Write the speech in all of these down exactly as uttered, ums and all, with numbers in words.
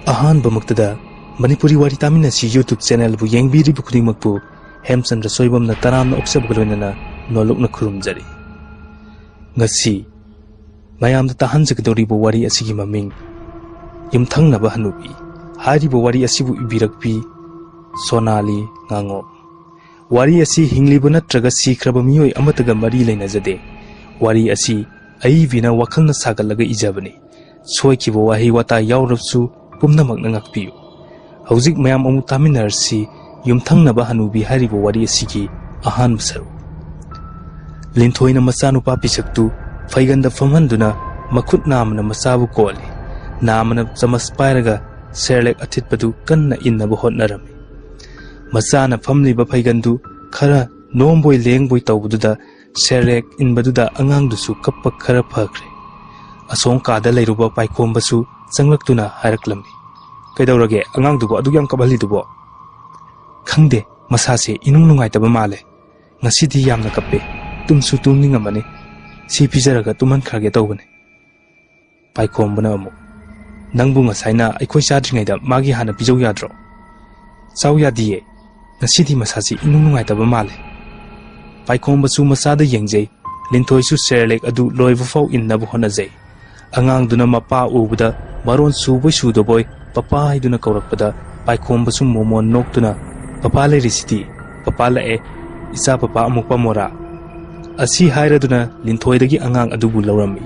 ꯑꯍꯥꯟꯕꯃꯛꯇꯗ ꯃꯅꯤꯄꯨꯔꯤ ꯋꯥꯔꯤ ꯇꯥꯃꯤꯟꯅꯁꯤ YouTube channelꯕꯨ ꯌꯦꯡꯕꯤꯔꯤꯕ ꯈꯨꯗꯤꯡꯃꯛꯄꯨ ꯍꯦꯝꯆꯟꯗ꯭ꯔ ꯁꯣꯏꯕꯝꯅ ꯇꯔꯥꯝꯅ ꯑꯣꯛꯆꯕꯒ ꯂꯣꯏꯅꯅ ꯅꯣꯂꯨꯛꯅ ꯈꯨꯔꯨꯝꯖꯔꯤ꯫ ꯉꯁꯤ ꯃꯌꯥꯝꯗ ꯇꯥꯍꯟꯖꯒꯗꯧꯔꯤꯕ ꯋꯥꯔꯤ ꯑꯁꯤꯒꯤ ꯃꯃꯤꯡ ꯌꯨꯝꯊꯪꯅꯕ ꯍꯅꯨꯕꯤ꯫ ꯍꯥꯏꯔꯤꯕ ꯋꯥꯔꯤ ꯑꯁꯤꯕꯨ ꯏꯕꯤꯔꯛꯄꯤ ꯁꯣꯅꯥꯂꯤ ꯉꯥꯉꯣꯝ꯫ ꯋꯥꯔꯤ ꯑꯁꯤ ꯍꯤꯡꯂꯤꯕ ꯅꯠꯇ꯭ꯔꯒ ꯁꯤꯈ꯭ꯔꯕ ꯃꯤꯑꯣꯏ ꯑꯃꯠꯇꯒ ꯃꯔꯤ ꯂꯩꯅꯖꯗꯦ꯫ ꯋꯥꯔꯤ ꯑꯁꯤ ꯑꯏꯕꯤꯅ ꯋꯥꯈꯜꯅ ꯁꯥꯒꯠꯂꯒ ꯏꯖꯕꯅꯤ꯫ ꯁꯣꯏꯈꯤꯕ ꯋꯥꯍꯩ ꯋꯥꯇꯥ ꯌꯥꯎꯔꯕꯁꯨ ꯄꯨꯝꯅꯃꯛꯅ ꯉꯥꯛꯄꯤꯌꯨ꯫ ꯍꯧꯖꯤꯛ ꯃꯌꯥꯝ ꯑꯃꯨꯛ ꯇꯥꯃꯤꯟꯅꯔꯁꯤ ꯌꯨꯝꯊꯪꯅꯕ ꯍꯅꯨꯕꯤ ꯍꯥꯏꯔꯤꯕ ꯋꯥꯔꯤ ꯑꯁꯤꯒꯤ ꯑꯍꯥꯟꯕ ꯁꯔꯨꯛ꯫ ꯂꯤꯟꯊꯣꯏꯅ ꯃꯆꯥꯅꯨꯄꯥ ꯄꯤꯁꯛꯇꯨ ꯐꯩꯒꯟꯗ ꯐꯝꯍꯟꯗꯨꯅ ꯃꯈꯨꯠ ꯅꯥꯝꯃꯅ ꯃꯆꯥꯕꯨ ꯀꯣꯜꯂꯤ꯫ ꯅꯥꯝꯃꯅ ꯆꯃꯁ ꯄꯥꯏꯔꯒ ꯁꯦꯔꯂꯦꯛ ꯑꯊꯤꯠꯄꯗꯨ ꯀꯟꯅ ꯏꯟꯅꯕ ꯍꯣꯠꯅꯔꯝꯃꯤ꯫ ꯃꯆꯥꯅ ꯐꯝꯂꯤꯕ ꯐꯩꯒꯟꯗꯨ ꯈꯔ ꯅꯣꯝꯕꯣꯏ ꯂꯦꯡꯕꯣꯏ ꯇꯧꯕꯗꯨꯗ ꯁꯦꯔꯂꯦꯛ ꯏꯟꯕꯗꯨꯗ ꯑꯉꯥꯡꯗꯨꯁꯨ ꯀꯞꯄ ꯈꯔ ꯐꯈ꯭ꯔꯦ꯫ ꯑꯁꯣꯝ ꯀꯥꯗ ꯂꯩꯔꯨꯕ ꯄꯥꯏꯈꯣꯝꯕꯁꯨ ꯆꯪꯂꯛꯇꯨꯅ ꯍꯥꯏꯔꯛꯂꯝꯃꯤ, "ꯀꯩꯗꯧꯔꯒꯦ? ꯑꯉꯥꯡꯗꯨꯕꯨ ꯑꯗꯨꯛ ꯌꯥꯝ ꯀꯞꯍꯜꯂꯤꯗꯨꯕꯣ?" "ꯈꯪꯗꯦ, ꯃꯁꯥꯁꯦ ꯏꯅꯨꯡ ꯅꯨꯡꯉꯥꯏꯇꯕ ꯃꯥꯜꯂꯦ꯫ ꯉꯁꯤꯗꯤ ꯌꯥꯝꯅ ꯀꯞꯄꯦ꯫ ꯇꯨꯝꯁꯨ ꯇꯨꯝꯅꯤꯡꯉꯝꯃꯅꯤ꯫ ꯁꯤ ꯄꯤꯖꯔꯒ ꯇꯨꯝꯍꯟꯈ꯭ꯔꯒꯦ ꯇꯧꯕꯅꯦ꯫" ꯄꯥꯏꯈꯣꯝꯕꯅ ꯑꯃꯨꯛ, "ꯅꯪꯕꯨ ꯉꯁꯥꯏꯅ ꯑꯩꯈꯣꯏ ꯆꯥꯗ꯭ꯔꯤꯉꯩꯗ ꯃꯥꯒꯤ ꯍꯥꯟꯅ ꯄꯤꯖꯧ ꯌꯥꯗ꯭ꯔꯣ?" "ꯆꯥꯎ ꯌꯥꯗꯤꯌꯦ꯫ ꯉꯁꯤꯗꯤ ꯃꯁꯥꯁꯤ ꯏꯅꯨꯡ ꯅꯨꯡꯉꯥꯏꯇꯕ ꯃꯥꯜꯂꯦ꯫" ꯄꯥꯏꯈꯣꯝꯕꯁꯨ ꯃꯆꯥꯗ ꯌꯦꯡꯖꯩ꯫ ꯂꯤꯟꯊꯣꯏꯁꯨ ꯁꯦꯔꯂꯦꯛ ꯑꯗꯨ ꯂꯣꯏꯕ ꯐꯥꯎ ꯏꯟꯅꯕ ꯍꯣꯠꯅꯖꯩ꯫ ꯑꯉꯥꯡꯗꯨꯅ ꯃꯄꯥ ꯎꯕꯗ ꯃꯔꯣꯟ ꯁꯨꯕꯣꯏ ꯁꯨꯗꯕꯣꯏ "ꯄꯄꯥ" ꯍꯥꯏꯗꯨꯅ ꯀꯧꯔꯛꯄꯗ ꯄꯥꯏꯈꯣꯝꯕꯁꯨ ꯃꯣꯃꯣꯟ ꯅꯣꯛꯇꯨꯅ, "ꯄꯄꯥ ꯂꯩꯔꯤꯁꯤꯗꯤ, ꯄꯄꯥ ꯂꯥꯛꯑꯦ, ꯏꯆꯥ ꯄꯄꯥ ꯑꯃꯨꯛ ꯄꯝꯃꯣꯔꯥ?" ꯑꯁꯤ ꯍꯥꯏꯔꯗꯨꯅ ꯂꯤꯟꯊꯣꯏꯗꯒꯤ ꯑꯉꯥꯡ ꯑꯗꯨꯕꯨ ꯂꯧꯔꯝꯃꯤ꯫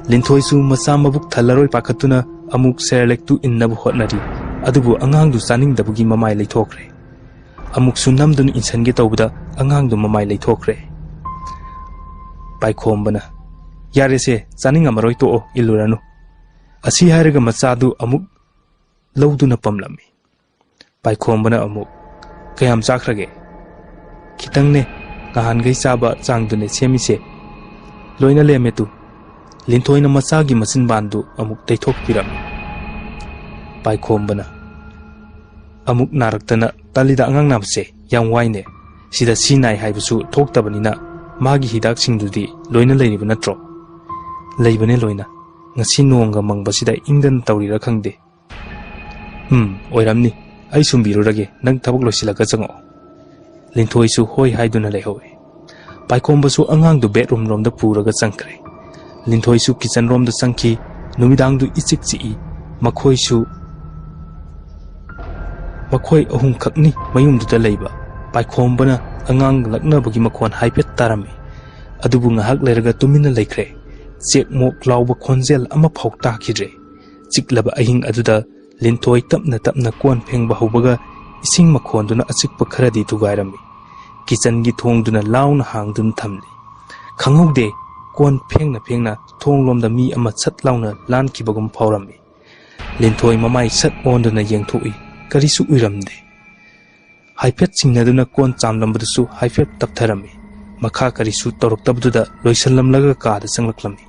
ꯂꯤꯟꯊꯣꯏꯁꯨ ꯃꯆꯥ ꯃꯕꯨꯛ ꯊꯜꯂꯔꯣꯏ ꯄꯥꯈꯠꯇꯨꯅ ꯑꯃꯨꯛ ꯁꯦꯔꯂꯦꯛꯇꯨ ꯏꯟꯅꯕ ꯍꯣꯠꯅꯔꯤ꯫ ꯑꯗꯨꯕꯨ ꯑꯉꯥꯡꯗꯨ ꯆꯥꯅꯤꯡꯗꯕꯒꯤ ꯃꯃꯥꯏ ꯂꯩꯊꯣꯛꯈ꯭ꯔꯦ꯫ ꯑꯃꯨꯛꯁꯨ ꯅꯝꯗꯨꯅ ꯏꯟꯁꯟꯒꯦ ꯇꯧꯕꯗ ꯑꯉꯥꯡꯗꯨ ꯃꯃꯥꯏ ꯂꯩꯊꯣꯛꯈ꯭ꯔꯦ꯫ ꯄꯥꯏꯈꯣꯝꯕꯅ, "ꯌꯥꯔꯦꯁꯦ, ꯆꯥꯅꯤꯡꯉꯝꯃꯔꯣꯏ, ꯇꯣꯛꯑꯣ, ꯏꯜꯂꯨꯔꯅꯨ꯫" ꯑꯁꯤ ꯍꯥꯏꯔꯒ ꯃꯆꯥꯗꯨ ꯑꯃꯨꯛ ꯂꯧꯗꯨꯅ ꯄꯝꯂꯝꯃꯤ꯫ ꯄꯥꯏꯈꯣꯝꯕꯅ ꯑꯃꯨꯛ, "ꯀꯌꯥꯝ ꯆꯥꯈ꯭ꯔꯒꯦ?" "ꯈꯤꯇꯪꯅꯦ, ꯅꯍꯥꯟꯈꯩ ꯆꯥꯕ ꯆꯥꯡꯗꯨꯅꯦ ꯁꯦꯝꯃꯤꯁꯦ꯫ ꯂꯣꯏꯅ ꯂꯦꯝꯃꯦ ꯇꯨ꯫" ꯂꯤꯟꯊꯣꯏꯅ ꯃꯆꯥꯒꯤ ꯃꯆꯤꯟꯕꯥꯟꯗꯨ ꯑꯃꯨꯛ ꯇꯩꯊꯣꯛꯄꯤꯔꯝꯃꯤ꯫ ꯄꯥꯏꯈꯣꯝꯕꯅ ꯑꯃꯨꯛ ꯅꯥꯔꯛꯇꯅ, "ꯇꯜꯂꯤꯗ ꯑꯉꯥꯡ ꯅꯥꯕꯁꯦ, ꯌꯥꯝ ꯋꯥꯏꯅꯦ꯫ ꯁꯤꯗ ꯁꯤ ꯅꯥꯏ ꯍꯥꯏꯕꯁꯨ ꯊꯣꯛꯇꯕꯅꯤꯅ ꯃꯥꯒꯤ ꯍꯤꯗꯥꯛꯁꯤꯡꯗꯨꯗꯤ ꯂꯣꯏꯅ ꯂꯩꯔꯤꯕ ꯅꯠꯇ꯭ꯔꯣ?" "ꯂꯩꯕꯅꯦ ꯂꯣꯏꯅ꯫ ꯉꯁꯤ ꯅꯣꯡꯒ ꯃꯪꯕꯁꯤꯗ ꯏꯪꯗꯅ ꯇꯧꯔꯤꯔꯥ ꯈꯪꯗꯦ꯫ "ꯎꯝ, ꯑꯣꯏꯔꯝꯅꯤ꯫ ꯑꯩ ꯁꯨꯝꯕꯤꯔꯨꯔꯒꯦ, ꯅꯪ ꯊꯕꯛ ꯂꯣꯏꯁꯤꯜꯂꯒ ꯆꯪꯉꯛꯑꯣ꯫" ꯂꯤꯟꯊꯣꯏꯁꯨ ꯍꯣꯏ ꯍꯥꯏꯗꯨꯅ ꯂꯩꯍꯧꯏ꯫ ꯄꯥꯏꯈꯣꯝꯕꯁꯨ ꯑꯉꯥꯡꯗꯨ bedroom ꯔꯣꯝꯗ ꯄꯨꯔꯒ ꯆꯪꯈ꯭ꯔꯦ꯫ ꯂꯤꯟꯊꯣꯏꯁꯨ kitchen ꯔꯣꯝꯗ ꯆꯪꯈꯤ꯫ ꯅꯨꯃꯤꯗꯥꯡꯗꯨ ꯏꯆꯤꯛ ꯆꯤꯛꯏ꯫ ꯃꯈꯣꯏꯁꯨ, ꯃꯈꯣꯏ ꯑꯍꯨꯝꯈꯛꯅꯤ ꯃꯌꯨꯝꯗꯨꯗ ꯂꯩꯕ꯫ ꯄꯥꯏꯈꯣꯝꯕꯅ ꯑꯉꯥꯡ ꯂꯛꯅꯕꯒꯤ ꯃꯈꯣꯟ ꯍꯥꯏꯐꯦꯠ ꯇꯥꯔꯝꯃꯤ꯫ ꯑꯗꯨꯕꯨ ꯉꯥꯏꯍꯥꯛ ꯂꯩꯔꯒ ꯇꯨꯃꯤꯟꯅ ꯂꯩꯈ꯭ꯔꯦ꯫ ꯆꯦꯛ ꯃꯣꯛ ꯂꯥꯎꯕ ꯈꯣꯟꯖꯦꯜ ꯑꯃꯐꯥꯎ ꯇꯥꯈꯤꯗ꯭ꯔꯦ꯫ ꯆꯤꯛꯂꯕ ꯑꯍꯤꯡ ꯑꯗꯨꯗ ꯂꯤꯟꯊꯣꯏ ꯇꯞꯅ ꯇꯞꯅ ꯀꯣꯟ ꯐꯦꯡꯕ ꯍꯧꯕꯒ ꯏꯁꯤꯡ ꯃꯈꯣꯟꯗꯨꯅ ꯑꯆꯤꯛꯄ ꯈꯔꯗꯤ ꯊꯨꯒꯥꯏꯔꯝꯃꯤ꯫ Kitchen ꯒꯤ ꯊꯣꯡꯗꯨꯅ ꯂꯥꯎꯅ ꯍꯥꯡꯗꯨꯅ ꯊꯝꯂꯤ꯫ ꯈꯪꯍꯧꯗꯦ, ꯀꯣꯟ ꯐꯦꯡꯅ ꯐꯦꯡꯅ ꯊꯣꯡꯂꯣꯝꯗ ꯃꯤ ꯑꯃ ꯁꯠ ꯂꯥꯎꯅ ꯂꯥꯟꯈꯤꯕꯒꯨꯝ ꯐꯥꯎꯔꯝꯃꯤ꯫ ꯂꯤꯟꯊꯣꯏ ꯃꯃꯥꯏ ꯁꯠ ꯑꯣꯟꯗꯨꯅ ꯌꯦꯡꯊꯣꯛꯏ, ꯀꯔꯤꯁꯨ ꯎꯔꯝꯗꯦ꯫ ꯍꯥꯏꯐꯦꯠ ꯆꯤꯡꯅꯗꯨꯅ ꯀꯣꯟ ꯆꯥꯝꯂꯝꯕꯗꯨꯁꯨ ꯍꯥꯏꯐꯦꯠ ꯇꯞꯊꯔꯝꯃꯤ꯫ ꯃꯈꯥ ꯀꯔꯤꯁꯨ ꯇꯧꯔꯛꯇꯕꯗꯨꯗ ꯂꯣꯏꯁꯤꯜꯂꯝꯂꯒ ꯀꯥꯗ ꯆꯪꯂꯛꯂꯝꯃꯤ꯫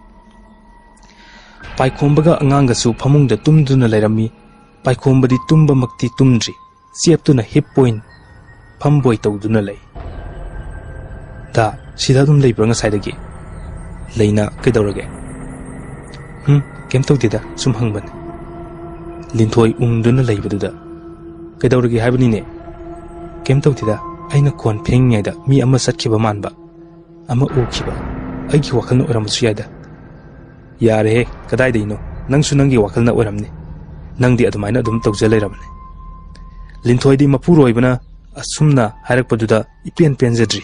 ꯄꯥꯏꯈꯣꯝꯕꯒ ꯑꯉꯥꯡꯒꯁꯨ ꯐꯃꯨꯡꯗ ꯇꯨꯝꯗꯨꯅ ꯂꯩꯔꯝꯃꯤ꯫ ꯄꯥꯏꯈꯣꯝꯕꯗꯤ ꯇꯨꯝꯕꯃꯛꯇꯤ ꯇꯨꯝꯗ꯭ꯔꯤ꯫ ꯆꯦꯞꯇꯨꯅ ꯍꯤꯞꯄꯣꯏ ꯐꯝꯕꯣꯏ ꯇꯧꯗꯨꯅ ꯂꯩ꯫ "ꯗꯥ, ꯁꯤꯗ ꯑꯗꯨꯝ ꯂꯩꯕ꯭ꯔꯥ ꯉꯁꯥꯏꯗꯒꯤ?" "ꯂꯩꯅ, ꯀꯩꯗꯧꯔꯒꯦ?" "ꯍꯨꯝ, ꯀꯩꯝ ꯇꯧꯗꯦꯗ, ꯁꯨꯝ ꯍꯪꯕꯅꯤ꯫" ꯂꯤꯟꯊꯣꯏ ꯎꯪꯗꯨꯅ ꯂꯩꯕꯗꯨꯗ, "ꯀꯩꯗꯧꯔꯒꯦ ꯍꯥꯏꯕꯅꯤꯅꯦ?" "ꯀꯩꯝ ꯇꯧꯗꯦꯗ, ꯑꯩꯅ ꯀꯣꯟ ꯐꯦꯡꯉꯤꯉꯩꯗ ꯃꯤ ꯑꯃ ꯆꯠꯈꯤꯕ ꯃꯥꯟꯕ, ꯑꯃ ꯎꯈꯤꯕ꯫ ꯑꯩꯒꯤ ꯋꯥꯈꯜꯅ ꯑꯣꯏꯔꯝꯕꯁꯨ ꯌꯥꯏꯗ꯫" "ꯌꯥꯔꯦꯍꯦ, ꯀꯗꯥꯏꯗꯩꯅꯣ? ꯅꯪꯁꯨ ꯅꯪꯒꯤ ꯋꯥꯈꯜꯅ ꯑꯣꯏꯔꯝꯅꯤ꯫ ꯅꯪꯗꯤ ꯑꯗꯨꯃꯥꯏꯅ ꯑꯗꯨꯝ ꯇꯧꯖ ꯂꯩꯔꯕꯅꯤ꯫" ꯂꯤꯟꯊꯣꯏꯗꯤ ꯃꯄꯨꯔꯣꯏꯕꯅ ꯑꯁꯨꯝꯅ ꯍꯥꯏꯔꯛꯄꯗꯨꯗ ꯏꯄꯦꯟ ꯄꯦꯟꯖꯗ꯭ꯔꯤ꯫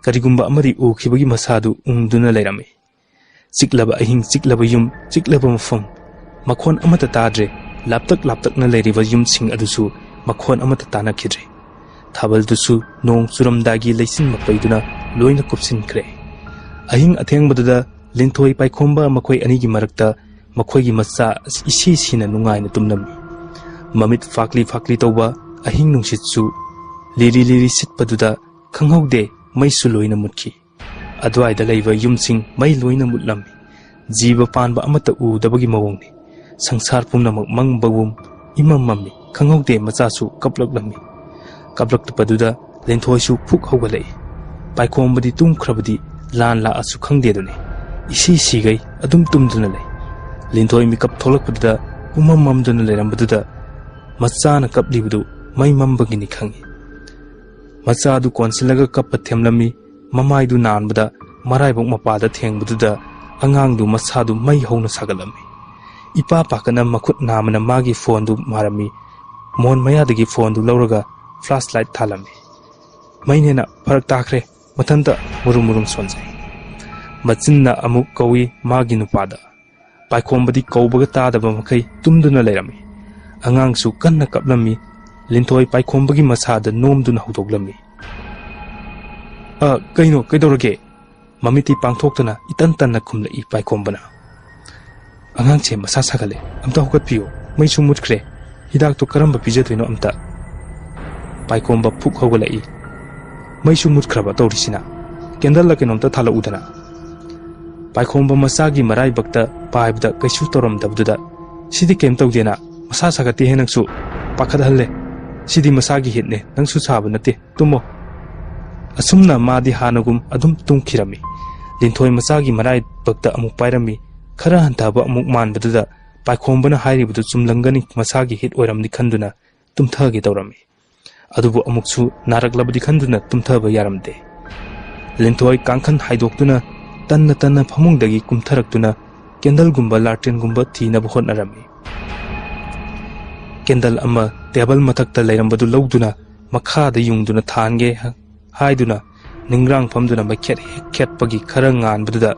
ꯀꯔꯤꯒꯨꯝꯕ ꯑꯃꯗꯤ ꯎꯈꯤꯕꯒꯤ ꯃꯁꯥꯗꯨ ꯎꯪꯗꯨꯅ ꯂꯩꯔꯝꯃꯤ꯫ ꯆꯤꯛꯂꯕ ꯑꯍꯤꯡ, ꯆꯤꯛꯂꯕ ꯌꯨꯝ, ꯆꯤꯛꯂꯕ ꯃꯐꯝ꯫ ꯃꯈꯣꯟ ꯑꯃꯠꯇ ꯇꯥꯗ꯭ꯔꯦ꯫ ꯂꯥꯞꯇꯛ ꯂꯥꯞꯇꯛꯅ ꯂꯩꯔꯤꯕ ꯌꯨꯝꯁꯤꯡ ꯑꯗꯨꯁꯨ ꯃꯈꯣꯟ ꯑꯃꯠꯇ ꯇꯥꯅꯈꯤꯗ꯭ꯔꯦ꯫ ꯊꯥꯕꯜꯗꯨꯁꯨ ꯅꯣꯡ ꯆꯨꯔꯝꯗꯥꯏꯒꯤ ꯂꯩꯆꯤꯟ ꯃꯄꯩꯗꯨꯅ ꯂꯣꯏꯅ ꯀꯨꯞꯁꯤꯟꯈ꯭ꯔꯦ꯫ ꯑꯍꯤꯡ ꯑꯊꯦꯡꯕꯗꯨꯗ ꯂꯤꯟꯊꯣꯏ ꯄꯥꯏꯈꯣꯝꯕ ꯃꯈꯣꯏ ꯑꯅꯤꯒꯤ ꯃꯔꯛꯇ ꯃꯈꯣꯏꯒꯤ ꯃꯆꯥ ꯏꯁꯤ ꯁꯤꯅ ꯅꯨꯡꯉꯥꯏꯅ ꯇꯨꯝꯂꯝꯃꯤ꯫ ꯃꯃꯤꯠ ꯐꯥꯛꯂꯤ ꯐꯥꯛꯂꯤ ꯇꯧꯕ ꯑꯍꯤꯡ ꯅꯨꯡꯁꯤꯠꯁꯨ ꯂꯤꯔꯤ ꯂꯤꯔꯤ ꯁꯤꯠꯄꯗꯨꯗ ꯈꯪꯍꯧꯗꯦ ꯃꯩꯁꯨ ꯂꯣꯏꯅ ꯃꯨꯠꯈꯤ꯫ ꯑꯗꯨꯋꯥꯏꯗ ꯂꯩꯕ ꯌꯨꯝꯁꯤꯡ ꯃꯩ ꯂꯣꯏꯅ ꯃꯨꯠꯂꯝꯃꯤ꯫ ꯖꯤꯕ ꯄꯥꯟꯕ ꯑꯃꯠꯇ ꯎꯗꯕꯒꯤ ꯃꯑꯣꯡꯅꯤ꯫ ꯁꯪꯁꯥꯔ ꯄꯨꯝꯅꯃꯛ ꯃꯝꯕꯒꯨꯝ ꯏꯃꯝ ꯃꯝꯃꯤ꯫ ꯈꯪꯍꯧꯗꯦ ꯃꯆꯥꯁꯨ ꯀꯞꯂꯛꯂꯝꯃꯤ꯫ ꯀꯞꯂꯛꯄꯗꯨꯗ ꯂꯤꯟꯊꯣꯏꯁꯨ ꯐꯨꯛ ꯍꯧꯒꯠꯂꯛꯏ꯫ ꯄꯥꯏꯈꯣꯝꯕꯗꯤ ꯇꯨꯝꯈ꯭ꯔꯕꯗꯤ ꯂꯥꯟ ꯂꯥꯛꯑꯁꯨ ꯈꯪꯗꯦꯗꯨꯅꯤ꯫ ꯏꯁꯤ ꯁꯤꯒꯩ ꯑꯗꯨꯝ ꯇꯨꯝꯗꯨꯅ ꯂꯩ꯫ ꯂꯤꯟꯊꯣꯏ ꯃꯤꯀꯞ ꯊꯣꯛꯂꯛꯄꯗꯨꯗ ꯄꯨꯝꯃꯝ ꯃꯝꯗꯨꯅ ꯂꯩꯔꯝꯕꯗꯨꯗ ꯃꯆꯥꯅ ꯀꯞꯂꯤꯕꯗꯨ ꯃꯩ ꯃꯝꯕꯒꯤꯅꯤ ꯈꯪꯏ꯫ ꯃꯆꯥꯗꯨ ꯀꯣꯟꯁꯤꯜꯂꯒ ꯀꯞꯄ ꯊꯦꯝꯂꯝꯃꯤ꯫ ꯃꯃꯥꯏꯗꯨ ꯅꯥꯟꯕꯗ ꯃꯔꯥꯏꯕꯛ ꯃꯄꯥꯗ ꯊꯦꯡꯕꯗꯨꯗ ꯑꯉꯥꯡꯗꯨ ꯃꯁꯥꯗꯨ ꯃꯩ ꯍꯧꯅ ꯁꯥꯒꯠꯂꯝꯃꯤ꯫ ꯏꯄꯥ ꯄꯥꯈꯠꯅ ꯃꯈꯨꯠ ꯅꯥꯝꯃꯅ ꯃꯥꯒꯤ ꯐꯣꯟꯗꯨ ꯃꯥꯔꯝꯃꯤ꯫ ꯃꯣꯟ ꯃꯌꯥꯗꯒꯤ ꯐꯣꯟꯗꯨ ꯂꯧꯔꯒ ꯐ꯭ꯂꯥꯁ ꯂꯥꯏꯠ ꯊꯥꯜꯂꯝꯃꯤ꯫ "ꯃꯩꯅꯦꯅ ꯐꯔꯛ ꯇꯥꯈ꯭ꯔꯦ, ꯃꯊꯟꯇ ꯃꯨꯔꯨꯝ ꯃꯨꯔꯨꯝ ꯁꯣꯟꯖꯩ"꯫ ꯃꯆꯤꯟꯅ ꯑꯃꯨꯛ ꯀꯧꯏ ꯃꯥꯒꯤ ꯅꯨꯄꯥꯗ꯫ ꯄꯥꯏꯈꯣꯝꯕꯗꯤ ꯀꯧꯕꯒ ꯇꯥꯗꯕ ꯃꯈꯩ ꯇꯨꯝꯗꯨꯅ ꯂꯩꯔꯝꯃꯤ꯫ ꯑꯉꯥꯡꯁꯨ ꯀꯟꯅ ꯀꯞꯂꯝꯃꯤ꯫ ꯂꯤꯟꯊꯣꯏ ꯄꯥꯏꯈꯣꯝꯕꯒꯤ ꯃꯁꯥꯗ ꯅꯣꯝꯗꯨꯅ ꯍꯧꯗꯣꯛꯂꯝꯃꯤ꯫ "ꯑ, ꯀꯩꯅꯣ, ꯀꯩꯗꯧꯔꯒꯦ?" ꯃꯃꯤꯠꯇꯤ ꯄꯥꯡꯊꯣꯛꯇꯅ ꯏꯇꯟ ꯇꯟꯅ ꯈꯨꯝꯂꯛꯏ ꯄꯥꯏꯈꯣꯝꯕꯅ꯫ "ꯑꯉꯥꯡꯁꯦ ꯃꯁꯥ ꯁꯥꯒꯠꯂꯦ, ꯑꯝꯇ ꯍꯧꯒꯠꯄꯤꯌꯨ꯫ ꯃꯩꯁꯨ ꯃꯨꯠꯈ꯭ꯔꯦ꯫ ꯍꯤꯗꯥꯛꯇꯣ ꯀꯔꯝꯕ ꯄꯤꯖꯗꯣꯏꯅꯣ ꯑꯝꯇ"꯫ ꯄꯥꯏꯈꯣꯝꯕ ꯐꯨꯛ ꯍꯧꯒꯠꯂꯛꯏ꯫ "ꯃꯩꯁꯨ ꯃꯨꯠꯈ꯭ꯔꯕ ꯇꯧꯔꯤꯁꯤꯅ꯫ ꯀꯦꯟꯗꯜꯂ ꯀꯩꯅꯣꯝꯇ ꯊꯥꯜꯂꯛꯎꯗꯅ"꯫ ꯄꯥꯏꯈꯣꯝꯕ ꯃꯆꯥꯒꯤ ꯃꯔꯥꯏꯕꯛꯇ ꯄꯥꯏꯕꯗ ꯀꯩꯁꯨ ꯇꯧꯔꯝꯗꯕꯗꯨꯗ, "ꯁꯤꯗꯤ ꯀꯩꯝ ꯇꯧꯗꯦꯅ, ꯃꯁꯥ ꯁꯥꯒꯠꯇꯦꯍꯦ ꯅꯪꯁꯨ꯫ ꯄꯥꯈꯠꯍꯜꯂꯦ꯫ ꯁꯤꯗꯤ ꯃꯁꯥꯒꯤ ꯍꯤꯠꯅꯦ, ꯅꯪꯁꯨ ꯁꯥꯕ ꯅꯠꯇꯦ, ꯇꯨꯝꯃꯣ"꯫ ꯑꯁꯨꯝꯅ ꯃꯥꯗꯤ ꯍꯥꯟꯅꯒꯨꯝ ꯑꯗꯨꯝ ꯇꯨꯝꯈꯤꯔꯝꯃꯤ꯫ ꯂꯤꯟꯊꯣꯏ ꯃꯆꯥꯒꯤ ꯃꯔꯥꯏꯕꯛꯇ ꯑꯃꯨꯛ ꯄꯥꯏꯔꯝꯃꯤ꯫ ꯈꯔ ꯍꯟꯊꯕ ꯑꯃꯨꯛ ꯃꯥꯟꯕꯗꯨꯗ ꯄꯥꯏꯈꯣꯝꯕꯅ ꯍꯥꯏꯔꯤꯕꯗꯨ ꯆꯨꯝꯂꯝꯒꯅꯤ, ꯃꯁꯥꯒꯤ ꯍꯤꯠ ꯑꯣꯏꯔꯝꯅꯤ ꯈꯟꯗꯨꯅ ꯇꯨꯝꯊꯒꯦ ꯇꯧꯔꯝꯃꯤ꯫ ꯑꯗꯨꯕꯨ ꯑꯃꯨꯛꯁꯨ ꯅꯥꯔꯛꯂꯕꯗꯤ ꯈꯟꯗꯨꯅ ꯇꯨꯝꯊꯕ ꯌꯥꯔꯝꯗꯦ꯫ ꯂꯤꯟꯊꯣꯏ ꯀꯥꯡꯈꯟ ꯍꯥꯏꯗꯣꯛꯇꯨꯅ ꯇꯟꯅ ꯇꯟꯅ ꯐꯃꯨꯡꯗꯒꯤ ꯀꯨꯝꯊꯔꯛꯇꯨꯅ ꯀꯦꯟꯗꯜꯒꯨꯝꯕ ꯂꯥꯇꯦꯟꯒꯨꯝꯕ ꯊꯤꯅꯕ ꯍꯣꯠꯅꯔꯝꯃꯤ꯫ ꯀꯦꯟꯗꯜ ꯑꯃ ꯇꯦꯕꯜ ꯃꯊꯛꯇ ꯂꯩꯔꯝꯕꯗꯨ ꯂꯧꯗꯨꯅ ꯃꯈꯥꯗ ꯌꯨꯡꯗꯨꯅ ꯊꯥꯟꯒꯦ ꯍꯥꯏꯗꯨꯅ ꯅꯤꯡꯒ꯭ꯔꯥꯡ ꯐꯝꯗꯨꯅ ꯃꯩꯈꯦꯠ ꯍꯦꯛ ꯈꯦꯠꯄꯒꯤ ꯈꯔ ꯉꯥꯟꯕꯗꯨꯗ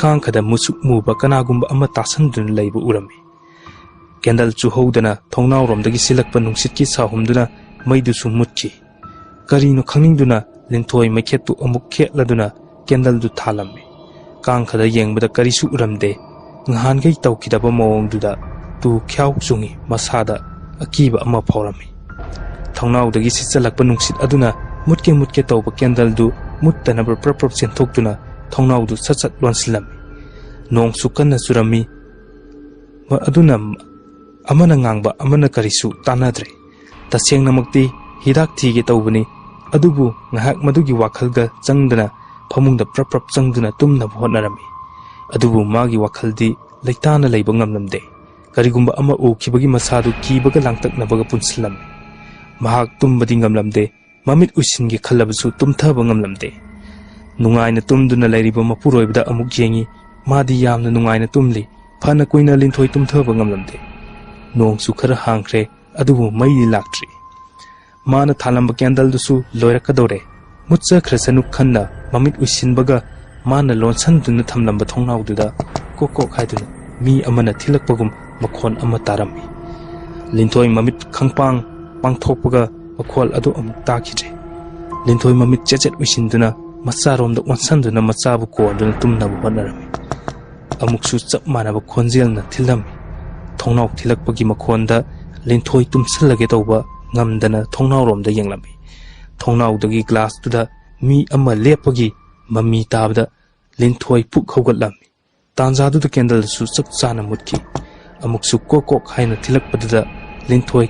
ꯀꯥꯡꯈꯗ ꯃꯨꯁꯨꯛ ꯃꯨꯕ ꯀꯅꯥꯒꯨꯝꯕ ꯑꯃ ꯇꯥꯁꯟꯗꯨꯅ ꯂꯩꯕ ꯎꯔꯝꯃꯤ꯫ ꯀꯦꯟꯗꯜ ꯆꯨꯍꯧꯗꯅ ꯊꯣꯡꯅꯥꯎꯔꯣꯝꯗꯒꯤ ꯁꯤꯜꯂꯛꯄ ꯅꯨꯡꯁꯤꯠꯀꯤ ꯁꯥꯍꯨꯝꯗꯨꯅ ꯃꯩꯗꯨꯁꯨ ꯃꯨꯠꯈꯤ꯫ ꯀꯔꯤꯅꯣ ꯈꯪꯅꯤꯡꯗꯨꯅ ꯂꯤꯟꯊꯣꯏ ꯃꯩꯈꯦꯠꯇꯨ ꯑꯃꯨꯛ ꯈꯦꯠꯂꯗꯨꯅ ꯀꯦꯟꯗꯜꯗꯨ ꯊꯥꯜꯂꯝꯃꯤ꯫ ꯀꯥꯡꯈꯗ ꯌꯦꯡꯕꯗ ꯀꯔꯤꯁꯨ ꯎꯔꯝꯗꯦ꯫ ꯉꯍꯥꯟꯈꯩ ꯇꯧꯈꯤꯗꯕ ꯃꯑꯣꯡꯗꯨꯗ ꯇꯨ ꯈ꯭ꯌꯥꯎ ꯆꯨꯡꯉꯤ, ꯃꯁꯥꯗ ꯑꯀꯤꯕ ꯑꯃ ꯐꯥꯎꯔꯝꯃꯤ꯫ ꯊꯣꯡꯅꯥꯎꯗꯒꯤ ꯁꯤꯠꯆꯜꯂꯛꯄ ꯅꯨꯡꯁꯤꯠ ꯑꯗꯨꯅ ꯃꯨꯠꯀꯦ ꯃꯨꯠꯀꯦ ꯇꯧꯕ ꯀꯦꯟꯗꯜꯗꯨ ꯃꯨꯠꯇꯅꯕ ꯄ꯭ꯔꯞ ꯄ꯭ꯔꯞ ꯆꯦꯟꯊꯣꯛꯇꯨꯅ ꯊꯣꯡꯅꯥꯎꯗꯨ ꯁꯠ ꯁꯠ ꯂꯣꯟꯁꯤꯜꯂꯝꯃꯤ꯫ ꯅꯣꯡꯁꯨ ꯀꯟꯅ ꯆꯨꯔꯝꯃꯤ꯫ ꯃ-, ꯑꯗꯨꯅ ꯑꯃꯅ ꯉꯥꯡꯕ ꯑꯃꯅ ꯀꯔꯤꯁꯨ ꯇꯥꯟꯅꯗ꯭ꯔꯦ꯫ ꯇꯁꯦꯡꯅꯃꯛꯇꯤ ꯍꯤꯗꯥꯛ ꯊꯤꯒꯦ ꯇꯧꯕꯅꯤ, ꯑꯗꯨꯕꯨ ꯉꯥꯏꯍꯥꯛ ꯃꯗꯨꯒꯤ ꯋꯥꯈꯜꯗ ꯆꯪꯗꯅ ꯐꯃꯨꯡꯗ ꯄ꯭ꯔꯞ ꯄ꯭ꯔꯞ ꯆꯪꯗꯨꯅ ꯇꯨꯝꯅꯕ ꯍꯣꯠꯅꯔꯝꯃꯤ꯫ ꯑꯗꯨꯕꯨ ꯃꯥꯒꯤ ꯋꯥꯈꯜꯗꯤ ꯂꯩꯇꯥꯅ ꯂꯩꯕ ꯉꯝꯂꯝꯗꯦ꯫ ꯀꯔꯤꯒꯨꯝꯕ ꯑꯃ ꯎꯈꯤꯕꯒꯤ ꯃꯁꯥꯗꯨ ꯀꯤꯕꯒ ꯂꯥꯡꯇꯛꯅꯕꯒ ꯄꯨꯟꯁꯤꯜꯂꯝꯃꯤ꯫ ꯃꯍꯥꯛ ꯇꯨꯝꯕꯗꯤ ꯉꯝꯂꯝꯗꯦ, ꯃꯃꯤꯠ ꯎꯏꯁꯤꯟꯒꯦ ꯈꯜꯂꯕꯁꯨ ꯇꯨꯝꯊꯕ ꯉꯝꯂꯝꯗꯦ꯫ ꯅꯨꯡꯉꯥꯏꯅ ꯇꯨꯝꯗꯨꯅ ꯂꯩꯔꯤꯕ ꯃꯄꯨꯔꯣꯏꯕꯗ ꯑꯃꯨꯛ ꯌꯦꯡꯉꯤ꯫ ꯃꯥꯗꯤ ꯌꯥꯝꯅ ꯅꯨꯡꯉꯥꯏꯅ ꯇꯨꯝꯂꯤ꯫ ꯐꯅ ꯀꯨꯏꯅ ꯂꯤꯟꯊꯣꯏ ꯇꯨꯝꯊꯕ ꯉꯝꯂꯝꯗꯦ꯫ ꯅꯣꯡꯁꯨ ꯈꯔ ꯍꯥꯡꯈ꯭ꯔꯦ, ꯑꯗꯨꯕꯨ ꯃꯩꯗꯤ ꯂꯥꯛꯇ꯭ꯔꯤ꯫ ꯃꯥꯅ ꯊꯥꯜꯂꯝꯕ ꯀꯦꯟꯗꯜꯗꯨꯁꯨ ꯂꯣꯏꯔꯛꯀꯗꯧꯔꯦ꯫ ꯃꯨꯠꯆꯈ꯭ꯔꯁꯅꯨ ꯈꯟꯅ ꯃꯃꯤꯠ ꯎꯏꯁꯤꯟꯕꯒ ꯃꯥꯅ ꯂꯣꯟꯁꯟꯗꯨꯅ ꯊꯝꯂꯝꯕ ꯊꯣꯡꯅꯥꯎꯗꯨꯗ ꯀꯣꯛ ꯀꯣꯛ ꯍꯥꯏꯗꯨꯅ ꯃꯤ ꯑꯃꯅ ꯊꯤꯜꯂꯛꯄꯒꯨꯝ ꯃꯈꯣꯟ ꯑꯃ ꯇꯥꯔꯝꯃꯤ꯫ ꯂꯤꯟꯊꯣꯏ ꯃꯃꯤꯠ ꯈꯪꯄꯥꯡ ꯄꯥꯡꯊꯣꯛꯄꯒ ꯃꯈꯣꯜ ꯑꯗꯨ ꯑꯃꯨꯛ ꯇꯥꯈꯤꯗ꯭ꯔꯦ꯫ ꯂꯤꯟꯊꯣꯏ ꯃꯃꯤꯠ ꯆꯦꯠ ꯆꯦꯠ ꯎꯏꯁꯤꯟꯗꯨꯅ ꯃꯆꯥꯔꯣꯝꯗ ꯑꯣꯟꯁꯟꯗꯨꯅ ꯃꯆꯥꯕꯨ ꯀꯣꯟꯗꯨꯅ ꯇꯨꯝꯅꯕ ꯍꯣꯠꯅꯔꯝꯃꯤ꯫ ꯑꯃꯨꯛꯁꯨ ꯆꯞ ꯃꯥꯟꯅꯕ ꯈꯣꯟꯖꯦꯜꯅ ꯊꯤꯜꯂꯝꯃꯤ꯫ ꯊꯣꯡꯅꯥꯎ ꯊꯤꯜꯂꯛꯄꯒꯤ ꯃꯈꯣꯟꯗ ꯂꯤꯟꯊꯣꯏ ꯇꯨꯝꯁꯜꯂꯒꯦ ꯇꯧꯕ ꯉꯝꯗꯅ ꯊꯣꯡꯅꯥꯎꯔꯣꯝꯗ ꯌꯦꯡꯂꯝꯃꯤ꯫ ꯊꯣꯡꯅꯥꯎꯗꯒꯤ ꯒ꯭ꯂꯥꯁꯇꯨꯗ ꯃꯤ ꯑꯃ ꯂꯦꯞꯄꯒꯤ ꯃꯃꯤ ꯇꯥꯕꯗ ꯂꯤꯟꯊꯣꯏ ꯄꯨꯛ ꯍꯧꯒꯠꯂꯝꯃꯤ꯫ ꯇꯥꯟꯖꯥꯗꯨꯗ ꯀꯦꯟꯗꯜꯁꯨ ꯆꯞ ꯆꯥꯅ ꯃꯨꯠꯈꯤ꯫ ꯑꯃꯨꯛꯁꯨ ꯀꯣꯛ ꯀꯣꯛ ꯍꯥꯏꯅ ꯊꯤꯜꯂꯛꯄꯗꯨꯗ ꯂꯤꯟꯊꯣꯏ,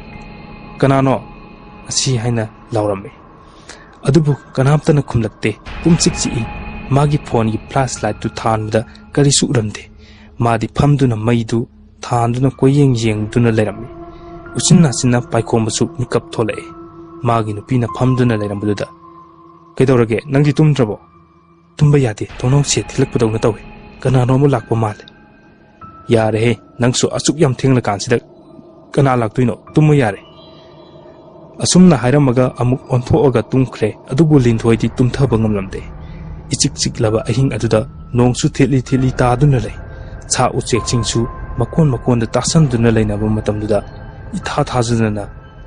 "ꯀꯅꯥꯅꯣ?" ꯑꯁꯤ ꯍꯥꯏꯅ ꯂꯥꯎꯔꯝꯃꯤ꯫ ꯑꯗꯨꯕꯨ ꯀꯅꯥꯝꯇꯅ ꯈꯨꯝꯂꯛꯇꯦ꯫ ꯄꯨꯝꯆꯤꯛ ꯆꯤꯛꯏ꯫ ꯃꯥꯒꯤ ꯐꯣꯟꯒꯤ ꯐ꯭ꯂꯥꯁ ꯂꯥꯏꯠꯇꯨ ꯊꯥꯟꯕꯗ ꯀꯔꯤꯁꯨ ꯎꯔꯝꯗꯦ꯫ ꯃꯥꯗꯤ ꯐꯝꯗꯨꯅ ꯃꯩꯗꯨ ꯊꯥꯟꯗꯨꯅ ꯀꯣꯏꯌꯦꯡ ꯌꯦꯡꯗꯨꯅ ꯂꯩꯔꯝꯃꯤ꯫ ꯎꯆꯤꯟ ꯅꯥꯆꯤꯟꯅ ꯄꯥꯏꯈꯣꯝꯕꯁꯨ ꯃꯤꯀꯞ ꯊꯣꯛꯂꯛꯑꯦ꯫ ꯃꯥꯒꯤ ꯅꯨꯄꯤꯅ ꯐꯝꯗꯨꯅ ꯂꯩꯔꯝꯕꯗꯨꯗ, "ꯀꯩꯗꯧꯔꯒꯦ? ꯅꯪꯗꯤ ꯇꯨꯝꯗ꯭ꯔꯕꯣ?" "ꯇꯨꯝꯕ ꯌꯥꯗꯦ, ꯊꯣꯡꯅꯥꯎ ꯁꯦꯠ ꯊꯤꯜꯂꯛꯄꯗꯧꯅ ꯇꯧꯏ꯫ ꯀꯅꯥꯅꯣ ꯑꯃ ꯂꯥꯛꯄ ꯃꯥꯜꯂꯦ꯫" "ꯌꯥꯔꯦꯍꯦ, ꯅꯪꯁꯨ ꯑꯁꯨꯛ ꯌꯥꯝ ꯊꯦꯡꯂꯀꯥꯟꯁꯤꯗ ꯀꯅꯥ ꯂꯥꯛꯇꯣꯏꯅꯣ? ꯇꯨꯝꯃꯨ ꯌꯥꯔꯦ꯫" ꯑꯁꯨꯝꯅ ꯍꯥꯏꯔꯝꯃꯒ ꯑꯃꯨꯛ ꯑꯣꯟꯊꯣꯛꯑꯒ ꯇꯨꯝꯈ꯭ꯔꯦ꯫ ꯑꯗꯨꯕꯨ ꯂꯤꯟꯊꯣꯏꯗꯤ ꯇꯨꯝꯊꯕ ꯉꯝꯂꯝꯗꯦ꯫ ꯏꯆꯤꯛ ꯆꯤꯛꯂꯕ ꯑꯍꯤꯡ ꯑꯗꯨꯗ ꯅꯣꯡꯁꯨ ꯊꯤꯠꯂꯤ ꯊꯤꯠꯂꯤ ꯇꯥꯗꯨꯅ ꯂꯩ꯫ ꯁꯥ ꯎꯆꯦꯛꯁꯤꯡꯁꯨ ꯃꯀꯣꯟ ꯃꯀꯣꯟꯗ ꯇꯥꯁꯟꯗꯨꯅ ꯂꯩꯅꯕ ꯃꯇꯝꯗꯨꯗ ꯏꯊꯥ ꯊꯥꯖꯗꯅ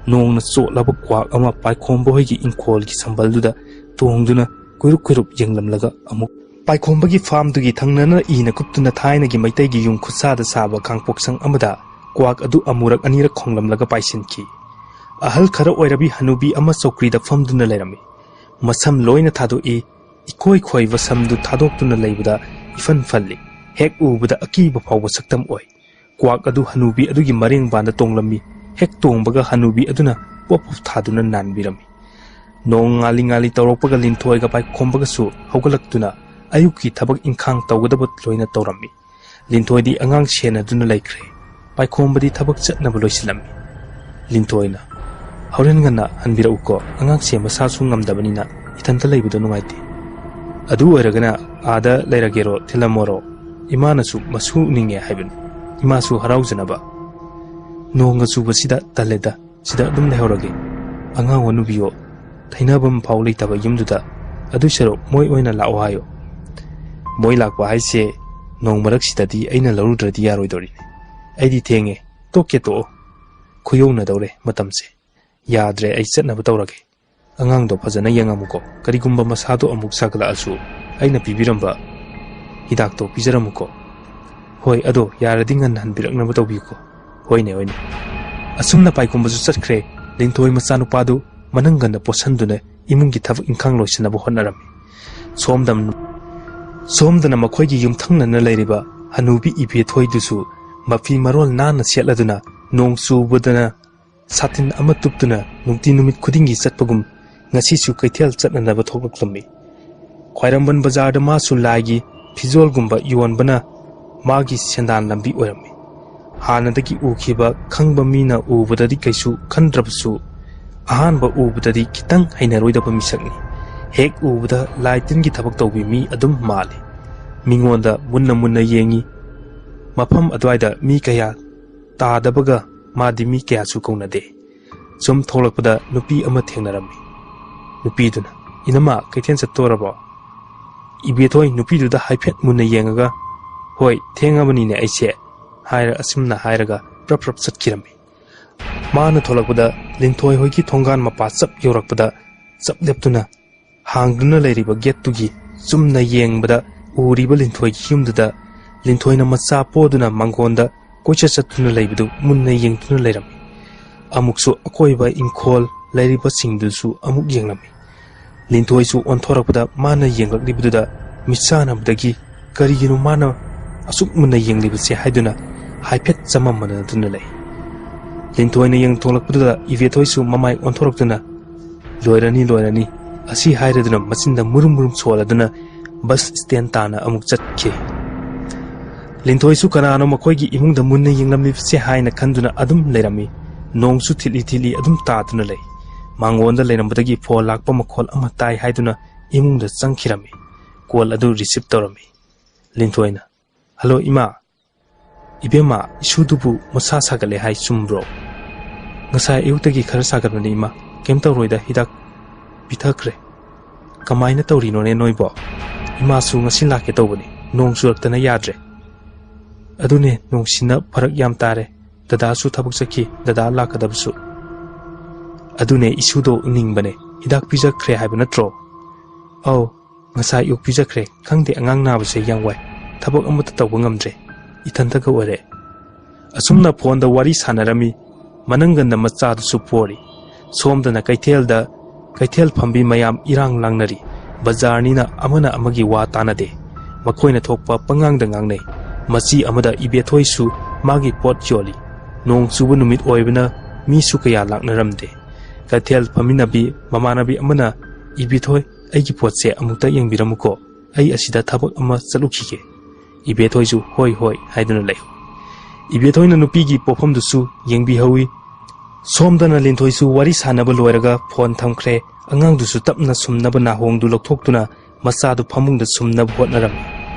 ꯅꯣꯡꯅ ꯆꯣꯠꯂꯕ ꯀ꯭ꯋꯥꯛ ꯑꯃ ꯄꯥꯏꯈꯣꯝꯕ ꯍꯣꯏꯒꯤ ꯏꯪꯈꯣꯜꯒꯤ ꯁꯝꯕꯜꯗꯨꯗ ꯇꯣꯡꯗꯨꯅ ꯀꯨꯏꯔꯨꯞ ꯀꯨꯏꯔꯨꯞ ꯌꯦꯡꯂꯝꯂꯒ ꯑꯃꯨꯛ ꯄꯥꯏꯈꯣꯝꯕꯒꯤ ꯐꯥꯝꯗꯨꯒꯤ ꯊꯪꯅꯅ ꯏꯅ ꯀꯨꯞꯇꯨꯅ ꯊꯥꯏꯅꯒꯤ ꯃꯩꯇꯩꯒꯤ ꯌꯨꯝ ꯈꯨꯠꯁꯥꯗ ꯁꯥꯕ ꯈꯥꯡꯄꯣꯛꯁꯪ ꯑꯃꯗ ꯀ꯭ꯋꯥꯛ ꯑꯗꯨ ꯑꯃꯨꯔꯛ ꯑꯅꯤꯔꯛ ꯈꯣꯡꯂꯝꯂꯒ ꯄꯥꯏꯁꯤꯟꯈꯤ꯫ ꯑꯍꯜ ꯈꯔ ꯑꯣꯏꯔꯕꯤ ꯍꯅꯨꯕꯤ ꯑꯃ ꯆꯧꯀ꯭ꯔꯤꯗ ꯐꯝꯗꯨꯅ ꯂꯩꯔꯝꯃꯤ꯫ ꯃꯁꯝ ꯂꯣꯏꯅ ꯊꯥꯗꯣꯛꯏ, ꯏꯀꯣꯏ ꯈꯣꯏꯕ ꯁꯝꯗꯨ ꯊꯥꯗꯣꯛꯇꯨꯅ ꯂꯩꯕꯗ ꯏꯐꯟ ꯐꯜꯂꯤ꯫ ꯍꯦꯛ ꯎꯕꯗ ꯑꯀꯤꯕ ꯐꯥꯎꯕ ꯁꯛꯇꯝ ꯑꯣꯏ꯫ ꯀ꯭ꯋꯥꯛ ꯑꯗꯨ ꯍꯅꯨꯕꯤ ꯑꯗꯨꯒꯤ ꯃꯔꯦꯡꯕꯥꯟꯗ ꯇꯣꯡꯂꯝꯃꯤ꯫ ꯍꯦꯛ ꯇꯣꯡꯕꯒ ꯍꯅꯨꯕꯤ ꯑꯗꯨꯅ ꯄꯣꯞ ꯄꯣꯞ ꯊꯥꯗꯨꯅ ꯅꯥꯟꯕꯤꯔꯝꯃꯤ꯫ ꯅꯣꯡ ꯉꯥꯜꯂꯤ ꯉꯥꯜꯂꯤ ꯇꯧꯔꯛꯄꯒ ꯂꯤꯟꯊꯣꯏꯒ ꯄꯥꯏꯈꯣꯝꯕꯒꯁꯨ ꯍꯧꯒꯠꯂꯛꯇꯨꯅ ꯑꯌꯨꯛꯀꯤ ꯊꯕꯛ ꯏꯪꯈꯥꯡ ꯇꯧꯒꯗꯕ ꯂꯣꯏꯅ ꯇꯧꯔꯝꯃꯤ꯫ ꯂꯤꯟꯊꯣꯏꯗꯤ ꯑꯉꯥꯡ ꯁꯦꯟꯅꯗꯨꯅ ꯂꯩꯈ꯭ꯔꯦ꯫ ꯄꯥꯏꯈꯣꯝꯕꯗꯤ ꯊꯕꯛ ꯆꯠꯅꯕ ꯂꯣꯏꯁꯤꯜꯂꯝꯃꯤ꯫ ꯂꯤꯟꯊꯣꯏꯅ, "ꯍꯣꯔꯦꯟ ꯉꯟꯅ ꯍꯟꯕꯤꯔꯛꯎꯀꯣ, ꯑꯉꯥꯡꯁꯦ ꯃꯁꯥꯁꯨ ꯉꯝꯗꯕꯅꯤꯅ ꯏꯊꯟꯇ ꯂꯩꯕꯗꯣ ꯅꯨꯡꯉꯥꯏꯇꯦ꯫ ꯑꯗꯨ ꯑꯣꯏꯔꯒꯅ ꯑꯥꯗ ꯂꯩꯔꯒꯦꯔꯣ, ꯊꯤꯜꯂꯝꯃꯣꯔꯣ? ꯏꯃꯥꯅꯁꯨ ꯃꯁꯨ ꯎꯅꯤꯡꯉꯦ ꯍꯥꯏꯕꯅꯤ, ꯏꯃꯥꯁꯨ ꯍꯔꯥꯎꯖꯅꯕ꯫" "ꯅꯣꯡꯒ ꯆꯨꯕꯁꯤꯗ ꯇꯜꯂꯦꯗ, ꯁꯤꯗ ꯑꯗꯨꯝ ꯂꯩꯍꯧꯔꯒꯦ꯫ ꯑꯉꯥꯡ ꯑꯣ ꯅꯨꯕꯤꯌꯣ, ꯊꯩꯅꯐꯝ ꯐꯥꯎ ꯂꯩꯇꯕ ꯌꯨꯝꯗꯨꯗ꯫ ꯑꯗꯨꯏ ꯁꯔꯨꯛ ꯃꯣꯏ ꯑꯣꯏꯅ ꯂꯥꯛꯑꯣ ꯍꯥꯏꯌꯣ꯫" "ꯃꯣꯏ ꯂꯥꯛꯄ ꯍꯥꯏꯁꯦ ꯅꯣꯡ ꯃꯔꯛꯁꯤꯗꯗꯤ ꯑꯩꯅ ꯂꯧꯔꯨꯗ꯭ꯔꯗꯤ ꯌꯥꯔꯣꯏꯗꯧꯔꯤꯅꯦ꯫ ꯑꯩꯗꯤ ꯊꯦꯡꯉꯦ, ꯇꯣꯛꯀꯦ ꯇꯣꯛꯑꯣ꯫ ꯈꯨꯌꯧꯅꯗꯧꯔꯦ ꯃꯇꯝꯁꯦ꯫ ꯌꯥꯗ꯭ꯔꯦ, ꯑꯩ ꯆꯠꯅꯕ ꯇꯧꯔꯒꯦ꯫ ꯑꯉꯥꯡꯗꯣ ꯐꯖꯅ ꯌꯦꯡꯉꯝꯃꯨꯀꯣ, ꯀꯔꯤꯒꯨꯝꯕ ꯃꯁꯥꯗꯣ ꯑꯃꯨꯛ ꯁꯥꯒꯠꯂꯛꯑꯁꯨ ꯑꯩꯅ ꯄꯤꯕꯤꯔꯝꯕ ꯍꯤꯗꯥꯛꯇꯣ ꯄꯤꯖꯔꯝꯃꯨꯀꯣ꯫" "ꯍꯣꯏ, ꯑꯗꯣ ꯌꯥꯔꯗꯤ ꯉꯟꯅ ꯍꯟꯕꯤꯔꯛꯅꯕ ꯇꯧꯕꯤꯌꯨꯀꯣ꯫" "ꯍꯣꯏꯅꯦ, ꯍꯣꯏꯅꯦ꯫" ꯑꯁꯨꯝꯅ ꯄꯥꯏꯈꯣꯝꯕꯁꯨ ꯆꯠꯈ꯭ꯔꯦ꯫ ꯂꯤꯟꯊꯣꯏ ꯃꯆꯥꯅꯨꯄꯥꯗꯨ ꯃꯅꯪꯒꯟꯗ ꯄꯣꯠꯁꯟꯗꯨꯅ ꯏꯃꯨꯡꯒꯤ ꯊꯕꯛ ꯏꯪꯈꯥꯡ ꯂꯣꯏꯁꯤꯟꯅꯕ ꯍꯣꯠꯅꯔꯝꯃꯤ꯫ ꯁꯣꯝꯗ-, ꯁꯣꯝꯗꯅ ꯃꯈꯣꯏꯒꯤ ꯌꯨꯝꯊꯪꯅꯅ ꯂꯩꯔꯤꯕ ꯍꯅꯨꯕꯤ ꯏꯕꯦꯊꯣꯏꯗꯨꯁꯨ ꯃꯐꯤ ꯃꯔꯣꯜ ꯅꯥꯟꯅ ꯁꯦꯠꯂꯗꯨꯅ, ꯅꯣꯡ ꯆꯨꯕꯗꯅ ꯁꯥꯇꯤꯟ ꯑꯃ ꯇꯨꯞꯇꯨꯅ ꯅꯨꯡꯇꯤ ꯅꯨꯃꯤꯠ ꯈꯨꯗꯤꯡꯒꯤ ꯆꯠꯄꯒꯨꯝ ꯉꯁꯤꯁꯨ ꯀꯩꯊꯦꯜ ꯆꯠꯅꯅꯕ ꯊꯣꯛꯂꯛꯂꯝꯃꯤ꯫ ꯈ꯭ꯋꯥꯏꯔꯝꯕꯟ ꯕꯖꯥꯔꯗ ꯃꯥꯁꯨ ꯂꯥꯏꯒꯤ ꯐꯤꯖꯣꯜꯒꯨꯝꯕ ꯌꯣꯟꯕꯅ ꯃꯥꯒꯤ ꯁꯦꯟꯗꯥꯟ ꯂꯝꯕꯤ ꯑꯣꯏꯔꯝꯃꯤ꯫ ꯍꯥꯟꯅꯗꯒꯤ ꯎꯈꯤꯕ ꯈꯪꯕ ꯃꯤꯅ ꯎꯕꯗꯗꯤ ꯀꯩꯁꯨ ꯈꯟꯗ꯭ꯔꯕꯁꯨ, ꯑꯍꯥꯟꯕ ꯎꯕꯗꯗꯤ ꯈꯤꯇꯪ ꯍꯩꯅꯔꯣꯏꯗꯕ ꯃꯤꯁꯛꯅꯤ꯫ ꯍꯦꯛ ꯎꯕꯗ ꯂꯥꯏ ꯇꯤꯟꯒꯤ ꯊꯕꯛ ꯇꯧꯕꯤ ꯃꯤ ꯑꯗꯨꯝ ꯃꯥꯜꯂꯤ꯫ ꯃꯤꯉꯣꯟꯗ ꯃꯨꯟꯅ ꯃꯨꯟꯅ ꯌꯦꯡꯉꯤ꯫ ꯃꯐꯝ ꯑꯗꯨꯋꯥꯏꯗ ꯃꯤ ꯀꯌꯥ ꯇꯥꯗꯕꯒ ꯃꯥꯗꯤ ꯃꯤ ꯀꯌꯥꯁꯨ ꯀꯧꯅꯗꯦ꯫ ꯁꯨꯝ ꯊꯣꯛꯂꯛꯄꯗ ꯅꯨꯄꯤ ꯑꯃ ꯊꯦꯡꯅꯔꯝꯃꯤ꯫ ꯅꯨꯄꯤꯗꯨꯅ, "ꯏꯅꯝꯃ, ꯀꯩꯊꯦꯜ ꯆꯠꯇꯣꯔꯕꯣ?" ꯏꯕꯦꯊꯣꯏ ꯅꯨꯄꯤꯗꯨꯗ ꯍꯥꯏꯐꯦꯠ ꯃꯨꯟꯅ ꯌꯦꯡꯉꯒ, "ꯍꯣꯏ, ꯊꯦꯡꯉꯕꯅꯤꯅꯦ ꯑꯩꯁꯦ," ꯍꯥꯏꯔ ꯑꯁꯨꯝꯅ ꯍꯥꯏꯔꯒ ꯄ꯭ꯔꯞ ꯄ꯭ꯔꯞ ꯆꯠꯈꯤꯔꯝꯃꯤ꯫ ꯃꯥꯅ ꯊꯣꯛꯂꯛꯄꯗ ꯂꯤꯟꯊꯣꯏ ꯍꯣꯏꯒꯤ ꯊꯣꯡꯒꯥꯟ ꯃꯄꯥ ꯆꯞ ꯌꯧꯔꯛꯄꯗ ꯆꯞ ꯂꯦꯞꯇꯨꯅ ꯍꯥꯡꯗꯨꯅ ꯂꯩꯔꯤꯕ ꯒꯦꯠꯇꯨꯒꯤ ꯆꯨꯝꯅ ꯌꯦꯡꯕꯗ ꯎꯔꯤꯕ ꯂꯤꯟꯊꯣꯏꯒꯤ ꯌꯨꯝꯗꯨꯗ ꯂꯤꯟꯊꯣꯏꯅ ꯃꯆꯥ ꯄꯣꯗꯨꯅ ꯃꯥꯡꯒꯣꯟꯗ ꯀꯣꯏꯆꯠ ꯆꯠꯇꯨꯅ ꯂꯩꯕꯗꯨ ꯃꯨꯟꯅ ꯌꯦꯡꯗꯨꯅ ꯂꯩꯔꯝꯃꯤ꯫ ꯑꯃꯨꯛꯁꯨ ꯑꯀꯣꯏꯕ ꯏꯪꯈꯣꯜ ꯂꯩꯔꯤꯕꯁꯤꯡꯗꯨꯁꯨ ꯑꯃꯨꯛ ꯌꯦꯡꯂꯝꯃꯤ꯫ ꯂꯤꯟꯊꯣꯏꯁꯨ ꯑꯣꯟꯊꯣꯔꯛꯄꯗ ꯃꯥꯅ ꯌꯦꯡꯂꯛꯂꯤꯕꯗꯨꯗ ꯃꯤꯠꯆꯥꯟꯅꯕꯗꯒꯤ ꯀꯔꯤꯒꯤꯅꯣ ꯃꯥꯅ ꯑꯁꯨꯛ ꯃꯨꯟꯅ ꯌꯦꯡꯂꯤꯕꯁꯦ ꯍꯥꯏꯗꯨꯅ ꯍꯥꯏꯐꯦꯠ ꯆꯃꯝꯅꯗꯨꯅ ꯂꯩ꯫ ꯂꯤꯟꯊꯣꯏꯅ ꯌꯦꯡꯊꯣꯛꯂꯛꯄꯗꯨꯗ ꯏꯕꯦꯊꯣꯏꯁꯨ ꯃꯃꯥꯏ ꯑꯣꯟꯊꯣꯔꯛꯇꯨꯅ, "ꯂꯣꯏꯔꯅꯤ, ꯂꯣꯏꯔꯅꯤ" ꯑꯁꯤ ꯍꯥꯏꯔꯗꯨꯅ ꯃꯆꯤꯟꯗ ꯃꯨꯔꯨꯝ ꯃꯨꯔꯨꯝ ꯁꯣꯜꯂꯗꯨꯅ ꯕꯁ ꯁ꯭ꯇꯦꯟ ꯇꯥꯅ ꯑꯃꯨꯛ ꯆꯠꯈꯤ꯫ ꯂꯤꯟꯊꯣꯏꯁꯨ ꯀꯅꯥꯅꯣ ꯃꯈꯣꯏꯒꯤ ꯏꯃꯨꯡꯗ ꯃꯨꯟꯅ ꯌꯦꯡꯂꯝꯂꯤꯕꯁꯦ ꯍꯥꯏꯅ ꯈꯟꯗꯨꯅ ꯑꯗꯨꯝ ꯂꯩꯔꯝꯃꯤ꯫ ꯅꯣꯡꯁꯨ ꯊꯤꯠꯂꯤ ꯊꯤꯠꯂꯤ ꯑꯗꯨꯝ ꯇꯥꯗꯨꯅ ꯂꯩ꯫ ꯃꯥꯡꯒꯣꯟꯗ ꯂꯩꯔꯝꯕꯗꯒꯤ ꯐꯣꯟ ꯂꯥꯛꯄ ꯃꯈꯣꯜ ꯑꯃ ꯇꯥꯏ ꯍꯥꯏꯗꯨꯅ ꯏꯃꯨꯡꯗ ꯆꯪꯈꯤꯔꯝꯃꯤ꯫ ꯀꯣꯜ ꯑꯗꯨ ꯔꯤꯁꯤꯞ ꯇꯧꯔꯝꯃꯤ꯫ ꯂꯤꯟꯊꯣꯏꯅ, "ꯍꯜꯂꯣ ꯏꯃꯥ꯫ ꯏꯕꯦꯝꯃ, ꯏꯁꯨꯗꯨꯕꯨ ꯃꯁꯥ ꯁꯥꯒꯠꯂꯦ ꯍꯥꯏ ꯆꯨꯝꯕ꯭ꯔꯣ?" "ꯉꯁꯥꯏ ꯑꯌꯨꯛꯇꯒꯤ ꯈꯔ ꯁꯥꯒꯠꯄꯅꯤ ꯏꯃꯥ꯫ ꯀꯩꯝ ꯇꯧꯔꯣꯏꯗ, ꯍꯤꯗꯥꯛ ꯄꯤꯊꯛꯈ꯭ꯔꯦ꯫" "ꯀꯃꯥꯏꯅ ꯇꯧꯔꯤꯅꯣꯅꯦ ꯅꯣꯏꯕꯣ? ꯏꯃꯥꯁꯨ ꯉꯁꯤ ꯂꯥꯛꯀꯦ ꯇꯧꯕꯅꯤ, ꯅꯣꯡ ꯆꯨꯔꯛꯇꯅ ꯌꯥꯗ꯭ꯔꯦ꯫" "ꯑꯗꯨꯅꯦ, ꯅꯣꯡꯁꯤꯅ ꯐꯔꯛ ꯌꯥꯝ ꯇꯥꯔꯦ꯫ ꯗꯗꯥꯁꯨ ꯊꯕꯛ ꯆꯠꯈꯤ, ꯗꯗꯥ ꯂꯥꯛꯀꯗꯕꯁꯨ꯫" "ꯑꯗꯨꯅꯦ, ꯏꯁꯨꯗꯣ ꯎꯅꯤꯡꯕꯅꯦ꯫ ꯍꯤꯗꯥꯛ ꯄꯤꯖꯈ꯭ꯔꯦ ꯍꯥꯏꯕ ꯅꯠꯇ꯭ꯔꯣ?" "ꯑꯧ, ꯉꯁꯥꯏ ꯑꯌꯨꯛ ꯄꯤꯖꯈ꯭ꯔꯦ꯫ ꯈꯪꯗꯦ, ꯑꯉꯥꯡ ꯅꯥꯕꯁꯦ ꯌꯥꯝ ꯋꯥꯏ꯫ ꯊꯕꯛ ꯑꯃꯠꯇ ꯇꯧꯕ ꯉꯝꯗ꯭ꯔꯦ꯫ ꯏꯊꯟꯇꯒ ꯑꯣꯏꯔꯦ꯫" ꯑꯁꯨꯝꯅ ꯐꯣꯟꯗ ꯋꯥꯔꯤ ꯁꯥꯟꯅꯔꯝꯃꯤ꯫ ꯃꯅꯪꯒꯟꯗ ꯃꯆꯥꯗꯨꯁꯨ ꯄꯣꯔꯤ꯫ ꯁꯣꯝꯗꯅ ꯀꯩꯊꯦꯜꯗ, ꯀꯩꯊꯦꯜ ꯐꯝꯕꯤ ꯃꯌꯥꯝ ꯏꯔꯥꯡ ꯂꯥꯡꯅꯔꯤ꯫ ꯕꯖꯥꯔꯅꯤꯅ ꯑꯃꯅ ꯑꯃꯒꯤ ꯋꯥ ꯇꯥꯅꯗꯦ꯫ ꯃꯈꯣꯏꯅ ꯊꯣꯛꯄ ꯄꯉꯥꯡꯗ ꯉꯥꯡꯅꯩ꯫ ꯃꯆꯤ ꯑꯃꯗ ꯏꯕꯦꯊꯣꯏꯁꯨ ꯃꯥꯒꯤ ꯄꯣꯠ ꯌꯣꯜꯂꯤ꯫ ꯅꯣꯡ ꯆꯨꯕ ꯅꯨꯃꯤꯠ ꯑꯣꯏꯕꯅ ꯃꯤꯁꯨ ꯀꯌꯥ ꯂꯥꯛꯅꯔꯝꯗꯦ꯫ ꯀꯩꯊꯦꯜ ꯐꯝꯃꯤꯟꯅꯕꯤ ꯃꯃꯥꯟꯅꯕꯤ ꯑꯃꯅ, "ꯏꯕꯦꯊꯣꯏ, ꯑꯩꯒꯤ ꯄꯣꯠꯁꯦ ꯑꯃꯨꯛꯇ ꯌꯦꯡꯕꯤꯔꯝꯃꯨꯀꯣ, ꯑꯩ ꯑꯁꯤꯗ ꯊꯕꯛ ꯑꯃ ꯆꯠꯂꯨꯈꯤꯒꯦ꯫" ꯏꯕꯦꯊꯣꯏꯁꯨ "ꯍꯣꯏ, ꯍꯣꯏ" ꯍꯥꯏꯗꯨꯅ ꯂꯩꯍꯧꯏ꯫ ꯏꯕꯦꯊꯣꯏꯅ ꯅꯨꯄꯤꯒꯤ ꯄꯣꯠꯐꯝꯗꯨꯁꯨ ꯌꯦꯡꯕꯤꯍꯧꯏ꯫ ꯁꯣꯝꯗꯅ ꯂꯤꯟꯊꯣꯏꯁꯨ ꯋꯥꯔꯤ ꯁꯥꯟꯅꯕ ꯂꯣꯏꯔꯒ ꯐꯣꯟ ꯊꯝꯈ꯭ꯔꯦ꯫ ꯑꯉꯥꯡꯗꯨꯁꯨ ꯇꯞꯅ ꯁꯨꯝꯅꯕ ꯅꯥꯍꯣꯡꯗꯨ ꯂꯧꯊꯣꯛꯇꯨꯅ ꯃꯆꯥꯗꯨ ꯐꯃꯨꯡꯗ ꯁꯨꯝꯅꯕ ꯍꯣꯠꯅꯔꯝꯃꯤ꯫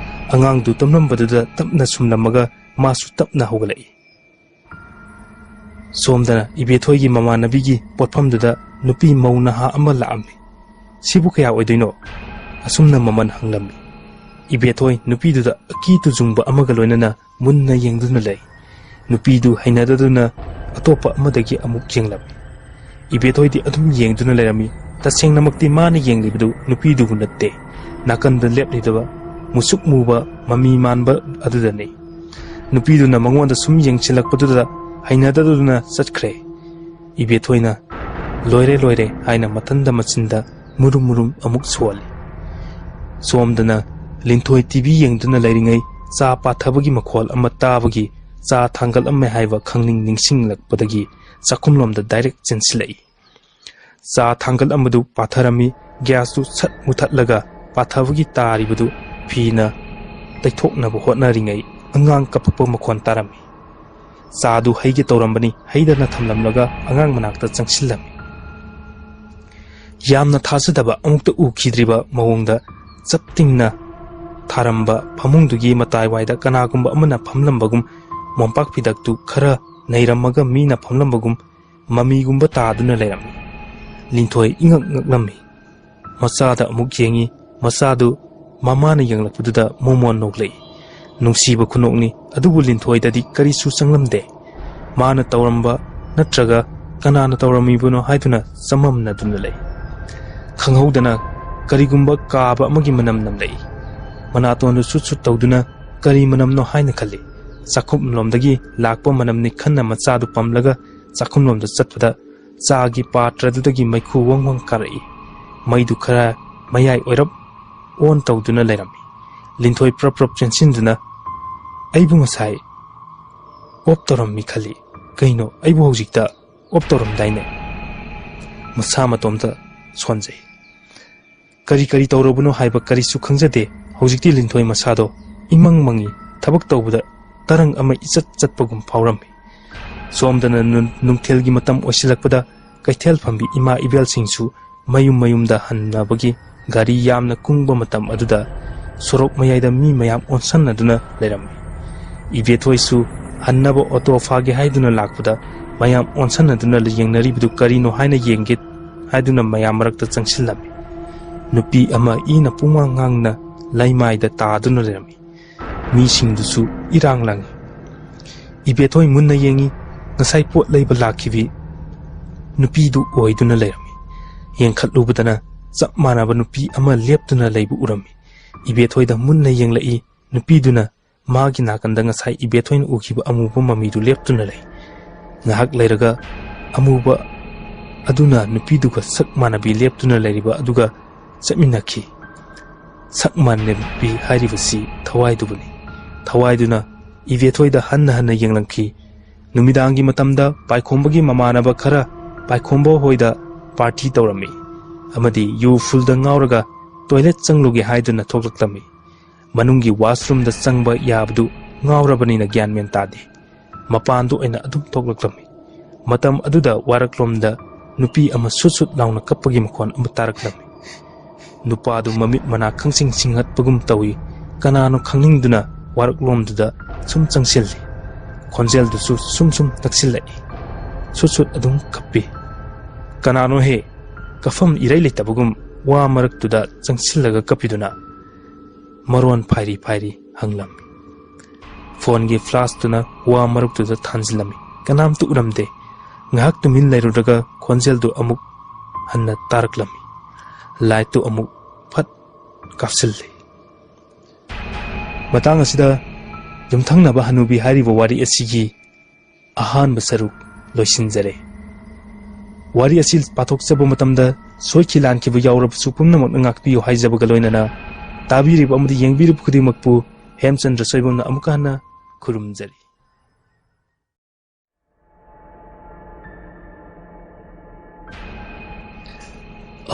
ꯑꯉꯥꯡꯗꯨ ꯇꯨꯝꯂꯝꯕꯗꯨꯗ ꯇꯞꯅ ꯁꯨꯝꯂꯝꯃꯒ ꯃꯥꯁꯨ ꯇꯞꯅ ꯍꯧꯒꯠꯂꯛꯏ꯫ ꯁꯣꯝꯗꯅ ꯏꯕꯦꯊꯣꯏꯒꯤ ꯃꯃꯥꯟꯅꯕꯤꯒꯤ ꯄꯣꯠꯐꯝꯗꯨꯗ ꯅꯨꯄꯤ ꯃꯧ ꯅꯍꯥ ꯑꯃ ꯂꯥꯛꯑꯝꯃꯤ꯫ "ꯁꯤꯕꯨ ꯀꯌꯥ ꯑꯣꯏꯗꯣꯏꯅꯣ?" ꯑꯁꯨꯝꯅ ꯃꯃꯜ ꯍꯪꯂꯝꯃꯤ꯫ ꯏꯕꯦꯊꯣꯏ ꯅꯨꯄꯤꯗꯨꯗ ꯑꯀꯤ ꯇꯨꯖꯨꯡꯕ ꯑꯃꯒ ꯂꯣꯏꯅꯅ ꯃꯨꯟꯅ ꯌꯦꯡꯗꯨꯅ ꯂꯩ꯫ ꯅꯨꯄꯤꯗꯨ ꯍꯩꯅꯗꯗꯨꯅ ꯑꯇꯣꯞꯄ ꯑꯃꯗꯒꯤ ꯑꯃꯨꯛ ꯌꯦꯡꯂꯝꯃꯤ꯫ ꯏꯕꯦꯊꯣꯏꯗꯤ ꯑꯗꯨꯝ ꯌꯦꯡꯗꯨꯅ ꯂꯩꯔꯝꯃꯤ꯫ ꯇꯁꯦꯡꯅꯃꯛꯇꯤ ꯃꯥꯅ ꯌꯦꯡꯂꯤꯕꯗꯨ ꯅꯨꯄꯤꯗꯨꯕꯨ ꯅꯠꯇꯦ, ꯅꯥꯀꯟꯗ ꯂꯦꯞꯂꯤꯗꯕ ꯃꯨꯁꯨꯛ ꯃꯨꯕ ꯃꯃꯤ ꯃꯥꯟꯕ ꯑꯗꯨꯗꯅꯤ꯫ ꯅꯨꯄꯤꯗꯨꯅ ꯃꯉꯣꯟꯗ ꯁꯨꯝ ꯌꯦꯡꯁꯤꯜꯂꯛꯄꯗꯨꯗ ꯍꯩꯅꯗꯗꯨꯅ ꯆꯠꯈ꯭ꯔꯦ꯫ ꯏꯕꯦꯊꯣꯏꯅ "ꯂꯣꯏꯔꯦ, ꯂꯣꯏꯔꯦ" ꯍꯥꯏꯅ ꯃꯊꯟꯗ ꯃꯆꯤꯟꯗ ꯃꯨꯔꯨꯝ ꯃꯨꯔꯨꯝ ꯑꯃꯨꯛ ꯁꯣꯜꯂꯤ꯫ ꯁꯣꯝꯗꯅ ꯂꯤꯟꯊꯣꯏ ꯇꯤ ꯚꯤ ꯌꯦꯡꯗꯨꯅ ꯂꯩꯔꯤꯉꯩ ꯆꯥ ꯄꯥꯊꯕꯒꯤ ꯃꯈꯣꯜ ꯑꯃ ꯇꯥꯕꯒꯤ ꯆꯥ ꯊꯥꯡꯒꯠꯂꯝꯃꯦ ꯍꯥꯏꯕ ꯈꯪꯅꯤꯡ ꯅꯤꯡꯁꯤꯡꯂꯛꯄꯗꯒꯤ ꯆꯥꯛꯈꯨꯝꯂꯣꯝꯗ ꯗꯥꯏꯔꯦꯛ ꯆꯦꯟꯁꯤꯜꯂꯛꯏ꯫ ꯆꯥ ꯊꯥꯡꯒꯠꯂꯝꯕꯗꯨ ꯄꯥꯊꯔꯝꯃꯤ꯫ ꯒ꯭ꯌꯥꯁꯇꯨ ꯁꯠ ꯃꯨꯊꯠꯂꯒ ꯄꯥꯊꯕꯒꯤ ꯇꯥꯔꯤꯕꯗꯨ ꯐꯤꯅ ꯇꯩꯊꯣꯛꯅꯕ ꯍꯣꯠꯅꯔꯤꯉꯩ ꯑꯉꯥꯡ ꯀꯞꯄꯛꯄ ꯃꯈꯣꯟ ꯇꯥꯔꯝꯃꯤ꯫ ꯆꯥꯗꯨ ꯍꯩꯒꯦ ꯇꯧꯔꯝꯕꯅꯤ, ꯍꯩꯗꯅ ꯊꯝꯂꯝꯂꯒ ꯑꯉꯥꯡ ꯃꯅꯥꯛꯇ ꯆꯪꯁꯤꯜꯂꯝꯃꯤ꯫ ꯌꯥꯝꯅ ꯊꯥꯖꯗꯕ, ꯑꯃꯨꯛꯇ ꯎꯈꯤꯗ꯭ꯔꯤꯕ ꯃꯑꯣꯡꯗ ꯆꯞ ꯇꯤꯡꯅ ꯊꯥꯔꯝꯕ ꯐꯃꯨꯡꯗꯨꯒꯤ ꯃꯇꯥꯏꯋꯥꯏꯗ ꯀꯅꯥꯒꯨꯝꯕ ꯑꯃꯅ ꯐꯝꯂꯝꯕꯒꯨꯝ, ꯃꯣꯝꯄꯥꯛ ꯐꯤꯗꯛꯇꯨ ꯈꯔ ꯅꯩꯔꯝꯃꯒ ꯃꯤꯅ ꯐꯝꯂꯝꯕꯒꯨꯝ ꯃꯃꯤꯒꯨꯝꯕ ꯇꯥꯗꯨꯅ ꯂꯩꯔꯝꯃꯤ꯫ ꯂꯤꯟꯊꯣꯏ ꯏꯉꯛ ꯉꯛꯂꯝꯃꯤ꯫ ꯃꯆꯥꯗ ꯑꯃꯨꯛ ꯌꯦꯡꯉꯤ꯫ ꯃꯆꯥꯗꯨ ꯃꯃꯥꯅ ꯌꯦꯡꯂꯛꯄꯗꯨꯗ ꯃꯣꯃꯣꯟ ꯅꯣꯛꯂꯛꯏ꯫ ꯅꯨꯡꯁꯤꯕ ꯈꯨꯅꯣꯛꯅꯤ, ꯑꯗꯨꯕꯨ ꯂꯤꯟꯊꯣꯏꯗꯗꯤ ꯀꯔꯤꯁꯨ ꯆꯪꯂꯝꯗꯦ꯫ ꯃꯥꯅ ꯇꯧꯔꯝꯕ ꯅꯠꯇ꯭ꯔꯒ ꯀꯅꯥꯅ ꯇꯧꯔꯝꯃꯤꯕꯅꯣ ꯍꯥꯏꯗꯨꯅ ꯆꯃꯝꯅꯗꯨꯅ ꯂꯩ꯫ ꯈꯪꯍꯧꯗꯅ ꯀꯔꯤꯒꯨꯝꯕ ꯀꯥꯕ ꯑꯃꯒꯤ ꯃꯅꯝ ꯅꯝꯂꯛꯏ꯫ ꯃꯅꯥꯇꯣꯟꯗꯨ ꯁꯨꯠ ꯁꯨꯠ ꯇꯧꯗꯨꯅ ꯀꯔꯤ ꯃꯅꯝꯅꯣ ꯍꯥꯏꯅ ꯈꯜꯂꯤ꯫ ꯆꯥꯛꯈꯨꯝꯂꯣꯝꯗꯒꯤ ꯂꯥꯛꯄ ꯃꯅꯝꯅꯤ ꯈꯟꯅ ꯃꯆꯥꯗꯨ ꯄꯝꯂꯒ ꯆꯥꯛꯈꯨꯝꯂꯣꯝꯗ ꯆꯠꯄꯗ ꯆꯥꯒꯤ ꯄꯥꯇ꯭ꯔꯗꯨꯗꯒꯤ ꯃꯩꯈꯨ ꯋꯪ ꯋꯪ ꯀꯥꯔꯛꯏ꯫ ꯃꯩꯗꯨ ꯈꯔ ꯃꯌꯥꯏ ꯑꯣꯏꯔꯞ ꯑꯣꯟ ꯇꯧꯗꯨꯅ ꯂꯩꯔꯝꯃꯤ꯫ ꯂꯤꯟꯊꯣꯏ ꯄ꯭ꯔꯞ ꯄ꯭ꯔꯞ ꯆꯦꯟꯁꯤꯟꯗꯨꯅ, "ꯑꯩꯕꯨ ꯉꯁꯥꯏ ꯑꯣꯞ ꯇꯧꯔꯝꯃꯤ ꯈꯜꯂꯤ꯫ ꯀꯩꯅꯣ, ꯑꯩꯕꯨ ꯍꯧꯖꯤꯛꯇ ꯑꯣꯞ ꯇꯧꯔꯝꯗꯥꯏꯅꯦ?" ꯃꯁꯥ ꯃꯇꯣꯝꯇ ꯁꯣꯟꯖꯩ꯫ ꯀꯔꯤ ꯀꯔꯤ ꯇꯧꯔꯕꯅꯣ ꯍꯥꯏꯕ ꯀꯔꯤꯁꯨ ꯈꯪꯖꯗꯦ꯫ ꯍꯧꯖꯤꯛꯇꯤ ꯂꯤꯟꯊꯣꯏ ꯃꯁꯥꯗꯣ ꯏꯃꯪ ꯃꯪꯉꯤ꯫ ꯊꯕꯛ ꯇꯧꯕꯗ ꯇꯔꯪ ꯑꯃ ꯏꯆꯠ ꯆꯠꯄꯒꯨꯝ ꯐꯥꯎꯔꯝꯃꯤ꯫ ꯁꯣꯝꯗꯅ ꯅꯨ-, ꯅꯨꯡꯊꯤꯜꯒꯤ ꯃꯇꯝ ꯑꯣꯏꯁꯤꯜꯂꯛꯄꯗ ꯀꯩꯊꯦꯜ ꯐꯝꯕꯤ ꯏꯃꯥ ꯏꯕꯦꯜꯁꯤꯡꯁꯨ ꯃꯌꯨꯝ ꯃꯌꯨꯝꯗ ꯍꯟꯅꯕꯒꯤ ꯒꯥꯔꯤ ꯌꯥꯝꯅ ꯀꯨꯡꯕ ꯃꯇꯝ ꯑꯗꯨꯗ ꯁꯣꯔꯣꯛ ꯃꯌꯥꯏꯗ ꯃꯤ ꯃꯌꯥꯝ ꯑꯣꯟꯁꯟꯅꯗꯨꯅ ꯂꯩꯔꯝꯃꯤ꯫ ꯏꯕꯦꯊꯣꯏꯁꯨ ꯍꯟꯅꯕ ꯑꯣꯇꯣ ꯐꯥꯒꯦ ꯍꯥꯏꯗꯨꯅ ꯂꯥꯛꯄꯗ ꯃꯌꯥꯝ ꯑꯣꯟꯁꯟꯅꯗꯨꯅ ꯌꯦꯡꯅꯔꯤꯕꯗꯨ ꯀꯔꯤꯅꯣ ꯍꯥꯏꯅ ꯌꯦꯡꯒꯦ ꯍꯥꯏꯗꯨꯅ ꯃꯌꯥꯝ ꯃꯔꯛꯇ ꯆꯪꯁꯤꯜꯂꯝꯃꯤ꯫ ꯅꯨꯄꯤ ꯑꯃ ꯏꯅ ꯄꯨꯡꯉꯥꯡ ꯉꯥꯡꯅ ꯂꯩꯃꯥꯏꯗ ꯇꯥꯗꯨꯅ ꯂꯩꯔꯝꯃꯤ꯫ ꯃꯤꯁꯤꯡꯗꯨꯁꯨ ꯏꯔꯥꯡ ꯂꯥꯡꯏ꯫ ꯏꯕꯦꯊꯣꯏ ꯃꯨꯟꯅ ꯌꯦꯡꯏ꯫ ꯉꯁꯥꯏ ꯄꯣꯠ ꯂꯩꯕ ꯂꯥꯛꯈꯤꯕꯤ ꯅꯨꯄꯤꯗꯨ ꯑꯣꯏꯗꯨꯅ ꯂꯩꯔꯝꯃꯤ꯫ ꯌꯦꯡꯈꯠꯂꯨꯕꯗꯅ ꯆꯞ ꯃꯥꯟꯅꯕ ꯅꯨꯄꯤ ꯑꯃ ꯂꯦꯞꯇꯨꯅ ꯂꯩꯕ ꯎꯔꯝꯃꯤ꯫ ꯏꯕꯦꯊꯣꯏꯗ ꯃꯨꯟꯅ ꯌꯦꯡꯂꯛꯏ꯫ ꯅꯨꯄꯤꯗꯨꯅ ꯃꯥꯒꯤ ꯅꯥꯀꯟꯗ ꯉꯁꯥꯏ ꯏꯕꯦꯊꯣꯏꯅ ꯎꯈꯤꯕ ꯑꯃꯨꯕ ꯃꯃꯤꯗꯨ ꯂꯦꯞꯇꯨꯅ ꯂꯩ꯫ ꯉꯥꯏꯍꯥꯛ ꯂꯩꯔꯒ ꯑꯃꯨꯕ ꯑꯗꯨꯅ ꯅꯨꯄꯤꯗꯨꯒ ꯁꯛ ꯃꯥꯟꯅꯕꯤ ꯂꯦꯞꯇꯨꯅ ꯂꯩꯔꯤꯕ ꯑꯗꯨꯒ ꯆꯠꯃꯤꯟꯅꯈꯤ꯫ ꯁꯛ ꯃꯥꯟꯅꯕꯤ ꯍꯥꯏꯔꯤꯕꯁꯤ ꯊꯋꯥꯏꯗꯨꯕꯨꯅꯤ꯫ ꯊꯋꯥꯏꯗꯨꯅ ꯏꯕꯦꯊꯣꯏꯗ ꯍꯟꯅ ꯍꯟꯅ ꯌꯦꯡꯂꯝꯈꯤ꯫ ꯅꯨꯃꯤꯗꯥꯡꯒꯤ ꯃꯇꯝꯗ ꯄꯥꯏꯈꯣꯝꯕꯒꯤ ꯃꯃꯥꯟꯅꯕ ꯈꯔ ꯄꯥꯏꯈꯣꯝꯕ ꯍꯣꯏꯗ ꯄꯥꯔꯇꯤ ꯇꯧꯔꯝꯃꯤ ꯑꯃꯗꯤ ꯌꯨ ꯐꯨꯜꯗ ꯉꯥꯎꯔꯒ ꯇꯣꯏꯂꯦꯠ ꯆꯪꯂꯨꯒꯦ ꯍꯥꯏꯗꯨꯅ ꯊꯣꯛꯂꯛꯂꯝꯃꯤ꯫ ꯃꯅꯨꯡꯒꯤ ꯋꯥꯁꯔꯨꯝꯗ ꯆꯪꯕ ꯌꯥꯕꯗꯨ ꯉꯥꯎꯔꯕꯅꯤꯅ ꯒ꯭ꯌꯥꯟ ꯃꯦꯟ ꯇꯥꯗꯦ꯫ ꯃꯄꯥꯟꯗ ꯑꯣꯏꯅ ꯑꯗꯨꯝ ꯊꯣꯛꯂꯛꯂꯝꯃꯤ꯫ ꯃꯇꯝ ꯑꯗꯨꯗ ꯋꯥꯔꯛꯂꯣꯝꯗ ꯅꯨꯄꯤ ꯑꯃ ꯁꯨꯠ ꯁꯨꯠ ꯂꯥꯎꯅ ꯀꯞꯄꯒꯤ ꯃꯈꯣꯟ ꯑꯃ ꯇꯥꯔꯛꯂꯝꯃꯤ꯫ ꯅꯨꯄꯥꯗꯨ ꯃꯃꯤꯠ ꯃꯅꯥ ꯈꯪꯁꯤꯡ ꯁꯤꯡꯍꯠꯄꯒꯨꯝ ꯇꯧꯏ꯫ ꯀꯅꯥꯅꯣ ꯈꯪꯅꯤꯡꯗꯨꯅ ꯋꯥꯔꯛꯂꯣꯝꯗꯨꯗ ꯁꯨꯝ ꯆꯪꯁꯤꯜꯂꯤ꯫ ꯈꯣꯟꯖꯦꯜꯗꯨꯁꯨ ꯁꯨꯝ ꯁꯨꯝ ꯅꯛꯁꯤꯜꯂꯛꯏ꯫ ꯁꯨꯠ ꯁꯨꯠ ꯑꯗꯨꯝ ꯀꯞꯄꯤ꯫ "ꯀꯅꯥꯅꯣꯍꯦ? ꯀꯐꯝ ꯏꯔꯩ ꯂꯩꯇꯕꯒꯨꯝ ꯋꯥ ꯃꯔꯛꯇꯨꯗ ꯆꯪꯁꯤꯜꯂꯒ ꯀꯞꯄꯤꯗꯨꯅ?" ꯃꯔꯣꯟ ꯐꯥꯏꯔꯤ ꯐꯥꯏꯔꯤ ꯍꯪꯂꯝꯃꯤ꯫ ꯐꯣꯟꯒꯤ ꯐ꯭ꯂꯥꯁꯇꯨꯅ ꯋꯥ ꯃꯔꯛꯇꯨꯗ ꯊꯥꯟꯖꯤꯜꯂꯝꯃꯤ꯫ ꯀꯅꯥꯝꯇ ꯎꯔꯝꯗꯦ꯫ ꯉꯥꯏꯍꯥꯛ ꯇꯨꯃꯤꯟ ꯂꯩꯔꯨꯔꯒ ꯈꯣꯟꯖꯦꯜꯗꯨ ꯑꯃꯨꯛ ꯍꯟꯅ ꯇꯥꯔꯛꯂꯝꯃꯤ꯫ ꯂꯥꯏꯠꯇꯨ ꯑꯃꯨꯛ ꯐꯠ ꯀꯥꯞꯁꯤꯜꯂꯤ꯫ ꯃꯇꯥꯡ ꯑꯁꯤꯗ ꯌꯨꯝꯊꯪꯅꯕ ꯍꯅꯨꯕꯤ ꯍꯥꯏꯔꯤꯕ ꯋꯥꯔꯤ ꯑꯁꯤꯒꯤ ꯑꯍꯥꯟꯕ ꯁꯔꯨꯛ ꯂꯣꯏꯁꯤꯟꯖꯔꯦ꯫ ꯋꯥꯔꯤ ꯑꯁꯤ ꯄꯥꯊꯣꯛꯆꯕ ꯃꯇꯝꯗ ꯁꯣꯏꯈꯤ ꯂꯥꯟꯈꯤꯕ ꯌꯥꯎꯔꯕꯁꯨ ꯄꯨꯝꯅꯃꯛꯅ ꯉꯥꯛꯄꯤꯌꯨ ꯍꯥꯏꯖꯕꯒ ꯂꯣꯏꯅꯅ ꯇꯥꯕꯤꯔꯤꯕ ꯑꯃꯗꯤ ꯌꯦꯡꯕꯤꯔꯤꯕ ꯈꯨꯗꯤꯡꯃꯛꯄꯨ ꯍꯦꯝꯆꯟꯗ꯭ꯔ ꯁꯣꯏꯕꯝꯅ ꯑꯃꯨꯛꯀ ꯍꯟꯅ ꯈꯨꯔꯨꯝꯖꯔꯤ꯫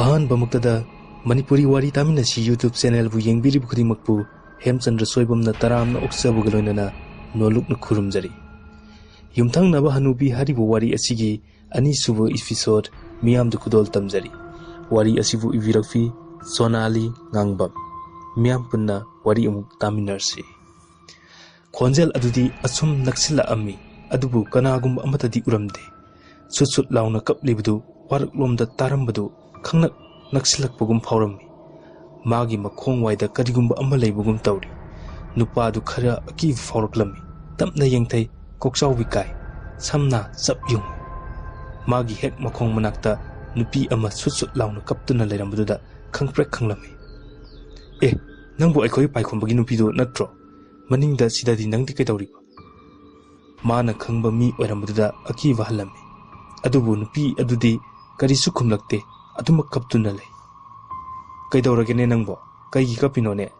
ꯑꯍꯥꯟꯕꯃꯛꯇꯗ ꯃꯅꯤꯄꯨꯔꯤ ꯋꯥꯔꯤ ꯇꯥꯃꯤꯟꯅꯁꯤ YouTube ꯆꯦꯅꯦꯜꯕꯨ ꯌꯦꯡꯕꯤꯔꯤꯕ ꯈꯨꯗꯤꯡꯃꯛꯄꯨ ꯍꯦꯝꯆꯟꯗ꯭ꯔ ꯁꯣꯏꯕꯝꯅ ꯇꯔꯥꯝꯅ ꯑꯣꯛꯆꯕꯒ ꯂꯣꯏꯅꯅ ꯅꯣꯂꯨꯛꯅ ꯈꯨꯔꯨꯝꯖꯔꯤ꯫ ꯌꯨꯝꯊꯪꯅꯕ ꯍꯅꯨꯕꯤ ꯍꯥꯏꯔꯤꯕ ꯋꯥꯔꯤ ꯑꯁꯤꯒꯤ ꯑꯅꯤꯁꯨꯕ ꯏꯄꯤꯁꯣꯗ ꯃꯤꯌꯥꯝꯗ ꯈꯨꯗꯣꯜ ꯇꯝꯖꯔꯤ꯫ ꯋꯥꯔꯤ ꯑꯁꯤꯕꯨ ꯏꯕꯤꯔꯛꯄꯤ ꯁꯣꯅꯥꯂꯤ ꯉꯥꯡꯕꯝ꯫ ꯃꯤꯌꯥꯝ ꯄꯨꯟꯅ ꯋꯥꯔꯤ ꯑꯃꯨꯛ ꯇꯥꯃꯤꯟꯅꯔꯁꯤ꯫ ꯈꯣꯟꯖꯦꯜ ꯑꯗꯨꯗꯤ ꯑꯁꯨꯝ ꯅꯛꯁꯤꯜꯂꯛꯑꯝꯃꯤ, ꯑꯗꯨꯕꯨ ꯀꯅꯥꯒꯨꯝꯕ ꯑꯃꯠꯇꯗꯤ ꯎꯔꯝꯗꯦ꯫ ꯁꯨꯠ ꯁꯨꯠ ꯂꯥꯎꯅ ꯀꯞꯂꯤꯕꯗꯨ ꯋꯥꯔꯛꯂꯣꯝꯗ ꯇꯥꯔꯝꯕꯗꯨ ꯈꯪꯅꯛ ꯅꯛꯁꯤꯜꯂꯛꯄꯒꯨꯝ ꯐꯥꯎꯔꯝꯃꯤ꯫ ꯃꯥꯒꯤ ꯃꯈꯣꯡ ꯋꯥꯏꯗ ꯀꯔꯤꯒꯨꯝꯕ ꯑꯃ ꯂꯩꯕꯒꯨꯝ ꯇꯧꯔꯤ꯫ ꯅꯨꯄꯥꯗꯨ ꯈꯔ ꯑꯀꯤꯕ ꯐꯥꯎꯔꯛꯂꯝꯃꯤ꯫ ꯇꯞꯅ ꯌꯦꯡꯊꯩ, ꯀꯣꯛꯆꯥꯎꯕꯤ ꯀꯥꯏ, ꯁꯝꯅ ꯆꯞ ꯌꯨꯡꯏ꯫ ꯃꯥꯒꯤ ꯍꯦꯛ ꯃꯈꯣꯡ ꯃꯅꯥꯛꯇ ꯅꯨꯄꯤ ꯑꯃ ꯁꯨꯠ ꯁꯨꯠ ꯂꯥꯎꯅ ꯀꯞꯇꯨꯅ ꯂꯩꯔꯝꯕꯗꯨꯗ ꯈꯪꯄ꯭ꯔꯦꯛ ꯈꯪꯂꯝꯃꯤ꯫ "ꯑꯦ, ꯅꯪꯕꯨ ꯑꯩꯈꯣꯏ ꯄꯥꯏꯈꯣꯝꯕꯒꯤ ꯅꯨꯄꯤꯗꯨ ꯅꯠꯇ꯭ꯔꯣ? ꯃꯅꯤꯡꯗ ꯁꯤꯗꯗꯤ ꯅꯪꯗꯤ ꯀꯩꯗꯧꯔꯤꯕ?" ꯃꯥꯅ ꯈꯪꯕ ꯃꯤ ꯑꯣꯏꯔꯝꯕꯗꯨꯗ ꯑꯀꯤꯕ ꯍꯜꯂꯝꯃꯤ꯫ ꯑꯗꯨꯕꯨ ꯅꯨꯄꯤ ꯑꯗꯨꯗꯤ ꯀꯔꯤꯁꯨ ꯈꯨꯝꯂꯛꯇꯦ, ꯑꯗꯨꯃꯛ ꯀꯞꯇꯨꯅ ꯂꯩ꯫ "ꯀꯩꯗꯧꯔꯒꯦꯅꯦ ꯅꯪꯕꯣ? ꯀꯩꯒꯤ ꯀꯞꯄꯤꯅꯣꯅꯦ?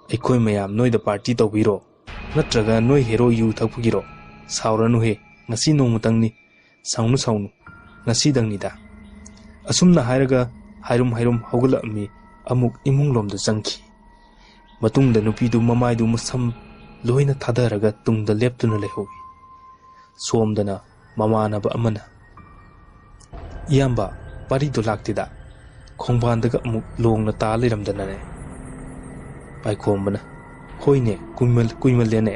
ꯑꯩꯈꯣꯏ ꯃꯌꯥꯝ ꯅꯣꯏꯗ ꯄꯥꯔꯇꯤ ꯇꯧꯕꯤꯔꯣ? ꯅꯠꯇ꯭ꯔꯒ ꯅꯣꯏ ꯍꯦꯔꯣ ꯌꯨ ꯊꯛꯄꯒꯤꯔꯣ? ꯁꯥꯎꯔꯅꯨꯍꯦ, ꯉꯁꯤ ꯅꯣꯡꯃꯇꯪꯅꯤ꯫ ꯁꯥꯎꯅꯨ, ꯁꯥꯎꯅꯨ, ꯉꯁꯤꯗꯪꯅꯤꯗ"꯫ ꯑꯁꯨꯝꯅ ꯍꯥꯏꯔꯒ ꯍꯥꯏꯔꯨꯝ ꯍꯥꯏꯔꯨꯝ ꯍꯧꯒꯠꯂꯛꯑꯝꯃꯤ, ꯑꯃꯨꯛ ꯏꯃꯨꯡꯂꯣꯝꯗ ꯆꯪꯈꯤ꯫ ꯃꯇꯨꯡꯗ ꯅꯨꯄꯤꯗꯨ ꯃꯃꯥꯏꯗꯨ ꯃꯁꯝ ꯂꯣꯏꯅ ꯊꯥꯗꯔꯒ ꯇꯨꯡꯗ ꯂꯦꯞꯇꯨꯅ ꯂꯩꯍꯧꯏ꯫ ꯁꯣꯝꯗꯅ ꯃꯃꯥꯟꯅꯕ ꯑꯃꯅ, "ꯏꯌꯥꯝꯕ, ꯄꯥꯔꯤꯗꯣ ꯂꯥꯛꯇꯦꯗ, ꯈꯣꯡꯕꯥꯟꯗꯒ ꯑꯃꯨꯛ ꯂꯣꯡꯅ ꯇꯥ ꯂꯩꯔꯝꯗꯅꯅꯦ?" ꯄꯥꯏꯈꯣꯝꯕꯅ, "ꯍꯣꯏꯅꯦ, ꯀꯨꯏꯃꯜ-, ꯀꯨꯏꯃꯜꯂꯦꯅꯦ꯫"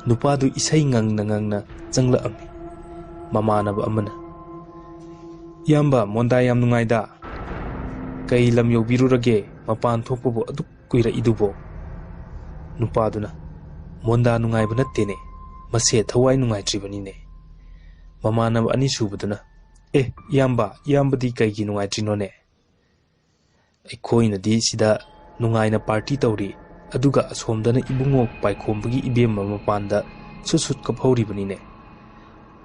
ꯅꯨꯄꯥꯗꯨ ꯏꯁꯩ ꯉꯪꯅ ꯉꯪꯅ ꯆꯪꯂꯛꯑꯝꯃꯤ꯫ ꯃꯃꯥꯟꯅꯕ ꯑꯃꯅ, "ꯏꯌꯥꯝꯕ, ꯃꯣꯟꯗꯥ ꯌꯥꯝ ꯅꯨꯡꯉꯥꯏꯗ꯫ ꯀꯩ ꯂꯝ ꯌꯧꯕꯤꯔꯨꯔꯒꯦ? ꯃꯄꯥꯟ ꯊꯣꯛꯄꯕꯨ ꯑꯗꯨꯛ ꯀꯨꯏꯔꯛꯏꯗꯨꯕꯣ?" ꯅꯨꯄꯥꯗꯨꯅ, "ꯃꯣꯟꯗꯥ ꯅꯨꯡꯉꯥꯏꯕ ꯅꯠꯇꯦꯅꯦ, ꯃꯁꯦ ꯊꯋꯥꯏ ꯅꯨꯡꯉꯥꯏꯇ꯭ꯔꯤꯕꯅꯤꯅꯦ꯫" ꯃꯃꯥꯟꯅꯕ ꯑꯅꯤꯁꯨꯕꯗꯨꯅ, "ꯑꯦ, ꯏꯌꯥꯝꯕ, ꯏꯌꯥꯝꯕꯗꯤ ꯀꯩꯒꯤ ꯅꯨꯡꯉꯥꯏꯇ꯭ꯔꯤꯅꯣꯅꯦ?" "ꯑꯩꯈꯣꯏꯅꯗꯤ ꯁꯤꯗ ꯅꯨꯡꯉꯥꯏꯅ ꯄꯥꯔꯇꯤ ꯇꯧꯔꯤ, ꯑꯗꯨꯒ ꯑꯁꯣꯝꯗꯅ ꯏꯕꯨꯡꯉꯣ ꯄꯥꯏꯈꯣꯝꯕꯒꯤ ꯏꯕꯦꯝꯃ ꯃꯄꯥꯟꯗ ꯁꯨꯠ ꯁꯨꯠ ꯀꯞꯍꯧꯔꯤꯕꯅꯤꯅꯦ꯫"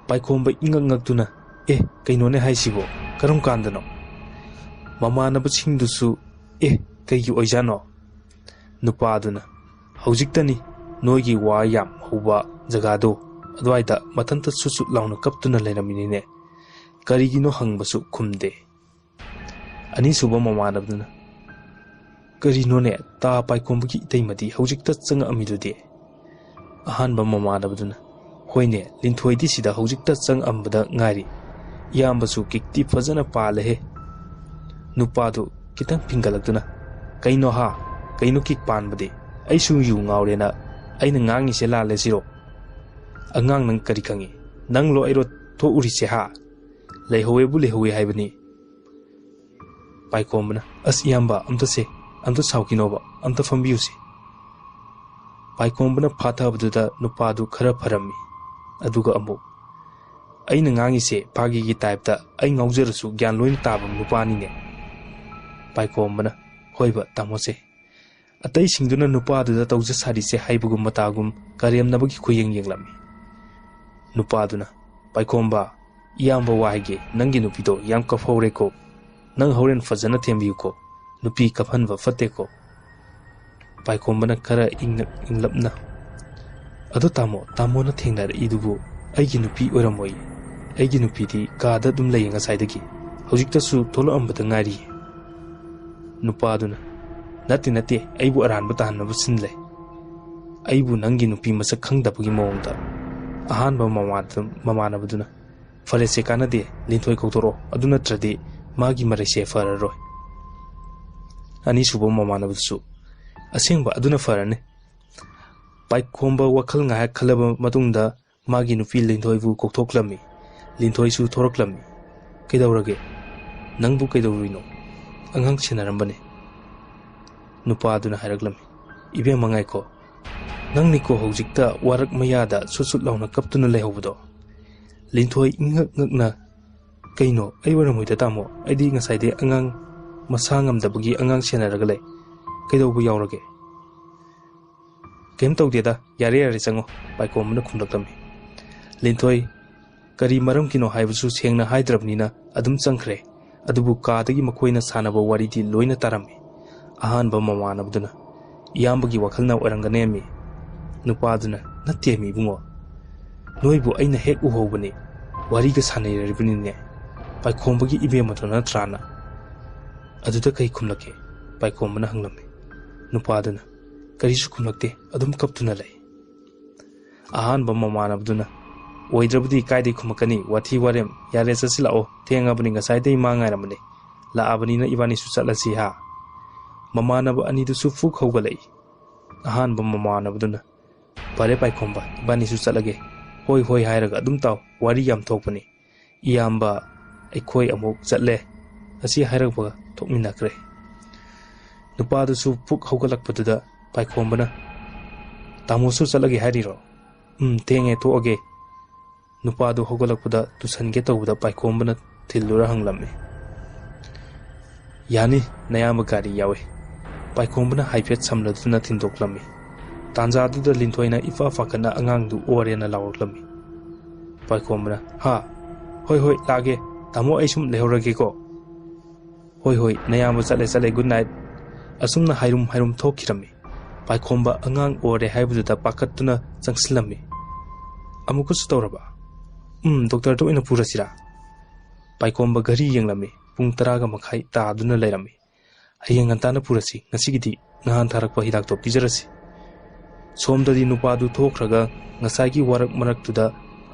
ꯄꯥꯏꯈꯣꯝꯕ ꯏꯉꯛ ꯉꯛꯇꯨꯅ, "ꯑꯦ, ꯀꯩꯅꯣꯅꯦ ꯍꯥꯏꯁꯤꯕꯣ? ꯀꯔꯝ ꯀꯥꯟꯗꯅꯣ?" ꯃꯃꯥꯟꯅꯕꯁꯤꯡꯗꯨꯁꯨ, "ꯑꯦ, ꯀꯩꯒꯤ ꯑꯣꯏꯖꯥꯠꯅꯣ?" ꯅꯨꯄꯥꯗꯨꯅ, "ꯍꯧꯖꯤꯛꯇꯅꯤ ꯅꯣꯏꯒꯤ ꯋꯥ ꯌꯥꯝ ꯍꯧꯕ ꯖꯒꯥꯗꯣ, ꯑꯗꯨꯋꯥꯏꯗ ꯃꯊꯟꯇ ꯁꯨꯠ ꯁꯨꯠ ꯂꯥꯎꯅ ꯀꯞꯇꯨꯅ ꯂꯩꯔꯝꯃꯤꯅꯤꯅꯦ꯫ ꯀꯔꯤꯒꯤꯅꯣ ꯍꯪꯕꯁꯨ ꯈꯨꯝꯗꯦ꯫" ꯑꯅꯤꯁꯨꯕ ꯃꯃꯥꯟꯅꯕꯗꯨꯅ, "ꯀꯔꯤꯅꯣꯅꯦ, ꯇꯥ ꯄꯥꯏꯈꯣꯝꯕꯒꯤ ꯏꯇꯩꯃꯗꯤ ꯍꯧꯖꯤꯛꯇ ꯆꯪꯉꯛꯑꯝꯃꯤꯗꯨꯗꯤ?" ꯑꯍꯥꯟꯕ ꯃꯃꯥꯟꯅꯕꯗꯨꯅ, "ꯍꯣꯏꯅꯦ, ꯂꯤꯟꯊꯣꯏꯗꯤ ꯁꯤꯗ ꯍꯧꯖꯤꯛꯇ ꯆꯪꯉꯝꯕꯗ ꯉꯥꯏꯔꯤ꯫ ꯏꯌꯥꯝꯕꯁꯨ ꯀꯤꯛꯇꯤ ꯐꯖꯅ ꯄꯥꯜꯂꯦꯍꯦ꯫" ꯅꯨꯄꯥꯗꯨ ꯈꯤꯇꯪ ꯐꯤꯡꯒꯠꯂꯛꯇꯨꯅ, "ꯀꯩꯅꯣ ꯍꯥ? ꯀꯩꯅꯣ ꯀꯤꯛ ꯄꯥꯟꯕꯗꯤ? ꯑꯩꯁꯨ ꯌꯨ ꯉꯥꯎꯔꯦꯅ ꯑꯩꯅ ꯉꯥꯡꯉꯤꯁꯦ ꯂꯥꯜꯂꯦ ꯁꯤꯔꯣ? ꯑꯉꯥꯡ, ꯅꯪ ꯀꯔꯤ ꯈꯪꯉꯤ? ꯅꯪꯂꯣ ꯑꯩꯔꯣ ꯊꯣꯛꯎꯔꯤꯁꯦ ꯍꯥ? ꯂꯩꯍꯧꯋꯦꯕꯨ ꯂꯩꯍꯧꯋꯦ ꯍꯥꯏꯕꯅꯤ꯫" ꯄꯥꯏꯈꯣꯝꯕꯅ, "ꯑꯁ ꯏꯌꯥꯝꯕ, ꯑꯝꯇ ꯁꯦ, ꯑꯝꯇ ꯁꯥꯎꯈꯤꯅꯣꯕ, ꯑꯝꯇ ꯐꯝꯕꯤꯌꯨꯁꯦ꯫" ꯄꯥꯏꯈꯣꯝꯕꯅ ꯐꯥꯊꯕꯗꯨꯗ ꯅꯨꯄꯥꯗꯨ ꯈꯔ ꯐꯔꯝꯃꯤ꯫ ꯑꯗꯨꯒ ꯑꯃꯨꯛ, "ꯑꯩꯅ ꯉꯥꯡꯉꯤꯁꯦ ꯐꯥꯒꯤꯒꯤ ꯇꯥꯏꯞꯇ ꯑꯩ ꯉꯥꯎꯖꯔꯁꯨ ꯒ꯭ꯌꯥꯟ ꯂꯣꯏꯅ ꯇꯥꯕ ꯅꯨꯄꯥꯅꯤꯅꯦ꯫" ꯄꯥꯏꯈꯣꯝꯕꯅ, "ꯍꯣꯏꯕ, ꯇꯥꯃꯣꯁꯦ꯫" ꯑꯇꯩꯁꯤꯡꯗꯨꯅ ꯅꯨꯄꯥꯗꯨꯗ ꯇꯧꯖ ꯁꯥꯔꯤꯁꯦ ꯍꯥꯏꯕꯒꯨꯝ ꯃꯇꯥꯒꯨꯝ ꯀꯔꯦꯝꯅꯕꯒꯤ ꯈꯨꯌꯦꯡ ꯌꯦꯡꯂꯝꯃꯤ꯫ ꯅꯨꯄꯥꯗꯨꯅ, "ꯄꯥꯏꯈꯣꯝꯕ, ꯏꯌꯥꯝꯕ ꯋꯥ ꯍꯥꯏꯒꯦ, ꯅꯪꯒꯤ ꯅꯨꯄꯤꯗꯣ ꯌꯥꯝ ꯀꯞꯍꯧꯔꯦꯀꯣ꯫ ꯅꯪ ꯍꯣꯔꯦꯟ ꯐꯖꯅ ꯊꯦꯝꯕꯤꯌꯨꯀꯣ꯫ ꯅꯨꯄꯤ ꯀꯞꯍꯟꯕ ꯐꯠꯇꯦꯀꯣ꯫" ꯄꯥꯏꯈꯣꯝꯕꯅ ꯈꯔ ꯏꯪꯅ ꯏꯪꯂꯞꯅ, "ꯑꯗꯣ ꯇꯥꯃꯣ, ꯇꯥꯃꯣꯅ ꯊꯦꯡꯅꯔꯛꯏꯗꯨꯕꯨ ꯑꯩꯒꯤ ꯅꯨꯄꯤ ꯑꯣꯏꯔꯝꯃꯣꯏꯌꯦ꯫ ꯑꯩꯒꯤ ꯅꯨꯄꯤꯗꯤ ꯀꯥꯗ ꯑꯗꯨꯝ ꯂꯩꯌꯦ ꯉꯁꯥꯏꯗꯒꯤ꯫ ꯍꯧꯖꯤꯛꯇꯁꯨ ꯊꯣꯛꯂꯛꯑꯝꯕꯗ ꯉꯥꯏꯔꯤꯌꯦ꯫" ꯅꯨꯄꯥꯗꯨꯅ, "ꯅꯠꯇꯦ, ꯅꯠꯇꯦ, ꯑꯩꯕꯨ ꯑꯔꯥꯟꯕ ꯇꯥꯍꯟꯅꯕ ꯁꯤꯟ ꯂꯩ꯫" ꯑꯩꯕꯨ ꯅꯪꯒꯤ ꯅꯨꯄꯤ ꯃꯁꯛ ꯈꯪꯗꯕꯒꯤ ꯃꯑꯣꯡꯗ꯫ ꯑꯍꯥꯟꯕ ꯃꯃꯥꯟ-, ꯃꯃꯥꯟꯅꯕꯗꯨꯅ, "ꯐꯔꯦꯁꯦ, ꯀꯥꯟꯅꯗꯦ, ꯂꯤꯟꯊꯣꯏ ꯀꯧꯊꯣꯔꯛꯑꯣ, ꯑꯗꯨ ꯅꯠꯇ꯭ꯔꯗꯤ ꯃꯥꯒꯤ ꯃꯔꯩꯁꯦ ꯐꯔꯔꯣꯏ"꯫ ꯑꯅꯤꯁꯨꯕ ꯃꯃꯥꯟꯅꯕꯗꯨꯁꯨ, "ꯑꯁꯦꯡꯕ, ꯑꯗꯨꯅ ꯐꯔꯅꯤ"꯫ ꯄꯥꯏꯈꯣꯝꯕ ꯋꯥꯈꯜ ꯉꯥꯏꯍꯥꯛ ꯈꯜꯂꯕ ꯃꯇꯨꯡꯗ ꯃꯥꯒꯤ ꯅꯨꯄꯤ ꯂꯤꯟꯊꯣꯏꯕꯨ ꯀꯧꯊꯣꯛꯂꯝꯃꯤ꯫ ꯂꯤꯟꯊꯣꯏꯁꯨ ꯊꯣꯔꯛꯂꯝꯃꯤ꯫ "ꯀꯩꯗꯧꯔꯒꯦ? ꯅꯪꯕꯨ ꯀꯩꯗꯧꯔꯨꯏꯅꯣ?" "ꯑꯉꯥꯡ ꯁꯦꯟꯅꯔꯝꯕꯅꯤ"꯫ ꯅꯨꯄꯥꯗꯨꯅ ꯍꯥꯏꯔꯛꯂꯝꯃꯤ꯫ "ꯏꯕꯦꯝꯃ, ꯉꯥꯏꯈꯣ꯫ ꯅꯪꯅꯤꯀꯣ ꯍꯧꯖꯤꯛꯇ ꯋꯥꯔꯛ ꯃꯌꯥꯗ ꯁꯨꯠ ꯁꯨꯠ ꯂꯥꯎꯅ ꯀꯞꯇꯨꯅ ꯂꯩꯍꯧꯕꯗꯣ"꯫ ꯂꯤꯟꯊꯣꯏ ꯏꯉꯛ ꯉꯛꯅ, "ꯀꯩꯅꯣ? ꯑꯩ ꯑꯣꯏꯔꯝꯃꯣꯏꯗ, ꯇꯥꯃꯣ꯫ ꯑꯩꯗꯤ ꯉꯁꯥꯏꯗꯩ ꯑꯉꯥꯡ ꯃꯁꯥ ꯉꯝꯗꯕꯒꯤ ꯑꯉꯥꯡ ꯁꯦꯟꯅꯔꯒ ꯂꯩ꯫ ꯀꯩꯗꯧꯕ ꯌꯥꯎꯔꯒꯦ?" "ꯀꯩꯝ ꯇꯧꯗꯦꯗ, ꯌꯥꯔꯦ ꯌꯥꯔꯦ, ꯆꯪꯉꯣ"꯫ ꯄꯥꯏꯈꯣꯝꯕꯅ ꯈꯨꯝꯂꯛꯂꯝꯃꯤ꯫ ꯂꯤꯟꯊꯣꯏ ꯀꯔꯤ ꯃꯔꯝꯒꯤꯅꯣ ꯍꯥꯏꯕꯁꯨ ꯁꯦꯡꯅ ꯍꯥꯏꯗ꯭ꯔꯕꯅꯤꯅ ꯑꯗꯨꯝ ꯆꯪꯈ꯭ꯔꯦ꯫ ꯑꯗꯨꯕꯨ ꯀꯥꯗꯒꯤ ꯃꯈꯣꯏꯅ ꯁꯥꯟꯅꯕ ꯋꯥꯔꯤꯗꯤ ꯂꯣꯏꯅ ꯇꯥꯔꯝꯃꯤ꯫ ꯑꯍꯥꯟꯕ ꯃꯃꯥꯟꯅꯕꯗꯨꯅ, "ꯏꯌꯥꯝꯕꯒꯤ ꯋꯥꯈꯜꯅ ꯑꯣꯏꯔꯝꯒꯅꯦꯃꯤ"꯫ ꯅꯨꯄꯥꯗꯨꯅ, "ꯅꯠꯇꯦꯃꯤ ꯏꯕꯨꯡꯉꯣ, ꯅꯣꯏꯕꯨ ꯑꯩꯅ ꯍꯦꯛ ꯎꯍꯧꯕꯅꯤ, ꯋꯥꯔꯤꯒ ꯁꯥꯟꯅꯔꯤꯕꯅꯤꯅꯦ, ꯄꯥꯏꯈꯣꯝꯕꯒꯤ ꯏꯕꯦꯝꯃꯗꯣ ꯅꯠꯇ꯭ꯔꯥꯅ?" "ꯑꯗꯨꯗ ꯀꯩ ꯈꯨꯝꯂꯛꯀꯦ?" ꯄꯥꯏꯈꯣꯝꯕꯅ ꯍꯪꯂꯝꯃꯤ꯫ ꯅꯨꯄꯥꯗꯨꯅ, "ꯀꯔꯤꯁꯨ ꯈꯨꯝꯂꯛꯇꯦ, ꯑꯗꯨꯝ ꯀꯞꯇꯨꯅ ꯂꯩ"꯫ ꯑꯍꯥꯟꯕ ꯃꯃꯥꯟꯅꯕꯗꯨꯅ, "ꯑꯣꯏꯗ꯭ꯔꯕꯗꯤ ꯀꯥꯏꯗꯩ ꯈꯨꯝꯃꯛꯀꯅꯤ? ꯋꯥꯊꯤ ꯋꯥꯔꯦꯝ꯫ ꯌꯥꯔꯦ, ꯆꯠꯁꯤꯜꯂꯛꯑꯣ, ꯊꯦꯡꯉꯕꯅꯤ, ꯉꯁꯥꯏꯗꯩ ꯃꯥ ꯉꯥꯏꯔꯝꯕꯅꯤ꯫ ꯂꯥꯛꯑꯕꯅꯤꯅ ꯏꯕꯥꯅꯤꯁꯨ ꯆꯠꯂꯁꯤ ꯍꯥ?" ꯃꯃꯥꯟꯅꯕ ꯑꯅꯤꯗꯨꯁꯨ ꯐꯨꯛ ꯍꯧꯒꯠꯂꯛꯏ꯫ ꯑꯍꯥꯟꯕ ꯃꯃꯥꯟꯅꯕꯗꯨꯅ, "ꯐꯔꯦ ꯄꯥꯏꯈꯣꯝꯕ, ꯏꯕꯥꯅꯤꯁꯨ ꯆꯠꯂꯒꯦ꯫ ꯍꯣꯏ ꯍꯣꯏ ꯍꯥꯏꯔꯒ ꯑꯗꯨꯝ ꯇꯥꯎ, ꯋꯥꯔꯤ ꯌꯥꯝ ꯊꯣꯛꯄꯅꯤ꯫ ꯏꯌꯥꯝꯕ, ꯑꯩꯈꯣꯏ ꯑꯃꯨꯛ ꯆꯠꯂꯦ"꯫ ꯑꯁꯤ ꯍꯥꯏꯔꯛꯄꯒ ꯊꯣꯛꯃꯤꯟꯅꯈ꯭ꯔꯦ꯫ ꯅꯨꯄꯥꯗꯨꯁꯨ ꯐꯨꯛ ꯍꯧꯒꯠꯂꯛꯄꯗꯨꯗ ꯄꯥꯏꯈꯣꯝꯕꯅ, "ꯇꯥꯃꯣꯁꯨ ꯆꯠꯂꯒꯦ ꯍꯥꯏꯔꯤꯔꯣ? ꯎꯝ, ꯊꯦꯡꯉꯦ, ꯊꯣꯛꯑꯒꯦ"꯫ ꯅꯨꯄꯥꯗꯨ ꯍꯧꯒꯠꯂꯛꯄꯗ ꯇꯨꯁꯟꯒꯦ ꯇꯧꯕꯗ ꯄꯥꯏꯈꯣꯝꯕꯅ ꯊꯤꯜꯂꯨꯔ ꯍꯪꯂꯝꯃꯤ꯫ "ꯌꯥꯅꯤ, ꯅꯌꯥꯝꯕ ꯒꯥꯔꯤ ꯌꯥꯎꯏ"꯫ ꯄꯥꯏꯈꯣꯝꯕꯅ ꯍꯥꯏꯐꯦꯠ ꯁꯝꯂꯗꯨꯅ ꯊꯤꯟꯗꯣꯛꯂꯝꯃꯤ꯫ ꯇꯥꯟꯖꯥꯗꯨꯗ ꯂꯤꯟꯊꯣꯏꯅ ꯏꯐ ꯐꯥꯈꯠꯅ ꯑꯉꯥꯡꯗꯨ ꯑꯣꯔꯦꯅ ꯂꯥꯎꯔꯛꯂꯝꯃꯤ꯫ ꯄꯥꯏꯈꯣꯝꯕꯅ, "ꯍꯥ? ꯍꯣꯏ ꯍꯣꯏ, ꯂꯥꯛꯑꯒꯦ꯫ ꯇꯥꯃꯣ, ꯑꯩ ꯁꯨꯝ ꯂꯩꯍꯧꯔꯒꯦꯀꯣ"꯫ "ꯍꯣꯏ ꯍꯣꯏ, ꯅꯌꯥꯝꯕ ꯆꯠꯂꯦ ꯆꯠꯂꯦ, good night"꯫ ꯑꯁꯨꯝꯅ ꯍꯥꯏꯔꯨꯝ ꯍꯥꯏꯔꯨꯝ ꯊꯣꯛꯈꯤꯔꯝꯃꯤ꯫ ꯄꯥꯏꯈꯣꯝꯕ ꯑꯉꯥꯡ ꯑꯣꯔꯦ ꯍꯥꯏꯕꯗꯨꯗ ꯄꯥꯈꯠꯇꯨꯅ ꯆꯪꯁꯤꯜꯂꯝꯃꯤ꯫ "ꯑꯃꯨꯛꯀꯁꯨ ꯇꯧꯔꯕ?" "ꯎꯝ, ꯗꯣꯛꯇꯔꯗ ꯑꯣꯏꯅ ꯄꯨꯔꯁꯤꯔꯥ?" ꯄꯥꯏꯈꯣꯝꯕ ꯘꯔꯤ ꯌꯦꯡꯂꯝꯃꯤ꯫ ꯄꯨꯡ ꯇꯔꯥꯒ ꯃꯈꯥꯏ ꯇꯥꯗꯨꯅ ꯂꯩꯔꯝꯃꯤ꯫ "ꯍꯌꯦꯡ ꯉꯟꯇꯥꯅ ꯄꯨꯔꯁꯤ, ꯉꯁꯤꯒꯤꯗꯤ ꯅꯍꯥꯟ ꯊꯥꯔꯛꯄ ꯍꯤꯗꯥꯛꯇꯣ ꯄꯤꯖꯔꯁꯤ"꯫ ꯁꯣꯝꯗꯗꯤ ꯅꯨꯄꯥꯗꯨ ꯊꯣꯛꯈ꯭ꯔꯒ ꯉꯁꯥꯏꯒꯤ ꯋꯥꯔꯛ ꯃꯔꯛꯇꯨꯗ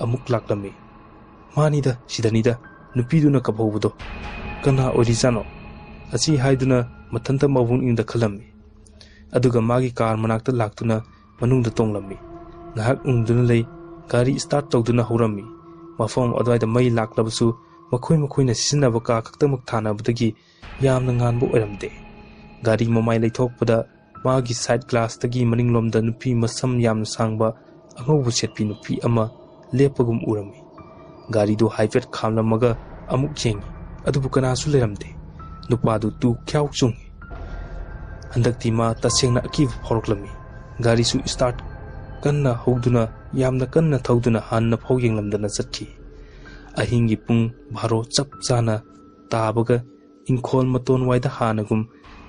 ꯑꯃꯨꯛ ꯂꯥꯛꯂꯝꯃꯤ꯫ "ꯃꯥꯅꯤꯗ, ꯁꯤꯗꯅꯤꯗ, ꯅꯨꯄꯤꯗꯨꯅ ꯀꯞꯍꯧꯕꯗꯣ꯫ ꯀꯅꯥ ꯑꯣꯏꯔꯤꯖꯥꯠꯅꯣ?" ꯑꯁꯤ ꯍꯥꯏꯗꯨꯅ ꯃꯊꯟꯇ ꯃꯕꯨꯛꯅꯤꯡꯗ ꯈꯜꯂꯝꯃꯤ꯫ ꯑꯗꯨꯒ ꯃꯥꯒꯤ ꯀꯥꯔ ꯃꯅꯥꯛꯇ ꯂꯥꯛꯇꯨꯅ ꯃꯅꯨꯡꯗ ꯇꯣꯡꯂꯝꯃꯤ꯫ ꯉꯥꯏꯍꯥꯛ ꯎꯪꯗꯨꯅ ꯂꯩ, ꯒꯥꯔꯤ ꯁ꯭ꯇꯥꯔꯠ ꯇꯧꯗꯨꯅ ꯍꯧꯔꯝꯃꯤ꯫ ꯃꯐꯝ ꯑꯗꯨꯋꯥꯏꯗ ꯃꯩ ꯂꯥꯛꯂꯕꯁꯨ ꯃꯈꯣꯏ ꯃꯈꯣꯏꯅ ꯁꯤꯖꯤꯟꯅꯕ ꯀꯥ ꯈꯛꯇꯃꯛ ꯊꯥꯅꯕꯗꯒꯤ ꯌꯥꯝꯅ ꯉꯥꯟꯕ ꯑꯣꯏꯔꯝꯗꯦ꯫ ꯒꯥꯔꯤ ꯃꯃꯥꯏ ꯂꯩꯊꯣꯛꯄꯗ ꯃꯥꯒꯤ ꯁꯥꯏꯠ ꯒ꯭ꯂꯥꯁꯇꯒꯤ ꯃꯅꯤꯡꯂꯣꯝꯗ ꯅꯨꯄꯤ ꯃꯁꯝ ꯌꯥꯝꯅ ꯁꯥꯡꯕ ꯑꯉꯧꯕ ꯁꯦꯠꯄꯤ ꯅꯨꯄꯤ ꯑꯃ ꯂꯦꯞꯄꯒꯨꯝ ꯎꯔꯝꯃꯤ꯫ ꯒꯥꯔꯤꯗꯨ ꯍꯥꯏꯐꯦꯠ ꯈꯥꯝꯂꯝꯃꯒ ꯑꯃꯨꯛ ꯌꯦꯡꯉꯤ, ꯑꯗꯨꯕꯨ ꯀꯅꯥꯁꯨ ꯂꯩꯔꯝꯗꯦ꯫ ꯅꯨꯄꯥꯗꯨ ꯇꯨ ꯈ꯭ꯌꯥꯎ ꯆꯨꯡꯉꯤ꯫ ꯍꯟꯗꯛꯇꯤ ꯃꯥ ꯇꯁꯦꯡꯅ ꯑꯀꯤꯕ ꯐꯥꯎꯔꯛꯂꯝꯃꯤ꯫ ꯒꯥꯔꯤꯁꯨ ꯁ꯭ꯇꯥꯔꯠ ꯀꯟꯅ ꯍꯧꯗꯨꯅ, ꯌꯥꯝꯅ ꯀꯟꯅ ꯊꯧꯗꯨꯅ ꯍꯥꯟꯅ ꯐꯥꯎ ꯌꯦꯡꯂꯝꯗꯅ ꯆꯠꯈꯤ꯫ ꯑꯍꯤꯡꯒꯤ ꯄꯨꯡ ꯕꯥꯔꯣ ꯆꯞ ꯆꯥꯅ ꯇꯥꯕꯒ ꯏꯪꯈꯣꯜ ꯃꯇꯣꯟ ꯋꯥꯏꯗ ꯍꯥꯟꯅꯒꯨꯝ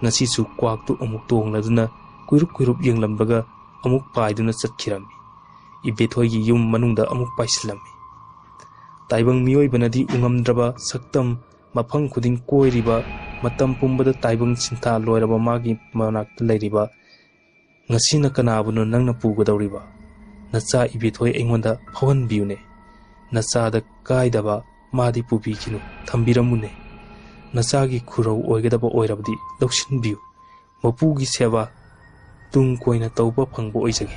ꯉꯁꯤꯁꯨ ꯀ꯭ꯋꯥꯛꯇꯨ ꯑꯃꯨꯛ ꯇꯣꯡꯂꯗꯨꯅ ꯀꯨꯏꯔꯨꯞ ꯀꯨꯏꯔꯨꯞ ꯌꯦꯡꯂꯝꯕꯒ ꯑꯃꯨꯛ ꯄꯥꯏꯗꯨꯅ ꯆꯠꯈꯤꯔꯝꯃꯤ꯫ ꯏꯕꯦꯊꯣꯏꯒꯤ ꯌꯨꯝ ꯃꯅꯨꯡꯗ ꯑꯃꯨꯛ ꯄꯥꯏꯁꯤꯜꯂꯝꯃꯤ꯫ ꯇꯥꯏꯕꯪ ꯃꯤꯑꯣꯏꯕꯅꯗꯤ ꯎꯉꯝꯗ꯭ꯔꯕ ꯁꯛꯇꯝ, ꯃꯐꯝ ꯈꯨꯗꯤꯡ ꯀꯣꯏꯔꯤꯕ, ꯃꯇꯝ ꯄꯨꯝꯕꯗ ꯇꯥꯏꯕꯪ ꯁꯤꯟꯊꯥ ꯂꯣꯏꯔꯕ ꯃꯥꯒꯤ ꯃꯅꯥꯛꯇ ꯂꯩꯔꯤꯕ, "ꯉꯁꯤꯅ ꯀꯅꯥꯕꯨꯅꯣ ꯅꯪꯅ ꯄꯨꯒꯗꯧꯔꯤꯕ? ꯅꯆꯥ ꯏꯕꯦꯊꯣꯏ ꯑꯩꯉꯣꯟꯗ ꯐꯥꯎꯍꯟꯕꯤꯌꯨꯅꯦ꯫ ꯅꯆꯥꯗ ꯀꯥꯏꯗꯕ ꯃꯥꯗꯤ ꯄꯨꯕꯤꯈꯤꯅꯨ, ꯊꯝꯕꯤꯔꯝꯃꯨꯅꯦ꯫ ꯅꯆꯥꯒꯤ ꯈꯨꯔꯧ ꯑꯣꯏꯒꯗꯕ ꯑꯣꯏꯔꯕꯗꯤ ꯂꯧꯁꯤꯟꯕꯤꯌꯨ꯫ ꯃꯄꯨꯒꯤ ꯁꯦꯕꯥ ꯇꯨꯡ ꯀꯣꯏꯅ ꯇꯧꯕ ꯐꯪꯕ ꯑꯣꯏꯖꯒꯦ"꯫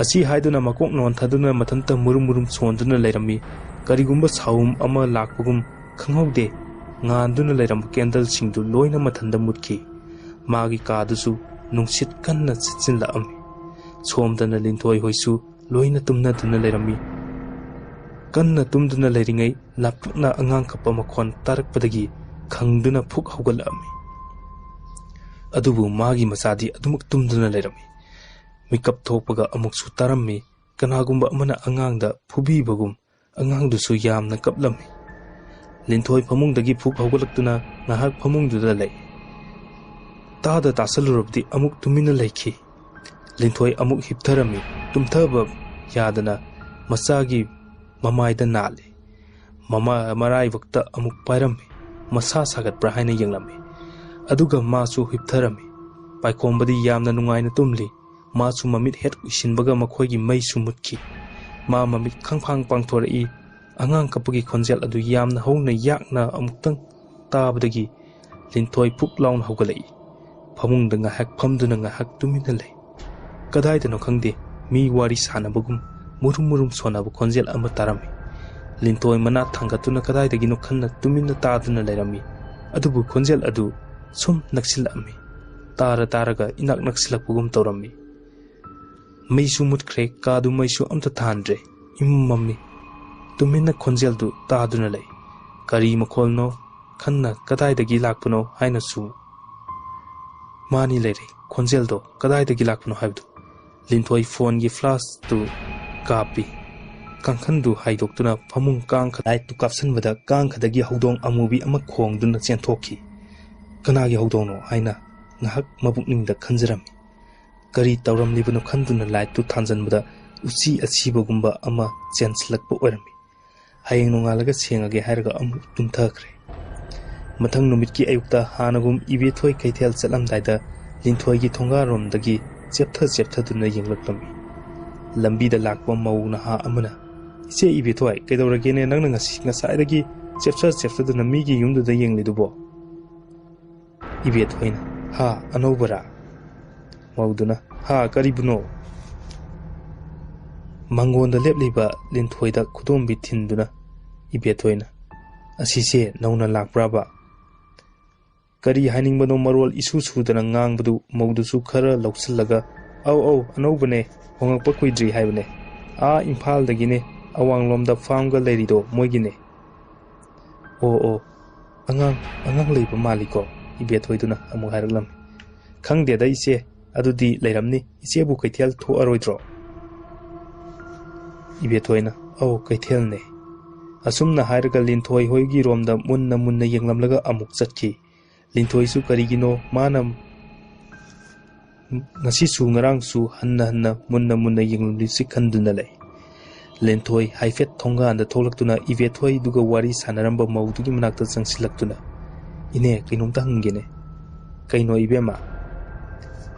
ꯑꯁꯤ ꯍꯥꯏꯗꯨꯅ ꯃꯀꯣꯛ ꯅꯣꯟꯊꯗꯨꯅ ꯃꯊꯟꯇ ꯃꯨꯔꯨꯝ ꯃꯨꯔꯨꯝ ꯁꯣꯟꯗꯨꯅ ꯂꯩꯔꯝꯃꯤ꯫ ꯀꯔꯤꯒꯨꯝꯕ ꯁꯥꯎꯝ ꯑꯃ ꯂꯥꯛꯄꯒꯨꯝ ꯈꯪꯍꯧꯗꯦ꯫ ꯉꯥꯟꯗꯨꯅ ꯂꯩꯔꯝꯕ ꯀꯦꯟꯗꯜꯁꯤꯡꯗꯨ ꯂꯣꯏꯅ ꯃꯊꯟꯇ ꯃꯨꯠꯈꯤ꯫ ꯃꯥꯒꯤ ꯀꯥꯗꯨꯁꯨ ꯅꯨꯡꯁꯤꯠ ꯀꯟꯅ ꯁꯤꯠꯆꯤꯜꯂꯛꯑꯝꯃꯤ꯫ ꯁꯣꯝꯗꯅ ꯂꯤꯟꯊꯣꯏ ꯍꯣꯏꯁꯨ ꯂꯣꯏꯅ ꯇꯨꯝꯅꯗꯨꯅ ꯂꯩꯔꯝꯃꯤ꯫ ꯀꯟꯅ ꯇꯨꯝꯗꯨꯅ ꯂꯩꯔꯤꯉꯩ ꯂꯥꯞꯇꯛꯅ ꯑꯉꯥꯡ ꯀꯞꯄ ꯃꯈꯣꯟ ꯇꯥꯔꯛꯄꯗꯒꯤ ꯈꯪꯗꯨꯅ ꯐꯨꯛ ꯍꯧꯒꯠꯂꯛꯑꯝꯃꯤ꯫ ꯑꯗꯨꯕꯨ ꯃꯥꯒꯤ ꯃꯆꯥꯗꯤ ꯑꯗꯨꯃꯛ ꯇꯨꯝꯗꯨꯅ ꯂꯩꯔꯝꯃꯤ꯫ ꯃꯤꯀꯞ ꯊꯣꯛꯄꯒ ꯑꯃꯨꯛꯁꯨ ꯇꯥꯔꯝꯃꯤ꯫ ꯀꯅꯥꯒꯨꯝꯕ ꯑꯃꯅ ꯑꯉꯥꯡꯗ ꯐꯨꯕꯤꯕꯒꯨꯝ꯫ ꯑꯉꯥꯡꯗꯨꯁꯨ ꯌꯥꯝꯅ ꯀꯞꯂꯝꯃꯤ꯫ ꯂꯤꯟꯊꯣꯏ ꯐꯃꯨꯡꯗꯒꯤ ꯐꯨꯛ ꯍꯧꯒꯠꯂꯛꯇꯨꯅ ꯉꯥꯏꯍꯥꯛ ꯐꯃꯨꯡꯗꯨꯗ ꯂꯩ꯫ ꯇꯥꯗ ꯇꯥꯁꯜꯂꯨꯔꯕꯗꯤ ꯑꯃꯨꯛ ꯇꯨꯃꯤꯟꯅ ꯂꯩꯈꯤ꯫ ꯂꯤꯟꯊꯣꯏ ꯑꯃꯨꯛ ꯍꯤꯞꯊꯔꯝꯃꯤ꯫ ꯇꯨꯝꯊꯕ ꯌꯥꯗꯅ ꯃꯆꯥꯒꯤ ꯃꯃꯥꯏꯗ ꯅꯥꯜꯂꯤ꯫ ꯃꯃꯥ ꯃꯔꯥꯏꯕꯛꯇ ꯑꯃꯨꯛ ꯄꯥꯏꯔꯝꯃꯤ꯫ ꯃꯁꯥ ꯁꯥꯒꯠꯄ꯭ꯔꯥ ꯍꯥꯏꯅ ꯌꯦꯡꯂꯝꯃꯤ꯫ ꯑꯗꯨꯒ ꯃꯥꯁꯨ ꯍꯤꯞꯊꯔꯝꯃꯤ꯫ ꯄꯥꯏꯈꯣꯝꯕꯗꯤ ꯌꯥꯝꯅ ꯅꯨꯡꯉꯥꯏꯅ ꯇꯨꯝꯂꯤ꯫ ꯃꯥꯁꯨ ꯃꯃꯤꯠ ꯍꯦꯛ ꯎꯏꯁꯤꯟꯕꯒ ꯃꯈꯣꯏꯒꯤ ꯃꯩꯁꯨ ꯃꯨꯠꯈꯤ꯫ ꯃꯥ ꯃꯃꯤꯠ ꯈꯪꯐꯥꯡ ꯄꯥꯡꯊꯣꯔꯛꯏ꯫ ꯑꯉꯥꯡ ꯀꯞꯄꯒꯤ ꯈꯣꯟꯖꯦꯜ ꯑꯗꯨ ꯌꯥꯝꯅ ꯍꯧꯅ ꯌꯥꯛꯅ ꯑꯃꯨꯛꯇꯪ ꯇꯥꯕꯗꯒꯤ ꯂꯤꯟꯊꯣꯏ ꯐꯨꯛ ꯂꯥꯎꯅ ꯍꯧꯒꯠꯂꯛꯏ꯫ ꯐꯃꯨꯡꯗ ꯉꯥꯏꯍꯥꯛ ꯐꯝꯗꯨꯅ ꯉꯥꯏꯍꯥꯛ ꯇꯨꯃꯤꯟꯅ ꯂꯩ꯫ ꯀꯗꯥꯏꯗꯅꯣ ꯈꯪꯗꯦ, ꯃꯤ ꯋꯥꯔꯤ ꯁꯥꯟꯅꯕꯒꯨꯝ ꯃꯨꯔꯨꯝ ꯃꯨꯔꯨꯝ ꯁꯣꯟꯅꯕ ꯈꯣꯟꯖꯦꯜ ꯑꯃ ꯇꯥꯔꯝꯃꯤ꯫ ꯂꯤꯟꯊꯣꯏ ꯃꯅꯥ ꯊꯥꯡꯒꯠꯇꯨꯅ ꯀꯗꯥꯏꯗꯒꯤꯅꯣ ꯈꯟꯅ ꯇꯨꯃꯤꯟꯅ ꯇꯥꯗꯨꯅ ꯂꯩꯔꯝꯃꯤ꯫ ꯑꯗꯨꯕꯨ ꯈꯣꯟꯖꯦꯜ ꯑꯗꯨ ꯁꯨꯝ ꯅꯛꯁꯤꯜꯂꯛꯑꯝꯃꯤ꯫ ꯇꯥꯔ ꯇꯥꯔꯒ ꯏꯅꯥꯛ ꯅꯛꯁꯤꯜꯂꯛꯄꯒꯨꯝ ꯇꯧꯔꯝꯃꯤ꯫ ꯃꯩꯁꯨ ꯃꯨꯠꯈ꯭ꯔꯦ, ꯀꯥꯗꯨ ꯃꯩꯁꯨ ꯑꯝꯇ ꯊꯥꯟꯗ꯭ꯔꯦ꯫ ꯏꯃꯝ ꯃꯝꯃꯤ꯫ ꯇꯨꯃꯤꯟꯅ ꯈꯣꯟꯖꯦꯜꯗꯨ ꯇꯥꯗꯨꯅ ꯂꯩ꯫ ꯀꯔꯤ ꯃꯈꯣꯜꯅꯣ? ꯈꯟꯅ ꯀꯗꯥꯏꯗꯒꯤ ꯂꯥꯛꯄꯅꯣ ꯍꯥꯏꯅꯁꯨ꯫ ꯃꯥꯅꯤ ꯂꯩꯔꯦ, ꯈꯣꯟꯖꯦꯜꯗꯣ ꯀꯗꯥꯏꯗꯒꯤ ꯂꯥꯛꯄꯅꯣ ꯍꯥꯏꯕꯗꯨ꯫ ꯂꯤꯟꯊꯣꯏ ꯐꯣꯟꯒꯤ ꯐ꯭ꯂꯥꯁꯇꯨ ꯀꯥꯞꯄꯤ꯫ ꯀꯥꯡꯈꯟꯗꯨ ꯍꯥꯏꯗꯣꯛꯇꯨꯅ ꯐꯃꯨꯡ ꯀꯥꯡꯈ-, ꯂꯥꯏꯠꯇꯨ ꯀꯥꯞꯁꯤꯟꯕꯗ ꯀꯥꯡꯈꯗꯒꯤ ꯍꯧꯗꯣꯡ ꯑꯃꯨꯕꯤ ꯑꯃ ꯈꯣꯡꯗꯨꯅ ꯆꯦꯟꯊꯣꯛꯈꯤ꯫ ꯀꯅꯥꯒꯤ ꯍꯧꯗꯣꯡꯅꯣ ꯍꯥꯏꯅ ꯉꯥꯏꯍꯥꯛ ꯃꯄꯨꯛꯅꯤꯡꯗ ꯈꯟꯖꯔꯝꯃꯤ꯫ ꯀꯔꯤ ꯇꯧꯔꯝꯂꯤꯕꯅꯣ ꯈꯟꯗꯨꯅ ꯂꯥꯏꯠꯇꯨ ꯊꯥꯟꯖꯟꯕꯗ ꯎꯆꯤ ꯑꯁꯤꯕꯒꯨꯝꯕ ꯑꯃ ꯆꯦꯟꯁꯤꯜꯂꯛꯄ ꯑꯣꯏꯔꯝꯃꯤ꯫ ꯍꯌꯦꯡ ꯅꯣꯡꯉꯥꯜꯂꯒ ꯁꯦꯡꯉꯒꯦ ꯍꯥꯏꯔꯒ ꯑꯃꯨꯛ ꯇꯨꯝꯊꯈ꯭ꯔꯦ꯫ ꯃꯊꯪ ꯅꯨꯃꯤꯠꯀꯤ ꯑꯌꯨꯛꯇ ꯍꯥꯟꯅꯒꯨꯝ ꯏꯕꯦꯊꯣꯏ ꯀꯩꯊꯦꯜ ꯆꯠꯂꯝꯗꯥꯏꯗ ꯂꯤꯟꯊꯣꯏꯒꯤ ꯊꯣꯡꯒꯥꯔꯣꯝꯗꯒꯤ ꯆꯦꯞꯊ ꯆꯦꯞꯊꯗꯨꯅ ꯌꯦꯡꯂꯛꯂꯝꯃꯤ꯫ ꯂꯝꯕꯤꯗ ꯂꯥꯛꯄ ꯃꯧ ꯅꯍꯥ ꯑꯃꯅ, "ꯏꯆꯦ ꯏꯕꯦꯊꯣꯏ, ꯀꯩꯗꯧꯔꯒꯦꯅꯦ ꯅꯪꯅ ꯉꯁꯤ, ꯉꯁꯥꯏꯗꯒꯤ ꯆꯦꯞꯊ ꯆꯦꯞꯊꯗꯨꯅ ꯃꯤꯒꯤ ꯌꯨꯝꯗꯨꯗ ꯌꯦꯡꯂꯤꯗꯨꯕꯣ?" ꯏꯕꯦꯊꯣꯏꯅ, "ꯍꯥ, ꯑꯅꯧꯕꯔꯥ?" ꯃꯧꯗꯨꯅ, "ꯍꯥ, ꯀꯔꯤꯕꯨꯅꯣ?" ꯃꯪꯒꯣꯟꯗ ꯂꯦꯞꯂꯤꯕ ꯂꯤꯟꯊꯣꯏꯗ ꯈꯨꯗꯣꯝꯕꯤ ꯊꯤꯟꯗꯨꯅ ꯏꯕꯦꯊꯣꯏꯅ, "ꯑꯁꯤꯁꯦ ꯅꯧꯅ ꯂꯥꯛꯄ꯭ꯔꯥꯕ?" ꯀꯔꯤ ꯍꯥꯏꯅꯤꯡꯕꯅꯣ ꯃꯔꯣꯜ ꯏꯁꯨ ꯁꯨꯗꯅ ꯉꯥꯡꯕꯗꯨ ꯃꯧꯗꯨꯁꯨ ꯈꯔ ꯂꯧꯁꯤꯜꯂꯒ, "ꯑꯧ, ꯑꯧ, ꯑꯅꯧꯕꯅꯦ, ꯍꯣꯡꯂꯛꯄ ꯀꯨꯏꯗ꯭ꯔꯤ ꯍꯥꯏꯕꯅꯦ, ꯑꯥ ꯏꯝꯐꯥꯜꯗꯒꯤꯅꯦ, ꯑꯋꯥꯡꯂꯣꯝꯗ ꯐꯥꯝꯒ ꯂꯩꯔꯤꯗꯣ ꯃꯣꯏꯒꯤꯅꯦ꯫" "ꯑꯣ, ꯑꯣ, ꯑꯉꯥꯡ, ꯑꯉꯥꯡ ꯂꯩꯕ ꯃꯥꯜꯂꯤꯀꯣ?" ꯏꯕꯦꯊꯣꯏꯗꯨꯅ ꯑꯃꯨꯛ ꯍꯥꯏꯔꯛꯂꯝꯃꯤ꯫ "ꯈꯪꯗꯦꯗ ꯏꯆꯦ, ꯑꯗꯨꯗꯤ ꯂꯩꯔꯝꯅꯤ꯫ ꯏꯆꯦꯕꯨ ꯀꯩꯊꯦꯜ ꯊꯣꯛꯑꯔꯣꯏꯗ꯭ꯔꯣ?" ꯏꯕꯦꯊꯣꯏꯅ, "ꯑꯧ, ꯀꯩꯊꯦꯜꯅꯦ꯫" ꯑꯁꯨꯝꯅ ꯍꯥꯏꯔꯒ ꯂꯤꯟꯊꯣꯏ ꯍꯣꯏꯒꯤ ꯔꯣꯝꯗ ꯃꯨꯟꯅ ꯃꯨꯟꯅ ꯌꯦꯡꯂꯝꯂꯒ ꯑꯃꯨꯛ ꯆꯠꯈꯤ꯫ ꯂꯤꯟꯊꯣꯏꯁꯨ ꯀꯔꯤꯒꯤꯅꯣ ꯃꯥꯅ ꯉꯁꯤꯁꯨ ꯉꯔꯥꯡꯁꯨ ꯍꯟꯅ ꯍꯟꯅ ꯃꯨꯟꯅ ꯃꯨꯟꯅ ꯌꯦꯡꯂꯝꯂꯤꯁꯤ ꯈꯟꯗꯨꯅ ꯂꯩ꯫ ꯂꯦꯟꯊꯣꯏ ꯍꯥꯏꯐꯦꯠ ꯊꯣꯡꯒꯥꯟꯗ ꯊꯣꯛꯂꯛꯇꯨꯅ ꯏꯕꯦꯊꯣꯏꯗꯨꯒ ꯋꯥꯔꯤ ꯁꯥꯟꯅꯔꯝꯕ ꯃꯧꯗꯨꯒꯤ ꯃꯅꯥꯛꯇ ꯆꯪꯁꯤꯜꯂꯛꯇꯨꯅ, "ꯏꯅꯦ, ꯀꯩꯅꯣꯝꯇ ꯍꯪꯒꯦꯅꯦ꯫" "ꯀꯩꯅꯣ ꯏꯕꯦꯝꯃ?"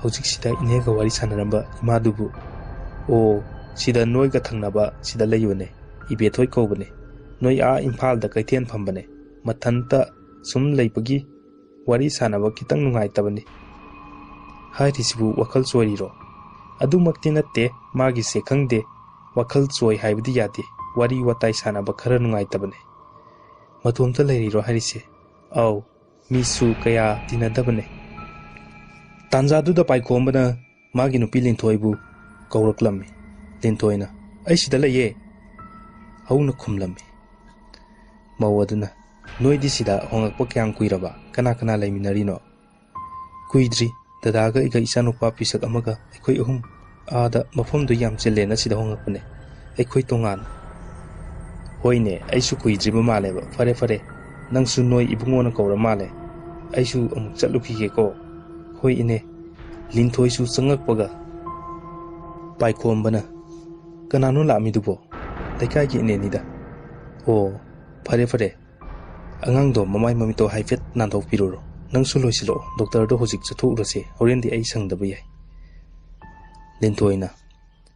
ꯍꯧꯖꯤꯛꯁꯤꯗ ꯏꯅꯦꯒ ꯋꯥꯔꯤ ꯁꯥꯟꯅꯔꯝꯕ ꯏꯃꯥꯗꯨꯕꯨ꯫ "ꯑꯣ, ꯁꯤꯗ ꯅꯣꯏꯒ ꯊꯪꯅꯕ ꯁꯤꯗ ꯂꯩꯕꯅꯦ, ꯏꯕꯦꯊꯣꯏ ꯀꯧꯕꯅꯦ꯫ ꯅꯣꯏ ꯑꯥ ꯏꯝꯐꯥꯜꯗ ꯀꯩꯊꯦꯜ ꯐꯝꯕꯅꯦ꯫ ꯃꯊꯟꯇ ꯁꯨꯝ ꯂꯩꯕꯒꯤ ꯋꯥꯔꯤ ꯁꯥꯟꯅꯕ ꯈꯤꯇꯪ ꯅꯨꯡꯉꯥꯏꯇꯕꯅꯤ"꯫ ꯍꯥꯏꯔꯤꯁꯤꯕꯨ ꯋꯥꯈꯜ ꯆꯣꯏꯔꯤꯔꯣ? ꯑꯗꯨꯃꯛꯇꯤ ꯅꯠꯇꯦ, ꯃꯥꯒꯤꯁꯦ ꯈꯪꯗꯦ, ꯋꯥꯈꯜ ꯆꯣꯏ ꯍꯥꯏꯕꯗꯤ ꯌꯥꯗꯦ, ꯋꯥꯔꯤ ꯋꯥꯇꯥꯏ ꯁꯥꯟꯅꯕ ꯈꯔ ꯅꯨꯡꯉꯥꯏꯇꯕꯅꯦ꯫ "ꯃꯇꯣꯝꯇ ꯂꯩꯔꯤꯔꯣ ꯍꯥꯏꯔꯤꯁꯦ?" "ꯑꯧ, ꯃꯤꯁꯨ ꯀꯌꯥ ꯇꯤꯟꯅꯗꯕꯅꯦ"꯫ ꯇꯥꯟꯖꯥꯗꯨꯗ ꯄꯥꯏꯈꯣꯝꯕꯅ ꯃꯥꯒꯤ ꯅꯨꯄꯤ ꯂꯤꯟꯊꯣꯏꯕꯨ ꯀꯧꯔꯛꯂꯝꯃꯤ꯫ ꯂꯤꯟꯊꯣꯏꯅ, "ꯑꯩ ꯁꯤꯗ ꯂꯩꯌꯦ" ꯍꯧꯅ ꯈꯨꯝꯂꯝꯃꯤ꯫ ꯃꯧ ꯑꯗꯨꯅ, "ꯅꯣꯏꯗꯤ ꯁꯤꯗ ꯍꯣꯡꯂꯛꯄ ꯀꯌꯥꯝ ꯀꯨꯏꯔꯕ? ꯀꯅꯥ ꯀꯅꯥ ꯂꯩꯃꯤꯟꯅꯔꯤꯅꯣ?" "ꯀꯨꯏꯗ꯭ꯔꯤ, ꯗꯗꯥꯒ ꯑꯩꯒ ꯏꯆꯥꯅꯨꯄꯥ ꯄꯤꯁꯛ ꯑꯃꯒ ꯑꯩꯈꯣꯏ ꯑꯍꯨꯝ ꯑꯥꯗ ꯃꯐꯝꯗꯨ ꯌꯥꯝ ꯆꯤꯜꯂꯦꯅ ꯁꯤꯗ ꯍꯣꯡꯂꯛꯄꯅꯦ, ꯑꯩꯈꯣꯏ ꯇꯣꯉꯥꯟꯅ"꯫ "ꯍꯣꯏꯅꯦ, ꯑꯩꯁꯨ ꯀꯨꯏꯗ꯭ꯔꯤꯕ ꯃꯥꯜꯂꯦꯕ꯫ ꯐꯔꯦ ꯐꯔꯦ, ꯅꯪꯁꯨ ꯅꯣꯏ ꯏꯕꯨꯡꯉꯣꯅ ꯀꯧꯔ ꯃꯥꯜꯂꯦ, ꯑꯩꯁꯨ ꯑꯃꯨꯛ ꯆꯠꯂꯨꯈꯤꯒꯦꯀꯣ"꯫ "ꯍꯣꯏ ꯏꯅꯦ"꯫ ꯂꯤꯟꯊꯣꯏꯁꯨ ꯆꯪꯉꯛꯄꯒ ꯄꯥꯏꯈꯣꯝꯕꯅ, "ꯀꯅꯥꯅꯣ ꯂꯥꯛꯑꯝꯃꯤꯗꯨꯕꯣ?" "ꯂꯩꯀꯥꯏꯒꯤ ꯏꯅꯦꯅꯤꯗ"꯫ "ꯑꯣ, ꯐꯔꯦ ꯐꯔꯦ, ꯑꯉꯥꯡꯗꯣ ꯃꯃꯥꯏ ꯃꯃꯤꯠꯇꯣ ꯍꯥꯏꯐꯦꯠ ꯅꯥꯟꯊꯣꯛꯄꯤꯔꯨꯔꯣ꯫ ꯅꯪꯁꯨ ꯂꯣꯏꯁꯤꯜꯂꯛꯑꯣ, ꯗꯣꯛꯇꯔꯗꯣ ꯍꯧꯖꯤꯛ ꯆꯠꯊꯣꯛꯎꯔꯁꯦ, ꯍꯣꯔꯦꯟꯗꯤ ꯑꯩ ꯁꯪꯗꯕ ꯌꯥꯏ"꯫ ꯂꯤꯟꯊꯣꯏꯅ,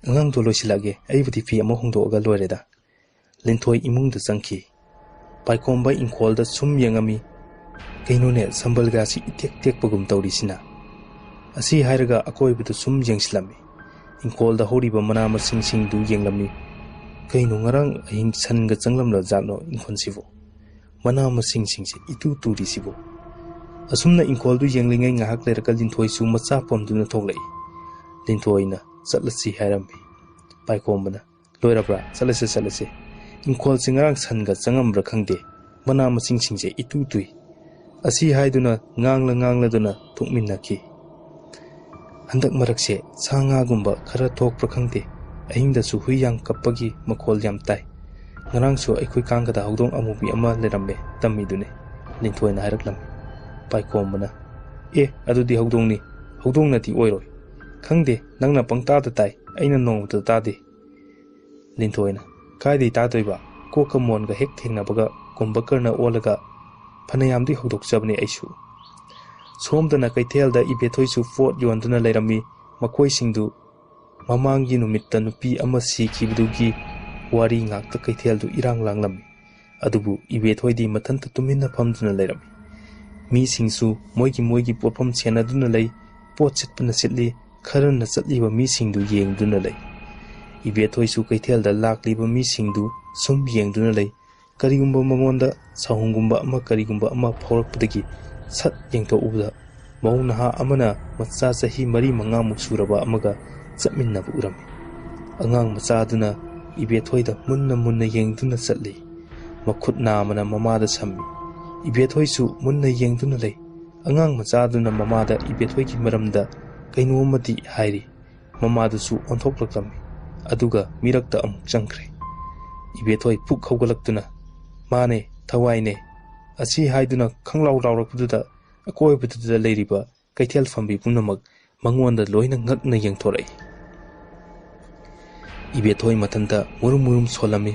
"ꯑꯉꯥꯡꯗꯣ ꯂꯣꯏꯁꯤꯜꯂꯛꯑꯒꯦ, ꯑꯩꯕꯨꯗꯤ ꯐꯤ ꯑꯃ ꯍꯣꯡꯗꯣꯛꯑꯒ ꯂꯣꯏꯔꯦꯗ"꯫ ꯂꯤꯟꯊꯣꯏ ꯏꯃꯨꯡꯗ ꯆꯪꯈꯤ꯫ ꯄꯥꯏꯈꯣꯝꯕ ꯏꯪꯈꯣꯜꯗ ꯁꯨꯝ ꯌꯦꯡꯉꯝꯃꯤ꯫ "ꯀꯩꯅꯣꯅꯦ, ꯁꯝꯕꯜꯒꯁꯤ ꯏꯇꯦꯛ ꯇꯦꯛꯄꯒꯨꯝ ꯇꯧꯔꯤꯁꯤꯅ?" ꯑꯁꯤ ꯍꯥꯏꯔꯒ ꯑꯀꯣꯏꯕꯗ ꯁꯨꯝ ꯌꯦꯡꯁꯤꯜꯂꯝꯃꯤ꯫ ꯏꯪꯈꯣꯜꯗ ꯍꯧꯔꯤꯕ ꯃꯅꯥ ꯃꯁꯤꯡꯁꯤꯡꯗꯨ ꯌꯦꯡꯂꯝꯃꯤ꯫ "ꯀꯩꯅꯣ, ꯉꯔꯥꯡ ꯑꯍꯤꯡ ꯁꯟꯒ ꯆꯪꯂꯝꯂ ꯖꯥꯠꯅꯣ ꯏꯪꯈꯣꯜꯁꯤꯕꯨ? ꯃꯅꯥ ꯃꯁꯤꯡꯁꯤꯡꯁꯦ ꯏꯇꯨ ꯇꯨꯔꯤꯁꯤꯕꯨ?" ꯑꯁꯨꯝꯅ ꯏꯪꯈꯣꯜꯗꯨ ꯌꯦꯡꯂꯤꯉꯩ ꯉꯥꯏꯍꯥꯛ ꯂꯩꯔꯒ ꯂꯤꯟꯊꯣꯏꯁꯨ ꯃꯆꯥ ꯄꯝꯗꯨꯅ ꯊꯣꯛꯂꯛꯏ꯫ ꯂꯤꯟꯊꯣꯏꯅ, "ꯆꯠꯂꯁꯤ" ꯍꯥꯏꯔꯝꯃꯤ꯫ ꯄꯥꯏꯈꯣꯝꯕꯅ, "ꯂꯣꯏꯔꯕ꯭ꯔꯥ? ꯆꯠꯂꯁꯦ, ꯆꯠꯂꯁꯦ꯫ ꯏꯪꯈꯣꯜꯁꯦ ꯉꯔꯥꯡ ꯁꯟꯒ ꯆꯪꯉꯝꯕ꯭ꯔꯥ ꯈꯪꯗꯦ, ꯃꯅꯥ ꯃꯁꯤꯡꯁꯤꯡꯁꯦ ꯏꯇꯨ ꯇꯨꯏ"꯫ ꯑꯁꯤ ꯍꯥꯏꯗꯨꯅ ꯉꯥꯡꯂ ꯉꯥꯡꯂꯗꯨꯅ ꯊꯣꯛꯃꯤꯟꯅꯈꯤ꯫ "ꯍꯟꯗꯛ ꯃꯔꯛꯁꯦ ꯁꯥ ꯉꯥꯒꯨꯝꯕ ꯈꯔ ꯊꯣꯛꯄ꯭ꯔꯥ ꯈꯪꯗꯦ, ꯑꯍꯤꯡꯗꯁꯨ ꯍꯨꯏ ꯌꯥꯝ ꯀꯞꯄꯒꯤ ꯃꯈꯣꯜ ꯌꯥꯝ ꯇꯥꯏ꯫ ꯉꯔꯥꯡꯁꯨ ꯑꯩꯈꯣꯏ ꯀꯥꯡꯒꯗ ꯍꯧꯗꯣꯡ ꯑꯃꯨꯕꯤ ꯑꯃ ꯂꯩꯔꯝꯃꯦ" ꯇꯝꯃꯤꯗꯨꯅꯤ꯫ ꯂꯤꯟꯊꯣꯏꯅ ꯍꯥꯏꯔꯛꯂꯝꯃꯤ꯫ ꯄꯥꯏꯈꯣꯝꯕꯅ, "ꯑꯦ, ꯑꯗꯨꯗꯤ ꯍꯧꯗꯣꯡꯅꯤ, ꯍꯧꯗꯣꯡꯅꯗꯤ ꯑꯣꯏꯔꯣꯏ꯫ ꯈꯪꯗꯦ, ꯅꯪꯅ ꯄꯪꯇꯥꯗ ꯇꯥꯏ, ꯑꯩꯅ ꯅꯣꯡꯃꯇ ꯇꯥꯗꯦ"꯫ ꯂꯤꯟꯊꯣꯏꯅ, "ꯀꯥꯏꯗꯩ ꯇꯥꯗꯣꯏꯕ? ꯀꯣꯛꯀ ꯃꯣꯟꯒ ꯍꯦꯛ ꯊꯦꯡꯅꯕꯒ ꯀꯨꯝꯚꯀꯔꯅ ꯑꯣꯜꯂꯒ ꯐꯅꯌꯥꯝꯗꯤ ꯍꯧꯗꯣꯛꯆꯕꯅꯦ ꯑꯩꯁꯨ"꯫ ꯁꯣꯝꯗꯅ ꯀꯩꯊꯦꯜꯗ ꯏꯕꯦꯊꯣꯏꯁꯨ ꯄꯣꯠ ꯌꯣꯟꯗꯨꯅ ꯂꯩꯔꯝꯃꯤ꯫ ꯃꯈꯣꯏꯁꯤꯡꯗꯨ ꯃꯃꯥꯡꯒꯤ ꯅꯨꯃꯤꯠꯇ ꯅꯨꯄꯤ ꯑꯃ ꯁꯤꯈꯤꯕꯗꯨꯒꯤ ꯋꯥꯔꯤ ꯉꯥꯛꯇ ꯀꯩꯊꯦꯜꯗꯨ ꯏꯔꯥꯡ ꯂꯥꯡꯂꯝꯃꯤ꯫ ꯑꯗꯨꯕꯨ ꯏꯕꯦꯊꯣꯏꯗꯤ ꯃꯊꯟꯇ ꯇꯨꯃꯤꯟꯅ ꯐꯝꯗꯨꯅ ꯂꯩꯔꯝꯃꯤ꯫ ꯃꯤꯁꯤꯡꯁꯨ ꯃꯣꯏꯒꯤ ꯃꯣꯏꯒꯤ ꯄꯣꯠꯐꯝ ꯁꯦꯟꯅꯗꯨꯅ ꯂꯩ꯫ ꯄꯣꯠ ꯁꯤꯠꯄꯅ ꯁꯤꯠꯂꯤ, ꯈꯔꯅ ꯆꯠꯂꯤꯕ ꯃꯤꯁꯤꯡꯗꯨ ꯌꯦꯡꯗꯨꯅ ꯂꯩ꯫ ꯏꯕꯦꯊꯣꯏꯁꯨ ꯀꯩꯊꯦꯜꯗ ꯂꯥꯛꯂꯤꯕ ꯃꯤꯁꯤꯡꯗꯨ ꯁꯨꯝ ꯌꯦꯡꯗꯨꯅ ꯂꯩ꯫ ꯀꯔꯤꯒꯨꯝꯕ ꯃꯉꯣꯟꯗ ꯁꯥꯍꯨꯝꯒꯨꯝꯕ ꯑꯃ, ꯀꯔꯤꯒꯨꯝꯕ ꯑꯃ ꯐꯥꯎꯔꯛꯄꯗꯒꯤ ꯁꯠ ꯌꯦꯡꯊꯣꯛꯎꯕꯗ ꯃꯧ ꯅꯍꯥ ꯑꯃꯅ ꯃꯆꯥ ꯆꯍꯤ ꯃꯔꯤ ꯃꯉꯥꯃꯨꯛ ꯁꯨꯔꯕ ꯑꯃꯒ ꯆꯠꯃꯤꯟꯅꯕ ꯎꯔꯝꯃꯤ꯫ ꯑꯉꯥꯡ ꯃꯆꯥꯗꯨꯅ ꯏꯕꯦꯊꯣꯏꯗ ꯃꯨꯟꯅ ꯃꯨꯟꯅ ꯌꯦꯡꯗꯨꯅ ꯆꯠꯂꯤ꯫ ꯃꯈꯨꯠ ꯅꯥꯝꯃꯅ ꯃꯃꯥꯗ ꯁꯝꯃꯤ꯫ ꯏꯕꯦꯊꯣꯏꯁꯨ ꯃꯨꯟꯅ ꯌꯦꯡꯗꯨꯅ ꯂꯩ꯫ ꯑꯉꯥꯡ ꯃꯆꯥꯗꯨꯅ ꯃꯃꯥꯗ ꯏꯕꯦꯊꯣꯏꯒꯤ ꯃꯔꯝꯗ ꯀꯩꯅꯣꯝꯃꯗꯤ ꯍꯥꯏꯔꯤ꯫ ꯃꯃꯥꯗꯨꯁꯨ ꯑꯣꯟꯊꯣꯛꯂꯛꯂꯝꯃꯤ꯫ ꯑꯗꯨꯒ ꯃꯤꯔꯛꯇ ꯑꯃꯨꯛ ꯆꯪꯈ꯭ꯔꯦ꯫ ꯏꯕꯦꯊꯣꯏ ꯄꯨꯛ ꯍꯧꯒꯠꯂꯛꯇꯨꯅ, "ꯃꯥꯅꯦ, ꯊꯋꯥꯏꯅꯦ" ꯑꯁꯤ ꯍꯥꯏꯗꯨꯅ ꯈꯪꯂꯥꯎ ꯂꯥꯎꯔꯛꯄꯗꯨꯗ ꯑꯀꯣꯏꯕꯗꯨꯗ ꯂꯩꯔꯤꯕ ꯀꯩꯊꯦꯜ ꯐꯝꯕꯤ ꯄꯨꯝꯅꯃꯛ ꯃꯉꯣꯟꯗ ꯂꯣꯏꯅ ꯉꯛꯅ ꯌꯦꯡꯊꯣꯔꯛꯏ꯫ ꯏꯕꯦꯊꯣꯏ ꯃꯊꯟꯇ ꯃꯨꯔꯨꯝ ꯃꯨꯔꯨꯝ ꯁꯣꯜꯂꯝꯃꯤ꯫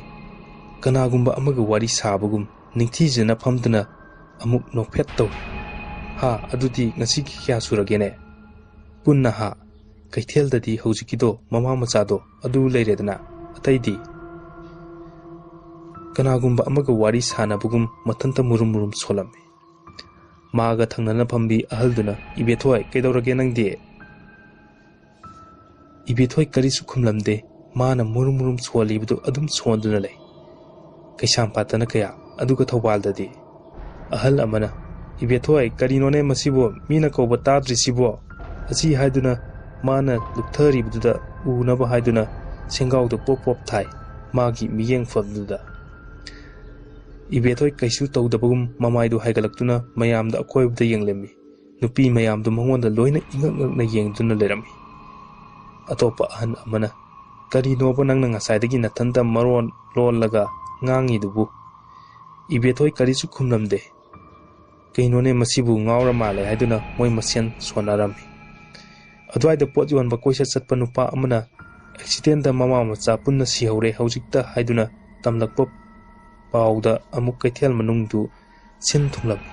ꯀꯅꯥꯒꯨꯝꯕ ꯑꯃꯒ ꯋꯥꯔꯤ ꯁꯥꯕꯒꯨꯝ ꯅꯤꯡꯊꯤꯖꯅ ꯐꯝꯗꯨꯅ ꯑꯃꯨꯛ ꯅꯣꯛꯐꯦꯠ ꯇꯧꯏ꯫ "ꯍꯥ, ꯑꯗꯨꯗꯤ ꯉꯁꯤꯒꯤ ꯀꯌꯥ ꯁꯨꯔꯒꯦꯅꯦ?" ꯄꯨꯟꯅ ꯍꯥ꯫ ꯀꯩꯊꯦꯜꯗꯗꯤ ꯍꯧꯖꯤꯛꯀꯤꯗꯣ ꯃꯃꯥ ꯃꯆꯥꯗꯣ ꯑꯗꯨ ꯂꯩꯔꯦꯗꯅ, ꯑꯇꯩꯗꯤ? ꯀꯅꯥꯒꯨꯝꯕ ꯑꯃꯒ ꯋꯥꯔꯤ ꯁꯥꯟꯅꯕꯒꯨꯝ ꯃꯊꯟꯇ ꯃꯨꯔꯨꯝ ꯃꯨꯔꯨꯝ ꯁꯣꯜꯂꯝꯃꯤ꯫ ꯃꯥꯒ ꯊꯪꯅꯅ ꯐꯝꯕꯤ ꯑꯍꯜꯗꯨꯅ, "ꯏꯕꯦꯊꯣꯏ, ꯀꯩꯗꯧꯔꯒꯦ ꯅꯪꯗꯤ?" ꯏꯕꯦꯊꯣꯏ ꯀꯔꯤꯁꯨ ꯈꯨꯝꯂꯝꯗꯦ꯫ ꯃꯥꯅ ꯃꯨꯔꯨꯝ ꯃꯨꯔꯨꯝ ꯁꯣꯜꯂꯤꯕꯗꯨ ꯑꯗꯨꯝ ꯁꯣꯟꯗꯨꯅ ꯂꯩ꯫ ꯀꯩꯁꯥꯝꯄꯥꯠꯇꯅ ꯀꯌꯥ, ꯑꯗꯨꯒ ꯊꯧꯕꯥꯜꯗꯗꯤ? ꯑꯍꯜ ꯑꯃꯅ, "ꯏꯕꯦꯊꯣꯏ, ꯀꯔꯤꯅꯣꯅꯦ ꯃꯁꯤꯕꯨ? ꯃꯤꯅ ꯀꯧꯕ ꯇꯥꯗ꯭ꯔꯤꯁꯤꯕꯣ?" ꯑꯁꯤ ꯍꯥꯏꯗꯨꯅ ꯃꯥꯅ ꯂꯨꯞꯊꯔꯤꯕꯗꯨꯗ ꯎꯅꯕ ꯍꯥꯏꯗꯨꯅ ꯁꯦꯡꯒꯥꯎꯗ ꯄꯣꯞ ꯄꯣꯞ ꯊꯥꯏ, ꯃꯥꯒꯤ ꯃꯤꯠꯌꯦꯡꯐꯝꯗꯨꯗ꯫ ꯏꯕꯦꯊꯣꯏ ꯀꯩꯁꯨ ꯇꯧꯗꯕꯒꯨꯝ ꯃꯃꯥꯏꯗꯨ ꯍꯥꯏꯒꯠꯂꯛꯇꯨꯅ ꯃꯌꯥꯝꯗ ꯑꯀꯣꯏꯕꯗ ꯌꯦꯡꯂꯝꯃꯤ꯫ ꯅꯨꯄꯤ ꯃꯌꯥꯝꯗꯨ ꯃꯉꯣꯟꯗ ꯂꯣꯏꯅ ꯏꯉꯛ ꯉꯛꯅ ꯌꯦꯡꯗꯨꯅ ꯂꯩꯔꯝꯃꯤ꯫ ꯑꯇꯣꯞꯄ ꯑꯍꯟ ꯑꯃꯅ, "ꯀꯔꯤꯅꯣꯕ ꯅꯪꯅ ꯉꯁꯥꯏꯗꯒꯤ ꯅꯊꯟꯇ ꯃꯔꯣꯟ ꯂꯣꯜꯂꯒ ꯉꯥꯡꯉꯤꯗꯨꯕꯨ?" ꯏꯕꯦꯊꯣꯏ ꯀꯔꯤꯁꯨ ꯈꯨꯝꯂꯝꯗꯦ꯫ "ꯀꯩꯅꯣꯅꯦ, ꯃꯁꯤꯕꯨ ꯉꯥꯎꯔ ꯃꯥꯜꯂꯦ" ꯍꯥꯏꯗꯨꯅ ꯃꯣꯏ ꯃꯁꯦꯟ ꯁꯣꯟꯅꯔꯝꯃꯤ꯫ ꯑꯗꯨꯋꯥꯏꯗ ꯄꯣꯠ ꯌꯣꯟꯕ ꯀꯣꯏꯆꯠ ꯆꯠꯄ ꯅꯨꯄꯥ ꯑꯃꯅ, "ꯑꯦꯛꯁꯤꯗꯦꯟꯗ ꯃꯃꯥ ꯃꯆꯥ ꯄꯨꯟꯅ ꯁꯤꯍꯧꯔꯦ ꯍꯧꯖꯤꯛꯇ" ꯍꯥꯏꯗꯨꯅ ꯇꯝꯂꯛꯄ ꯄꯥꯎꯗ ꯑꯃꯨꯛ ꯀꯩꯊꯦꯜ ꯃꯅꯨꯡꯗꯨ ꯁꯤꯟ ꯊꯨꯡꯂꯝꯃꯤ꯫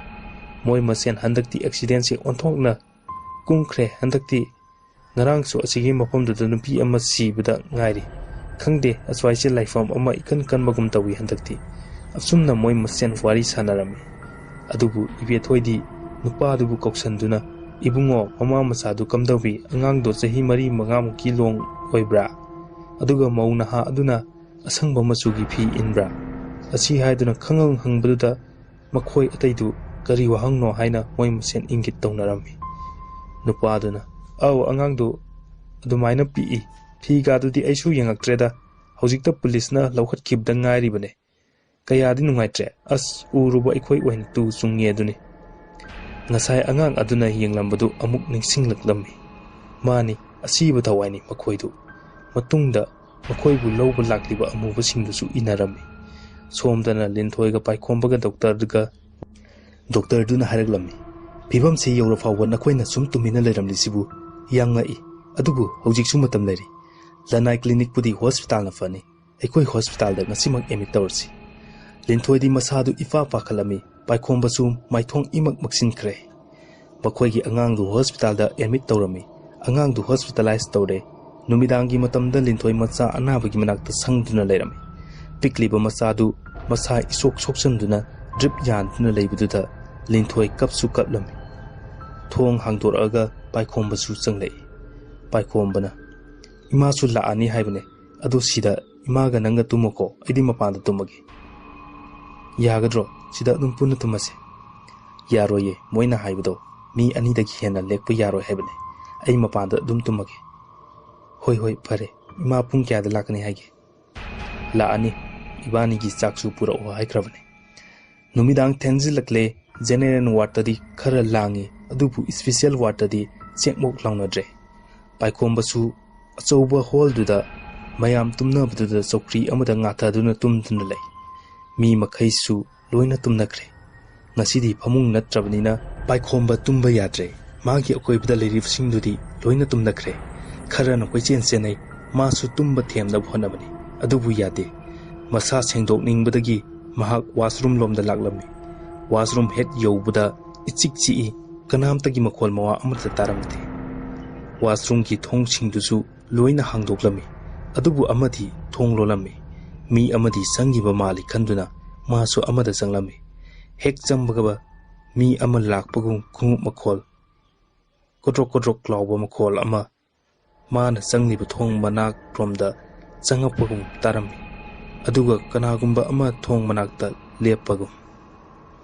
ꯃꯣꯏ ꯃꯁꯦꯟ ꯍꯟꯗꯛꯇꯤ ꯑꯦꯛꯁꯤꯗꯦꯟꯁꯦ ꯑꯣꯟꯊꯣꯛꯅ ꯀꯨꯡꯈ꯭ꯔꯦ꯫ ꯍꯟꯗꯛꯇꯤ ꯉꯔꯥꯡꯁꯨ ꯑꯁꯤꯒꯤ ꯃꯐꯝꯗꯨꯗ ꯅꯨꯄꯤ ꯑꯃ ꯁꯤꯕꯗ ꯉꯥꯏꯔꯤ꯫ ꯈꯪꯗꯦ, ꯑꯁ꯭ꯋꯥꯏꯁꯦ ꯂꯥꯏꯐꯝ ꯑꯃ ꯏꯀꯟ ꯀꯟꯕꯒꯨꯝ ꯇꯧꯏ ꯍꯟꯗꯛꯇꯤ꯫ ꯑꯁꯨꯝꯅ ꯃꯣꯏ ꯃꯁꯦꯟ ꯋꯥꯔꯤ ꯁꯥꯟꯅꯔꯝꯃꯤ꯫ ꯑꯗꯨꯕꯨ ꯏꯕꯦꯊꯣꯏꯗꯤ ꯅꯨꯄꯥꯗꯨꯕꯨ ꯀꯧꯁꯟꯗꯨꯅ, "ꯏꯕꯨꯡꯉꯣ, ꯃꯃꯥ ꯃꯆꯥꯗꯨ ꯀꯝꯗꯧꯔꯤ? ꯑꯉꯥꯡꯗꯣ ꯆꯍꯤ ꯃꯔꯤ ꯃꯉꯥꯃꯨꯛꯀꯤ ꯂꯣꯡ ꯑꯣꯏꯕ꯭ꯔꯥ? ꯑꯗꯨꯒ ꯃꯧ ꯅꯍꯥ ꯑꯗꯨꯅ ꯑꯁꯪꯕ ꯃꯆꯨꯒꯤ ꯐꯤ ꯏꯟꯕ꯭ꯔꯥ?" ꯑꯁꯤ ꯍꯥꯏꯗꯨꯅ ꯈꯪꯍꯪ ꯍꯪꯕꯗꯨꯗ ꯃꯈꯣꯏ ꯑꯇꯩꯗꯨ ꯀꯔꯤ ꯋꯥꯍꯪꯅꯣ ꯍꯥꯏꯅ ꯃꯣꯏ ꯃꯁꯦꯟ ꯏꯪꯒꯤꯠ ꯇꯧꯅꯔꯝꯃꯤ꯫ ꯅꯨꯄꯥꯗꯨꯅ, "ꯑꯧ, ꯑꯉꯥꯡꯗꯨ ꯑꯗꯨꯃꯥꯏꯅ ꯄꯤꯛꯏ꯫ ꯐꯤꯒꯥꯗꯨꯗꯤ ꯑꯩꯁꯨ ꯌꯦꯡꯉꯛꯇ꯭ꯔꯦꯗ꯫ ꯍꯧꯖꯤꯛꯇ ꯄꯨꯂꯤꯁꯅ ꯂꯧꯈꯠꯈꯤꯕꯗ ꯉꯥꯏꯔꯤꯕꯅꯦ꯫ ꯀꯌꯥꯗꯤ ꯅꯨꯡꯉꯥꯏꯇ꯭ꯔꯦ꯫ ꯑꯁ, ꯎꯔꯨꯕ ꯑꯩꯈꯣꯏ ꯑꯣꯏꯅ ꯇꯨ ꯆꯨꯡꯉꯦ ꯑꯗꯨꯅꯤ꯫" ꯉꯁꯥꯏ ꯑꯉꯥꯡ ꯑꯗꯨꯅ ꯌꯦꯡꯂꯝꯕꯗꯨ ꯑꯃꯨꯛ ꯅꯤꯡꯁꯤꯡꯂꯛꯂꯝꯃꯤ꯫ ꯃꯥꯅꯤ, ꯑꯁꯤꯕ ꯊꯋꯥꯏꯅꯤ ꯃꯈꯣꯏꯗꯨ꯫ ꯃꯇꯨꯡꯗ ꯃꯈꯣꯏꯕꯨ ꯂꯧꯕ ꯂꯥꯛꯂꯤꯕ ꯑꯃꯨꯕꯁꯤꯡꯗꯨꯁꯨ ꯏꯟꯅꯔꯝꯃꯤ꯫ ꯁꯣꯝꯗꯅ ꯂꯤꯟꯊꯣꯏꯒ ꯄꯥꯏꯈꯣꯝꯕꯒ ꯗꯣꯛꯇꯔꯒ ꯗꯣꯛꯇꯔꯗꯨꯅ ꯍꯥꯏꯔꯛꯂꯝꯃꯤ, "ꯐꯤꯕꯝꯁꯤ ꯌꯧꯔ ꯐꯥꯎꯕ ꯅꯈꯣꯏꯅ ꯁꯨꯝ ꯇꯨꯃꯤꯟꯅ ꯂꯩꯔꯝꯂꯤꯁꯤꯕꯨ ꯌꯥꯝ ꯉꯛꯏ꯫ ꯑꯗꯨꯕꯨ ꯍꯧꯖꯤꯛꯁꯨ ꯃꯇꯝ ꯂꯩꯔꯤ꯫ ꯂꯅꯥꯏ ꯀ꯭ꯂꯤꯅꯤꯛꯄꯨꯗꯤ ꯍꯣꯁꯄꯤꯇꯥꯜꯅ ꯐꯅꯤ꯫ ꯑꯩꯈꯣꯏ ꯍꯣꯁꯄꯤꯇꯥꯜꯗ ꯉꯁꯤꯃꯛ ꯑꯦꯗꯃꯤꯠ ꯇꯧꯔꯁꯤ꯫" ꯂꯤꯟꯊꯣꯏꯗꯤ ꯃꯁꯥꯗꯨ ꯏꯐꯥ ꯄꯥꯈꯠꯂꯝꯃꯤ꯫ ꯄꯥꯏꯈꯣꯝꯕꯁꯨ ꯃꯥꯏꯊꯣꯡ ꯏꯃꯛ ꯃꯛꯁꯤꯟꯈ꯭ꯔꯦ꯫ ꯃꯈꯣꯏꯒꯤ ꯑꯉꯥꯡꯗꯨ ꯍꯣꯁꯄꯤꯇꯥꯜꯗ ꯑꯦꯗꯃꯤꯠ ꯇꯧꯔꯝꯃꯤ꯫ ꯑꯉꯥꯡꯗꯨ ꯍꯣꯁꯄꯤꯇꯥꯂꯥꯏꯁ ꯇꯧꯔꯦ꯫ ꯅꯨꯃꯤꯗꯥꯡꯒꯤ ꯃꯇꯝꯗ ꯂꯤꯟꯊꯣꯏ ꯃꯆꯥ ꯑꯅꯥꯕꯒꯤ ꯃꯅꯥꯛꯇ ꯁꯪꯗꯨꯅ ꯂꯩꯔꯝꯃꯤ꯫ ꯄꯤꯛꯂꯤꯕ ꯃꯆꯥꯗꯨ ꯃꯁꯥ ꯏꯁꯣꯛ ꯁꯣꯛꯆꯟꯗꯨꯅ ꯗ꯭ꯔꯤꯞ ꯌꯥꯟꯗꯨꯅ ꯂꯩꯕꯗꯨꯗ ꯂꯤꯟꯊꯣꯏ ꯀꯞꯁꯨ ꯀꯞꯂꯝꯃꯤ꯫ ꯊꯣꯡ ꯍꯥꯡꯗꯣꯔꯛꯑꯒ ꯄꯥꯏꯈꯣꯝꯕꯁꯨ ꯆꯪꯂꯛꯏ꯫ ꯄꯥꯏꯈꯣꯝꯕꯅ, "ꯏꯃꯥꯁꯨ ꯂꯥꯛꯑꯅꯤ ꯍꯥꯏꯕꯅꯦ꯫ ꯑꯗꯣ ꯁꯤꯗ ꯏꯃꯥꯒ ꯅꯪꯒ ꯇꯨꯝꯃꯣꯀꯣ, ꯑꯩꯗꯤ ꯃꯄꯥꯟꯗ ꯇꯨꯝꯃꯒꯦ꯫" "ꯌꯥꯒꯗ꯭ꯔꯣ? ꯁꯤꯗ ꯑꯗꯨꯝ ꯄꯨꯟꯅ ꯇꯨꯝꯃꯁꯦ꯫" "ꯌꯥꯔꯣꯏꯌꯦ, ꯃꯣꯏꯅ ꯍꯥꯏꯕꯗꯣ ꯃꯤ ꯑꯅꯤꯗꯒꯤ ꯍꯦꯟꯅ ꯂꯦꯛꯄ ꯌꯥꯔꯣꯏ ꯍꯥꯏꯕꯅꯦ꯫ ꯑꯩ ꯃꯄꯥꯟꯗ ꯑꯗꯨꯝ ꯇꯨꯝꯃꯒꯦ꯫" "ꯍꯣꯏ, ꯍꯣꯏ, ꯐꯔꯦ꯫ ꯏꯃꯥ ꯄꯨꯡ ꯀꯌꯥꯗ ꯂꯥꯛꯀꯅꯤ ꯍꯥꯏꯒꯦ?" "ꯂꯥꯛꯑꯅꯤ꯫ ꯏꯕꯥꯅꯤꯒꯤ ꯆꯥꯛꯁꯨ ꯄꯨꯔꯛꯑꯣ ꯍꯥꯏꯈ꯭ꯔꯕꯅꯦ꯫" ꯅꯨꯃꯤꯗꯥꯡ ꯊꯦꯡꯖꯤꯜꯂꯛꯂꯦ꯫ ꯖꯦꯅꯦꯔꯦꯜ ꯋꯥꯔꯗꯇꯗꯤ ꯈꯔ ꯂꯥꯡꯉꯤ, ꯑꯗꯨꯕꯨ ꯏꯁꯄꯤꯁꯦꯜ ꯋꯥꯔꯗꯇꯗꯤ ꯆꯦꯛꯃꯣꯛ ꯂꯥꯎꯅꯗ꯭ꯔꯦ꯫ ꯄꯥꯏꯈꯣꯝꯕꯁꯨ ꯑꯆꯧꯕ ꯍꯣꯜꯗꯨꯗ ꯃꯌꯥꯝ ꯇꯨꯝꯅꯕꯗꯨꯗ ꯆꯧꯀ꯭ꯔꯤ ꯑꯃꯗ ꯉꯥꯊꯗꯨꯅ ꯇꯨꯝꯗꯨꯅ ꯂꯩ꯫ ꯃꯤ ꯃꯈꯩꯁꯨ ꯂꯣꯏꯅ ꯇꯨꯝꯅꯈ꯭ꯔꯦ꯫ ꯉꯁꯤꯗꯤ ꯐꯃꯨꯡ ꯅꯠꯇ꯭ꯔꯕꯅꯤꯅ ꯄꯥꯏꯈꯣꯝꯕ ꯇꯨꯝꯕ ꯌꯥꯗ꯭ꯔꯦ꯫ ꯃꯥꯒꯤ ꯑꯀꯣꯏꯕꯗ ꯂꯩꯔꯤꯕꯁꯤꯡꯗꯨꯗꯤ ꯂꯣꯏꯅ ꯇꯨꯝꯅꯈ꯭ꯔꯦ꯫ ꯈꯔꯅ ꯀꯣꯏꯆꯦꯟ ꯆꯦꯟꯅꯩ꯫ ꯃꯥꯁꯨ ꯇꯨꯝꯕ ꯊꯦꯝꯅꯕ ꯍꯣꯠꯅꯕꯅꯤ, ꯑꯗꯨꯕꯨ ꯌꯥꯗꯦ꯫ ꯃꯁꯥ ꯁꯦꯡꯗꯣꯛꯅꯤꯡꯕꯗꯒꯤ ꯃꯍꯥꯛ ꯋꯥꯁꯔꯨꯝ ꯂꯣꯝꯗ ꯂꯥꯛꯂꯝꯃꯤ꯫ ꯋꯥꯁꯔꯨꯝ ꯍꯦꯛ ꯌꯧꯕꯗ ꯏꯆꯤꯛ ꯆꯤꯛꯏ꯫ ꯀꯅꯥꯝꯇꯒꯤ ꯃꯈꯣꯜ ꯃꯋꯥ ꯑꯃꯠꯇ ꯇꯥꯔꯝꯗꯦ꯫ ꯋꯥꯁꯔꯨꯝꯒꯤ ꯊꯣꯡꯁꯤꯡꯗꯨꯁꯨ ꯂꯣꯏꯅ ꯍꯥꯡꯗꯣꯛꯂꯝꯃꯤ꯫ ꯑꯗꯨꯕꯨ ꯑꯃꯗꯤ ꯊꯣꯡ ꯂꯣꯜꯂꯝꯃꯤ꯫ ꯃꯤ ꯑꯃꯗꯤ ꯆꯪꯈꯤꯕ ꯃꯥꯜꯂꯤ ꯈꯟꯗꯨꯅ ꯃꯥꯁꯨ ꯑꯃꯗ ꯆꯪꯂꯝꯃꯤ꯫ ꯍꯦꯛ ꯆꯪꯕꯒ ꯃꯤ ꯑꯃ ꯂꯥꯛꯄꯒꯨꯝ ꯈꯣꯡꯎꯞ ꯃꯈꯣꯜ, ꯀꯣꯗ꯭ꯔꯣꯛ ꯀꯣꯗ꯭ꯔꯣꯛ ꯂꯥꯎꯕ ꯃꯈꯣꯜ ꯑꯃ ꯃꯥꯅ ꯆꯪꯂꯤꯕ ꯊꯣꯡ ꯃꯅꯥꯛꯔꯣꯝꯗ ꯆꯪꯉꯛꯄꯒꯨꯝ ꯇꯥꯔꯝꯃꯤ꯫ ꯑꯗꯨꯒ ꯀꯅꯥꯒꯨꯝꯕ ꯑꯃ ꯊꯣꯡ ꯃꯅꯥꯛꯇ ꯂꯦꯞꯄꯒꯨꯝ꯫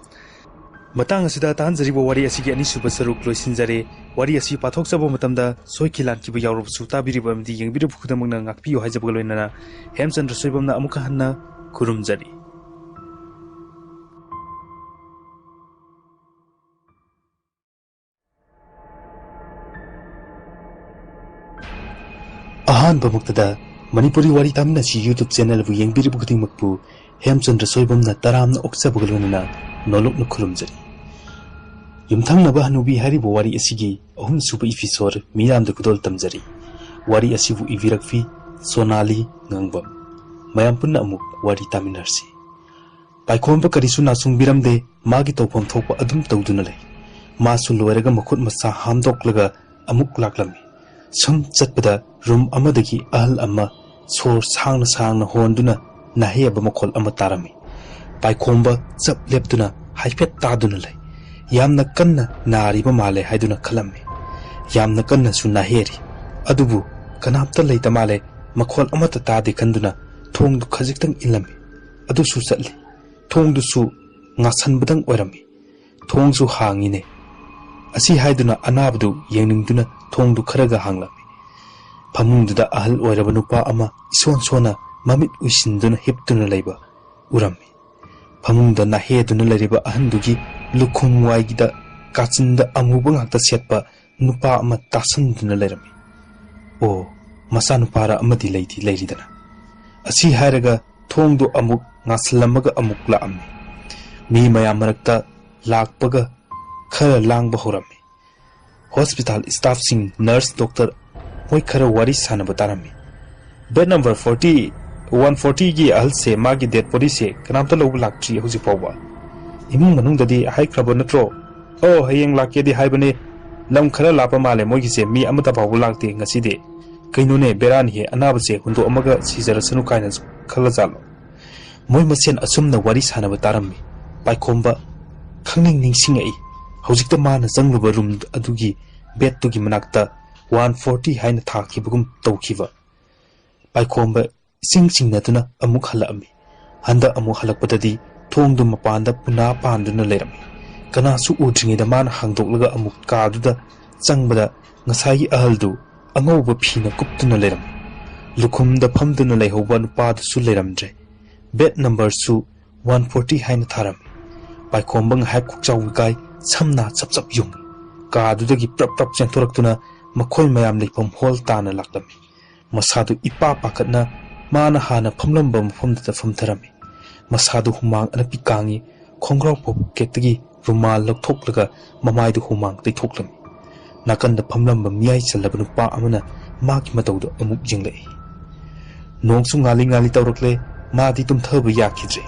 ꯃꯇꯥꯡ ꯑꯁꯤꯗ ꯇꯥꯍꯟꯖꯔꯤꯕ ꯋꯥꯔꯤ ꯑꯁꯤꯒꯤ ꯑꯅꯤꯁꯨꯕ ꯁꯔꯨꯛ ꯂꯣꯏꯁꯤꯟꯖꯔꯦ꯫ ꯋꯥꯔꯤ ꯑꯁꯤ ꯄꯥꯊꯣꯛꯆꯕ ꯃꯇꯝꯗ ꯁꯣꯏꯈꯤ ꯂꯥꯟꯈꯤꯕ ꯌꯥꯎꯔꯕꯁꯨ ꯇꯥꯕꯤꯔꯤꯕ ꯑꯃꯗꯤ ꯌꯦꯡꯕꯤꯔꯤꯕ ꯈꯨꯗꯤꯡꯃꯛꯅ ꯉꯥꯛꯄꯤꯌꯨ ꯍꯥꯏꯖꯕꯒ ꯂꯣꯏꯅꯅ ꯍꯦꯝꯆꯟꯗ꯭ꯔ ꯁꯣꯏꯕꯝꯅ ꯑꯃꯨꯛꯀ ꯍꯟꯅ ꯈꯨꯔꯨꯝꯖꯔꯤ꯫ ꯑꯍꯥꯟꯕꯃꯛꯇꯗ ꯃꯅꯤꯄꯨꯔꯤ ꯋꯥꯔꯤ ꯇꯥꯃꯤꯟꯅꯁꯤ YouTube channelꯕꯨ ꯌꯦꯡꯕꯤꯔꯤꯕ ꯈꯨꯗꯤꯡꯃꯛꯄꯨ ꯍꯦꯝꯆꯟꯗ꯭ꯔ ꯁꯣꯏꯕꯝꯅ ꯇꯔꯥꯝꯅ ꯑꯣꯛꯆꯕꯒ ꯂꯣꯏꯅꯅ ꯅꯣꯂꯨꯛꯅ ꯈꯨꯔꯨꯝꯖꯔꯤ꯫ ꯌꯨꯝꯊꯪꯅꯕ ꯍꯅꯨꯕꯤ ꯍꯥꯏꯔꯤꯕ ꯋꯥꯔꯤ ꯑꯁꯤꯒꯤ ꯑꯍꯨꯝꯁꯨꯕ episode ꯃꯤꯌꯥꯝꯗ ꯈꯨꯗꯣꯜ ꯇꯝꯖꯔꯤ꯫ ꯋꯥꯔꯤ ꯑꯁꯤꯕꯨ ꯏꯕꯤꯔꯛꯄꯤ ꯁꯣꯅꯥꯂꯤ ꯉꯥꯡꯕꯝ꯫ ꯃꯌꯥꯝ ꯄꯨꯟꯅ ꯑꯃꯨꯛ ꯋꯥꯔꯤ ꯇꯥꯃꯤꯟꯅꯔꯁꯤ꯫ ꯄꯥꯏꯈꯣꯝꯕ ꯀꯔꯤꯁꯨ ꯅꯥꯆꯨꯡꯕꯤꯔꯝꯗꯦ, ꯃꯥꯒꯤ ꯇꯧꯐꯝ ꯊꯣꯛꯄ ꯑꯗꯨꯝ ꯇꯧꯗꯨꯅ ꯂꯩ꯫ ꯃꯥꯁꯨ ꯂꯣꯏꯔꯒ ꯃꯈꯨꯠ ꯃꯁꯥ ꯍꯥꯝꯗꯣꯛꯂꯒ ꯑꯃꯨꯛ ꯂꯥꯛꯂꯝꯃꯤ꯫ ꯁꯨꯝ ꯆꯠꯄꯗ room ꯑꯃꯗꯒꯤ ꯑꯍꯜ ꯑꯃ ꯁꯣꯔ ꯁꯥꯡꯅ ꯁꯥꯡꯅ ꯍꯣꯟꯗꯨꯅ ꯅꯥꯍꯦꯕ ꯃꯈꯣꯜ ꯑꯃ ꯇꯥꯔꯝꯃꯤ꯫ ꯄꯥꯏꯈꯣꯝꯕ ꯆꯞ ꯂꯦꯞꯇꯨꯅ ꯍꯥꯏꯐꯦꯠ ꯇꯥꯗꯨꯅ ꯂꯩ꯫ ꯌꯥꯝꯅ ꯀꯟꯅ ꯅꯥꯔꯤꯕ ꯃꯥꯜꯂꯦ ꯍꯥꯏꯗꯨꯅ ꯈꯜꯂꯝꯃꯤ꯫ ꯌꯥꯝꯅ ꯀꯟꯅꯁꯨ ꯅꯥꯍꯦꯔꯤ꯫ ꯑꯗꯨꯕꯨ ꯀꯅꯥꯝꯇ ꯂꯩꯇ ꯃꯥꯜꯂꯦ, ꯃꯈꯣꯜ ꯑꯃꯠꯇ ꯇꯥꯗꯦ ꯈꯟꯗꯨꯅ ꯊꯣꯡꯗꯨ ꯈꯖꯤꯛꯇꯪ ꯏꯜꯂꯝꯃꯤ꯫ ꯑꯗꯨꯁꯨ ꯆꯠꯂꯤ꯫ ꯊꯣꯡꯗꯨꯁꯨ ꯉꯥꯁꯟꯕꯗꯪ ꯑꯣꯏꯔꯝꯃꯤ꯫ ꯊꯣꯡꯁꯨ ꯍꯥꯡꯉꯤꯅꯦ꯫ ꯑꯁꯤ ꯍꯥꯏꯗꯨꯅ ꯑꯅꯥꯕꯗꯨ ꯌꯦꯡꯅꯤꯡꯗꯨꯅ ꯊꯣꯡꯗꯨ ꯈꯔꯒ ꯍꯥꯡꯂꯝꯃꯤ꯫ ꯐꯃꯨꯡꯗꯨꯗ ꯑꯍꯜ ꯑꯣꯏꯔꯕ ꯅꯨꯄꯥ ꯑꯃ ꯏꯁꯣꯟ ꯁꯣꯟꯅ ꯃꯃꯤꯠ ꯎꯏꯁꯤꯟꯗꯨꯅ ꯍꯤꯞꯇꯨꯅ ꯂꯩꯕ ꯎꯔꯝꯃꯤ꯫ ꯐꯃꯨꯡꯗ ꯅꯥꯍꯦꯗꯨꯅ ꯂꯩꯔꯤꯕ ꯑꯍꯟꯗꯨꯒꯤ ꯂꯨꯈꯨꯝ ꯋꯥꯏꯒꯤꯗ ꯀꯥꯆꯤꯟꯗ ꯑꯃꯨꯕ ꯉꯥꯛꯇ ꯁꯦꯠꯄ ꯅꯨꯄꯥ ꯑꯃ ꯇꯥꯁꯟꯗꯨꯅ ꯂꯩꯔꯝꯃꯤ꯫ ꯑꯣ, ꯃꯆꯥꯅꯨꯄꯥꯔ ꯑꯃꯗꯤ ꯂꯩꯗꯤ ꯂꯩꯔꯤꯗꯅ꯫ ꯑꯁꯤ ꯍꯥꯏꯔꯒ ꯊꯣꯡꯗꯨ ꯑꯃꯨꯛ ꯉꯥꯁꯤꯜꯂꯝꯃꯒ ꯑꯃꯨꯛ ꯂꯥꯛꯑꯝꯃꯤ꯫ ꯃꯤ ꯃꯌꯥꯝ ꯃꯔꯛꯇ ꯂꯥꯛꯄꯒ ꯈꯔ ꯂꯥꯡꯕ ꯍꯧꯔꯝꯃꯤ꯫ Hospital staffꯁꯤꯡ, nurse, doctor ꯃꯣꯏ ꯈꯔ ꯋꯥꯔꯤ ꯁꯥꯟꯅꯕ ꯇꯥꯔꯝꯃꯤ꯫ Bed number forty, one fortyꯒꯤ ꯑꯍꯜꯁꯦ, ꯃꯥꯒꯤ dead bodyꯁꯦ ꯀꯅꯥꯝꯇ ꯂꯧꯕ ꯂꯥꯛꯇ꯭ꯔꯤ ꯍꯧꯖꯤꯛ ꯐꯥꯎꯕ꯫ ꯏꯃꯨꯡ ꯃꯅꯨꯡꯗꯗꯤ ꯍꯥꯏꯈ꯭ꯔꯕ ꯅꯠꯇ꯭ꯔꯣ? "ꯑꯣ, ꯍꯌꯦꯡ ꯂꯥꯛꯀꯦꯗꯤ ꯍꯥꯏꯕꯅꯦ꯫ ꯂꯝ ꯈꯔ ꯂꯥꯞꯄ ꯃꯥꯜꯂꯦ ꯃꯣꯏꯒꯤꯁꯦ, ꯃꯤ ꯑꯃꯠꯇ ꯐꯥꯎꯕ ꯂꯥꯛꯇꯦ ꯉꯁꯤꯗꯤ꯫ ꯀꯩꯅꯣꯅꯦ, ꯕꯦꯔꯥꯅꯤꯍꯦ, ꯑꯅꯥꯕꯁꯦ ꯍꯨꯟꯗꯣꯛꯑꯝꯃꯒ ꯁꯤꯖꯔꯁꯅꯨ ꯀꯥꯏꯅ ꯈꯜꯂꯖꯥꯠꯂꯣ?" ꯃꯣꯏ ꯃꯁꯦꯟ ꯑꯁꯨꯝꯅ ꯋꯥꯔꯤ ꯁꯥꯟꯅꯕ ꯇꯥꯔꯝꯃꯤ꯫ ꯄꯥꯏꯈꯣꯝꯕ ꯈꯪꯅꯤꯡ ꯅꯤꯡꯁꯤꯡꯉꯛꯏ꯫ ꯍꯧꯖꯤꯛꯇ ꯃꯥꯅ ꯆꯪꯂꯨꯕ ꯔꯨꯝ ꯑꯗꯨꯒꯤ ꯕꯦꯗꯇꯨꯒꯤ ꯃꯅꯥꯛꯇ ꯋꯥꯟ ꯐꯣꯔꯇꯤ ꯍꯥꯏꯅ ꯊꯥꯈꯤꯕꯒꯨꯝ ꯇꯧꯈꯤꯕ꯫ ꯄꯥꯏꯈꯣꯝꯕ ꯏꯁꯤꯡ ꯆꯤꯡꯅꯗꯨꯅ ꯑꯃꯨꯛ ꯍꯜꯂꯛꯑꯝꯃꯤ꯫ ꯍꯟꯗꯛ ꯑꯃꯨꯛ ꯍꯜꯂꯛꯄꯗꯗꯤ ꯊꯣꯡꯗꯨ ꯃꯄꯥꯟꯗ ꯄꯨꯅꯥ ꯄꯥꯟꯗꯨꯅ ꯂꯩꯔꯝꯃꯤ꯫ ꯀꯅꯥꯁꯨ ꯎꯗ꯭ꯔꯤꯉꯩꯗ ꯃꯥꯅ ꯍꯥꯡꯗꯣꯛꯂꯒ ꯑꯃꯨꯛ ꯀꯥꯗꯨꯗ ꯆꯪꯕꯗ ꯉꯁꯥꯏꯒꯤ ꯑꯍꯜꯗꯨ ꯑꯉꯧꯕ ꯐꯤꯅ ꯀꯨꯞꯇꯨꯅ ꯂꯩꯔꯝꯃꯤ꯫ ꯂꯨꯈꯨꯝꯗ ꯐꯝꯗꯨꯅ ꯂꯩꯍꯧꯕ ꯅꯨꯄꯥꯗꯨꯁꯨ ꯂꯩꯔꯝꯗ꯭ꯔꯦ꯫ ꯕꯦꯗ ꯅꯝꯕꯔꯁꯨ ꯋꯥꯟ ꯐꯣꯔꯇꯤ ꯍꯥꯏꯅ ꯊꯥꯔꯝꯃꯤ꯫ ꯄꯥꯏꯈꯣꯝꯕ ꯉꯥꯏꯍꯥꯛ ꯈꯣꯛꯆꯥꯎ ꯋꯤꯀꯥꯏ ꯁꯝꯅ ꯆꯞ ꯆꯞ ꯌꯨꯡꯉꯤ꯫ ꯀꯥꯗꯨꯗꯒꯤ ꯄ꯭ꯔꯞ ꯄ꯭ꯔꯞ ꯆꯦꯟꯊꯣꯔꯛꯇꯨꯅ ꯃꯈꯣꯏ ꯃꯌꯥꯝ ꯂꯩꯐꯝ ꯍꯣꯜ ꯇꯥꯅ ꯂꯥꯛꯂꯝꯃꯤ꯫ ꯃꯁꯥꯗꯨ ꯏꯄꯥ ꯄꯥꯈꯠꯅ ꯃꯥꯅ ꯍꯥꯟꯅ ꯐꯝꯂꯝꯕ ꯃꯐꯝꯗꯨꯗ ꯐꯝꯊꯔꯝꯃꯤ꯫ ꯃꯁꯥꯗꯨ ꯍꯨꯃꯥꯡ ꯑꯅꯞꯄꯤ ꯀꯥꯡꯉꯤ꯫ ꯈꯣꯡꯒ꯭ꯔꯥꯎ ꯄꯣꯀꯦꯠꯇꯒꯤ ꯔꯨꯃꯥꯜ ꯂꯧꯊꯣꯛꯂꯒ ꯃꯃꯥꯏꯗꯨ ꯍꯨꯃꯥꯡ ꯇꯩꯊꯣꯛꯂꯝꯃꯤ꯫ ꯅꯥꯀꯟꯗ ꯐꯝꯂꯝꯕ ꯃꯤꯌꯥꯏ ꯆꯜꯂꯕ ꯅꯨꯄꯥ ꯑꯃꯅ ꯃꯥꯒꯤ ꯃꯇꯧꯗꯨ ꯑꯃꯨꯛ ꯌꯦꯡꯂꯛꯏ꯫ ꯅꯣꯡꯁꯨ ꯉꯥꯜꯂꯤ ꯉꯥꯜꯂꯤ ꯇꯧꯔꯛꯂꯦ꯫ ꯃꯥꯗꯤ ꯇꯨꯝꯊꯕ ꯌꯥꯈꯤꯗ꯭ꯔꯦ꯫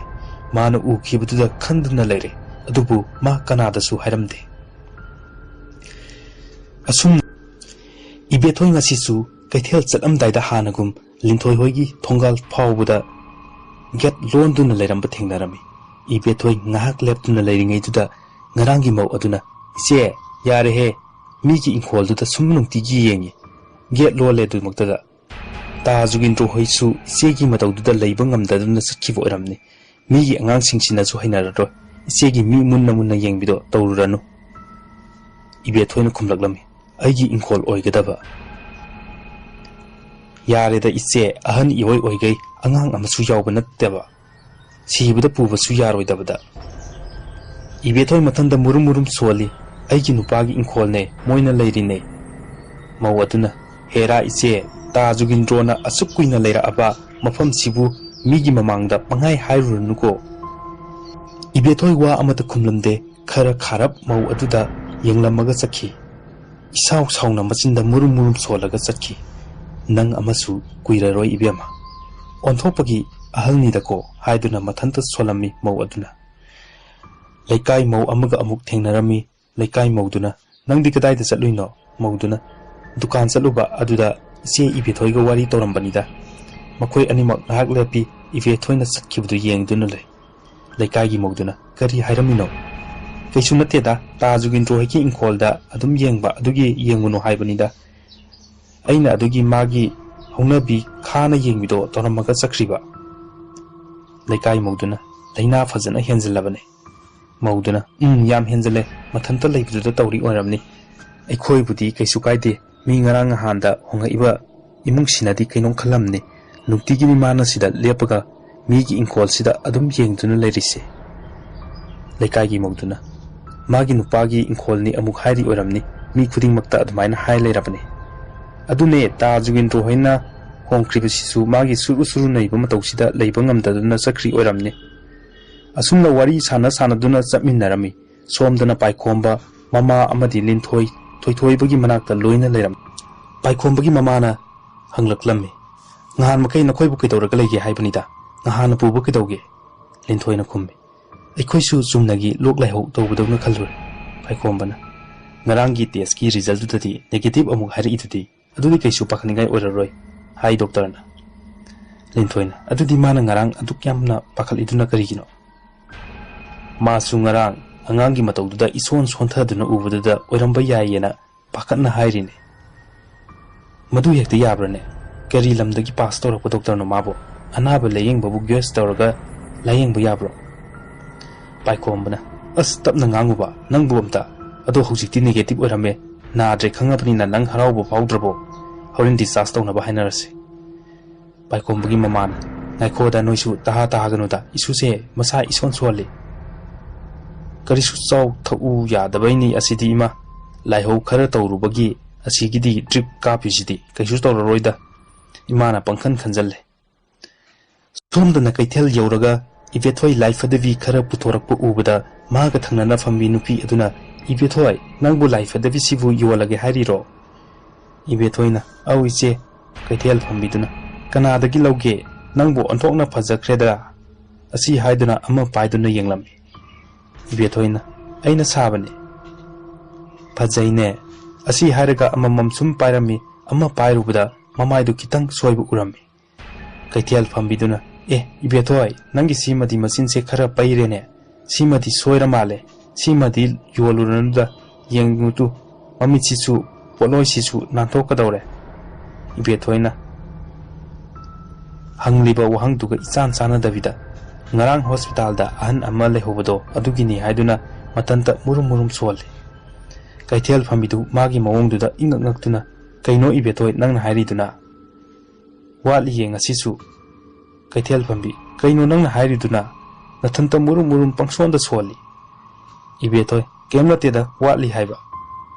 ꯃꯥꯅ ꯎꯈꯤꯕꯗꯨꯗ ꯈꯟꯗꯨꯅ ꯂꯩꯔꯦ, ꯑꯗꯨꯕꯨ ꯃꯥ ꯀꯅꯥꯗꯁꯨ ꯍꯥꯏꯔꯝꯗꯦ꯫ ꯑꯁꯨꯝꯅ ꯏꯕꯦꯊꯣꯏ ꯉꯁꯤꯁꯨ ꯀꯩꯊꯦꯜ ꯆꯠꯂꯝꯗꯥꯏꯗ ꯍꯥꯟꯅꯒꯨꯝ ꯂꯤꯟꯊꯣꯏ ꯍꯣꯏꯒꯤ ꯊꯣꯡꯒꯥꯜ ꯐꯥꯎꯕꯗ ꯒꯦꯠ ꯂꯣꯟꯗꯨꯅ ꯂꯩꯔꯝꯕ ꯊꯦꯡꯅꯔꯝꯃꯤ꯫ ꯏꯕꯦꯊꯣꯏ ꯉꯥꯏꯍꯥꯛ ꯂꯦꯞꯇꯨꯅ ꯂꯩꯔꯤꯉꯩꯗꯨꯗ ꯉꯔꯥꯡꯒꯤ ꯃꯧ ꯑꯗꯨꯅ, "ꯏꯆꯦ, ꯌꯥꯔꯦꯍꯦ, ꯃꯤꯒꯤ ꯏꯪꯈꯣꯜꯗꯨꯗ ꯁꯨꯝ ꯅꯨꯡꯇꯤꯒꯤ ꯌꯦꯡꯉꯤ, ꯒꯦꯠ ꯂꯣꯜꯂꯦ ꯑꯗꯨꯃꯛꯇꯗ"꯫ ꯇꯥ ꯖꯨꯒꯤꯟꯗ꯭ꯔꯣ ꯍꯣꯏꯁꯨ ꯏꯆꯦꯒꯤ ꯃꯇꯧꯗꯨꯗ ꯂꯩꯕ ꯉꯝꯗꯗꯨꯅ ꯆꯠꯈꯤꯕ ꯑꯣꯏꯔꯝꯅꯤ꯫ ꯃꯤꯒꯤ ꯑꯉꯥꯡꯁꯤꯡꯁꯤꯅꯁꯨ ꯍꯩꯅꯔꯔꯣꯏ꯫ ꯏꯆꯦꯒꯤ ꯃꯤ ꯃꯨꯟꯅ ꯃꯨꯟꯅ ꯌꯦꯡꯕꯤꯗꯣ ꯇꯧꯔꯨꯔꯅꯨ꯫ ꯏꯕꯦꯊꯣꯏꯅ ꯈꯨꯝꯂꯛꯂꯝꯃꯤ, "ꯑꯩꯒꯤ ꯏꯪꯈꯣꯜ ꯑꯣꯏꯒꯗꯕ꯫ ꯌꯥꯔꯦꯗ ꯏꯆꯦ, ꯑꯍꯟ ꯏꯑꯣꯏ ꯑꯣꯏꯒꯩ ꯑꯉꯥꯡ ꯑꯃꯁꯨ ꯌꯥꯎꯕ ꯅꯠꯇꯦꯕ꯫ ꯁꯤꯕꯗ ꯄꯨꯕꯁꯨ ꯌꯥꯔꯣꯏꯗꯕꯗ"꯫ ꯏꯕꯦꯊꯣꯏ ꯃꯊꯟꯗ ꯃꯨꯔꯨꯝ ꯃꯨꯔꯨꯝ ꯁꯣꯜꯂꯤ꯫ "ꯑꯩꯒꯤ ꯅꯨꯄꯥꯒꯤ ꯏꯪꯈꯣꯜꯅꯦ, ꯃꯣꯏꯅ ꯂꯩꯔꯤꯅꯦ"꯫ ꯃꯧ ꯑꯗꯨꯅ, "ꯍꯦꯔꯥ ꯏꯆꯦ, ꯇꯥ ꯖꯨꯒꯤꯟꯗ꯭ꯔꯣꯅ ꯑꯁꯨꯛ ꯀꯨꯏꯅ ꯂꯩꯔꯛꯑꯕ ꯃꯐꯝꯁꯤꯕꯨ ꯃꯤꯒꯤ ꯃꯃꯥꯡꯗ ꯄꯪꯍꯥꯏ ꯍꯥꯏꯔꯨꯔꯅꯨꯀꯣ"꯫ ꯏꯕꯦꯊꯣꯏ ꯋꯥ ꯑꯃꯠꯇ ꯈꯨꯝꯂꯝꯗꯦ꯫ ꯈꯔ ꯈꯥꯔꯞ ꯃꯧ ꯑꯗꯨꯗ ꯌꯦꯡꯂꯝꯃꯒ ꯆꯠꯈꯤ꯫ ꯏꯁꯥꯎ ꯁꯥꯎꯅ ꯃꯆꯤꯟꯗ ꯃꯨꯔꯨꯝ ꯃꯨꯔꯨꯝ ꯁꯣꯜꯂꯒ ꯆꯠꯈꯤ꯫ "ꯅꯪ ꯑꯃꯁꯨ ꯀꯨꯏꯔꯔꯣꯏ ꯏꯕꯦꯝꯃ꯫ ꯑꯣꯟꯊꯣꯛꯄꯒꯤ ꯑꯍꯜꯅꯤꯗꯀꯣ" ꯍꯥꯏꯗꯨꯅ ꯃꯊꯟꯇ ꯁꯣꯜꯂꯝꯃꯤ ꯃꯧ ꯑꯗꯨꯅ꯫ ꯂꯩꯀꯥꯏ ꯃꯧ ꯑꯃꯒ ꯑꯃꯨꯛ ꯊꯦꯡꯅꯔꯝꯃꯤ꯫ ꯂꯩꯀꯥꯏ ꯃꯧꯗꯨꯅ, "ꯅꯪꯗꯤ ꯀꯗꯥꯏꯗ ꯆꯠꯂꯨꯏꯅꯣ?" ꯃꯧꯗꯨꯅ, "ꯗꯨꯀꯥꯟ ꯆꯠꯂꯨꯕ, ꯑꯗꯨꯗ ꯏꯆꯦ ꯏꯕꯦꯊꯣꯏꯒ ꯋꯥꯔꯤ ꯇꯧꯔꯝꯕꯅꯤꯗ꯫ ꯃꯈꯣꯏ ꯑꯅꯤꯃꯛ ꯉꯥꯏꯍꯥꯛ ꯂꯦꯞꯄꯤ, ꯏꯕꯦꯊꯣꯏꯅ ꯆꯠꯈꯤꯕꯗꯨ ꯌꯦꯡꯗꯨꯅ ꯂꯩ꯫" ꯂꯩꯀꯥꯏꯒꯤ ꯃꯧꯗꯨꯅ, "ꯀꯔꯤ ꯍꯥꯏꯔꯝꯃꯤꯅꯣ?" "ꯀꯩꯁꯨ ꯅꯠꯇꯦꯗ, ꯇꯥ ꯖꯨꯒꯤꯟꯗ꯭ꯔꯣ ꯍꯣꯏꯒꯤ ꯏꯪꯈꯣꯜꯗ ꯑꯗꯨꯝ ꯌꯦꯡꯕ, ꯑꯗꯨꯒꯤ ꯌꯦꯡꯉꯨꯅꯨ ꯍꯥꯏꯕꯅꯤꯗ꯫ ꯑꯩꯅ ꯑꯗꯨꯒꯤ ꯃꯥꯒꯤ ꯍꯧꯅꯕꯤ ꯈꯥꯅ ꯌꯦꯡꯕꯤꯗꯣ ꯇꯧꯔꯝꯃꯒ ꯆꯠꯈ꯭ꯔꯤꯕ꯫" ꯂꯩꯀꯥꯏ ꯃꯧꯗꯨꯅ, "ꯂꯥꯏꯅꯥ ꯐꯖꯅ ꯍꯦꯟꯖꯜꯂꯕꯅꯦ꯫" ꯃꯧꯗꯨꯅ, "ꯎꯝ, ꯌꯥꯝ ꯍꯦꯟꯖꯜꯂꯦ꯫ ꯃꯊꯟꯇ ꯂꯩꯕꯗꯨꯗ ꯇꯧꯔꯤ ꯑꯣꯏꯔꯝꯅꯤ꯫ ꯑꯩꯈꯣꯏꯕꯨꯗꯤ ꯀꯩꯁꯨ ꯀꯥꯏꯗꯦ꯫ ꯃꯤ ꯉꯔꯥꯡ ꯅꯍꯥꯟꯗ ꯍꯣꯡꯉꯛꯏꯕ ꯏꯃꯨꯡꯁꯤꯅꯗꯤ ꯀꯩꯅꯣꯝ ꯈꯜꯂꯝꯅꯤ꯫ ꯅꯨꯡꯇꯤꯒꯤ ꯃꯤ ꯃꯥꯅ ꯁꯤꯗ ꯂꯦꯞꯄꯒ ꯃꯤꯒꯤ ꯏꯪꯈꯣꯜꯁꯤꯗ ꯑꯗꯨꯝ ꯌꯦꯡꯗꯨꯅ ꯂꯩꯔꯤꯁꯦ꯫" ꯂꯩꯀꯥꯏꯒꯤ ꯃꯧꯗꯨꯅ, "ꯃꯥꯒꯤ ꯅꯨꯄꯥꯒꯤ ꯏꯪꯈꯣꯜꯅꯤ ꯑꯃꯨꯛ ꯍꯥꯏꯔꯤ ꯑꯣꯏꯔꯝꯅꯤ꯫ ꯃꯤ ꯈꯨꯗꯤꯡꯃꯛꯇ ꯑꯗꯨꯃꯥꯏꯅ ꯍꯥꯏ ꯂꯩꯔꯕꯅꯤ꯫ ꯑꯗꯨꯅꯦ, ꯇꯥ ꯖꯨꯒꯤꯟꯗ꯭ꯔꯣ ꯍꯣꯏꯅ ꯍꯣꯡꯈ꯭ꯔꯤꯕꯁꯤꯁꯨ ꯃꯥꯒꯤ ꯁꯨꯔꯨ ꯁꯨꯔꯨ ꯅꯩꯕ ꯃꯇꯧꯁꯤꯗ ꯂꯩꯕ ꯉꯝꯗꯗꯨꯅ ꯆꯠꯈ꯭ꯔꯤ ꯑꯣꯏꯔꯝꯅꯤ꯫" ꯑꯁꯨꯝꯅ ꯋꯥꯔꯤ ꯁꯥꯟꯅ ꯁꯥꯟꯅꯗꯨꯅ ꯆꯠꯃꯤꯟꯅꯔꯝꯃꯤ꯫ ꯁꯣꯝꯗꯅ ꯄꯥꯏꯈꯣꯝꯕ, ꯃꯃꯥ ꯑꯃꯗꯤ ꯂꯤꯟꯊꯣꯏ, ꯊꯣꯏꯊꯣꯏꯕꯒꯤ ꯃꯅꯥꯛꯇ ꯂꯣꯏꯅ ꯂꯩꯔꯝꯃꯤ꯫ ꯄꯥꯏꯈꯣꯝꯕꯒꯤ ꯃꯃꯥꯅ ꯍꯪꯂꯛꯂꯝꯃꯤ, "ꯉꯍꯥꯟ ꯃꯈꯩ ꯅꯈꯣꯏꯕꯨ ꯀꯩꯗꯧꯔꯒ ꯂꯩꯒꯦ ꯍꯥꯏꯕꯅꯤꯗ? ꯉꯍꯥꯟꯅ ꯄꯨꯕ ꯀꯩꯗꯧꯒꯦ?" ꯂꯤꯟꯊꯣꯏꯅ ꯈꯨꯝꯃꯤ, "ꯑꯩꯈꯣꯏꯁꯨ ꯆꯨꯝꯅꯒꯤ ꯂꯣꯛ ꯂꯥꯏꯍꯧ ꯇꯧꯕꯗꯧꯅ ꯈꯜꯂꯨꯔꯦ꯫" ꯄꯥꯏꯈꯣꯝꯕꯅ, "ꯉꯔꯥꯡꯒꯤ ꯇꯦꯁꯀꯤ ꯔꯤꯖꯜꯗꯨꯗꯗꯤ ꯅꯦꯒꯦꯇꯤꯚ ꯑꯃꯨꯛ ꯍꯥꯏꯔꯛꯏꯗꯨꯗꯤ, ꯑꯗꯨꯗꯤ ꯀꯩꯁꯨ ꯄꯥꯈꯠꯅꯤꯡꯉꯥꯏ ꯑꯣꯏꯔꯔꯣꯏ ꯍꯥꯏ ꯗꯣꯛꯇꯔꯅ꯫" ꯂꯤꯟꯊꯣꯏꯅ, "ꯑꯗꯨꯗꯤ ꯃꯥꯅ ꯉꯔꯥꯡ ꯑꯗꯨꯛ ꯌꯥꯝꯅ ꯄꯥꯈꯠꯂꯤꯗꯨꯅ ꯀꯔꯤꯒꯤꯅꯣ?" "ꯃꯥꯁꯨ ꯉꯔꯥꯡ ꯑꯉꯥꯡꯒꯤ ꯃꯇꯧꯗꯨꯗ ꯏꯁꯣꯟ ꯁꯣꯟꯊꯗꯨꯅ ꯎꯕꯗꯨꯗ ꯑꯣꯏꯔꯝꯕ ꯌꯥꯏꯌꯦꯅ ꯄꯥꯈꯠꯅ ꯍꯥꯏꯔꯤꯅꯦ꯫" "ꯃꯗꯨ ꯍꯦꯛꯇ ꯌꯥꯕ꯭ꯔꯅꯦ? ꯀꯔꯤ ꯂꯝꯗꯒꯤ ꯄꯥꯁ ꯇꯧꯔꯛꯄ ꯗꯣꯛꯇꯔꯅꯣ ꯃꯥꯕꯨ? ꯑꯅꯥꯕ ꯂꯥꯌꯦꯡꯕꯕꯨ ꯒꯦꯁ ꯇꯧꯔꯒ ꯂꯥꯌꯦꯡꯕ ꯌꯥꯕ꯭ꯔꯣ?" ꯄꯥꯏꯈꯣꯝꯕꯅ, "ꯑꯁ, ꯇꯞꯅ ꯉꯥꯡꯉꯨꯕ, ꯅꯪꯕꯨ ꯑꯝꯇ꯫ ꯑꯗꯣ ꯍꯧꯖꯤꯛꯇꯤ ꯅꯦꯒꯦꯇꯤꯚ ꯑꯣꯏꯔꯝꯃꯦ꯫ ꯅꯥꯗ꯭ꯔꯦ ꯈꯪꯉꯕꯅꯤꯅ ꯅꯪ ꯍꯔꯥꯎꯕ ꯐꯥꯎꯗ꯭ꯔꯕꯣ? ꯍꯣꯔꯦꯟ ꯗꯤꯁꯆꯥꯔꯖ ꯇꯧꯅꯕ ꯍꯥꯏꯅꯔꯁꯤ꯫" ꯄꯥꯏꯈꯣꯝꯕꯒꯤ ꯃꯃꯥꯅ, "ꯉꯥꯏꯈꯣꯗ, ꯅꯣꯏꯁꯨ ꯇꯍꯥ ꯇꯍꯥꯒꯅꯨꯗ, ꯏꯁꯨꯁꯦ ꯃꯁꯥ ꯏꯁꯣꯟ ꯁꯣꯜꯂꯤ꯫ ꯀꯔꯤꯁꯨ ꯆꯥꯎ ꯊꯛꯎ ꯌꯥꯗꯕꯩꯅꯤ ꯑꯁꯤꯗꯤ ꯏꯃꯥ꯫ ꯂꯥꯏꯍꯧ ꯈꯔ ꯇꯧꯔꯨꯕꯒꯤ ꯑꯁꯤꯒꯤꯗꯤ ꯗ꯭ꯔꯤꯞ ꯀꯥꯞꯄꯤꯁꯤꯗꯤ, ꯀꯩꯁꯨ ꯇꯧꯔꯔꯣꯏꯗ꯫" ꯏꯃꯥꯅ ꯄꯪꯈꯟ ꯈꯟꯖꯜꯂꯦ꯫ ꯁꯣꯝꯗꯅ ꯀꯩꯊꯦꯜ ꯌꯧꯔꯒ ꯏꯕꯦꯊꯣꯏ ꯂꯥꯏꯐꯗꯕꯤ ꯈꯔ ꯄꯨꯊꯣꯔꯛꯄ ꯎꯕꯗ ꯃꯥꯒ ꯊꯪꯅꯅ ꯐꯝꯕꯤ ꯅꯨꯄꯤ ꯑꯗꯨꯅ, "ꯏꯕꯦꯊꯣꯏ, ꯅꯪꯕꯨ ꯂꯥꯏꯐꯗꯕꯤꯁꯤꯕꯨ ꯌꯣꯜꯂꯒꯦ ꯍꯥꯏꯔꯤꯔꯣ?" ꯏꯕꯦꯊꯣꯏꯅ, "ꯑꯧ ꯏꯆꯦ꯫" ꯀꯩꯊꯦꯜ ꯐꯝꯕꯤꯗꯨꯅ, "ꯀꯅꯥꯗꯒꯤ ꯂꯧꯒꯦ? ꯅꯪꯕꯨ ꯑꯣꯟꯊꯣꯛꯅ ꯐꯖꯈ꯭ꯔꯦꯗ!" ꯑꯁꯤ ꯍꯥꯏꯗꯨꯅ ꯑꯃ ꯄꯥꯏꯗꯨꯅ ꯌꯦꯡꯂꯝꯃꯤ꯫ ꯏꯕꯦꯊꯣꯏꯅ, "ꯑꯩꯅ ꯁꯥꯕꯅꯤ꯫" ꯐꯖꯩꯅꯦ꯫ ꯑꯁꯤ ꯍꯥꯏꯔꯒ ꯑꯃꯃꯝ ꯁꯨꯝ ꯄꯥꯏꯔꯝꯃꯤ꯫ ꯑꯃ ꯄꯥꯏꯔꯨꯕꯗ ꯃꯃꯥꯏꯗꯨ ꯈꯤꯇꯪ ꯁꯣꯏꯕ ꯎꯔꯝꯃꯤ꯫ ꯀꯩꯊꯦꯜ ꯐꯝꯕꯤꯗꯨꯅ, "ꯑꯦ, ꯏꯕꯦꯊꯣꯏ, ꯅꯪꯒꯤ ꯁꯤꯃꯗꯤ ꯃꯆꯤꯟꯁꯦ ꯈꯔ ꯄꯩꯔꯦꯅꯦ꯫ ꯁꯤꯃꯗꯤ ꯁꯣꯏꯔ ꯃꯥꯜꯂꯦ꯫ ꯁꯤꯃꯗꯤ ꯌꯣꯜꯂꯨꯔꯅꯨꯗ, ꯌꯦꯡꯉꯨꯇꯨ, ꯃꯃꯤꯠꯁꯤꯁꯨ ꯄꯣꯠꯂꯣꯏꯁꯤꯁꯨ ꯅꯥꯟꯊꯣꯛꯀꯗꯧꯔꯦ꯫" ꯏꯕꯦꯊꯣꯏꯅ ꯍꯪꯂꯤꯕ ꯋꯥꯍꯪꯗꯨꯒ ꯏꯆꯥꯟ ꯆꯥꯟꯅꯗꯕꯤꯗ, ꯉꯔꯥꯡ ꯍꯣꯁꯄꯤꯇꯥꯜꯗ ꯑꯍꯟ ꯑꯃ ꯂꯩꯍꯧꯕꯗꯣ ꯑꯗꯨꯒꯤꯅꯤ ꯍꯥꯏꯗꯨꯅ ꯃꯊꯟꯇ ꯃꯨꯔꯨꯝ ꯃꯨꯔꯨꯝ ꯁꯣꯜꯂꯤ꯫ ꯀꯩꯊꯦꯜ ꯐꯝꯕꯤꯗꯨ ꯃꯥꯒꯤ ꯃꯑꯣꯡꯗꯨꯗ ꯏꯉꯛ ꯉꯛꯇꯨꯅ, "ꯀꯩꯅꯣ ꯏꯕꯦꯊꯣꯏ ꯅꯪꯅ ꯍꯥꯏꯔꯤꯗꯨꯅ?" "ꯋꯥꯠꯂꯤꯌꯦ ꯉꯁꯤꯁꯨ꯫" ꯀꯩꯊꯦꯜ ꯐꯝꯕꯤ, "ꯀꯩꯅꯣ ꯅꯪꯅ ꯍꯥꯏꯔꯤꯗꯨꯅ? ꯅꯊꯟꯇ ꯃꯨꯔꯨꯝ ꯃꯨꯔꯨꯝ ꯄꯪꯁꯣꯟꯗ ꯁꯣꯜꯂꯤ꯫" ꯏꯕꯦꯊꯣꯏ, "ꯀꯩꯝ ꯅꯠꯇꯦꯗ, ꯋꯥꯠꯂꯤ ꯍꯥꯏꯕ꯫"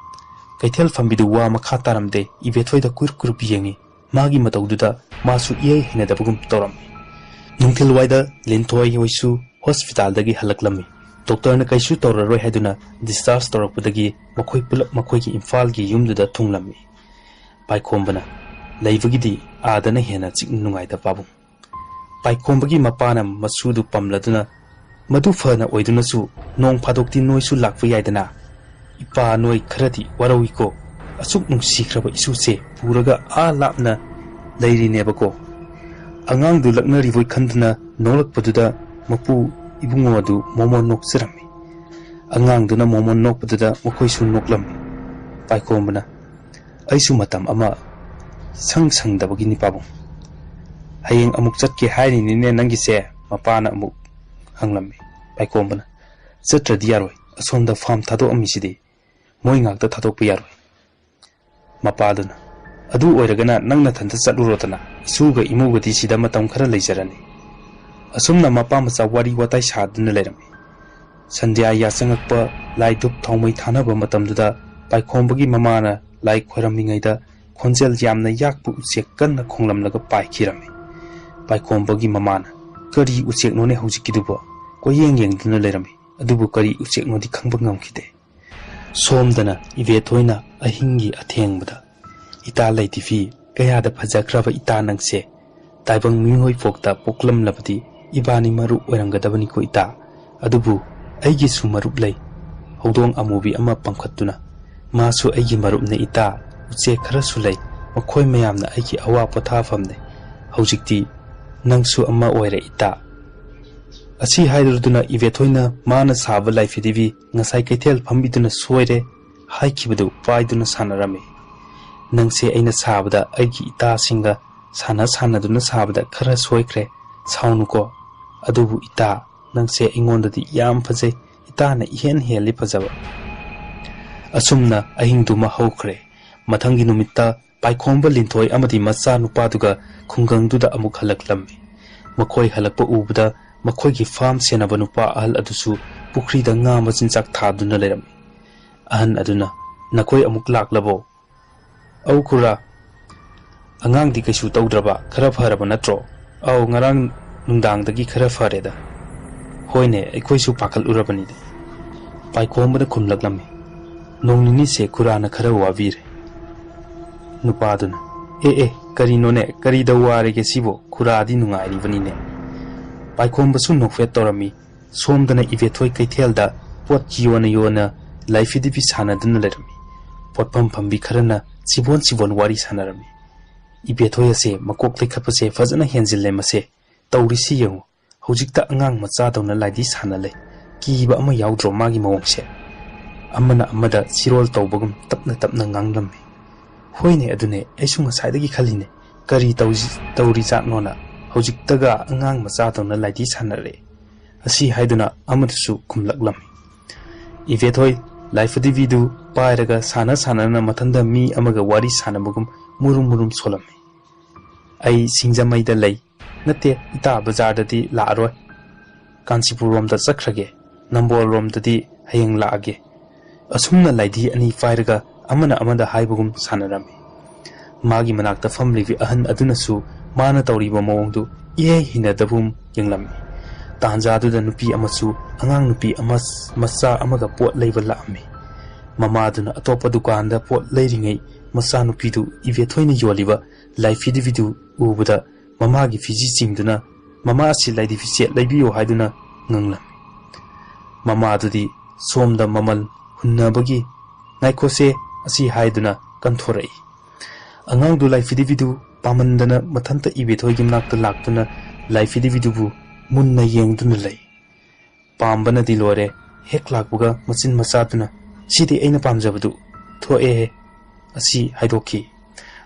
ꯀꯩꯊꯦꯜ ꯐꯝꯕꯤꯗꯨ ꯋꯥ ꯃꯈꯥ ꯇꯥꯔꯝꯗꯦ꯫ ꯏꯕꯦꯊꯣꯏꯗ ꯀꯨꯔꯨꯞ ꯀꯨꯔꯨꯞ ꯌꯦꯡꯉꯤ꯫ ꯃꯥꯒꯤ ꯃꯇꯧꯗꯨꯗ ꯃꯥꯁꯨ ꯏꯍꯩ ꯍꯩꯅꯗꯕꯒꯨꯝ ꯇꯧꯔꯝꯃꯤ꯫ ꯅꯨꯡꯊꯤꯜꯋꯥꯏꯗ ꯂꯤꯟꯊꯣꯏ ꯍꯣꯏꯁꯨ ꯍꯣꯁꯄꯤꯇꯥꯜꯗꯒꯤ ꯍꯜꯂꯛꯂꯝꯃꯤ꯫ ꯗꯣꯛꯇꯔꯅ ꯀꯩꯁꯨ ꯇꯧꯔꯔꯣꯏ ꯍꯥꯏꯗꯨꯅ ꯗꯤꯁꯆꯥꯔꯖ ꯇꯧꯔꯛꯄꯗꯒꯤ ꯃꯈꯣꯏ ꯄꯨꯂꯞ ꯃꯈꯣꯏꯒꯤ ꯏꯝꯐꯥꯜꯒꯤ ꯌꯨꯝꯗꯨꯗ ꯊꯨꯡꯂꯝꯃꯤ꯫ ꯄꯥꯏꯈꯣꯝꯕꯅ, "ꯂꯩꯕꯒꯤꯗꯤ ꯑꯥꯗꯅ ꯍꯦꯟꯅ ꯆꯤꯛ ꯅꯨꯡꯉꯥꯏꯗ ꯄꯥꯕꯨꯡ꯫" ꯄꯥꯏꯈꯣꯝꯕꯒꯤ ꯃꯄꯥꯅ ꯃꯁꯨꯗꯨ ꯄꯝꯂꯗꯨꯅ, "ꯃꯗꯨ ꯐꯅ ꯑꯣꯏꯗꯨꯅꯁꯨ ꯅꯣꯡ ꯐꯥꯗꯣꯛꯇꯤ ꯅꯣꯏꯁꯨ ꯂꯥꯛꯄ ꯌꯥꯏꯗꯅ꯫ ꯏꯄꯥ ꯅꯣꯏ ꯈꯔꯗꯤ ꯋꯥꯔꯧꯏꯀꯣ꯫ ꯑꯁꯨꯛ ꯅꯨꯡꯁꯤꯈ꯭ꯔꯕ ꯏꯁꯨꯁꯦ ꯄꯨꯔꯒ ꯑꯥ ꯂꯥꯞꯅ ꯂꯩꯔꯤꯅꯦꯕꯀꯣ꯫" ꯑꯉꯥꯡꯗꯨ ꯂꯛꯅꯔꯤꯕꯣꯏ ꯈꯟꯗꯨꯅ ꯅꯣꯛꯂꯛꯄꯗꯨꯗ ꯃꯄꯨ ꯏꯕꯨꯡꯉꯣ ꯑꯗꯨ ꯃꯣꯃꯣꯟ ꯅꯣꯛꯆꯔꯝꯃꯤ꯫ ꯑꯉꯥꯡꯗꯨꯅ ꯃꯣꯃꯣꯟ ꯅꯣꯛꯄꯗꯨꯗ ꯃꯈꯣꯏꯁꯨ ꯅꯣꯛꯂꯝꯃꯤ꯫ ꯄꯥꯏꯈꯣꯝꯕꯅ, "ꯑꯩꯁꯨ ꯃꯇꯝ ꯑꯃ ꯁꯪ ꯁꯪꯗꯕꯒꯤꯅꯤ ꯄꯥꯕꯨꯡ꯫" "ꯍꯌꯦꯡ ꯑꯃꯨꯛ ꯆꯠꯀꯦ ꯍꯥꯏꯔꯤꯅꯤꯅꯦ ꯅꯪꯒꯤꯁꯦ?" ꯃꯄꯥꯅ ꯑꯃꯨꯛ ꯍꯪꯂꯝꯃꯤ꯫ ꯄꯥꯏꯈꯣꯝꯕꯅ, "ꯆꯠꯇ꯭ꯔꯗꯤ ꯌꯥꯔꯣꯏ, ꯑꯁꯣꯝꯗ ꯐꯥꯝ ꯊꯥꯗꯣꯛꯑꯝꯃꯤꯁꯤꯗꯤ, ꯃꯣꯏ ꯉꯥꯛꯇ ꯊꯥꯗꯣꯛꯄ ꯌꯥꯔꯣꯏ꯫" ꯃꯄꯥꯗꯨꯅ, "ꯑꯗꯨ ꯑꯣꯏꯔꯒꯅ ꯅꯪ ꯅꯊꯟꯇ ꯆꯠꯂꯨꯔꯣꯗꯅ, ꯏꯁꯨꯒ ꯏꯃꯧꯒꯗꯤ ꯁꯤꯗ ꯃꯇꯝ ꯈꯔ ꯂꯩꯖꯔꯅꯤ꯫" ꯑꯁꯨꯝꯅ ꯃꯄꯥ ꯃꯆꯥ ꯋꯥꯔꯤ ꯋꯥꯇꯥꯏ ꯁꯥꯗꯨꯅ ꯂꯩꯔꯝꯃꯤ꯫ ꯁꯟꯙ꯭ꯌꯥ ꯌꯥꯆꯪꯉꯛꯄ, ꯂꯥꯏ ꯙꯨꯞ ꯊꯥꯎꯃꯩ ꯊꯥꯅꯕ ꯃꯇꯝꯗꯨꯗ ꯄꯥꯏꯈꯣꯝꯕꯒꯤ ꯃꯃꯥꯅ ꯂꯥꯏ ꯈꯣꯏꯔꯝꯃꯤꯉꯩꯗ ꯈꯣꯟꯖꯦꯜ ꯌꯥꯝꯅ ꯌꯥꯛꯄ ꯎꯆꯦꯛ ꯀꯟꯅ ꯈꯣꯡꯂꯝꯂꯒ ꯄꯥꯏꯈꯤꯔꯝꯃꯤ꯫ ꯄꯥꯏꯈꯣꯝꯕꯒꯤ ꯃꯃꯥꯅ, "ꯀꯔꯤ ꯎꯆꯦꯛꯅꯣꯅꯦ ꯍꯧꯖꯤꯛꯀꯤꯗꯨꯕꯣ?" ꯀꯣꯏꯌꯦꯡ ꯌꯦꯡꯗꯨꯅ ꯂꯩꯔꯝꯃꯤ꯫ ꯑꯗꯨꯕꯨ ꯀꯔꯤ ꯎꯆꯦꯛꯅꯣꯗꯤ ꯈꯪꯕ ꯉꯝꯈꯤꯗꯦ꯫ ꯁꯣꯝꯗꯅ ꯏꯕꯦꯊꯣꯏꯅ ꯑꯍꯤꯡꯒꯤ ꯑꯊꯦꯡꯕꯗ, "ꯏꯇꯥ ꯂꯩꯇꯤꯐꯤ, ꯀꯌꯥꯗ ꯐꯖꯈ꯭ꯔꯕ ꯏꯇꯥ ꯅꯪꯁꯦ꯫ ꯇꯥꯏꯕꯪ ꯃꯤꯑꯣꯏ ꯄꯣꯛꯇ ꯄꯣꯛꯂꯝꯂꯕꯗꯤ ꯏꯕꯥꯅꯤ ꯃꯔꯨꯞ ꯑꯣꯏꯔꯝꯒꯗꯕꯅꯤꯀꯣ ꯏꯇꯥ꯫ ꯑꯗꯨꯕꯨ ꯑꯩꯒꯤꯁꯨ ꯃꯔꯨꯞ ꯂꯩ꯫" ꯍꯧꯗꯣꯡ ꯑꯃꯨꯕꯤ ꯑꯃ ꯄꯝꯈꯠꯇꯨꯅ, "ꯃꯥꯁꯨ ꯑꯩꯒꯤ ꯃꯔꯨꯞꯅꯤ ꯏꯇꯥ, ꯎꯆꯦꯛ ꯈꯔꯁꯨ ꯂꯩ, ꯃꯈꯣꯏ ꯃꯌꯥꯝꯅ ꯑꯩꯒꯤ ꯑꯋꯥ ꯄꯣꯊꯥꯐꯝꯅꯤ꯫ ꯍꯧꯖꯤꯛꯇꯤ ꯅꯪꯁꯨ ꯑꯃ ꯑꯣꯏꯔꯦ ꯏꯇꯥ"꯫ ꯑꯁꯤ ꯍꯥꯏꯔꯗꯨꯅ ꯏꯕꯦꯊꯣꯏꯅ ꯃꯥꯅ ꯁꯥꯕ ꯂꯥꯏꯐꯤꯗꯤꯕꯤ ꯉꯁꯥꯏ ꯀꯩꯊꯦꯜ ꯐꯝꯕꯤꯗꯨꯅ ꯁꯣꯏꯔꯦ ꯍꯥꯏꯈꯤꯕꯗꯨ ꯄꯥꯏꯗꯨꯅ ꯁꯥꯟꯅꯔꯝꯃꯤ꯫ "ꯅꯪꯁꯦ ꯑꯩꯅ ꯁꯥꯕꯗ ꯑꯩꯒꯤ ꯏꯇꯥꯁꯤꯡꯒ ꯁꯥꯟꯅ ꯁꯥꯟꯅꯗꯨꯅ ꯁꯥꯕꯗ ꯈꯔ ꯁꯣꯏꯈ꯭ꯔꯦ, ꯁꯥꯎꯅꯨꯀꯣ꯫ ꯑꯗꯨꯕꯨ ꯏꯇꯥ, ꯅꯪꯁꯦ ꯑꯩꯉꯣꯟꯗꯗꯤ ꯌꯥꯝ ꯐꯖꯩ, ꯏꯇꯥꯅ ꯏꯍꯦꯟ ꯍꯦꯜꯂꯤ ꯐꯖꯕ"꯫ ꯑꯁꯨꯝꯅ ꯑꯍꯤꯡꯗꯨꯃ ꯍꯧꯈ꯭ꯔꯦ꯫ ꯃꯊꯪꯒꯤ ꯅꯨꯃꯤꯠꯇ ꯄꯥꯏꯈꯣꯝꯕ, ꯂꯤꯟꯊꯣꯏ ꯑꯃꯗꯤ ꯃꯆꯥ ꯅꯨꯄꯥꯗꯨꯒ ꯈꯨꯡꯒꯪꯗꯨꯗ ꯑꯃꯨꯛ ꯍꯜꯂꯛꯂꯝꯃꯤ꯫ ꯃꯈꯣꯏ ꯍꯜꯂꯛꯄ ꯎꯕꯗ ꯃꯈꯣꯏꯒꯤ ꯐꯥꯝ ꯁꯦꯟꯅꯕ ꯅꯨꯄꯥ ꯑꯍꯜ ꯑꯗꯨꯁꯨ ꯄꯨꯈ꯭ꯔꯤꯗ ꯉꯥ ꯃꯆꯤꯟꯖꯥꯛ ꯊꯥꯗꯨꯅ ꯂꯩꯔꯝꯃꯤ꯫ ꯑꯍꯟ ꯑꯗꯨꯅ, "ꯅꯈꯣꯏ ꯑꯃꯨꯛ ꯂꯥꯛꯂꯕꯣ?" "ꯑꯧ ꯈꯨꯔꯥ, ꯑꯉꯥꯡꯗꯤ ꯀꯩꯁꯨ ꯇꯧꯗ꯭ꯔꯕ, ꯈꯔ ꯐꯔꯕ ꯅꯠꯇ꯭ꯔꯣ?" "ꯑꯧ, ꯉꯔꯥꯡ ꯅꯨꯡꯗꯥꯡꯗꯒꯤ ꯈꯔ ꯐꯔꯦꯗ"꯫ "ꯍꯣꯏꯅꯦ, ꯑꯩꯈꯣꯏꯁꯨ ꯄꯥꯈꯠꯂꯨꯔꯕꯅꯤꯗ"꯫ ꯄꯥꯏꯈꯣꯝꯕꯅ ꯈꯨꯝꯂꯛꯂꯝꯃꯤ꯫ "ꯅꯣꯡ ꯅꯤꯅꯤꯁꯦ ꯈꯨꯔꯥꯅ ꯈꯔ ꯋꯥꯕꯤꯔꯦ"꯫ ꯅꯨꯄꯥꯗꯨꯅ, "ꯑꯦ ꯑꯦ, ꯀꯔꯤꯅꯣꯅꯦ, ꯀꯔꯤꯗ ꯋꯥꯔꯒꯦ ꯁꯤꯕꯣ? ꯈꯨꯔꯥꯗꯤ ꯅꯨꯡꯉꯥꯏꯔꯤꯕꯅꯤꯅꯦ"꯫ ꯄꯥꯏꯈꯣꯝꯕꯁꯨ ꯅꯣꯛꯐꯦꯠ ꯇꯧꯔꯝꯃꯤ꯫ ꯁꯣꯝꯗꯅ ꯏꯕꯦꯊꯣꯏ ꯀꯩꯊꯦꯜꯗ ꯄꯣꯠ ꯌꯣꯟꯅ ꯌꯣꯟꯅ ꯂꯥꯏꯐꯤꯗꯤꯕꯤ ꯁꯥꯟꯅꯗꯨꯅ ꯂꯩꯔꯝꯃꯤ꯫ ꯄꯣꯠꯐꯝ ꯐꯝꯕꯤ ꯈꯔꯅ ꯆꯤꯕꯣꯟ ꯆꯤꯕꯣꯟ ꯋꯥꯔꯤ ꯁꯥꯟꯅꯔꯝꯃꯤ꯫ ꯏꯕꯦꯊꯣꯏ ꯑꯁꯦ ꯃꯀꯣꯛ ꯂꯩꯈꯠꯄꯁꯦ ꯐꯖꯅ ꯍꯦꯟꯖꯤꯜꯂꯦ ꯃꯁꯦ꯫ ꯇꯧꯔꯤꯁꯤ ꯌꯦꯡꯉꯨ, ꯍꯧꯖꯤꯛꯇ ꯑꯉꯥꯡ ꯃꯆꯥꯗꯧꯅ ꯂꯥꯏꯗꯤ ꯁꯥꯟꯅ ꯂꯩ꯫ ꯀꯤꯕ ꯑꯃ ꯌꯥꯎꯗ꯭ꯔꯣ ꯃꯥꯒꯤ ꯃꯑꯣꯡꯁꯦ? ꯑꯃꯅ ꯑꯃꯗ ꯆꯤꯔꯣꯜ ꯇꯧꯕꯒꯨꯝ ꯇꯞꯅ ꯇꯞꯅ ꯉꯥꯡꯂꯝꯃꯤ꯫ "ꯍꯣꯏꯅꯦ, ꯑꯗꯨꯅꯦ, ꯑꯩꯁꯨ ꯉꯁꯥꯏꯗꯒꯤ ꯈꯜꯂꯤꯅꯦ, ꯀꯔꯤ ꯇꯧꯖꯤ-, ꯇꯧꯔꯤꯖꯥꯠꯅꯣꯅ꯫ ꯍꯧꯖꯤꯛꯇꯒ ꯑꯉꯥꯡ ꯃꯆꯥꯗꯧꯅ ꯂꯥꯏꯗꯤ ꯁꯥꯟꯅꯔꯛꯑꯦ"꯫ ꯑꯁꯤ ꯍꯥꯏꯗꯨꯅ ꯑꯃꯗꯨꯁꯨ ꯈꯨꯝꯂꯛꯂꯝꯃꯤ꯫ ꯏꯕꯦꯊꯣꯏ ꯂꯥꯏꯐꯗꯤꯕꯤꯗꯨ ꯄꯥꯏꯔꯒ ꯁꯥꯟꯅ ꯁꯥꯟꯅꯅ ꯃꯊꯟꯗ ꯃꯤ ꯑꯃꯒ ꯋꯥꯔꯤ ꯁꯥꯟꯅꯕꯒꯨꯝ ꯃꯨꯔꯨꯝ ꯃꯨꯔꯨꯝ ꯁꯣꯜꯂꯝꯃꯤ꯫ "ꯑꯩ ꯁꯤꯡꯖꯃꯩꯗ ꯂꯩ꯫ ꯅꯠꯇꯦ, ꯏꯇꯥ ꯕꯖꯥꯔꯗꯗꯤ ꯂꯥꯛꯑꯔꯣꯏ꯫ ꯀꯥꯟꯆꯤꯄꯨꯔꯔꯣꯝꯗ ꯆꯠꯈ꯭ꯔꯒꯦ꯫ ꯅꯝꯕꯣꯜꯔꯣꯝꯗꯗꯤ ꯍꯌꯦꯡ ꯂꯥꯛꯑꯒꯦ"꯫ ꯑꯁꯨꯝꯅ ꯂꯥꯏꯙꯤ ꯑꯅꯤ ꯄꯥꯏꯔꯒ ꯑꯃꯅ ꯑꯃꯗ ꯍꯥꯏꯕꯒꯨꯝ ꯁꯥꯟꯅꯔꯝꯃꯤ꯫ ꯃꯥꯒꯤ ꯃꯅꯥꯛꯇ ꯐꯝꯂꯤꯕꯤ ꯑꯍꯟ ꯑꯗꯨꯅꯁꯨ ꯃꯥꯅ ꯇꯧꯔꯤꯕ ꯃꯑꯣꯡꯗꯨ ꯏꯍꯩ ꯍꯩꯅꯗꯕꯒꯨꯝ ꯌꯦꯡꯂꯝꯃꯤ꯫ ꯇꯥꯟꯖꯥꯗꯨꯗ ꯅꯨꯄꯤ ꯑꯃꯁꯨ ꯑꯉꯥꯡ ꯅꯨꯄꯤ ꯑꯃ, ꯃꯆꯥ ꯑꯃꯒ ꯄꯣꯠ ꯂꯩꯕ ꯂꯥꯛꯑꯝꯃꯤ꯫ ꯃꯃꯥꯗꯨꯅ ꯑꯇꯣꯞꯄ ꯗꯨꯀꯥꯟꯗ ꯄꯣꯠ ꯂꯩꯔꯤꯉꯩ ꯃꯆꯥꯅꯨꯄꯤꯗꯨ ꯏꯕꯦꯊꯣꯏꯅ ꯌꯣꯜꯂꯤꯕ ꯂꯥꯏꯐꯤꯗꯤꯕꯤꯗꯨ ꯎꯕꯗ ꯃꯃꯥꯒꯤ ꯐꯤꯖꯤ ꯆꯤꯡꯗꯨꯅ, "ꯃꯃꯥ, ꯑꯁꯤ ꯂꯥꯏꯗꯤ ꯐꯤꯖꯦꯠ ꯂꯩꯕꯤꯌꯨ" ꯍꯥꯏꯗꯨꯅ ꯉꯪꯂꯝꯃꯤ꯫ ꯃꯃꯥꯗꯨꯗꯤ ꯁꯣꯝꯗ ꯃꯃꯜ ꯍꯨꯟꯅꯕꯒꯤ "ꯉꯥꯏꯈꯣꯁꯦ" ꯑꯁꯤ ꯍꯥꯏꯗꯨꯅ ꯀꯟꯊꯣꯔꯛꯏ꯫ ꯑꯉꯥꯡꯗꯨ ꯂꯥꯏꯐꯤꯗꯤꯕꯤꯗꯨ ꯄꯥꯝꯃꯟꯗꯅ ꯃꯊꯟꯇ ꯏꯕꯦꯊꯣꯏꯒꯤ ꯃꯅꯥꯛꯇ ꯂꯥꯛꯇꯨꯅ ꯂꯥꯏꯐꯤꯗꯤꯕꯤꯗꯨꯕꯨ ꯃꯨꯟꯅ ꯌꯦꯡꯗꯨꯅ ꯂꯩ꯫ ꯄꯥꯝꯕꯅꯗꯤ ꯂꯣꯏꯔꯦ꯫ ꯍꯦꯛ ꯂꯥꯛꯄꯒ ꯃꯆꯤꯟ ꯃꯆꯥꯗꯨꯅ, "ꯁꯤꯗꯤ ꯑꯩꯅ ꯄꯥꯝꯖꯕꯗꯨ ꯊꯣꯛꯑꯦꯍꯦ" ꯑꯁꯤ ꯍꯥꯏꯗꯣꯛꯈꯤ꯫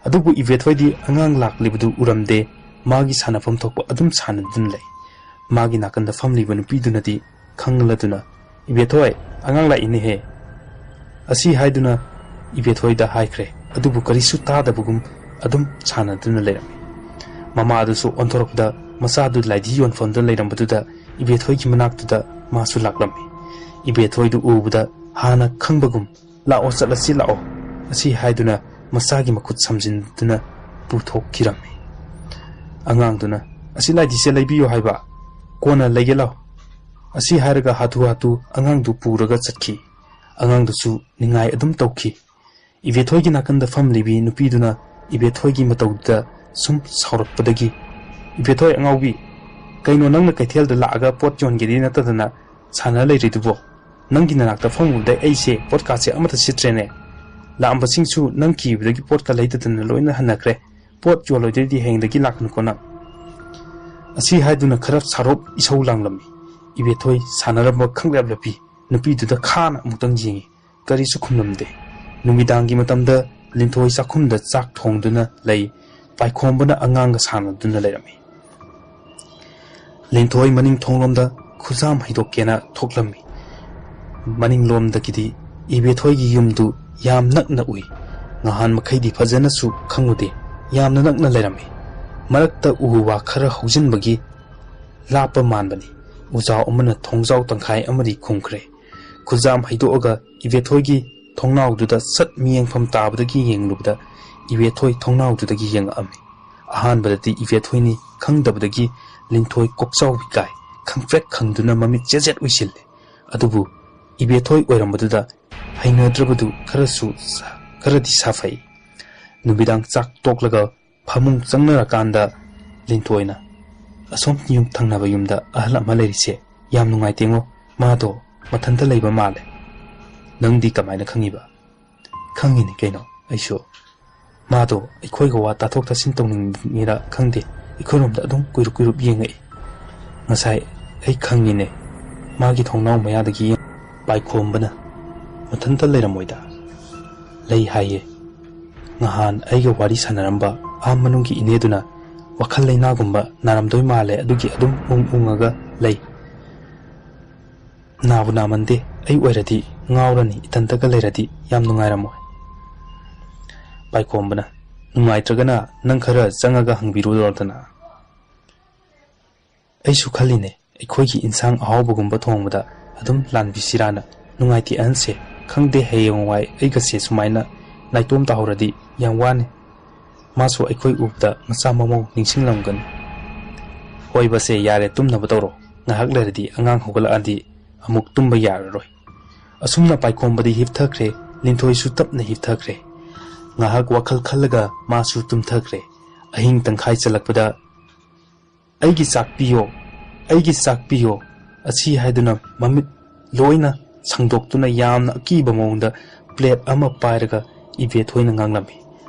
ꯑꯗꯨꯕꯨ ꯏꯕꯦꯊꯣꯏꯗꯤ ꯑꯉꯥꯡ ꯂꯥꯛꯂꯤꯕꯗꯨ ꯎꯔꯝꯗꯦ꯫ ꯃꯥꯒꯤ ꯁꯥꯟꯅꯐꯝ ꯊꯣꯛꯄ ꯑꯗꯨꯝ ꯁꯥꯟꯅꯗꯨꯅ ꯂꯩ꯫ ꯃꯥꯒꯤ ꯅꯥꯀꯟꯗ ꯐꯝꯂꯤꯕ ꯅꯨꯄꯤꯗꯨꯅꯗꯤ ꯈꯪꯂꯗꯨꯅ, "ꯏꯕꯦꯊꯣꯏ, ꯑꯉꯥꯡ ꯂꯥꯛꯏꯅꯦꯍꯦ" ꯑꯁꯤ ꯍꯥꯏꯗꯨꯅ ꯏꯕꯦꯊꯣꯏꯗ ꯍꯥꯏꯈ꯭ꯔꯦ꯫ ꯑꯗꯨꯕꯨ ꯀꯔꯤꯁꯨ ꯇꯥꯗꯕꯒꯨꯝ ꯑꯗꯨꯝ ꯁꯥꯟꯅꯗꯨꯅ ꯂꯩꯔꯝꯃꯤ꯫ ꯃꯃꯥꯗꯨꯁꯨ ꯑꯣꯟꯊꯣꯔꯛꯄꯗ ꯃꯆꯥꯗꯨ ꯂꯥꯏꯙꯤ ꯌꯣꯟꯐꯝꯗ ꯂꯩꯔꯝꯕꯗꯨꯗ ꯏꯕꯦꯊꯣꯏꯒꯤ ꯃꯅꯥꯛꯇꯨꯗ ꯃꯥꯁꯨ ꯂꯥꯛꯂꯝꯃꯤ꯫ ꯏꯕꯦꯊꯣꯏꯗꯨ ꯎꯕꯗ ꯍꯥꯟꯅ ꯈꯪꯕꯒꯨꯝ, "ꯂꯥꯛꯑꯣ, ꯆꯠꯂꯁꯤ ꯂꯥꯛꯑꯣ" ꯑꯁꯤ ꯍꯥꯏꯗꯨꯅ ꯃꯆꯥꯒꯤ ꯃꯈꯨꯠ ꯁꯝꯖꯤꯟꯗꯨꯅ ꯄꯨꯊꯣꯛꯈꯤꯔꯝꯃꯤ꯫ ꯑꯉꯥꯡꯗꯨꯅ, "ꯑꯁꯤ ꯂꯥꯏꯙꯤꯁꯦ ꯂꯩꯕꯤꯌꯨ ꯍꯥꯏꯕ, ꯀꯣꯟꯅ ꯂꯩꯒꯦ ꯂꯥꯎ" ꯑꯁꯤ ꯍꯥꯏꯔꯒ ꯍꯥꯊꯨ ꯍꯥꯊꯨ ꯑꯉꯥꯡꯗꯨ ꯄꯨꯔꯒ ꯆꯠꯈꯤ꯫ ꯑꯉꯥꯡꯗꯨꯁꯨ ꯅꯤꯡꯉꯥꯏ ꯑꯗꯨꯝ ꯇꯧꯈꯤ꯫ ꯏꯕꯦꯊꯣꯏꯒꯤ ꯅꯥꯀꯟꯗ ꯐꯝꯂꯤꯕꯤ ꯅꯨꯄꯤꯗꯨꯅ ꯏꯕꯦꯊꯣꯏꯒꯤ ꯃꯇꯧꯗꯨꯗ ꯁꯨꯝ ꯁꯥꯎꯔꯛꯄꯗꯒꯤ, "ꯏꯕꯦꯊꯣꯏ ꯑꯉꯥꯎꯕꯤ, ꯀꯩꯅꯣ ꯅꯪꯅ ꯀꯩꯊꯦꯜꯗ ꯂꯥꯛꯑꯒ ꯄꯣꯠ ꯌꯣꯟꯒꯦꯗꯤ ꯅꯠꯇꯗꯅ ꯁꯥꯟꯅ ꯂꯩꯔꯤꯗꯨꯕꯣ? ꯅꯪꯒꯤ ꯅꯅꯥꯛꯇ ꯐꯝꯃꯨꯕꯗꯩ ꯑꯩꯁꯦ ꯄꯣꯠꯀꯥꯁꯦ ꯑꯃꯠꯇ ꯁꯤꯠꯇ꯭ꯔꯦꯅꯦ꯫ ꯂꯥꯛꯑꯝꯕꯁꯤꯡꯁꯨ ꯅꯪ ꯀꯤꯕꯗꯒꯤ ꯄꯣꯠꯀ ꯂꯩꯗꯗꯅ ꯂꯣꯏꯅ ꯍꯟꯅꯈ꯭ꯔꯦ꯫ ꯄꯣꯠ ꯌꯣꯜꯂꯣꯏꯗꯣꯏꯗꯤ ꯍꯌꯦꯡꯗꯒꯤ ꯂꯥꯛꯀꯅꯨꯀꯣ ꯅꯪ" ꯑꯁꯤ ꯍꯥꯏꯗꯨꯅ ꯈꯔ ꯁꯥꯎꯔꯞ ꯏꯁꯧ ꯂꯥꯡꯂꯝꯃꯤ꯫ ꯏꯕꯦꯊꯣꯏ ꯁꯥꯟꯅꯔꯝꯕ ꯈꯪꯂꯦꯞ ꯂꯦꯞꯄꯤ꯫ ꯅꯨꯄꯤꯗꯨꯗ ꯈꯥꯅ ꯑꯃꯨꯛꯇꯪ ꯌꯦꯡꯉꯤ꯫ ꯀꯔꯤꯁꯨ ꯈꯨꯝꯂꯝꯗꯦ꯫ ꯅꯨꯃꯤꯗꯥꯡꯒꯤ ꯃꯇꯝꯗ ꯂꯤꯟꯊꯣꯏ ꯆꯥꯛꯈꯨꯝꯗ ꯆꯥꯛ ꯊꯣꯡꯗꯨꯅ ꯂꯩ꯫ ꯄꯥꯏꯈꯣꯝꯕꯅ ꯑꯉꯥꯡꯒ ꯁꯥꯟꯅꯗꯨꯅ ꯂꯩꯔꯝꯃꯤ꯫ ꯂꯤꯟꯊꯣꯏ ꯃꯅꯤꯡ ꯊꯣꯡꯂꯣꯝꯗ ꯈꯨꯖꯥꯝ ꯍꯩꯗꯣꯛꯀꯦꯅ ꯊꯣꯛꯂꯝꯃꯤ꯫ ꯃꯅꯤꯡꯂꯣꯝꯗꯒꯤꯗꯤ ꯏꯕꯦꯊꯣꯏꯒꯤ ꯌꯨꯝꯗꯨ ꯌꯥꯝ ꯅꯛꯅ ꯎꯏ꯫ ꯉꯍꯥꯟ ꯃꯈꯩꯗꯤ ꯐꯖꯅꯁꯨ ꯈꯪꯉꯨꯗꯦ, ꯌꯥꯝꯅ ꯅꯛꯅ ꯂꯩꯔꯝꯃꯤ꯫ ꯃꯔꯛꯇ ꯎ ꯋꯥ ꯈꯔ ꯍꯧꯖꯤꯟꯕꯒꯤ ꯂꯥꯞꯄ ꯃꯥꯟꯕꯅꯤ꯫ ꯎꯖꯥꯎ ꯑꯃꯅ ꯊꯣꯡꯖꯥꯎ ꯇꯪꯈꯥꯏ ꯑꯃꯗꯤ ꯈꯨꯝꯈ꯭ꯔꯦ꯫ ꯈꯨꯖꯥꯝ ꯍꯩꯗꯣꯛꯑꯒ ꯏꯕꯦꯊꯣꯏꯒꯤ ꯊꯣꯡꯅꯥꯎꯗꯨꯗ ꯁꯠ ꯃꯤꯌꯦꯡꯐꯝ ꯇꯥꯕꯗꯒꯤ ꯌꯦꯡꯂꯨꯕꯗ ꯏꯕꯦꯊꯣꯏ ꯊꯣꯡꯅꯥꯎꯗꯨꯗꯒꯤ ꯌꯦꯡꯉꯛꯑꯝꯃꯤ꯫ ꯑꯍꯥꯟꯕꯗꯗꯤ ꯏꯕꯦꯊꯣꯏꯅꯤ ꯈꯪꯗꯕꯗꯒꯤ ꯂꯤꯟꯊꯣꯏ ꯀꯣꯛꯆꯥꯎꯕꯤ ꯀꯥꯏ ꯈꯪꯄ꯭ꯔꯦꯛ ꯈꯪꯗꯨꯅ ꯃꯃꯤꯠ ꯆꯦꯖꯦꯠ ꯎꯏꯁꯤꯜꯂꯦ꯫ ꯑꯗꯨꯕꯨ ꯏꯕꯦꯊꯣꯏ ꯑꯣꯏꯔꯝꯕꯗꯨꯗ ꯍꯩꯅꯗ꯭ꯔꯕꯗꯨ ꯈꯔꯁꯨ ꯁꯥ-, ꯈꯔꯗꯤ ꯁꯥꯐꯩ꯫ ꯅꯨꯃꯤꯗꯥꯡ ꯆꯥꯛ ꯇꯣꯛꯂꯒ ꯐꯃꯨꯡ ꯆꯪꯅꯔꯀꯥꯟꯗ ꯂꯤꯟꯊꯣꯏꯅ, "ꯑꯁꯣꯝ ꯌꯨꯝ ꯊꯪꯅꯕ ꯌꯨꯝꯗ ꯑꯍꯜ ꯑꯃ ꯂꯩꯔꯤꯁꯦ ꯌꯥꯝ ꯅꯨꯡꯉꯥꯏꯇꯦꯉꯣ, ꯃꯥꯗꯣ ꯃꯊꯟꯇ ꯂꯩꯕ ꯃꯥꯜꯂꯦ"꯫ "ꯅꯪꯗꯤ ꯀꯃꯥꯏꯅ ꯈꯪꯉꯤꯕ?" "ꯈꯪꯉꯤꯅꯦ ꯀꯩꯅꯣ ꯑꯩꯁꯨ꯫ ꯃꯥꯗꯣ ꯑꯩꯈꯣꯏꯒ ꯋꯥ ꯇꯥꯊꯣꯛ ꯇꯥꯁꯤꯟ ꯇꯧꯅꯤꯡꯉꯤꯔꯥ ꯈꯪꯗꯦ, ꯑꯩꯈꯣꯏꯔꯣꯝꯗ ꯑꯗꯨꯝ ꯀꯨꯏꯔꯨꯞ ꯀꯨꯏꯔꯨꯞ ꯌꯦꯡꯉꯛꯏ꯫ ꯉꯁꯥꯏ ꯑꯩ ꯈꯪꯉꯤꯅꯦ, ꯃꯥꯒꯤ ꯊꯣꯡꯅꯥꯎ ꯃꯌꯥꯗꯒꯤ ꯌꯦꯡ-" ꯄꯥꯏꯈꯣꯝꯕꯅ, "ꯃꯊꯟꯇ ꯂꯩꯔꯝꯃꯣꯏꯗ, ꯂꯩ ꯍꯥꯏꯌꯦ꯫ ꯉꯍꯥꯟ ꯑꯩꯒ ꯋꯥꯔꯤ ꯁꯥꯟꯅꯔꯝꯕ ꯑꯥ ꯃꯅꯨꯡꯒꯤ ꯏꯅꯦꯗꯨꯅ ꯋꯥꯈꯜ ꯂꯩꯅꯥꯒꯨꯝꯕ ꯅꯥꯔꯝꯗꯣꯏ ꯃꯥꯜꯂꯦ, ꯑꯗꯨꯒꯤ ꯑꯗꯨꯝ ꯎꯪ ꯎꯪꯉꯒ ꯂꯩ꯫ ꯅꯥꯕꯨ ꯅꯥꯃꯟꯗꯦ, ꯑꯩ ꯑꯣꯏꯔꯗꯤ ꯉꯥꯎꯔꯅꯤ, ꯏꯊꯟꯇꯒ ꯂꯩꯔꯗꯤ ꯌꯥꯝ ꯅꯨꯡꯉꯥꯏꯔꯝꯃꯣꯏ꯫" ꯄꯥꯏꯈꯣꯝꯕꯅ, "ꯅꯨꯡꯉꯥꯏꯇ꯭ꯔꯒꯅ ꯅꯪ ꯈꯔ ꯆꯪꯉꯒ ꯍꯪꯕꯤꯔꯨꯔꯣꯗꯅ꯫" "ꯑꯩꯁꯨ ꯈꯜꯂꯤꯅꯦ, ꯑꯩꯈꯣꯏꯒꯤ ꯏꯟꯁꯥꯡ ꯑꯍꯥꯎꯕꯒꯨꯝꯕ ꯊꯣꯡꯕꯗ ꯑꯗꯨꯝ ꯂꯥꯟꯕꯤꯁꯤꯔꯥꯅ꯫ ꯅꯨꯡꯉꯥꯏꯇꯦ ꯑꯍꯟꯁꯦ, ꯈꯪꯗꯦ ꯍꯌꯦꯡꯋꯥꯏ ꯑꯩꯒꯁꯦ ꯁꯨꯃꯥꯏꯅ ꯅꯥꯏꯇꯣꯝ ꯇꯥꯍꯧꯔꯗꯤ ꯌꯥꯝ ꯋꯥꯅꯤ꯫ ꯃꯥꯁꯨ ꯑꯩꯈꯣꯏ ꯎꯕꯗ ꯃꯆꯥ ꯃꯃꯧ ꯅꯤꯡꯁꯤꯡꯂꯝꯒꯅꯤ꯫" "ꯍꯣꯏꯕꯁꯦ, ꯌꯥꯔꯦ, ꯇꯨꯝꯅꯕ ꯇꯧꯔꯣ꯫ ꯉꯥꯏꯍꯥꯛ ꯂꯩꯔꯗꯤ ꯑꯉꯥꯡ ꯍꯧꯒꯠꯂꯛꯑꯗꯤ ꯑꯃꯨꯛ ꯇꯨꯝꯕ ꯌꯥꯔꯔꯣꯏ꯫" ꯑꯁꯨꯝꯅ ꯄꯥꯏꯈꯣꯝꯕꯗꯤ ꯍꯤꯞꯊꯈ꯭ꯔꯦ, ꯂꯤꯟꯊꯣꯏꯁꯨ ꯇꯞꯅ ꯍꯤꯞꯊꯈ꯭ꯔꯦ꯫ ꯉꯥꯏꯍꯥꯛ ꯋꯥꯈꯜ ꯈꯜꯂꯒ ꯃꯥꯁꯨ ꯇꯨꯝꯊꯈ꯭ꯔꯦ꯫ ꯑꯍꯤꯡ ꯇꯪꯈꯥꯏ ꯆꯜꯂꯛꯄꯗ, "ꯑꯩꯒꯤ ꯆꯥꯛ ꯄꯤꯌꯣ, ꯑꯩꯒꯤ ꯆꯥꯛ ꯄꯤꯌꯣ" ꯑꯁꯤ ꯍꯥꯏꯗꯨꯅ ꯃꯃꯤꯠ ꯂꯣꯏꯅ ꯁꯪꯗꯣꯛꯇꯨꯅ ꯌꯥꯝꯅ ꯑꯀꯤꯕ ꯃꯑꯣꯡꯗ ꯄ꯭ꯂꯦꯠ ꯑꯃ ꯄꯥꯏꯔꯒ ꯏꯕꯦꯊꯣꯏꯅ ꯉꯥꯡꯂꯝꯃꯤ꯫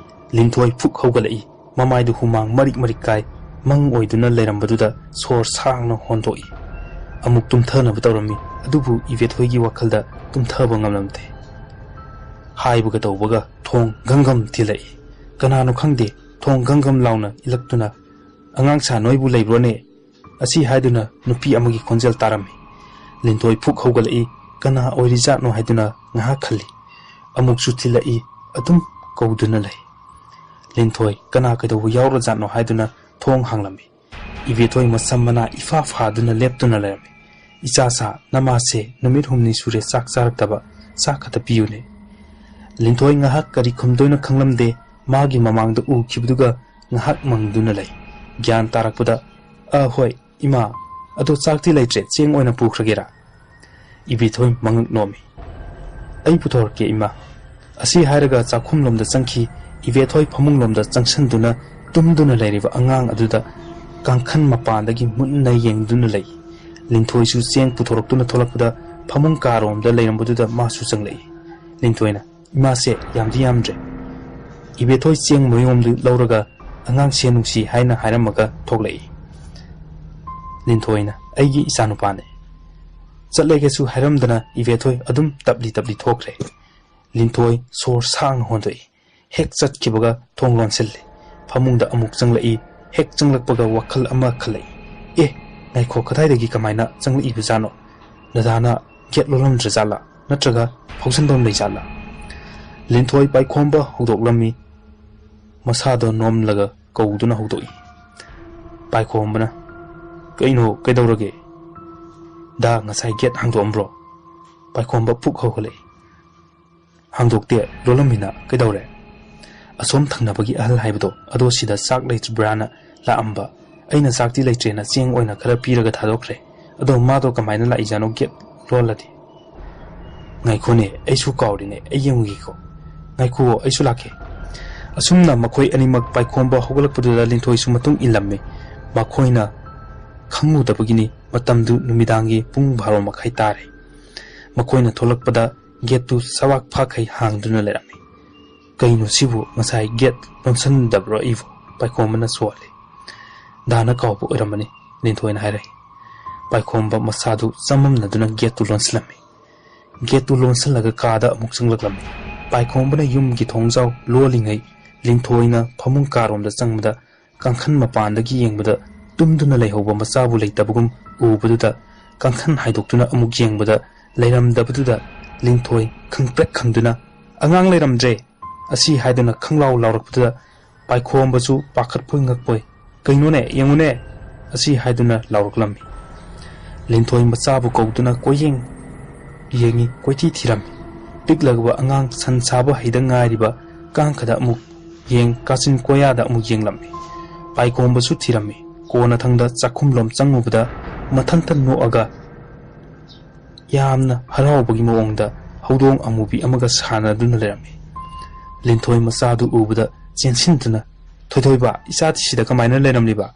ꯂꯤꯟꯊꯣꯏ ꯐꯨꯛ ꯍꯧꯒꯠꯂꯛꯏ꯫ ꯃꯃꯥꯏꯗꯨ ꯍꯨꯃꯥꯡ ꯃꯔꯤꯛ ꯃꯔꯤꯛ ꯀꯥꯏ꯫ ꯃꯪ ꯑꯣꯏꯗꯨꯅ ꯂꯩꯔꯝꯕꯗꯨꯗ ꯁꯣꯔ ꯁꯥꯡꯅ ꯍꯣꯟꯗꯣꯛꯏ꯫ ꯑꯃꯨꯛ ꯇꯨꯝꯊꯅꯕ ꯇꯧꯔꯝꯃꯤ, ꯑꯗꯨꯕꯨ ꯏꯕꯦꯊꯣꯏꯒꯤ ꯋꯥꯈꯜꯗ ꯇꯨꯝꯊꯕ ꯉꯝꯂꯝꯗꯦ꯫ ꯍꯥꯏꯕꯒ ꯇꯧꯕꯒ ꯊꯣꯡ ꯘꯪ ꯘꯪ ꯊꯤꯜꯂꯛꯏ꯫ ꯀꯅꯥꯅꯣ ꯈꯪꯗꯦ, ꯊꯣꯡ ꯘꯪ ꯘꯪ ꯂꯥꯎꯅ ꯏꯜꯂꯛꯇꯨꯅ, "ꯑꯉꯥꯡꯁꯥ, ꯅꯣꯏꯕꯨ ꯂꯩꯕ꯭ꯔꯣꯅꯦ?" ꯑꯁꯤ ꯍꯥꯏꯗꯨꯅ ꯅꯨꯄꯤ ꯑꯃꯒꯤ ꯈꯣꯟꯖꯦꯜ ꯇꯥꯔꯝꯃꯤ꯫ ꯂꯤꯟꯊꯣꯏ ꯐꯨꯛ ꯍꯧꯒꯠꯂꯛꯏ꯫ ꯀꯅꯥ ꯑꯣꯏꯔꯤꯖꯥꯠꯅꯣ ꯍꯥꯏꯗꯨꯅ ꯉꯥꯏꯍꯥꯛ ꯈꯜꯂꯤ꯫ ꯑꯃꯨꯛꯁꯨ ꯊꯤꯜꯂꯛꯏ꯫ ꯑꯗꯨꯝ ꯀꯧꯗꯨꯅ ꯂꯩ꯫ ꯂꯤꯟꯊꯣꯏ ꯀꯅꯥ ꯀꯩꯗꯧꯕ ꯌꯥꯎꯔꯖꯥꯠꯅꯣ ꯍꯥꯏꯗꯨꯅ ꯊꯣꯡ ꯍꯥꯡꯂꯝꯃꯤ꯫ ꯏꯕꯦꯊꯣꯏ ꯃꯁꯝ ꯃꯅꯥ ꯏꯐꯥ ꯐꯥꯗꯨꯅ ꯂꯦꯞꯇꯨꯅ ꯂꯩꯔꯝꯃꯤ꯫ "ꯏꯆꯥꯁꯥ, ꯅꯃꯥꯁꯦ ꯅꯨꯃꯤꯠ ꯍꯨꯝꯅꯤ ꯁꯨꯔꯦ ꯆꯥꯛ ꯆꯥꯔꯛꯇꯕ, ꯆꯥꯛ ꯈꯛꯇ ꯄꯤꯌꯨꯅꯦ꯫" ꯂꯤꯟꯊꯣꯏ ꯉꯥꯏꯍꯥꯛ ꯀꯔꯤ ꯈꯨꯝꯗꯣꯏꯅꯣ ꯈꯪꯂꯝꯗꯦ꯫ ꯃꯥꯒꯤ ꯃꯃꯥꯡꯗ ꯎꯈꯤꯕꯗꯨꯒ ꯉꯥꯏꯍꯥꯛ ꯃꯪꯗꯨꯅ ꯂꯩ꯫ ꯒ꯭ꯌꯥꯟ ꯇꯥꯔꯛꯄꯗ, "ꯑ, ꯍꯣꯏ, ꯏꯃꯥ, ꯑꯗꯣ ꯆꯥꯛꯇꯤ ꯂꯩꯇ꯭ꯔꯦ, ꯆꯦꯡ ꯑꯣꯏꯅ ꯄꯨꯈ꯭ꯔꯒꯦꯔꯥ?" ꯏꯕꯦꯊꯣꯏ ꯃꯉꯛ ꯅꯣꯝꯃꯤ꯫ "ꯑꯩ ꯄꯨꯊꯣꯔꯛꯀꯦ, ꯏꯃꯥ꯫" ꯑꯁꯤ ꯍꯥꯏꯔꯒ ꯆꯥꯛꯈꯨꯝꯂꯣꯝꯗ ꯆꯪꯈꯤ꯫ ꯏꯕꯦꯊꯣꯏ ꯐꯃꯨꯡꯂꯣꯝꯗ ꯆꯪꯁꯤꯟꯗꯨꯅ ꯇꯨꯝꯗꯨꯅ ꯂꯩꯔꯤꯕ ꯑꯉꯥꯡ ꯑꯗꯨꯗ ꯀꯥꯡꯈꯟ ꯃꯄꯥꯟꯗꯒꯤ ꯃꯨꯟꯅ ꯌꯦꯡꯗꯨꯅ ꯂꯩ꯫ ꯂꯤꯟꯊꯣꯏꯁꯨ ꯆꯦꯡ ꯄꯨꯊꯣꯔꯛꯇꯨꯅ ꯊꯣꯛꯂꯛꯄꯗ ꯐꯃꯨꯡ ꯀꯥꯔꯣꯝꯗ ꯂꯩꯔꯝꯕꯗꯨꯗ ꯃꯥꯁꯨ ꯆꯪꯂꯛꯏ꯫ ꯂꯤꯟꯊꯣꯏꯅ, ꯏꯃꯥꯁꯦ ꯌꯥꯝꯗꯤ ꯌꯥꯝꯗ꯭ꯔꯦ꯫ ꯏꯕꯦꯊꯣꯏ ꯆꯦꯡ ꯃꯌꯣꯝꯗꯨ ꯂꯧꯔꯒ ꯑꯉꯥꯡꯁꯦ ꯅꯨꯡꯁꯤ ꯍꯥꯏꯅ ꯍꯥꯏꯔꯝꯃꯒ ꯊꯣꯛꯂꯛꯏ꯫ ꯂꯤꯟꯊꯣꯏꯅ, "ꯑꯩꯒꯤ ꯏꯆꯥꯅꯨꯄꯥꯅꯦ"꯫ ꯆꯠꯂꯒꯦꯁꯨ ꯍꯥꯏꯔꯝꯗꯅ ꯏꯕꯦꯊꯣꯏ ꯑꯗꯨꯝ ꯇꯞꯂꯤ ꯇꯞꯂꯤ ꯊꯣꯛꯈ꯭ꯔꯦ꯫ ꯂꯤꯟꯊꯣꯏ ꯁꯣꯔ ꯁꯥꯡꯅ ꯍꯣꯟꯗꯣꯛꯏ꯫ ꯍꯦꯛ ꯆꯠꯈꯤꯕꯒ ꯊꯣꯡ ꯂꯣꯟꯁꯤꯜꯂꯤ꯫ ꯐꯃꯨꯡꯗ ꯑꯃꯨꯛ ꯆꯪꯂꯛꯏ꯫ ꯍꯦꯛ ꯆꯪꯂꯛꯄꯒ ꯋꯥꯈꯜ ꯑꯃ ꯈꯜꯂꯛꯏ꯫ "ꯑꯦ, ꯉꯥꯏꯈꯣ, ꯀꯗꯥꯏꯗꯒꯤ ꯀꯃꯥꯏꯅ ꯆꯪꯂꯛꯏꯕꯖꯥꯠꯅꯣ? ꯅꯗꯥꯅ ꯒꯦꯠ ꯂꯣꯜꯂꯝꯗ꯭ꯔꯖꯥꯠꯂꯥ? ꯅꯠꯇ꯭ꯔꯒ ꯐꯥꯎꯖꯟꯐꯝ ꯂꯩꯖꯥꯠꯂꯥ?" ꯂꯤꯟꯊꯣꯏ ꯄꯥꯏꯈꯣꯝꯕ ꯍꯧꯗꯣꯛꯂꯝꯃꯤ꯫ ꯃꯁꯥꯗꯣ ꯅꯣꯝꯂꯒ ꯀꯧꯗꯨꯅ ꯍꯧꯗꯣꯛꯏ꯫ ꯄꯥꯏꯈꯣꯝꯕꯅ, "ꯀꯩꯅꯣ, ꯀꯩꯗꯧꯔꯒꯦ? ꯗꯥ ꯉꯁꯥꯏ ꯒꯦꯠ ꯍꯥꯡꯗꯣꯛꯑꯝꯕ꯭ꯔꯣ?" ꯄꯥꯏꯈꯣꯝꯕ ꯐꯨꯛ ꯍꯧꯒꯠꯂꯛꯏ꯫ "ꯍꯥꯡꯗꯣꯛꯇꯦ, ꯂꯣꯜꯂꯝꯃꯤꯅ꯫ ꯀꯩꯗꯧꯔꯦ?" "ꯑꯁꯣꯝ ꯊꯪꯅꯕꯒꯤ ꯑꯍꯜ ꯍꯥꯏꯕꯗꯣ, ꯑꯗꯣ ꯁꯤꯗ ꯆꯥꯛ ꯂꯩꯇ꯭ꯔꯤꯕ꯭ꯔꯥꯅ ꯂꯥꯛꯑꯝꯕ꯫ ꯑꯩꯅ ꯆꯥꯛꯇꯤ ꯂꯩꯇ꯭ꯔꯦꯅ ꯆꯦꯡ ꯑꯣꯏꯅ ꯈꯔ ꯄꯤꯔꯒ ꯊꯥꯗꯣꯛꯈ꯭ꯔꯦ꯫ ꯑꯗꯣ ꯃꯥꯗꯣ ꯀꯃꯥꯏꯅ ꯂꯥꯛꯏꯖꯥꯠꯅꯣ ꯒꯦꯠ ꯂꯣꯜꯂꯗꯤ?" "ꯉꯥꯏꯈꯣꯅꯦ, ꯑꯩꯁꯨ ꯀꯥꯎꯔꯤꯅꯦ, ꯑꯩ ꯌꯦꯡꯉꯨꯒꯦꯀꯣ꯫" "ꯉꯥꯏꯈꯨꯋꯣ, ꯑꯩꯁꯨ ꯂꯥꯛꯀꯦ꯫" ꯑꯁꯨꯝꯅ ꯃꯈꯣꯏ ꯑꯅꯤꯃꯛ ꯄꯥꯏꯈꯣꯝꯕ ꯍꯧꯒꯠꯂꯛꯄꯗꯨꯗ ꯂꯤꯟꯊꯣꯏꯁꯨ ꯃꯇꯨꯡ ꯏꯜꯂꯝꯃꯤ꯫ ꯃꯈꯣꯏꯅ ꯈꯪꯉꯨꯗꯕꯒꯤꯅꯤ ꯃꯇꯝꯗꯨ ꯅꯨꯃꯤꯗꯥꯡꯒꯤ ꯄꯨꯡ ꯕꯥꯔꯣ ꯃꯈꯥꯏ ꯇꯥꯔꯦ꯫ ꯃꯈꯣꯏꯅ ꯊꯣꯛꯂꯛꯄꯗ ꯒꯦꯠꯇꯨ ꯁꯋꯥꯛ ꯐꯥꯈꯩ ꯍꯥꯡꯗꯨꯅ ꯂꯩꯔꯝꯃꯤ꯫ "ꯀꯩꯅꯣ ꯁꯤꯕꯨ, ꯉꯁꯥꯏ ꯒꯦꯠ ꯂꯣꯟꯁꯤꯟꯗꯕ꯭ꯔꯣ ꯑꯩꯕꯨ?" ꯄꯥꯏꯈꯣꯝꯕꯅ ꯁꯣꯜꯂꯤ꯫ "ꯗꯥꯅ ꯀꯥꯎꯕ ꯑꯣꯏꯔꯝꯃꯅꯤ," ꯂꯤꯟꯊꯣꯏꯅ ꯍꯥꯏꯔꯛꯏ꯫ ꯄꯥꯏꯈꯣꯝꯕ ꯃꯁꯥꯗꯨ ꯆꯃꯝꯅꯗꯨꯅ ꯒꯦꯠꯇꯨ ꯂꯣꯟꯁꯤꯜꯂꯝꯃꯤ꯫ ꯒꯦꯠꯇꯨ ꯂꯣꯟꯁꯤꯜꯂꯒ ꯀꯥꯗ ꯑꯃꯨꯛ ꯆꯪꯂꯛꯂꯝꯃꯤ꯫ ꯄꯥꯏꯈꯣꯝꯕꯅ ꯌꯨꯝꯒꯤ ꯊꯣꯡꯖꯥꯎ ꯂꯣꯜꯂꯤꯉꯩ ꯂꯤꯟꯊꯣꯏꯅ ꯐꯃꯨꯡ ꯀꯥꯔꯣꯝꯗ ꯆꯪꯕꯗ ꯀꯥꯡꯈꯟ ꯃꯄꯥꯟꯗꯒꯤ ꯌꯦꯡꯕꯗ ꯇꯨꯝꯗꯨꯅ ꯂꯩꯍꯧꯕ ꯃꯆꯥꯕꯨ ꯂꯩꯇꯕꯒꯨꯝ ꯎꯕꯗꯨꯗ ꯀꯥꯡꯈꯟ ꯍꯥꯏꯗꯣꯛꯇꯨꯅ ꯑꯃꯨꯛ ꯌꯦꯡꯕꯗ ꯂꯩꯔꯝꯗꯕꯗꯨꯗ ꯂꯤꯟꯊꯣꯏ ꯈꯪꯄ꯭ꯔꯦꯛ ꯈꯪꯗꯨꯅ, "ꯑꯉꯥꯡ ꯂꯩꯔꯝꯗ꯭ꯔꯦ!" ꯑꯁꯤ ꯍꯥꯏꯗꯨꯅ ꯈꯪꯂꯥꯎ ꯂꯥꯎꯔꯛꯄꯗꯨꯗ ꯄꯥꯏꯈꯣꯝꯕꯁꯨ ꯄꯥꯈꯠꯄꯣꯏ ꯉꯛꯄꯣꯏ, "ꯀꯩꯅꯣꯅꯦ, ꯌꯦꯡꯉꯨꯅꯦ!" ꯑꯁꯤ ꯍꯥꯏꯗꯨꯅ ꯂꯥꯎꯔꯛꯂꯝꯃꯤ꯫ ꯂꯤꯟꯊꯣꯏ ꯃꯆꯥꯕꯨ ꯀꯧꯗꯨꯅ ꯀꯣꯏꯌꯦꯡ ꯌꯦꯡꯉꯤ, ꯀꯣꯏꯊꯤ ꯊꯤꯔꯝꯃꯤ꯫ ꯄꯤꯛꯂꯒꯕ ꯑꯉꯥꯡ ꯁꯟ ꯁꯥꯕ ꯍꯩꯗ ꯉꯥꯏꯔꯤꯕ ꯀꯥꯡꯈꯗ ꯑꯃꯨꯛ ꯌꯦꯡ, ꯀꯥꯆꯤꯟ ꯀꯣꯌꯥꯗ ꯑꯃꯨꯛ ꯌꯦꯡꯂꯝꯃꯤ꯫ ꯄꯥꯏꯈꯣꯝꯕꯁꯨ ꯊꯤꯔꯝꯃꯤ꯫ ꯀꯣꯟꯅꯊꯪꯗ ꯆꯥꯛꯈꯨꯝꯂꯣꯝ ꯆꯪꯉꯨꯕꯗ ꯃꯊꯟꯇ ꯅꯣꯛꯑꯒ ꯌꯥꯝꯅ ꯍꯔꯥꯎꯕꯒꯤ ꯃꯑꯣꯡꯗ ꯍꯧꯗꯣꯡ ꯑꯃꯨꯕꯤ ꯑꯃꯒ ꯁꯥꯟꯅꯗꯨꯅ ꯂꯩꯔꯝꯃꯤ꯫ ꯂꯤꯟꯊꯣꯏ ꯃꯆꯥꯗꯨ ꯎꯕꯗ ꯆꯦꯟꯁꯤꯟꯗꯨꯅ, "ꯊꯣꯏꯊꯣꯏꯕ, ꯏꯆꯥꯗꯤ ꯁꯤꯗ ꯀꯃꯥꯏꯅ ꯂꯩꯔꯝꯂꯤꯕ?"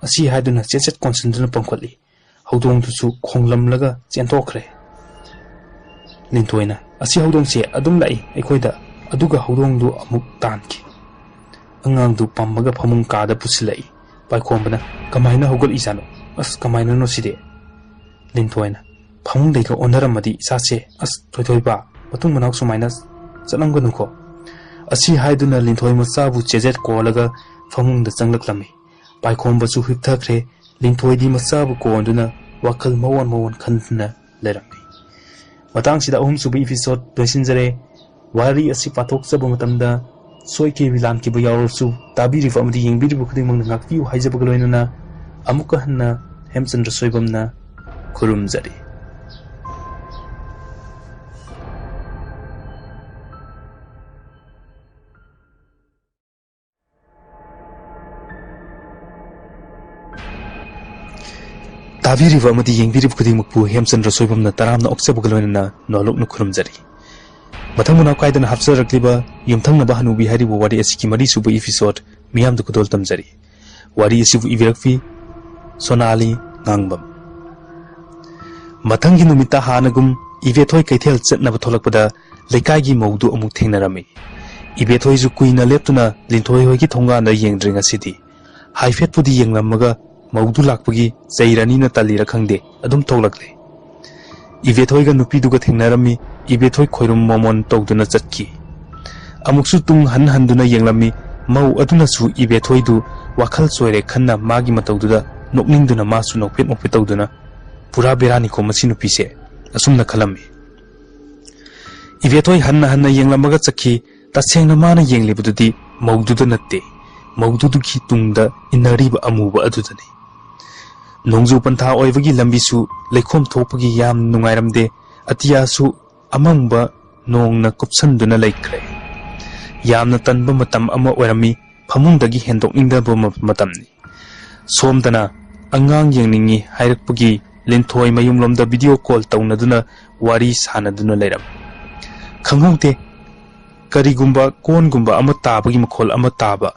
ꯑꯁꯤ ꯍꯥꯏꯗꯨꯅ ꯆꯦꯠ ꯆꯦꯠ ꯀꯣꯟꯁꯤꯟꯗꯨꯅ ꯄꯥꯡꯈꯠꯂꯤ꯫ ꯍꯧꯗꯣꯡꯗꯨꯁꯨ ꯈꯣꯡꯂꯝꯂꯒ ꯆꯦꯟꯊꯣꯛꯈ꯭ꯔꯦ꯫ ꯂꯤꯟꯊꯣꯏꯅ, "ꯑꯁꯤ ꯍꯧꯗꯣꯡꯁꯦ ꯑꯗꯨꯝ ꯂꯥꯛꯏ ꯑꯩꯈꯣꯏꯗ", ꯑꯗꯨꯒ ꯍꯧꯗꯣꯡꯗꯨ ꯑꯃꯨꯛ ꯇꯥꯟꯈꯤ꯫ ꯑꯉꯥꯡꯗꯨ ꯄꯝꯃꯒ ꯐꯃꯨꯡ ꯀꯥꯗ ꯄꯨꯁꯤꯜꯂꯛꯏ꯫ ꯄꯥꯏꯈꯣꯝꯕꯅ, "ꯀꯃꯥꯏꯅ ꯍꯧꯒꯠꯂꯤꯖꯥꯠꯅꯣ? ꯑꯁ, ꯀꯃꯥꯏꯅꯅꯣ ꯁꯤꯗꯤ?" ꯂꯤꯟꯊꯣꯏꯅ, "ꯐꯃꯨꯡꯗꯩꯒ ꯑꯣꯟꯊꯔꯝꯃꯗꯤ ꯏꯁꯥꯁꯦ, ꯑꯁ, ꯊꯣꯏꯊꯣꯏꯕ, ꯃꯇꯨꯡ ꯃꯅꯥꯎ ꯁꯨꯃꯥꯏꯅ ꯆꯠꯂꯝꯒꯅꯨꯀꯣ"꯫ ꯑꯁꯤ ꯍꯥꯏꯗꯨꯅ ꯂꯤꯟꯊꯣꯏ ꯃꯆꯥꯕꯨ ꯆꯦꯖꯦꯠ ꯀꯣꯜꯂꯒ ꯐꯃꯨꯡꯗ ꯆꯪꯂꯛꯂꯝꯃꯤ꯫ ꯄꯥꯏꯈꯣꯝꯕꯁꯨ ꯍꯤꯞꯊꯈ꯭ꯔꯦ꯫ ꯂꯤꯟꯊꯣꯏꯗꯤ ꯃꯆꯥꯕꯨ ꯀꯣꯟꯗꯨꯅ ꯋꯥꯈꯜ ꯃꯑꯣꯟ ꯃꯑꯣꯟ ꯈꯟꯗꯨꯅ ꯂꯩꯔꯝꯃꯤ꯫ ꯃꯇꯥꯡꯁꯤꯗ ꯑꯍꯨꯝꯁꯨꯕ episode ꯂꯣꯏꯁꯤꯟꯖꯔꯦ꯫ ꯋꯥꯔꯤ ꯑꯁꯤ ꯄꯥꯊꯣꯛꯆꯕ ꯃꯇꯝꯗ ꯁꯣꯏꯈꯤꯕ ꯂꯥꯟꯈꯤꯕ ꯌꯥꯎꯔꯕꯁꯨ, ꯇꯥꯕꯤꯔꯤꯕ ꯑꯃꯗꯤ ꯌꯦꯡꯕꯤꯔꯤꯕ ꯈꯨꯗꯤꯡꯃꯛꯅ ꯉꯥꯛꯄꯤꯌꯨ ꯍꯥꯏꯖꯕꯒ ꯂꯣꯏꯅꯅ, ꯑꯃꯨꯛꯀ ꯍꯟꯅ ꯍꯦꯝꯆꯟꯗ꯭ꯔ ꯁꯣꯏꯕꯝꯅ ꯈꯨꯔꯨꯝꯖꯔꯤ꯫ ꯇꯥꯕꯤꯔꯤꯕ ꯑꯃꯗꯤ ꯌꯦꯡꯕꯤꯔꯤꯕ ꯈꯨꯗꯤꯡꯃꯛꯄꯨ ꯍꯦꯝꯆꯟꯗ꯭ꯔ ꯁꯣꯏꯕꯝꯅ ꯇꯔꯥꯝꯅ ꯑꯣꯛꯆꯕꯒ ꯂꯣꯏꯅꯅ ꯅꯣꯂꯨꯛꯅ ꯈꯨꯔꯨꯝꯖꯔꯤ꯫ ꯃꯊꯪ ꯃꯅꯥꯎ ꯀꯥꯏꯗꯅ ꯍꯥꯞꯆꯔꯛꯂꯤꯕ ꯌꯨꯝꯊꯪꯅꯕ ꯍꯅꯨꯕꯤ ꯍꯥꯏꯔꯤꯕ ꯋꯥꯔꯤ ꯑꯁꯤꯒꯤ ꯃꯔꯤꯁꯨꯕ episode ꯃꯤꯌꯥꯝꯗ ꯈꯨꯗꯣꯜ ꯇꯝꯖꯔꯤ꯫ ꯋꯥꯔꯤ ꯑꯁꯤꯕꯨ ꯏꯕꯤꯔꯛꯄꯤ ꯁꯣꯅꯥꯂꯤ ꯉꯥꯡꯕꯝ꯫ ꯃꯊꯪꯒꯤ ꯅꯨꯃꯤꯠꯇ ꯍꯥꯟꯅꯒꯨꯝ ꯏꯕꯦꯊꯣꯏ ꯀꯩꯊꯦꯜ ꯆꯠꯅꯕ ꯊꯣꯛꯂꯛꯄꯗ ꯂꯩꯀꯥꯏꯒꯤ ꯃꯧꯗꯨ ꯑꯃꯨꯛ ꯊꯦꯡꯅꯔꯝꯃꯤ꯫ ꯏꯕꯦꯊꯣꯏꯁꯨ ꯀꯨꯏꯅ ꯂꯦꯞꯇꯨꯅ ꯂꯤꯟꯊꯣꯏ ꯍꯣꯏꯒꯤ ꯊꯣꯡꯒꯥꯟꯗ ꯌꯦꯡꯗ꯭ꯔꯦ ꯉꯁꯤꯗꯤ꯫ ꯍꯥꯏꯐꯦꯠꯄꯨꯗꯤ ꯌꯦꯡꯂꯝꯃꯒ ꯃꯧꯗꯨ ꯂꯥꯛꯄꯒꯤ ꯆꯩꯔꯅꯤꯅ ꯇꯜꯂꯤꯔ ꯈꯪꯗꯦ, ꯑꯗꯨꯝ ꯊꯣꯛꯂꯛꯂꯦ꯫ ꯏꯕꯦꯊꯣꯏꯒ ꯅꯨꯄꯤꯗꯨꯒ ꯊꯦꯡꯅꯔꯝꯃꯤ꯫ ꯏꯕꯦꯊꯣꯏ ꯈꯣꯏꯔꯨꯝ ꯃꯣꯃꯣꯟ ꯇꯧꯗꯨꯅ ꯆꯠꯈꯤ꯫ ꯑꯃꯨꯛꯁꯨ ꯇꯨꯡ ꯍꯟ ꯍꯟꯗꯨꯅ ꯌꯦꯡꯂꯝꯃꯤ꯫ ꯃꯧ ꯑꯗꯨꯅꯁꯨ ꯏꯕꯦꯊꯣꯏꯗꯨ ꯋꯥꯈꯜ ꯆꯣꯏꯔꯦ ꯈꯟꯅ ꯃꯥꯒꯤ ꯃꯇꯧꯗꯨꯗ ꯅꯣꯛꯅꯤꯡꯗꯨꯅ ꯃꯥꯁꯨ ꯅꯣꯛꯐꯦꯠ ꯅꯣꯛꯐꯦꯠ ꯇꯧꯗꯨꯅ, "ꯄꯨꯔꯥ ꯕꯦꯔꯥꯅꯤꯀꯣ ꯃꯁꯤ ꯅꯨꯄꯤꯁꯦ", ꯑꯁꯨꯝꯅ ꯈꯜꯂꯝꯃꯤ꯫ ꯏꯕꯦꯊꯣꯏ ꯍꯟꯅ ꯍꯟꯅ ꯌꯦꯡꯂꯝꯃꯒ ꯆꯠꯈꯤ꯫ ꯇꯁꯦꯡꯅ ꯃꯥꯅ ꯌꯦꯡꯂꯤꯕꯗꯨꯗꯤ ꯃꯧꯗꯨꯗ ꯅꯠꯇꯦ, ꯃꯧꯗꯨꯗꯨꯒꯤ ꯇꯨꯡꯗ ꯏꯟꯅꯔꯤꯕ ꯑꯃꯨꯕ ꯑꯗꯨꯗꯅꯤ꯫ ꯅꯣꯡꯖꯨ ꯄꯟꯊꯥ ꯑꯣꯏꯕꯒꯤ ꯂꯝꯕꯤꯁꯨ ꯂꯩꯈꯣꯝ ꯊꯣꯛꯄꯒꯤ ꯌꯥꯝ ꯅꯨꯡꯉꯥꯏꯔꯝꯗꯦ꯫ ꯑꯇꯤꯌꯥꯁꯨ ꯑꯃꯪꯕ ꯅꯣꯡꯅ ꯀꯨꯞꯁꯟꯗꯨꯅ ꯂꯩꯈ꯭ꯔꯦ꯫ ꯌꯥꯝꯅ ꯇꯟꯕ ꯃꯇꯝ ꯑꯃ ꯑꯣꯏꯔꯝꯃꯤ꯫ ꯐꯃꯨꯡꯗꯒꯤ ꯍꯦꯟꯗꯣꯛꯅꯤꯡꯗꯕ ꯃ-, ꯃꯇꯝꯅꯤ꯫ ꯁꯣꯝꯗꯅ ꯑꯉꯥꯡ ꯌꯦꯡꯅꯤꯡꯉꯤ ꯍꯥꯏꯔꯛꯄꯒꯤ ꯂꯤꯟꯊꯣꯏ ꯃꯌꯨꯝꯂꯣꯝꯗ video call ꯇꯧꯅꯗꯨꯅ ꯋꯥꯔꯤ ꯁꯥꯟꯅꯗꯨꯅ ꯂꯩꯔꯝꯃꯤ꯫ ꯈꯪꯍꯧꯗꯦ, ꯀꯔꯤꯒꯨꯝꯕ ꯀꯣꯟꯒꯨꯝꯕ ꯑꯃ ꯇꯥꯕꯒꯤ ꯃꯈꯣꯜ ꯑꯃ ꯇꯥꯕ꯫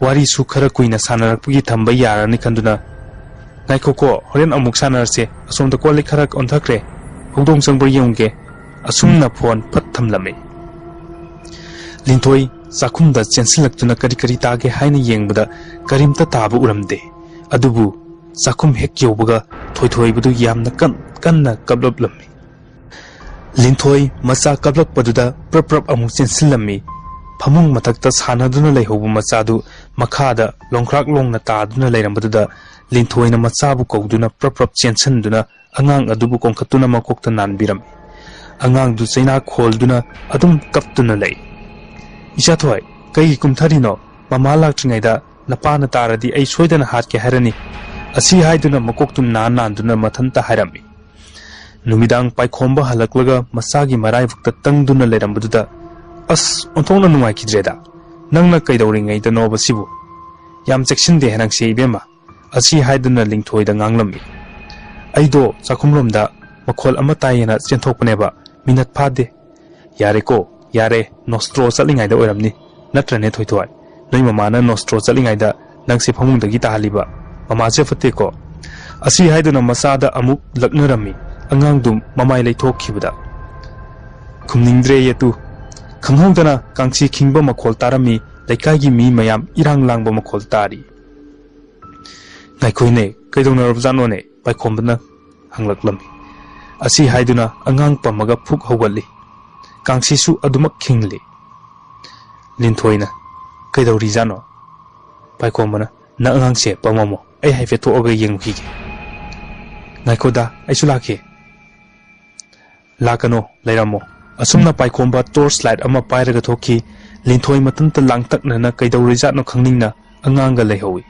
ꯋꯥꯔꯤꯁꯨ ꯈꯔ ꯀꯨꯏꯅ ꯁꯥꯟꯅꯔꯛꯄꯒꯤ ꯊꯝꯕ ꯌꯥꯔꯅꯤ ꯈꯟꯗꯨꯅ, "ꯉꯥꯏꯈꯣꯀꯣ, ꯍꯣꯔꯦꯟ ꯑꯃꯨꯛ ꯁꯥꯟꯅꯔꯁꯦ, ꯑꯁꯣꯝꯗ ꯀꯣꯜ ꯂꯤꯛ ꯈꯔ ꯑꯣꯟꯊꯈ꯭ꯔꯦ, ꯍꯧꯗꯣꯡ ꯆꯪꯕ꯭ꯔꯥ ꯌꯦꯡꯉꯨꯒꯦ", ꯑꯁꯨꯝꯅ ꯐꯣꯟ ꯐꯠ ꯊꯝꯂꯝꯃꯤ꯫ ꯂꯤꯟꯊꯣꯏ ꯆꯥꯛꯈꯨꯝꯗ ꯆꯦꯟꯁꯤꯜꯂꯛꯇꯨꯅ ꯀꯔꯤ ꯀꯔꯤ ꯇꯥꯒꯦ ꯍꯥꯏꯅ ꯌꯦꯡꯕꯗ ꯀꯔꯤꯝꯇ ꯇꯥꯕ ꯎꯔꯝꯗꯦ꯫ ꯑꯗꯨꯕꯨ ꯆꯥꯛꯈꯨꯝ ꯍꯦꯛ ꯌꯧꯕꯒ ꯊꯣꯏꯊꯣꯏꯕꯗꯨ ꯌꯥꯝꯅ ꯀꯟ-, ꯀꯟꯅ ꯀꯞꯂꯛꯂꯝꯃꯤ꯫ ꯂꯤꯟꯊꯣꯏ ꯃꯆꯥ ꯀꯞꯂꯛꯄꯗꯨꯗ ꯄ꯭ꯔꯞ ꯄ꯭ꯔꯞ ꯑꯃꯨꯛ ꯆꯦꯟꯁꯤꯜꯂꯝꯃꯤ꯫ ꯐꯃꯨꯡ ꯃꯊꯛꯇ ꯁꯥꯟꯅꯗꯨꯅ ꯂꯩꯍꯧꯕ ꯃꯆꯥꯗꯨ ꯃꯈꯥꯗ ꯂꯣꯡꯈ꯭ꯔꯥꯛ ꯂꯣꯡꯅ ꯇꯥꯗꯨꯅ ꯂꯩꯔꯝꯕꯗꯨꯗ ꯂꯤꯟꯊꯣꯏꯅ ꯃꯆꯥꯕꯨ ꯀꯧꯗꯨꯅ ꯄ꯭ꯔꯞ ꯄ꯭ꯔꯞ ꯆꯦꯟꯁꯤꯟꯗꯨꯅ ꯑꯉꯥꯡ ꯑꯗꯨꯕꯨ ꯀꯣꯟꯈꯠꯇꯨꯅ ꯃꯀꯣꯛꯇ ꯅꯥꯟꯕꯤꯔꯝꯃꯤ꯫ ꯑꯉꯥꯡꯗꯨ ꯆꯩꯅꯥ ꯈꯣꯜꯗꯨꯅ ꯑꯗꯨꯝ ꯀꯞꯇꯨꯅ ꯂꯩ꯫ "ꯏꯆꯥꯊꯣꯏ, ꯀꯩꯒꯤ ꯀꯨꯝꯊꯔꯤꯅꯣ? ꯃꯃꯥ ꯂꯥꯛꯇ꯭ꯔꯤꯉꯩꯗ ꯅꯄꯥꯅ ꯇꯥꯔꯗꯤ ꯑꯩ ꯁꯣꯏꯗꯅ ꯍꯥꯠꯀꯦ ꯍꯥꯏꯔꯅꯤ꯫" ꯑꯁꯤ ꯍꯥꯏꯗꯨꯅ ꯃꯀꯣꯛꯇꯨ ꯅꯥꯟ ꯅꯥꯟꯗꯨꯅ ꯃꯊꯟꯇ ꯍꯥꯏꯔꯝꯃꯤ꯫ ꯅꯨꯃꯤꯗꯥꯡ ꯄꯥꯏꯈꯣꯝꯕ ꯍꯜꯂꯛꯂꯒ ꯃꯆꯥꯒꯤ ꯃꯔꯥꯏꯕꯛꯇ ꯇꯪꯗꯨꯅ ꯂꯩꯔꯝꯕꯗꯨꯗ, "ꯑꯁ, ꯑꯣꯟꯊꯣꯛꯅ ꯅꯨꯡꯉꯥꯏꯈꯤꯗ꯭ꯔꯦꯗ꯫ ꯅꯪꯅ ꯀꯩꯗꯧꯔꯤꯉꯩꯗꯅꯣꯕ ꯁꯤꯕꯨ? ꯌꯥꯝ ꯆꯦꯛꯁꯤꯟꯗꯦ ꯅꯪꯁꯦ, ꯏꯕꯦꯝꯃ꯫" ꯑꯁꯤ ꯍꯥꯏꯗꯨꯅ ꯂꯤꯟꯊꯣꯏꯗ ꯉꯥꯡꯂꯝꯃꯤ꯫ "ꯑꯩꯗꯣ ꯆꯥꯛꯈꯨꯝꯂꯣꯝꯗ ꯃꯈꯣꯜ ꯑꯃ ꯇꯥꯏꯌꯦꯅ ꯆꯦꯟꯊꯣꯛꯄꯅꯦꯕ, ꯃꯤꯅꯠ ꯐꯥꯗꯦ꯫" "ꯌꯥꯔꯦꯀꯣ, ꯌꯥꯔꯦ, ꯅꯣꯁꯇ꯭ꯔꯣ ꯆꯠꯂꯤꯉꯩꯗ ꯑꯣꯏꯔꯝꯅꯤ, ꯅꯠꯇ꯭ꯔꯅꯦ ꯊꯣꯏꯊꯣꯏ? ꯅꯣꯏ ꯃꯃꯥꯅ ꯅꯣꯁꯇ꯭ꯔꯣ ꯆꯠꯂꯤꯉꯩꯗ ꯅꯪꯁꯦ ꯐꯃꯨꯡꯗꯒꯤ ꯇꯥꯍꯜꯂꯤꯕ? ꯃꯃꯥꯁꯦ ꯐꯠꯇꯦꯀꯣ꯫" ꯑꯁꯤ ꯍꯥꯏꯗꯨꯅ ꯃꯆꯥꯗ ꯑꯃꯨꯛ ꯂꯛꯅꯔꯝꯃꯤ꯫ ꯑꯉꯥꯡꯗꯨ ꯃꯃꯥꯏ ꯂꯩꯊꯣꯛꯈꯤꯕꯗ, "ꯈꯨꯝꯅꯤꯡꯗ꯭ꯔꯦ ꯌꯦꯇꯨ꯫ ꯈꯪꯍꯧꯗꯅ ꯀꯥꯡꯁꯤ ꯈꯤꯡꯕ ꯃꯈꯣꯜ ꯇꯥꯔꯝꯃꯤ꯫ ꯂꯩꯀꯥꯏꯒꯤ ꯃꯤ ꯃꯌꯥꯝ ꯏꯔꯥꯡ ꯂꯥꯡꯕ ꯃꯈꯣꯜ ꯇꯥꯔꯤ꯫" "ꯉꯥꯏꯈꯣꯅꯦ, ꯀꯩꯗꯧꯅꯔꯕꯖꯥꯠꯅꯣꯅꯦ?" ꯄꯥꯏꯈꯣꯝꯕꯅ ꯍꯪꯂꯛꯂꯝꯃꯤ꯫ ꯑꯁꯤ ꯍꯥꯏꯗꯨꯅ ꯑꯉꯥꯡ ꯄꯝꯃꯒ ꯐꯨꯛ ꯍꯧꯒꯠꯂꯤ꯫ ꯀꯥꯡꯁꯤꯁꯨ ꯑꯗꯨꯃꯛ ꯈꯤꯡꯂꯤ꯫ ꯂꯤꯟꯊꯣꯏꯅ, "ꯀꯩꯗꯧꯔꯤꯖꯥꯠꯅꯣ?" ꯄꯥꯏꯈꯣꯝꯕꯅ, "ꯅꯪ ꯑꯉꯥꯡꯁꯦ ꯄꯝꯃꯝꯃꯣ, ꯑꯩ ꯍꯥꯏꯐꯦꯠ ꯊꯣꯛꯑꯒ ꯌꯦꯡꯉꯨꯈꯤꯒꯦ꯫" "ꯉꯥꯏꯈꯣꯗ, ꯑꯩꯁꯨ ꯂꯥꯛꯀꯦ꯫" "ꯂꯥꯛꯀꯅꯣ, ꯂꯩꯔꯝꯃꯣ꯫" ꯑꯁꯨꯝꯅ ꯄꯥꯏꯈꯣꯝꯕ ꯇꯣꯔꯆ ꯂꯥꯏꯠ ꯑꯃ ꯄꯥꯏꯔꯒ ꯊꯣꯛꯈꯤ꯫ ꯂꯤꯟꯊꯣꯏ ꯃꯊꯟꯇ ꯂꯥꯡꯇꯛꯅꯅ ꯀꯩꯗꯧꯔꯤꯖꯥꯠꯅꯣ ꯈꯪꯅꯤꯡꯅ ꯑꯉꯥꯡꯒ ꯂꯩꯍꯧꯏ꯫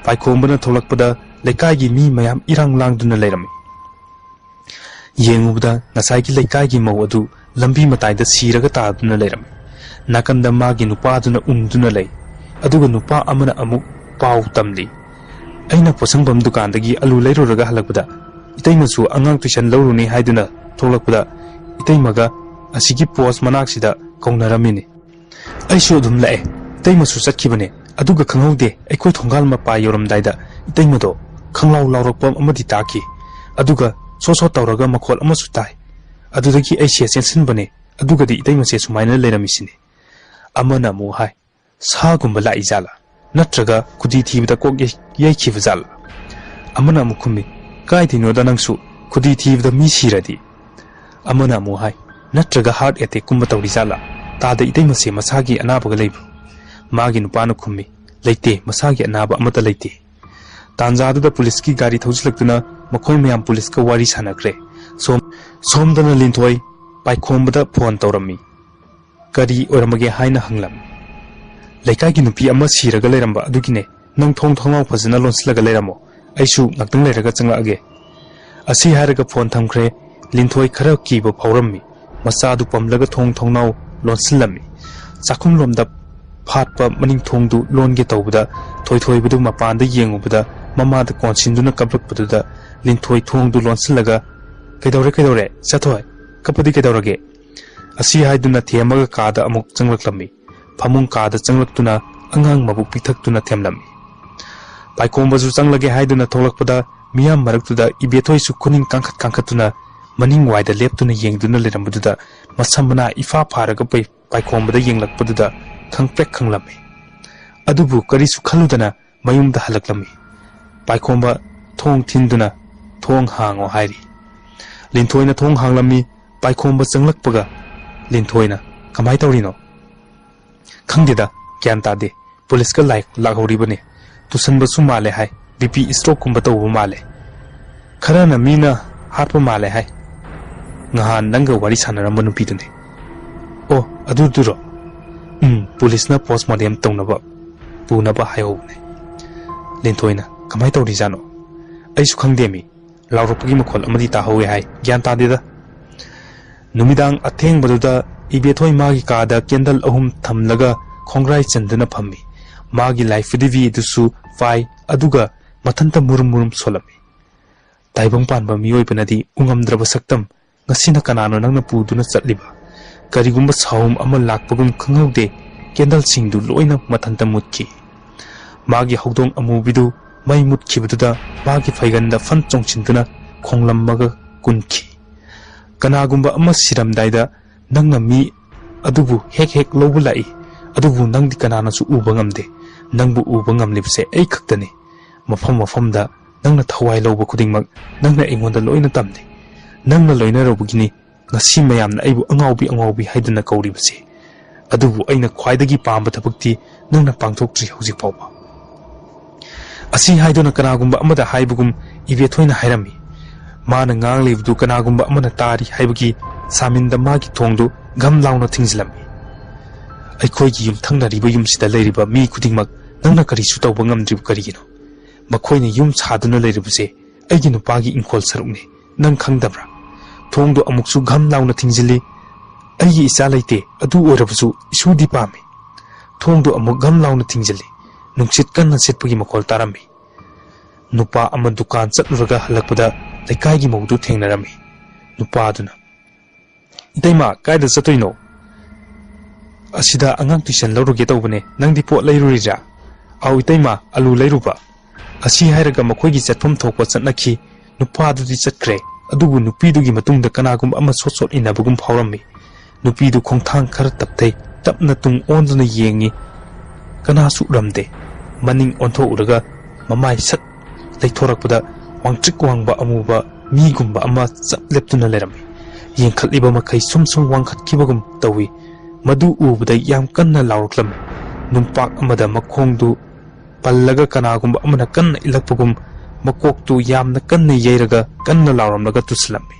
ꯄꯥꯏꯈꯣꯝꯕꯅ ꯊꯣꯛꯂꯛꯄꯗ ꯂꯩꯀꯥꯏꯒꯤ ꯃꯤ ꯃꯌꯥꯝ ꯏꯔꯥꯡ ꯂꯥꯡꯗꯨꯅ ꯂꯩꯔꯝꯃꯤ꯫ ꯌꯦꯡꯉꯨꯕꯗ ꯉꯁꯥꯏꯒꯤ ꯂꯩꯀꯥꯏꯒꯤ ꯃꯧ ꯑꯗꯨ ꯂꯝꯕꯤ ꯃꯇꯥꯏꯗ ꯁꯤꯔꯒ ꯇꯥꯗꯨꯅ ꯂꯩꯔꯝꯃꯤ꯫ ꯅꯥꯀꯟꯗ ꯃꯥꯒꯤ ꯅꯨꯄꯥꯗꯨꯅ ꯎꯪꯗꯨꯅ ꯂꯩ꯫ ꯑꯗꯨꯒ ꯅꯨꯄꯥ ꯑꯃꯅ ꯑꯃꯨꯛ ꯄꯥꯎ ꯇꯝꯂꯤ꯫ "ꯑꯩꯅ ꯄꯣꯠꯁꯪꯐꯝ ꯗꯨꯀꯥꯟꯗꯒꯤ ꯑꯂꯨ ꯂꯩꯔꯨꯔꯒ ꯍꯜꯂꯛꯄꯗ ꯏꯇꯩꯃꯁꯨ ꯑꯉꯥꯡ ꯇꯨꯏꯁꯟ ꯂꯧꯔꯨꯅꯤ ꯍꯥꯏꯗꯨꯅ ꯊꯣꯛꯂꯛꯄꯗ ꯏꯇꯩꯃꯒ ꯑꯁꯤꯒꯤ ꯄꯣꯁ ꯃꯅꯥꯛꯁꯤꯗ ꯀꯧꯅꯔꯝꯃꯤꯅꯤ꯫" "ꯑꯩꯁꯨ ꯑꯗꯨꯝ ꯂꯥꯛꯑꯦ꯫ ꯏꯇꯩꯃꯁꯨ ꯆꯠꯈꯤꯕꯅꯦ꯫ ꯑꯗꯨꯒ ꯈꯪꯍꯧꯗꯦ, ꯑꯩꯈꯣꯏ ꯊꯣꯡꯒꯥꯜ ꯃꯄꯥ ꯌꯧꯔꯝꯗꯥꯏꯗ ꯏꯇꯩꯃꯗꯣ ꯈꯪꯂꯥꯎ ꯂꯥꯎꯔꯛꯄ ꯑꯃꯗꯤ ꯇꯥꯈꯤ꯫ ꯑꯗꯨꯒ ꯁꯣ ꯁꯣ ꯇꯧꯔꯒ ꯃꯈꯣꯜ ꯑꯃꯁꯨ ꯇꯥꯏ꯫ ꯑꯗꯨꯗꯒꯤ ꯑꯩꯁꯦ ꯆꯦꯟꯁꯤꯟꯕꯅꯦ꯫ ꯑꯗꯨꯒꯗꯤ ꯏꯇꯩꯃꯁꯦ ꯁꯨꯃꯥꯏꯅ ꯂꯩꯔꯝꯃꯤꯁꯤꯅꯦ꯫ ꯑꯃꯅ ꯑꯃꯨꯛ ꯍꯥꯏ, "ꯁꯥꯒꯨꯝꯕ ꯂꯥꯛꯏ ꯖꯥꯠꯂꯥ? ꯅꯠꯇ꯭ꯔꯒ ꯈꯨꯗꯤ ꯊꯤꯕꯗ ꯀꯣꯛ ꯌꯩ-, ꯌꯩꯈꯤꯕ ꯖꯥꯠꯂꯥ?" ꯑꯃꯅ ꯑꯃꯨꯛ ꯈꯨꯝꯃꯤ, "ꯀꯥꯏꯗꯩꯅꯣꯗ ꯅꯪꯁꯨ, ꯈꯨꯗꯤ ꯊꯤꯕꯗ ꯃꯤ ꯁꯤꯔꯗꯤ?" ꯑꯃꯅ ꯑꯃꯨꯛ ꯍꯥꯏ, "ꯅꯠꯇ꯭ꯔꯒ heart attack ꯀꯨꯝꯕ ꯇꯧꯔꯤ ꯖꯥꯠꯂꯥ? ꯇꯥꯗ ꯏꯇꯩꯃꯁꯦ ꯃꯁꯥꯒꯤ ꯑꯅꯥꯕꯒ ꯂꯩꯕ꯭ꯔꯣ?" ꯃꯥꯒꯤ ꯅꯨꯄꯥꯅ ꯈꯨꯝꯃꯤ, "ꯂꯩꯇꯦ, ꯃꯁꯥꯒꯤ ꯑꯅꯥꯕ ꯑꯃꯠꯇ ꯂꯩꯇꯦ"꯫ ꯇꯥꯟꯖꯥꯗꯨꯗ ꯄꯨꯂꯤꯁꯀꯤ ꯒꯥꯔꯤ ꯊꯧꯖꯤꯜꯂꯛꯇꯨꯅ ꯃꯈꯣꯏ ꯃꯌꯥꯝ ꯄꯨꯂꯤꯁꯀ ꯋꯥꯔꯤ ꯁꯥꯟꯅꯈ꯭ꯔꯦ꯫ ꯁꯣꯝ-, ꯁꯣꯝꯗꯅ ꯂꯤꯟꯊꯣꯏ ꯄꯥꯏꯈꯣꯝꯕꯗ ꯐꯣꯟ ꯇꯧꯔꯝꯃꯤ꯫ "ꯀꯔꯤ ꯑꯣꯏꯔꯝꯃꯒꯦ?" ꯍꯥꯏꯅ ꯍꯪꯂꯝꯃꯤ꯫ "ꯂꯩꯀꯥꯏꯒꯤ ꯅꯨꯄꯤ ꯑꯃ ꯁꯤꯔꯒ ꯂꯩꯔꯝꯕ ꯑꯗꯨꯒꯤꯅꯦ꯫ ꯅꯪ ꯊꯣꯡ ꯊꯣꯡꯅꯥꯎ ꯐꯖꯅ ꯂꯣꯟꯁꯤꯜꯂꯒ ꯂꯩꯔꯝꯃꯣ꯫ ꯑꯩꯁꯨ ꯉꯥꯛꯇꯪ ꯂꯩꯔꯒ ꯆꯪꯂꯛꯑꯒꯦ"꯫ ꯑꯁꯤ ꯍꯥꯏꯔꯒ ꯐꯣꯟ ꯊꯝꯈ꯭ꯔꯦ꯫ ꯂꯤꯟꯊꯣꯏ ꯈꯔ ꯀꯤꯕ ꯐꯥꯎꯔꯝꯃꯤ꯫ ꯃꯆꯥꯗꯨ ꯄꯝꯂꯒ ꯊꯣꯡ ꯊꯣꯡꯅꯥꯎ ꯂꯣꯟꯁꯤꯜꯂꯝꯃꯤ꯫ ꯆꯥꯛꯈꯨꯝꯂꯣꯝꯗ ꯐꯥꯠꯄ ꯃꯅꯤꯡ ꯊꯣꯡꯗꯨ ꯂꯣꯟꯒꯦ ꯇꯧꯕꯗ, ꯊꯣꯏꯊꯣꯏꯕꯗꯨ ꯃꯄꯥꯟꯗ ꯌꯦꯡꯉꯨꯕꯗ ꯃꯃꯥꯗ ꯀꯣꯟꯁꯤꯟꯗꯨꯅ ꯀꯞꯂꯛꯄꯗꯨꯗ ꯂꯤꯟꯊꯣꯏ ꯊꯣꯡꯗꯨ ꯂꯣꯟꯁꯤꯜꯂꯒ, "ꯀꯩꯗꯧꯔꯦ, ꯀꯩꯗꯧꯔꯦ? ꯆꯠꯊꯣꯏ, ꯀꯞꯄꯗꯤ ꯀꯩꯗꯧꯔꯒꯦ?" ꯑꯁꯤ ꯍꯥꯏꯗꯨꯅ ꯊꯦꯝꯃꯒ ꯀꯥꯗ ꯑꯃꯨꯛ ꯆꯪꯂꯛꯂꯝꯃꯤ꯫ ꯐꯃꯨꯡ ꯀꯥꯗ ꯆꯪꯂꯛꯇꯨꯅ ꯑꯉꯥꯡ ꯃꯕꯨꯛ ꯄꯤꯛꯊꯛꯇꯨꯅ ꯊꯦꯝꯂꯝꯃꯤ꯫ ꯄꯥꯏꯈꯣꯝꯕꯁꯨ ꯆꯪꯂꯒꯦ ꯍꯥꯏꯗꯨꯅ ꯊꯣꯛꯂꯛꯄꯗ, ꯃꯤꯌꯥꯝ ꯃꯔꯛꯇꯨꯗ ꯏꯕꯦꯊꯣꯏꯁꯨ ꯈꯨꯅꯤꯡ ꯀꯥꯡꯈꯠ ꯀꯥꯡꯈꯠꯇꯨꯅ ꯃꯅꯤꯡ ꯋꯥꯏꯗ ꯂꯦꯞꯇꯨꯅ ꯌꯦꯡꯗꯨꯅ ꯂꯩꯔꯝꯕꯗꯨꯗ, ꯃꯁꯝ ꯃꯅꯥ ꯏꯐꯥ ꯐꯥꯔꯒ ꯄꯥꯏ-, ꯄꯥꯏꯈꯣꯝꯕꯗ ꯌꯦꯡꯂꯛꯄꯗꯨꯗ ꯈꯪꯄ꯭ꯔꯦꯛ ꯈꯪꯂꯝꯃꯤ꯫ ꯑꯗꯨꯕꯨ ꯀꯔꯤꯁꯨ ꯈꯜꯂꯨꯗꯅ ꯃꯌꯨꯝꯗ ꯍꯜꯂꯛꯂꯝꯃꯤ꯫ ꯄꯥꯏꯈꯣꯝꯕ ꯊꯣꯡ ꯊꯤꯟꯗꯨꯅ, "ꯊꯣꯡ ꯍꯥꯡꯉꯣ" ꯍꯥꯏꯔꯤ꯫ ꯂꯤꯟꯊꯣꯏꯅ ꯊꯣꯡ ꯍꯥꯡꯂꯝꯃꯤ꯫ ꯄꯥꯏꯈꯣꯝꯕ ꯆꯪꯂꯛꯄꯒ ꯂꯤꯟꯊꯣꯏꯅ, "ꯀꯃꯥꯏ ꯇꯧꯔꯤꯅꯣ?" "ꯈꯪꯗꯦꯗ, ꯒ꯭ꯌꯥꯟ ꯇꯥꯗꯦ꯫ ꯄꯨꯂꯤꯁꯀ ꯂꯥꯏ-, ꯂꯥꯛꯍꯧꯔꯤꯕꯅꯦ꯫ ꯇꯨꯁꯟꯕꯁꯨ ꯃꯥꯜꯂꯦ ꯍꯥꯏ꯫ ꯕꯤ ꯄꯤ ꯁ꯭ꯇ꯭ꯔꯣꯛꯀꯨꯝꯕ ꯇꯧꯕ ꯃꯥꯜꯂꯦ꯫ ꯈꯔꯅ ꯃꯤꯅ ꯍꯥꯠꯄ ꯃꯥꯜꯂꯦ ꯍꯥꯏ꯫ ꯉꯍꯥꯟ ꯅꯪꯒ ꯋꯥꯔꯤ ꯁꯥꯟꯅꯔꯝꯕ ꯅꯨꯄꯤꯗꯨꯅꯦ꯫" "ꯑꯣ, ꯑꯗꯨꯗꯨꯔꯣ?" "ꯎꯝ, ꯄꯨꯂꯤꯁꯅ ꯄꯣꯁꯃꯣꯔꯇꯦꯝ ꯇꯧꯅꯕ ꯄꯨꯅꯕ ꯍꯥꯏꯍꯧꯕꯅꯦ꯫" ꯂꯤꯟꯊꯣꯏꯅ, "ꯀꯃꯥꯏ ꯇꯧꯔꯤꯖꯥꯠꯅꯣ? ꯑꯩꯁꯨ ꯈꯪꯗꯦꯃꯤ꯫ ꯂꯥꯎꯔꯛꯄꯒꯤ ꯃꯈꯣꯜ ꯑꯃꯗꯤ ꯇꯥꯍꯧꯋꯦ ꯍꯥꯏ꯫ ꯒ꯭ꯌꯥꯟ ꯇꯥꯗꯦꯗ꯫" ꯅꯨꯃꯤꯗꯥꯡ ꯑꯊꯦꯡꯕꯗꯨꯗ ꯏꯕꯦꯊꯣꯏ ꯃꯥꯒꯤ ꯀꯥꯗ ꯀꯦꯟꯗꯜ ꯑꯍꯨꯝ ꯊꯝꯂꯒ ꯈꯣꯡꯒ꯭ꯔꯥꯏ ꯆꯟꯗꯨꯅ ꯐꯝꯃꯤ꯫ ꯃꯥꯒꯤ ꯂꯥꯏꯐ ꯗꯤꯕꯤ ꯑꯗꯨꯁꯨ ꯄꯥꯏ, ꯑꯗꯨꯒ ꯃꯊꯟꯇ ꯃꯨꯔꯨꯝ ꯃꯨꯔꯨꯝ ꯁꯣꯜꯂꯝꯃꯤ꯫ ꯇꯥꯏꯕꯪ ꯄꯥꯟꯕ ꯃꯤꯑꯣꯏꯕꯅꯗꯤ ꯎꯉꯝꯗ꯭ꯔꯕ ꯁꯛꯇꯝ꯫ "ꯉꯁꯤꯅ ꯀꯅꯥꯅꯣ ꯅꯪꯅ ꯄꯨꯗꯨꯅ ꯆꯠꯂꯤꯕ?" ꯀꯔꯤꯒꯨꯝꯕ ꯁꯥꯍꯨꯝ ꯑꯃ ꯂꯥꯛꯄꯒꯨꯝ ꯈꯪꯍꯧꯗꯦ꯫ ꯀꯦꯟꯗꯜꯁꯤꯡꯗꯨ ꯂꯣꯏꯅ ꯃꯊꯟꯇ ꯃꯨꯠꯈꯤ꯫ ꯃꯥꯒꯤ ꯍꯧꯗꯣꯡ ꯑꯃꯨꯕꯤꯗꯨ ꯃꯩ ꯃꯨꯠꯈꯤꯕꯗꯨꯗ ꯃꯥꯒꯤ ꯐꯩꯒꯟꯗ ꯐꯟ ꯆꯣꯡꯁꯤꯟꯗꯨꯅ ꯈꯣꯡꯂꯝꯃꯒ ꯀꯨꯟꯈꯤ꯫ ꯀꯅꯥꯒꯨꯝꯕ ꯑꯃ ꯁꯤꯔꯝꯗꯥꯏꯗ ꯅꯪꯅ ꯃꯤ ꯑꯗꯨꯕꯨ ꯍꯦꯛ ꯍꯦꯛ ꯂꯧꯕ ꯂꯥꯛꯏ, ꯑꯗꯨꯕꯨ ꯅꯪꯗꯤ ꯀꯅꯥꯅꯁꯨ ꯎꯕ ꯉꯝꯗꯦ꯫ ꯅꯪꯕꯨ ꯎꯕ ꯉꯝꯂꯤꯕꯁꯦ ꯑꯩ ꯈꯛꯇꯅꯤ꯫ ꯃꯐꯝ ꯃꯐꯝꯗ ꯅꯪꯅ ꯊꯋꯥꯏ ꯂꯧꯕ ꯈꯨꯗꯤꯡꯃꯛ ꯅꯪꯅ ꯑꯩꯉꯣꯟꯗ ꯂꯣꯏꯅ ꯇꯝꯂꯤ꯫ ꯅꯪꯅ ꯂꯣꯏꯅꯔꯨꯕꯒꯤꯅꯤ ꯉꯁꯤ ꯃꯌꯥꯝꯅ ꯑꯩꯕꯨ ꯑꯉꯥꯎꯕꯤ ꯑꯉꯥꯎꯕꯤ ꯍꯥꯏꯗꯨꯅ ꯀꯧꯔꯤꯕꯁꯦ꯫ ꯑꯗꯨꯕꯨ ꯑꯩꯅ ꯈ꯭ꯋꯥꯏꯗꯒꯤ ꯄꯥꯝꯕ ꯊꯕꯛꯇꯤ ꯅꯪꯅ ꯄꯥꯡꯊꯣꯛꯇ꯭ꯔꯤ ꯍꯧꯖꯤꯛ ꯐꯥꯎꯕ꯫ ꯑꯁꯤ ꯍꯥꯏꯗꯨꯅ ꯀꯅꯥꯒꯨꯝꯕ ꯑꯃꯗ ꯍꯥꯏꯕꯒꯨꯝ ꯏꯕꯦꯊꯣꯏꯅ ꯍꯥꯏꯔꯝꯃꯤ꯫ ꯃꯥꯅ ꯉꯥꯡꯂꯤꯕꯗꯨ ꯀꯅꯥꯒꯨꯝꯕ ꯑꯃꯅ ꯇꯥꯔꯤ ꯍꯥꯏꯕꯒꯤ ꯁꯥꯃꯤꯟꯗ ꯃꯥꯒꯤ ꯊꯣꯡꯗꯨ ꯘꯝ ꯂꯥꯎꯅ ꯊꯤꯡꯖꯤꯜꯂꯝꯃꯤ꯫ ꯑꯩꯈꯣꯏꯒꯤ ꯌꯨꯝꯊꯪꯅꯔꯤꯕ ꯌꯨꯝꯁꯤꯗ ꯂꯩꯔꯤꯕ ꯃꯤ ꯈꯨꯗꯤꯡꯃꯛ ꯅꯪꯅ ꯀꯔꯤꯁꯨ ꯇꯧꯕ ꯉꯝꯗ꯭ꯔꯤꯕ ꯀꯔꯤꯒꯤꯅꯣ? ꯃꯈꯣꯏꯅ ꯌꯨꯝ ꯁꯥꯗꯨꯅ ꯂꯩꯔꯤꯕꯁꯦ ꯑꯩꯒꯤ ꯅꯨꯄꯥꯒꯤ ꯏꯪꯈꯣꯜ ꯁꯔꯨꯛꯅꯤ꯫ ꯅꯪ ꯈꯪꯗꯕ꯭ꯔꯥ? ꯊꯣꯡꯗꯣ ꯑꯃꯨꯛꯁꯨ ꯘꯝ ꯂꯥꯎꯅ ꯊꯤꯡꯖꯤꯜꯂꯤ꯫ ꯑꯩꯒꯤ ꯏꯆꯥ ꯂꯩꯇꯦ, ꯑꯗꯨ ꯑꯣꯏꯔꯕꯁꯨ ꯏꯁꯨꯗꯤ ꯄꯥꯝꯃꯤ꯫ ꯊꯣꯡꯗꯣ ꯑꯃꯨꯛ ꯘꯝ ꯂꯥꯎꯅ ꯊꯤꯡꯖꯤꯜꯂꯤ꯫ ꯅꯨꯡꯁꯤꯠ ꯀꯟꯅ ꯁꯤꯠꯄꯒꯤ ꯃꯈꯣꯜ ꯇꯥꯔꯝꯃꯤ꯫ ꯅꯨꯄꯥ ꯑꯃ ꯗꯨꯀꯥꯟ ꯆꯠꯂꯨꯔꯒ ꯍꯜꯂꯛꯄꯗ ꯂꯩꯀꯥꯏꯒꯤ ꯃꯧꯗꯨ ꯊꯦꯡꯅꯔꯝꯃꯤ꯫ ꯅꯨꯄꯥꯗꯨꯅ, "ꯏꯇꯩꯃ, ꯀꯥꯏꯗ ꯆꯠꯇꯣꯏꯅꯣ?" "ꯑꯁꯤꯗ ꯑꯉꯥꯡ ꯇꯨꯏꯁꯟ ꯂꯧꯔꯨꯒꯦ ꯇꯧꯕꯅꯦ꯫ ꯅꯪꯗꯤ ꯄꯣꯠ ꯂꯩꯔꯨꯔꯤꯔꯥ?" "ꯑꯥꯎ ꯏꯇꯩꯃ, ꯑꯂꯨ ꯂꯩꯔꯨꯕ꯫" ꯑꯁꯤ ꯍꯥꯏꯔꯒ ꯃꯈꯣꯏꯒꯤ ꯆꯠꯐꯝ ꯊꯣꯛꯄ ꯆꯠꯅꯈꯤ꯫ ꯅꯨꯄꯥꯗꯨꯗꯤ ꯆꯠꯈ꯭ꯔꯦ, ꯑꯗꯨꯕꯨ ꯅꯨꯄꯤꯗꯨꯒꯤ ꯃꯇꯨꯡꯗ ꯀꯅꯥꯒꯨꯝꯕ ꯑꯃ ꯁꯣꯠ ꯁꯣꯠ ꯏꯟꯅꯕꯒꯨꯝ ꯐꯥꯎꯔꯝꯃꯤ꯫ ꯅꯨꯄꯤꯗꯨ ꯈꯣꯡꯊꯥꯡ ꯈꯔ ꯇꯞꯊꯩ, ꯇꯞꯅ ꯇꯨꯡ ꯑꯣꯟꯗꯨꯅ ꯌꯦꯡꯉꯤ꯫ ꯀꯅꯥꯁꯨ ꯎꯔꯝꯗꯦ꯫ ꯃꯅꯤꯡ ꯑꯣꯟꯊꯣꯛꯎꯔꯒ ꯃꯃꯥꯏ ꯁꯠ ꯂꯩꯊꯣꯔꯛꯄꯗ ꯋꯥꯡꯇ꯭ꯔꯤꯛ ꯋꯥꯡꯕ ꯑꯃꯨꯕ ꯃꯤꯒꯨꯝꯕ ꯑꯃ ꯆꯞ ꯂꯦꯞꯇꯨꯅ ꯂꯩꯔꯝꯃꯤ꯫ ꯌꯦꯡꯈꯠꯂꯤꯕ ꯃꯈꯩ ꯁꯨꯝ ꯁꯨꯝ ꯋꯥꯡꯈꯠꯈꯤꯕꯒꯨꯝ ꯇꯧꯏ꯫ ꯃꯗꯨ ꯎꯕꯗ ꯌꯥꯝ ꯀꯟꯅ ꯂꯥꯎꯔꯛꯂꯝꯃꯤ꯫ ꯅꯨꯡꯄꯥꯛ ꯑꯃꯗ ꯃꯈꯣꯡꯗꯨ ꯄꯜꯂꯒ ꯀꯅꯥꯒꯨꯝꯕ ꯑꯃꯅ ꯀꯟꯅ ꯏꯜꯂꯛꯄꯒꯨꯝ ꯃꯀꯣꯛꯇꯨ ꯌꯥꯝꯅ ꯀꯟꯅ ꯌꯩꯔꯒ ꯀꯟꯅ ꯂꯥꯎꯔꯝꯂꯒ ꯇꯨꯁꯤꯜꯂꯝꯃꯤ꯫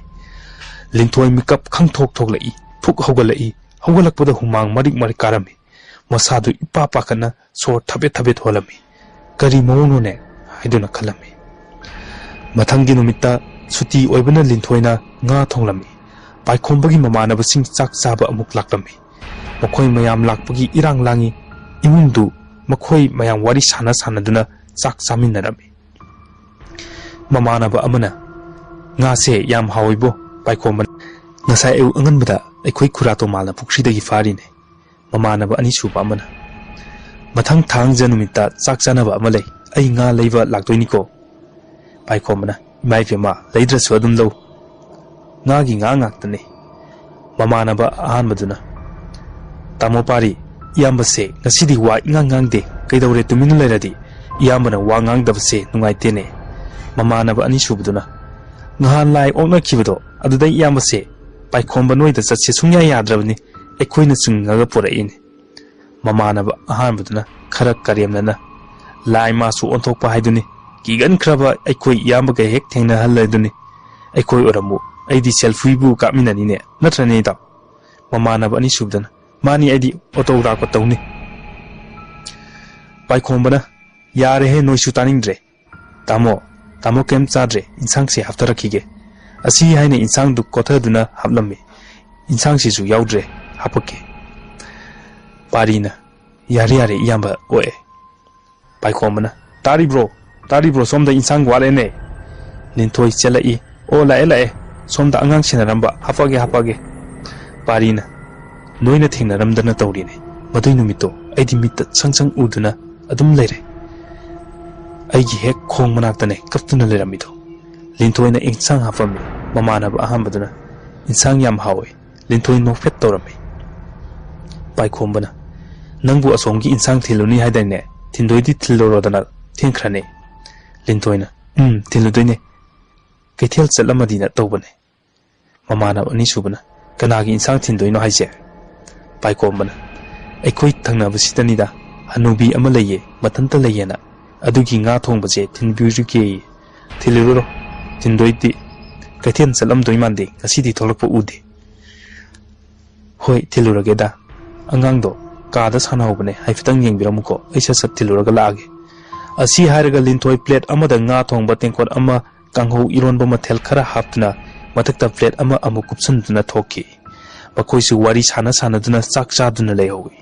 ꯂꯤꯟꯊꯣꯏ ꯃꯤꯀꯞ ꯈꯪꯊꯣꯛ ꯊꯣꯛꯂꯛꯏ꯫ ꯐꯨꯛ ꯍꯧꯒꯠꯂꯛꯏ꯫ ꯍꯧꯒꯠꯂꯛꯄꯗ ꯍꯨꯃꯥꯡ ꯃꯔꯤꯛ ꯃꯔꯤꯛ ꯀꯥꯔꯝꯃꯤ꯫ ꯃꯁꯥꯗꯨ ꯏꯄꯥ ꯄꯥꯈꯠꯅ ꯁꯣꯔ ꯊꯕꯦꯠ ꯊꯕꯦꯠ ꯍꯣꯜꯂꯝꯃꯤ꯫ "ꯀꯔꯤ ꯃꯑꯣꯡꯅꯣꯅꯦ?" ꯍꯥꯏꯗꯨꯅ ꯈꯜꯂꯝꯃꯤ꯫ ꯃꯊꯪꯒꯤ ꯅꯨꯃꯤꯠꯇ ꯁꯨꯇꯤ ꯑꯣꯏꯕꯅ ꯂꯤꯟꯊꯣꯏꯅ ꯉꯥ ꯊꯣꯡꯂꯝꯃꯤ꯫ ꯄꯥꯏꯈꯣꯝꯕꯒꯤ ꯃꯃꯥꯟꯅꯕꯁꯤꯡ ꯆꯥꯛ ꯆꯥꯕ ꯑꯃꯨꯛ ꯂꯥꯛꯂꯝꯃꯤ꯫ ꯃꯈꯣꯏ ꯃꯌꯥꯝ ꯂꯥꯛꯄꯒꯤ ꯏꯔꯥꯡ ꯂꯥꯡꯉꯤ꯫ ꯏꯃꯨꯡꯗꯨ ꯃꯈꯣꯏ ꯃꯌꯥꯝ ꯋꯥꯔꯤ ꯁꯥꯟꯅ ꯁꯥꯟꯅꯗꯨꯅ ꯆꯥꯛ ꯆꯥꯃꯤꯟꯅꯔꯝꯃꯤ꯫ ꯃꯃꯥꯟꯅꯕ ꯑꯃꯅ, "ꯉꯥꯁꯦ ꯌꯥꯝ ꯍꯥꯎꯏꯕꯣ, ꯄꯥꯏꯈꯣꯝꯕ꯫ ꯉꯁꯥꯏ ꯑꯌꯨꯛ ꯑꯉꯟꯕꯗ ꯑꯩꯈꯣꯏ ꯈꯨꯔꯥ ꯇꯣꯃꯥꯜꯅ ꯄꯨꯈ꯭ꯔꯤꯗꯒꯤ ꯐꯥꯔꯤꯅꯦ꯫" ꯃꯃꯥꯟꯅꯕ ꯑꯅꯤꯁꯨꯕ ꯑꯃꯅ, "ꯃꯊꯪ ꯊꯥꯡꯖ ꯅꯨꯃꯤꯠꯇ ꯆꯥꯛ ꯆꯥꯅꯕ ꯑꯃ ꯂꯩ꯫ ꯑꯩ ꯉꯥ ꯂꯩꯕ ꯂꯥꯛꯇꯣꯏꯅꯤꯀꯣ꯫" ꯄꯥꯏꯈꯣꯝꯕꯅ, "ꯏꯃꯥ ꯏꯕꯦꯝꯃ, ꯂꯩꯗ꯭ꯔꯁꯨ ꯑꯗꯨꯝ ꯂꯧ꯫" ꯉꯥꯒꯤ ꯉꯥ ꯉꯥꯛꯇꯅꯤ꯫ ꯃꯃꯥꯟꯅꯕ ꯑꯍꯥꯟꯕꯗꯨꯅ, "ꯇꯥꯃꯣ ꯄꯥꯔꯤ, ꯏꯌꯥꯝꯕꯁꯦ ꯉꯁꯤꯗꯤ ꯋꯥ ꯏꯉꯥꯡ ꯉꯥꯡꯗꯦ, ꯀꯩꯗꯧꯔꯦ ꯇꯨꯃꯤꯟꯅ ꯂꯩꯔꯗꯤ? ꯏꯌꯥꯝꯕꯅ ꯋꯥ ꯉꯥꯡꯗꯕꯁꯦ ꯅꯨꯡꯉꯥꯏꯇꯦꯅꯦ"꯫ ꯃꯃꯥꯟꯅꯕ ꯑꯅꯤꯁꯨꯕꯗꯨꯅ, "ꯉꯍꯥꯟ ꯂꯥꯏ ꯑꯣꯛꯅꯈꯤꯕꯗꯣ, ꯑꯗꯨꯗꯩ ꯏꯌꯥꯝꯕꯁꯦ ꯄꯥꯏꯈꯣꯝꯕ ꯅꯣꯏꯗ ꯆꯠꯁꯦ ꯁꯨꯡꯌꯥ ꯌꯥꯗ꯭ꯔꯕꯅꯤ, ꯑꯩꯈꯣꯏꯅ ꯆꯤꯡꯉꯒ ꯄꯨꯔꯛꯏꯅꯤ"꯫ ꯃꯃꯥꯟꯅꯕ ꯑꯍꯥꯟꯕꯗꯨꯅ ꯈꯔ ꯀꯔꯦꯝꯅꯅ, "ꯂꯥꯏ ꯃꯥꯁꯨ ꯑꯣꯟꯊꯣꯛꯄ ꯍꯥꯏꯗꯨꯅꯤ, ꯀꯤꯒꯟꯈ꯭ꯔꯕ ꯑꯩꯈꯣꯏ ꯏꯌꯥꯝꯕꯒ ꯍꯦꯛ ꯊꯦꯡꯅꯍꯜꯂꯗꯨꯅꯤ꯫ ꯑꯩꯈꯣꯏ ꯑꯣꯏꯔꯝꯃꯨ, ꯑꯩꯗꯤ ꯁꯦꯜꯐꯤꯕꯨ ꯀꯥꯞꯃꯤꯟꯅꯅꯤꯅꯦ, ꯅꯠꯇ꯭ꯔꯅꯦ ꯏꯇꯥꯎ?" ꯃꯃꯥꯟꯅꯕ ꯑꯅꯤꯁꯨꯕꯗꯅ, "ꯃꯥꯅꯤ, ꯑꯩꯗꯤ ꯑꯣꯇꯣ ꯗꯥꯀꯣ ꯇꯧꯅꯤ"꯫ ꯄꯥꯏꯈꯣꯝꯕꯅ, "ꯌꯥꯔꯦꯍꯦ, ꯅꯣꯏꯁꯨ ꯇꯥꯅꯤꯡꯗ꯭ꯔꯦ꯫ ꯇꯥꯃꯣ, ꯇꯥꯃꯣ ꯀꯩꯝ ꯆꯥꯗ꯭ꯔꯦ, ꯏꯟꯁꯥꯡꯁꯦ ꯍꯥꯞꯊꯔꯛꯈꯤꯒꯦ"꯫ ꯑꯁꯤ ꯍꯥꯏꯅ ꯏꯟꯁꯥꯡꯗꯨ ꯀꯣꯊꯗꯨꯅ ꯍꯥꯞꯂꯝꯃꯤ꯫ "ꯏꯟꯁꯥꯡꯁꯤꯁꯨ ꯌꯥꯎꯗ꯭ꯔꯦ, ꯍꯥꯞꯄꯛꯀꯦ"꯫ ꯄꯥꯔꯤꯅ, "ꯌꯥꯔꯦ ꯌꯥꯔꯦ ꯏꯌꯥꯝꯕ ꯑꯣꯛꯑꯦ"꯫ ꯄꯥꯏꯈꯣꯝꯕꯅ, "ꯇꯥꯔꯤꯕ꯭ꯔꯣ? ꯇꯥꯔꯤꯕ꯭ꯔꯣ? ꯁꯣꯝꯗ ꯏꯟꯁꯥꯡ ꯋꯥꯠꯂꯦꯅꯦ"꯫ ꯂꯤꯟꯊꯣꯏ ꯆꯦꯜꯂꯛꯏ꯫ "ꯑꯣ, ꯂꯥꯛꯑꯦ ꯂꯥꯛꯑꯦ, ꯁꯣꯝꯗ ꯑꯉꯥꯡ ꯁꯦꯟꯅꯔꯝꯕ, ꯍꯥꯄꯛꯑꯒꯦ ꯍꯥꯄꯛꯑꯒꯦ"꯫ ꯄꯥꯔꯤꯅ, "ꯅꯣꯏꯅ ꯊꯦꯡꯅꯔꯝꯗꯅ ꯇꯧꯔꯤꯅꯦ꯫ ꯃꯗꯨꯏ ꯅꯨꯃꯤꯠꯇꯣ ꯑꯩꯗꯤ ꯃꯤꯠꯇ ꯁꯪ ꯁꯪ ꯎꯗꯨꯅ ꯑꯗꯨꯝ ꯂꯩꯔꯦ꯫ ꯑꯩꯒꯤ ꯍꯦꯛ ꯈꯣꯡ ꯃꯅꯥꯛꯇꯅꯦ ꯀꯞꯇꯨꯅ ꯂꯩꯔꯝꯃꯤꯗꯣ"꯫ ꯂꯤꯟꯊꯣꯏꯅ ꯏꯟꯁꯥꯡ ꯍꯥꯞꯄꯝꯃꯤ꯫ ꯃꯃꯥꯟꯅꯕ ꯑꯍꯥꯟꯕꯗꯨꯅ, "ꯏꯟꯁꯥꯡ ꯌꯥꯝ ꯍꯥꯎꯋꯦ"꯫ ꯂꯤꯟꯊꯣꯏ ꯅꯣꯛꯐꯦꯠ ꯇꯧꯔꯝꯃꯤ꯫ ꯄꯥꯏꯈꯣꯝꯕꯅ, "ꯅꯪꯕꯨ ꯑꯁꯣꯝꯒꯤ ꯏꯟꯁꯥꯡ ꯊꯤꯜꯂꯨꯅꯤ ꯍꯥꯏꯗꯥꯏꯅꯦ? ꯊꯤꯟꯗꯣꯏꯗꯤ ꯊꯤꯜꯂꯨꯔꯣꯗꯅ, ꯊꯦꯡꯈ꯭ꯔꯅꯤ"꯫ ꯂꯤꯟꯊꯣꯏꯅ, "ꯎꯝ, ꯊꯤꯜꯂꯨꯗꯣꯏꯅꯦ꯫ ꯀꯩꯊꯦꯜ ꯆꯠꯂꯝꯃꯗꯤꯅ ꯇꯧꯕꯅꯦ"꯫ ꯃꯃꯥꯟꯅꯕ ꯑꯅꯤꯁꯨꯕꯅ, "ꯀꯅꯥꯒꯤ ꯏꯟꯁꯥꯡ ꯊꯤꯟꯗꯣꯏꯅꯣ ꯍꯥꯏꯁꯦ?" ꯄꯥꯏꯈꯣꯝꯕꯅ, "ꯑꯩꯈꯣꯏ ꯊꯪꯅꯕꯁꯤꯗꯅꯤꯗ, ꯍꯅꯨꯕꯤ ꯑꯃ ꯂꯩꯌꯦ, ꯃꯊꯟꯇ ꯂꯩꯌꯦꯅ꯫ ꯑꯗꯨꯒꯤ ꯉꯥ ꯊꯣꯡꯕꯁꯦ ꯊꯤꯟꯕꯤꯔꯨꯒꯦꯌꯦ"꯫ "ꯊꯤꯜꯂꯨꯔꯣ, ꯊꯤꯟꯗꯣꯏꯗꯤ꯫ ꯀꯩꯊꯦꯜ ꯆꯠꯂꯝꯗꯣꯏ ꯃꯥꯟꯗꯦ, ꯉꯁꯤꯗꯤ ꯊꯣꯛꯂꯛꯄ ꯎꯗꯦ"꯫ "ꯍꯣꯏ, ꯊꯤꯜꯂꯨꯔꯒꯦꯗ꯫ ꯑꯉꯥꯡꯗꯣ ꯀꯥꯗ ꯁꯥꯟꯅꯍꯧꯕꯅꯦ, ꯍꯥꯏꯐꯦꯠꯇꯪ ꯌꯦꯡꯕꯤꯔꯝꯃꯨꯀꯣ, ꯑꯩ ꯁꯠ ꯁꯠ ꯊꯤꯜꯂꯨꯔꯒ ꯂꯥꯛꯑꯒꯦ"꯫ ꯑꯁꯤ ꯍꯥꯏꯔꯒ ꯂꯤꯟꯊꯣꯏ ꯄ꯭ꯂꯦꯠ ꯑꯃꯗ ꯉꯥ ꯊꯣꯡꯕ ꯇꯦꯡꯀꯣꯠ ꯑꯃ, ꯀꯥꯡꯍꯧ, ꯏꯔꯣꯟꯕ ꯃꯊꯦꯜ ꯈꯔ ꯍꯥꯞꯇꯨꯅ ꯃꯊꯛꯇ ꯄ꯭ꯂꯦꯠ ꯑꯃ ꯑꯃꯨꯛ ꯀꯨꯞꯁꯟꯗꯨꯅ ꯊꯣꯛꯈꯤ꯫ ꯃꯈꯣꯏꯁꯨ ꯋꯥꯔꯤ ꯁꯥꯟꯅ ꯁꯥꯟꯅꯗꯨꯅ ꯆꯥꯛ ꯆꯥꯗꯨꯅ ꯂꯩꯍꯧꯏ꯫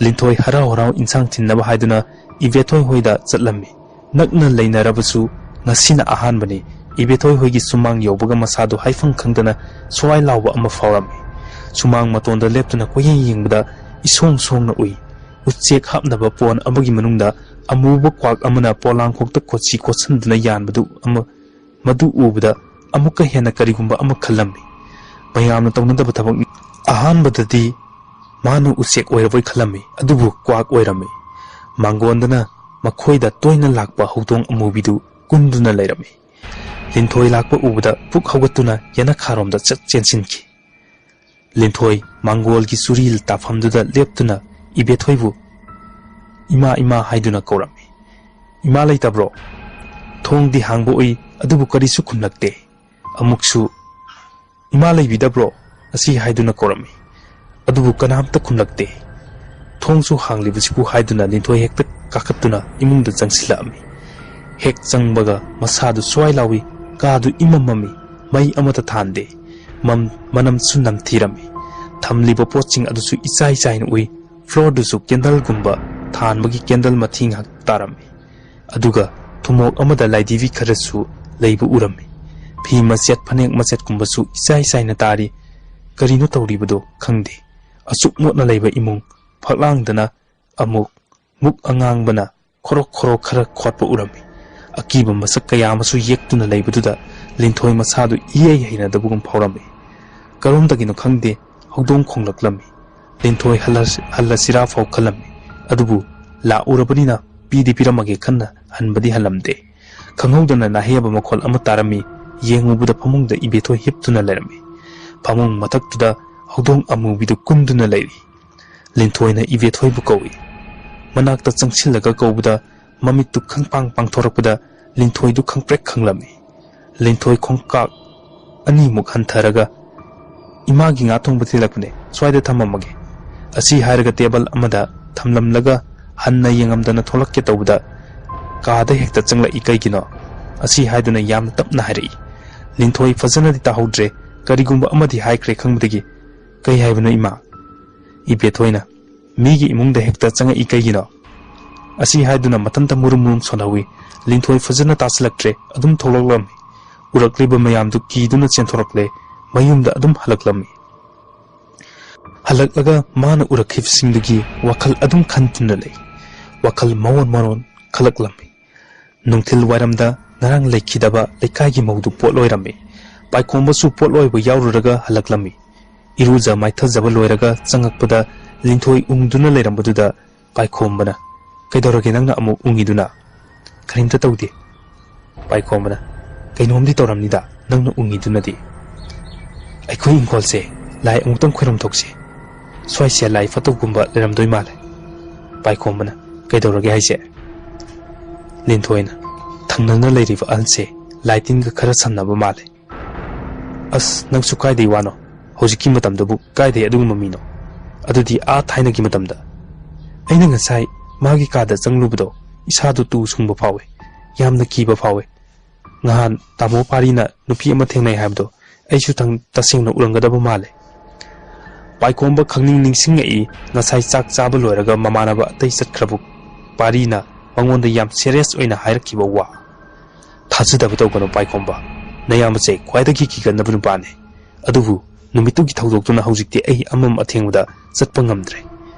ꯂꯤꯟꯊꯣꯏ ꯍꯔꯥꯎ ꯍꯔꯥꯎ ꯏꯟꯁꯥꯡ ꯊꯤꯟꯅꯕ ꯍꯥꯏꯗꯨꯅ ꯏꯕꯦꯊꯣꯏ ꯍꯣꯏꯗ ꯆꯠꯂꯝꯃꯤ꯫ ꯅꯛꯅ ꯂꯩꯅꯔꯕꯁꯨ ꯉꯁꯤꯅ ꯑꯍꯥꯟꯕꯅꯤ꯫ ꯏꯕꯦꯊꯣꯏ ꯍꯣꯏꯒꯤ ꯁꯨꯃꯥꯡ ꯌꯧꯕꯒ ꯃꯁꯥꯗꯨ ꯍꯥꯏꯐꯝ ꯈꯪꯗꯅ ꯁ꯭ꯋꯥꯏ ꯂꯥꯎꯕ ꯑꯃ ꯐꯥꯎꯔꯝꯃꯤ꯫ ꯁꯨꯃꯥꯡ ꯃꯇꯣꯟꯗ ꯂꯦꯞꯇꯨꯅ ꯀꯣꯏꯌꯦꯡ ꯌꯦꯡꯕꯗ ꯏꯁꯣꯡ ꯁꯣꯡꯅ ꯎꯏ꯫ ꯎꯆꯦꯛ ꯍꯥꯞꯅꯕ ꯄꯣꯟ ꯑꯃꯒꯤ ꯃꯅꯨꯡꯗ ꯑꯃꯨꯕ ꯀ꯭ꯋꯥꯛ ꯑꯃꯅ ꯄꯣꯂꯥꯡꯈꯣꯛꯇ ꯀꯣꯠꯁꯤ ꯀꯣꯠꯁꯟꯗꯨꯅ ꯌꯥꯟꯕꯗꯨ ꯑꯃ, ꯃꯗꯨ ꯎꯕꯗ ꯑꯃꯨꯛꯀ ꯍꯦꯟꯅ ꯀꯔꯤꯒꯨꯝꯕ ꯑꯃ ꯈꯜꯂꯝꯃꯤ꯫ ꯃꯌꯥꯝꯅ ꯇꯧꯅꯗꯕ ꯊꯕꯛꯅꯤ꯫ ꯑꯍꯥꯟꯕꯗꯗꯤ ꯃꯥꯅ ꯎꯆꯦꯛ ꯑꯣꯏꯔꯕꯣꯏ ꯈꯜꯂꯝꯃꯤ, ꯑꯗꯨꯕꯨ ꯀ꯭ꯋꯥꯛ ꯑꯣꯏꯔꯝꯃꯤ꯫ ꯃꯥꯡꯒꯣꯟꯗꯅ ꯃꯈꯣꯏꯗ ꯇꯣꯏꯅ ꯂꯥꯛꯄ ꯍꯧꯗꯣꯡ ꯑꯃꯨꯕꯤꯗꯨ ꯀꯨꯟꯗꯨꯅ ꯂꯩꯔꯝꯃꯤ꯫ ꯂꯤꯟꯊꯣꯏ ꯂꯥꯛꯄ ꯎꯕꯗ ꯄꯨꯛ ꯍꯧꯒꯠꯇꯨꯅ ꯌꯦꯅꯈꯥꯔꯣꯝꯗ ꯆꯠ ꯆꯦꯟꯁꯤꯟꯈꯤ꯫ ꯂꯤꯟꯊꯣꯏ ꯃꯥꯡꯒꯣꯜꯒꯤ ꯆꯨꯔꯤ ꯇꯥꯐꯝꯗꯨꯗ ꯂꯦꯞꯇꯨꯅ ꯏꯕꯦꯊꯣꯏꯕꯨ "ꯏꯃꯥ, ꯏꯃꯥ" ꯍꯥꯏꯗꯨꯅ ꯀꯧꯔꯝꯃꯤ꯫ "ꯏꯃꯥ ꯂꯩꯇꯕ꯭ꯔꯣ?" ꯊꯣꯡꯗꯤ ꯍꯥꯡꯕ ꯎꯏ, ꯑꯗꯨꯕꯨ ꯀꯔꯤꯁꯨ ꯈꯨꯝꯂꯛꯇꯦ꯫ ꯑꯃꯨꯛꯁꯨ "ꯏꯃꯥ ꯂꯩꯕꯤꯗꯕ꯭ꯔꯣ?" ꯑꯁꯤ ꯍꯥꯏꯗꯨꯅ ꯀꯧꯔꯝꯃꯤ, ꯑꯗꯨꯕꯨ ꯀꯅꯥꯝꯇ ꯈꯨꯝꯂꯛꯇꯦ꯫ "ꯊꯣꯡꯁꯨ ꯍꯥꯡꯂꯤꯕꯁꯤꯕꯨ" ꯍꯥꯏꯗꯨꯅ ꯂꯤꯟꯊꯣꯏ ꯍꯦꯛꯇ ꯀꯥꯈꯠꯇꯨꯅ ꯏꯃꯨꯡꯗ ꯆꯪꯁꯤꯜꯂꯛꯑꯝꯃꯤ꯫ ꯍꯦꯛ ꯆꯪꯕꯒ ꯃꯁꯥꯗꯨ ꯁ꯭ꯋꯥꯏ ꯂꯥꯎꯏ, ꯀꯥꯗꯨ ꯏꯃꯝ ꯃꯝꯃꯤ, ꯃꯩ ꯑꯃꯠꯇ ꯊꯥꯟꯗꯦ꯫ ꯃꯝ-, ꯃꯅꯝꯁꯨ ꯅꯝꯊꯤꯔꯝꯃꯤ꯫ ꯊꯝꯂꯤꯕ ꯄꯣꯠꯁꯤꯡ ꯑꯗꯨꯁꯨ ꯏꯆꯥꯏ ꯆꯥꯏꯅ ꯎꯏ꯫ ꯐ꯭ꯂꯣꯔꯗꯨꯁꯨ ꯀꯦꯟꯗꯜꯒꯨꯝꯕ ꯊꯥꯟꯕꯒꯤ ꯀꯦꯟꯗꯜ ꯃꯊꯤ ꯉꯥꯛ ꯇꯥꯔꯝꯃꯤ꯫ ꯑꯗꯨꯒ ꯊꯨꯃꯣꯛ ꯑꯃꯗ ꯂꯥꯏꯙꯤꯕꯤ ꯈꯔꯁꯨ ꯂꯩꯕ ꯎꯔꯝꯃꯤ꯫ ꯐꯤ ꯃꯆꯦꯠ, ꯐꯅꯦꯛ ꯃꯆꯦꯠꯀꯨꯝꯕꯁꯨ ꯏꯆꯥꯏ ꯆꯥꯏꯅ ꯇꯥꯔꯤ꯫ ꯀꯔꯤꯅꯣ ꯇꯧꯔꯤꯕꯗꯣ ꯈꯪꯗꯦ꯫ ꯑꯁꯨꯛ ꯃꯣꯠꯅ ꯂꯩꯕ ꯏꯃꯨꯡ, ꯐꯛꯂꯥꯡꯗꯅ ꯑꯃꯨꯛ ꯃꯨꯛ ꯑꯉꯥꯡꯕꯅ ꯈꯣꯔꯣꯛ ꯈꯣꯔꯣꯛ ꯈꯔ ꯈꯣꯠꯄ ꯎꯔꯝꯃꯤ꯫ ꯑꯀꯤꯕ ꯃꯁꯛ ꯀꯌꯥ ꯑꯃꯁꯨ ꯌꯦꯛꯇꯨꯅ ꯂꯩꯕꯗꯨꯗ ꯂꯤꯟꯊꯣꯏ ꯃꯁꯥꯗꯨ ꯏꯍꯩ ꯍꯩꯅꯗꯕꯒꯨꯝ ꯐꯥꯎꯔꯝꯃꯤ꯫ ꯀꯔꯣꯝꯗꯒꯤꯅꯣ ꯈꯪꯗꯦ, ꯍꯧꯗꯣꯡ ꯈꯣꯡꯂꯛꯂꯝꯃꯤ꯫ ꯂꯤꯟꯊꯣꯏ ꯍꯜꯂ-, ꯍꯜꯂꯁꯤꯔꯥ ꯐꯥꯎ ꯈꯜꯂꯝꯃꯤ꯫ ꯑꯗꯨꯕꯨ ꯂꯥꯛꯎꯔꯕꯅꯤꯅ ꯄꯤꯗꯤ ꯄꯤꯔꯝꯃꯒꯦ ꯈꯟꯅ ꯍꯟꯕꯗꯤ ꯍꯜꯂꯝꯗꯦ꯫ ꯈꯪꯍꯧꯗꯅ ꯅꯥꯍꯦꯕ ꯃꯈꯣꯜ ꯑꯃ ꯇꯥꯔꯝꯃꯤ꯫ ꯌꯦꯡꯉꯨꯕꯗ ꯐꯃꯨꯡꯗ ꯏꯕꯦꯊꯣꯏ ꯍꯤꯞꯇꯨꯅ ꯂꯩꯔꯝꯃꯤ꯫ ꯐꯃꯨꯡ ꯃꯊꯛꯇꯨꯗ ꯍꯧꯗꯣꯡ ꯑꯃꯨꯕꯤꯗꯨ ꯀꯨꯟꯗꯨꯅ ꯂꯩꯔꯤ꯫ ꯂꯤꯟꯊꯣꯏꯅ ꯏꯕꯦꯊꯣꯏꯕꯨ ꯀꯧꯏ꯫ ꯃꯅꯥꯛꯇ ꯆꯪꯁꯤꯜꯂꯒ ꯀꯧꯕꯗ ꯃꯃꯤꯠꯇꯨ ꯈꯪꯄꯥꯡ ꯄꯥꯡꯊꯣꯔꯛꯄꯗ ꯂꯤꯟꯊꯣꯏꯗꯨ ꯈꯪꯄ꯭ꯔꯦꯛ ꯈꯪꯂꯝꯃꯤ꯫ ꯂꯤꯟꯊꯣꯏ ꯈꯣꯡꯀꯥꯞ ꯑꯅꯤꯃꯨꯛ ꯍꯟꯊꯔꯒ, "ꯏꯃꯥꯒꯤ ꯉꯥ ꯊꯣꯡꯕ ꯊꯤꯜꯂꯛꯄꯅꯦ, ꯁ꯭ꯋꯥꯏꯗ ꯊꯝꯃꯝꯃꯒꯦ" ꯑꯁꯤ ꯍꯥꯏꯔꯒ ꯇꯦꯕꯜ ꯑꯃꯗ ꯊꯝꯂꯝꯂꯒ ꯍꯟꯅ ꯌꯦꯡꯉꯝꯗꯅ ꯊꯣꯛꯂꯛꯀꯦ ꯇꯧꯕꯗ, "ꯀꯥꯗ ꯍꯦꯛꯇ ꯆꯪꯂꯛꯏ ꯀꯩꯒꯤꯅꯣ?" ꯑꯁꯤ ꯍꯥꯏꯗꯨꯅ ꯌꯥꯝꯅ ꯇꯞꯅ ꯍꯥꯏꯔꯛꯏ꯫ ꯂꯤꯟꯊꯣꯏ ꯐꯖꯅꯗꯤ ꯇꯥꯍꯧꯗ꯭ꯔꯦ, ꯀꯔꯤꯒꯨꯝꯕ ꯑꯃꯗꯤ ꯍꯥꯏꯈ꯭ꯔꯦ ꯈꯪꯕꯗꯒꯤ, "ꯀꯩ ꯍꯥꯏꯕꯅꯣ ꯏꯃꯥ?" ꯏꯕꯦꯊꯣꯏꯅ, "ꯃꯤꯒꯤ ꯏꯃꯨꯡꯗ ꯍꯦꯛꯇ ꯆꯪꯉꯛꯏ ꯀꯩꯒꯤꯅꯣ?" ꯑꯁꯤ ꯍꯥꯏꯗꯨꯅ ꯃꯊꯟꯇ ꯃꯨꯔꯨꯝ ꯃꯨꯔꯨꯝ ꯁꯣꯟꯍꯧꯏ꯫ ꯂꯤꯟꯊꯣꯏ ꯐꯖꯅ ꯇꯥꯁꯤꯜꯂꯛꯇ꯭ꯔꯦ, ꯑꯗꯨꯝ ꯊꯣꯛꯂꯛꯂꯝꯃꯤ꯫ ꯎꯔꯛꯂꯤꯕ ꯃꯌꯥꯝꯗꯨ ꯀꯤꯗꯨꯅ ꯆꯦꯟꯊꯣꯔꯛꯂꯦ, ꯃꯌꯨꯝꯗ ꯑꯗꯨꯝ ꯍꯜꯂꯛꯂꯝꯃꯤ꯫ ꯍꯜꯂꯛꯂꯒ ꯃꯥꯅ ꯎꯔꯛꯈꯤꯕꯁꯤꯡꯗꯨꯒꯤ ꯋꯥꯈꯜ ꯑꯗꯨꯝ ꯈꯟꯗꯨꯅ ꯂꯩ꯫ ꯋꯥꯈꯜ ꯃꯑꯣꯟ ꯃꯑꯣꯟ ꯈꯜꯂꯛꯂꯝꯃꯤ꯫ ꯅꯨꯡꯊꯤꯜ ꯋꯥꯏꯔꯝꯗ ꯉꯔꯥꯡ ꯂꯩꯈꯤꯗꯕ ꯂꯩꯀꯥꯏꯒꯤ ꯃꯧꯗꯨ ꯄꯣꯠ ꯂꯣꯏꯔꯝꯃꯤ꯫ ꯄꯥꯏꯈꯣꯝꯕꯁꯨ ꯄꯣꯠ ꯂꯣꯏꯕ ꯌꯥꯎꯔꯨꯔꯒ ꯍꯜꯂꯛꯂꯝꯃꯤ꯫ ꯏꯔꯨꯖ ꯃꯥꯏꯊꯖꯕ ꯂꯣꯏꯔꯒ ꯆꯪꯉꯛꯄꯗ ꯂꯤꯟꯊꯣꯏ ꯎꯪꯗꯨꯅ ꯂꯩꯔꯝꯕꯗꯨꯗ ꯄꯥꯏꯈꯣꯝꯕꯅ, "ꯀꯩꯗꯧꯔꯒꯦ ꯅꯪꯅ ꯑꯃꯨꯛ ꯎꯪꯉꯤꯗꯨꯅ?" "ꯀꯔꯤꯝꯇ ꯇꯧꯗꯦ꯫" ꯄꯥꯏꯈꯣꯝꯕꯅ, "ꯀꯩꯅꯣꯝꯗꯤ ꯇꯧꯔꯝꯅꯤꯗ ꯅꯪꯅ ꯎꯪꯉꯤꯗꯨꯅꯗꯤ꯫ ꯑꯩꯈꯣꯏ ꯏꯪꯈꯣꯜꯁꯦ ꯂꯥꯏ ꯑꯃꯨꯛꯇꯪ ꯈꯣꯏꯔꯝ ꯊꯣꯛꯁꯤ꯫ ꯁ꯭ꯋꯥꯏꯁꯦ ꯂꯥꯏ ꯐꯠꯇꯕꯒꯨꯝꯕ ꯂꯩꯔꯝꯗꯣꯏ ꯃꯥꯜꯂꯦ꯫" ꯄꯥꯏꯈꯣꯝꯕꯅ, "ꯀꯩꯗꯧꯔꯒꯦ ꯍꯥꯏꯁꯦ?" ꯂꯤꯟꯊꯣꯏꯅ, "ꯊꯪꯅꯅ ꯂꯩꯔꯤꯕ ꯑꯍꯜꯁꯦ ꯂꯥꯏ ꯇꯤꯟꯒ ꯈꯔ ꯁꯝꯅꯕ ꯃꯥꯜꯂꯦ꯫" "ꯑꯁ, ꯅꯪꯁꯨ ꯀꯥꯏꯗꯩ ꯋꯥꯅꯣ? ꯍꯧꯖꯤꯛꯀꯤ ꯃꯇꯝꯗꯕꯨ ꯀꯥꯏꯗꯩ ꯑꯗꯨꯒꯨꯝꯕ ꯃꯤꯅꯣ? ꯑꯗꯨꯗꯤ ꯑꯥ ꯊꯥꯏꯅꯒꯤ ꯃꯇꯝꯗ꯫ ꯑꯩꯅ ꯉꯁꯥꯏ ꯃꯥꯒꯤ ꯀꯥꯗ ꯆꯪꯂꯨꯕꯗꯣ ꯏꯁꯥꯗꯣ ꯇꯨ ꯁꯨꯡꯕ ꯐꯥꯎꯋꯦ꯫ ꯌꯥꯝꯅ ꯀꯤꯕ ꯐꯥꯎꯋꯦ꯫ ꯉꯍꯥꯟ ꯇꯥꯃꯣ ꯄꯥꯔꯤꯅ ꯅꯨꯄꯤ ꯑꯃ ꯊꯦꯡꯅꯩ ꯍꯥꯏꯕꯗꯣ ꯑꯩꯁꯨ ꯊꯪ-, ꯇꯁꯦꯡꯅ ꯎꯔꯝꯒꯗꯕ ꯃꯥꯜꯂꯦ꯫" ꯄꯥꯏꯈꯣꯝꯕ ꯈꯪꯅꯤꯡ ꯅꯤꯡꯁꯤꯡꯉꯛꯏ꯫ ꯉꯁꯥꯏ ꯆꯥꯛ ꯆꯥꯕ ꯂꯣꯏꯔꯒ ꯃꯃꯥꯟꯅꯕ ꯑꯇꯩ ꯆꯠꯈ꯭ꯔꯕ ꯄꯥꯔꯤꯅ ꯃꯉꯣꯟꯗ ꯌꯥꯝ serious ꯑꯣꯏꯅ ꯍꯥꯏꯔꯛꯈꯤꯕ ꯋꯥ꯫ "ꯊꯥꯖꯗꯕ ꯇꯧꯒꯅꯨ ꯄꯥꯏꯈꯣꯝꯕ꯫ ꯅꯌꯥꯝꯕꯁꯦ ꯈ꯭ꯋꯥꯏꯗꯒꯤ ꯀꯤꯒꯟꯗꯕ ꯅꯨꯄꯥꯅꯦ꯫ ꯑꯗꯨꯕꯨ ꯅꯨꯃꯤꯠꯇꯨꯒꯤ ꯊꯧꯗꯣꯛꯇꯨꯅ ꯍꯧꯖꯤꯛꯇꯤ ꯑꯩ ꯑꯃꯝ ꯑꯊꯦꯡꯕꯗ ꯆꯠꯄ ꯉꯝꯗ꯭ꯔꯦ꯫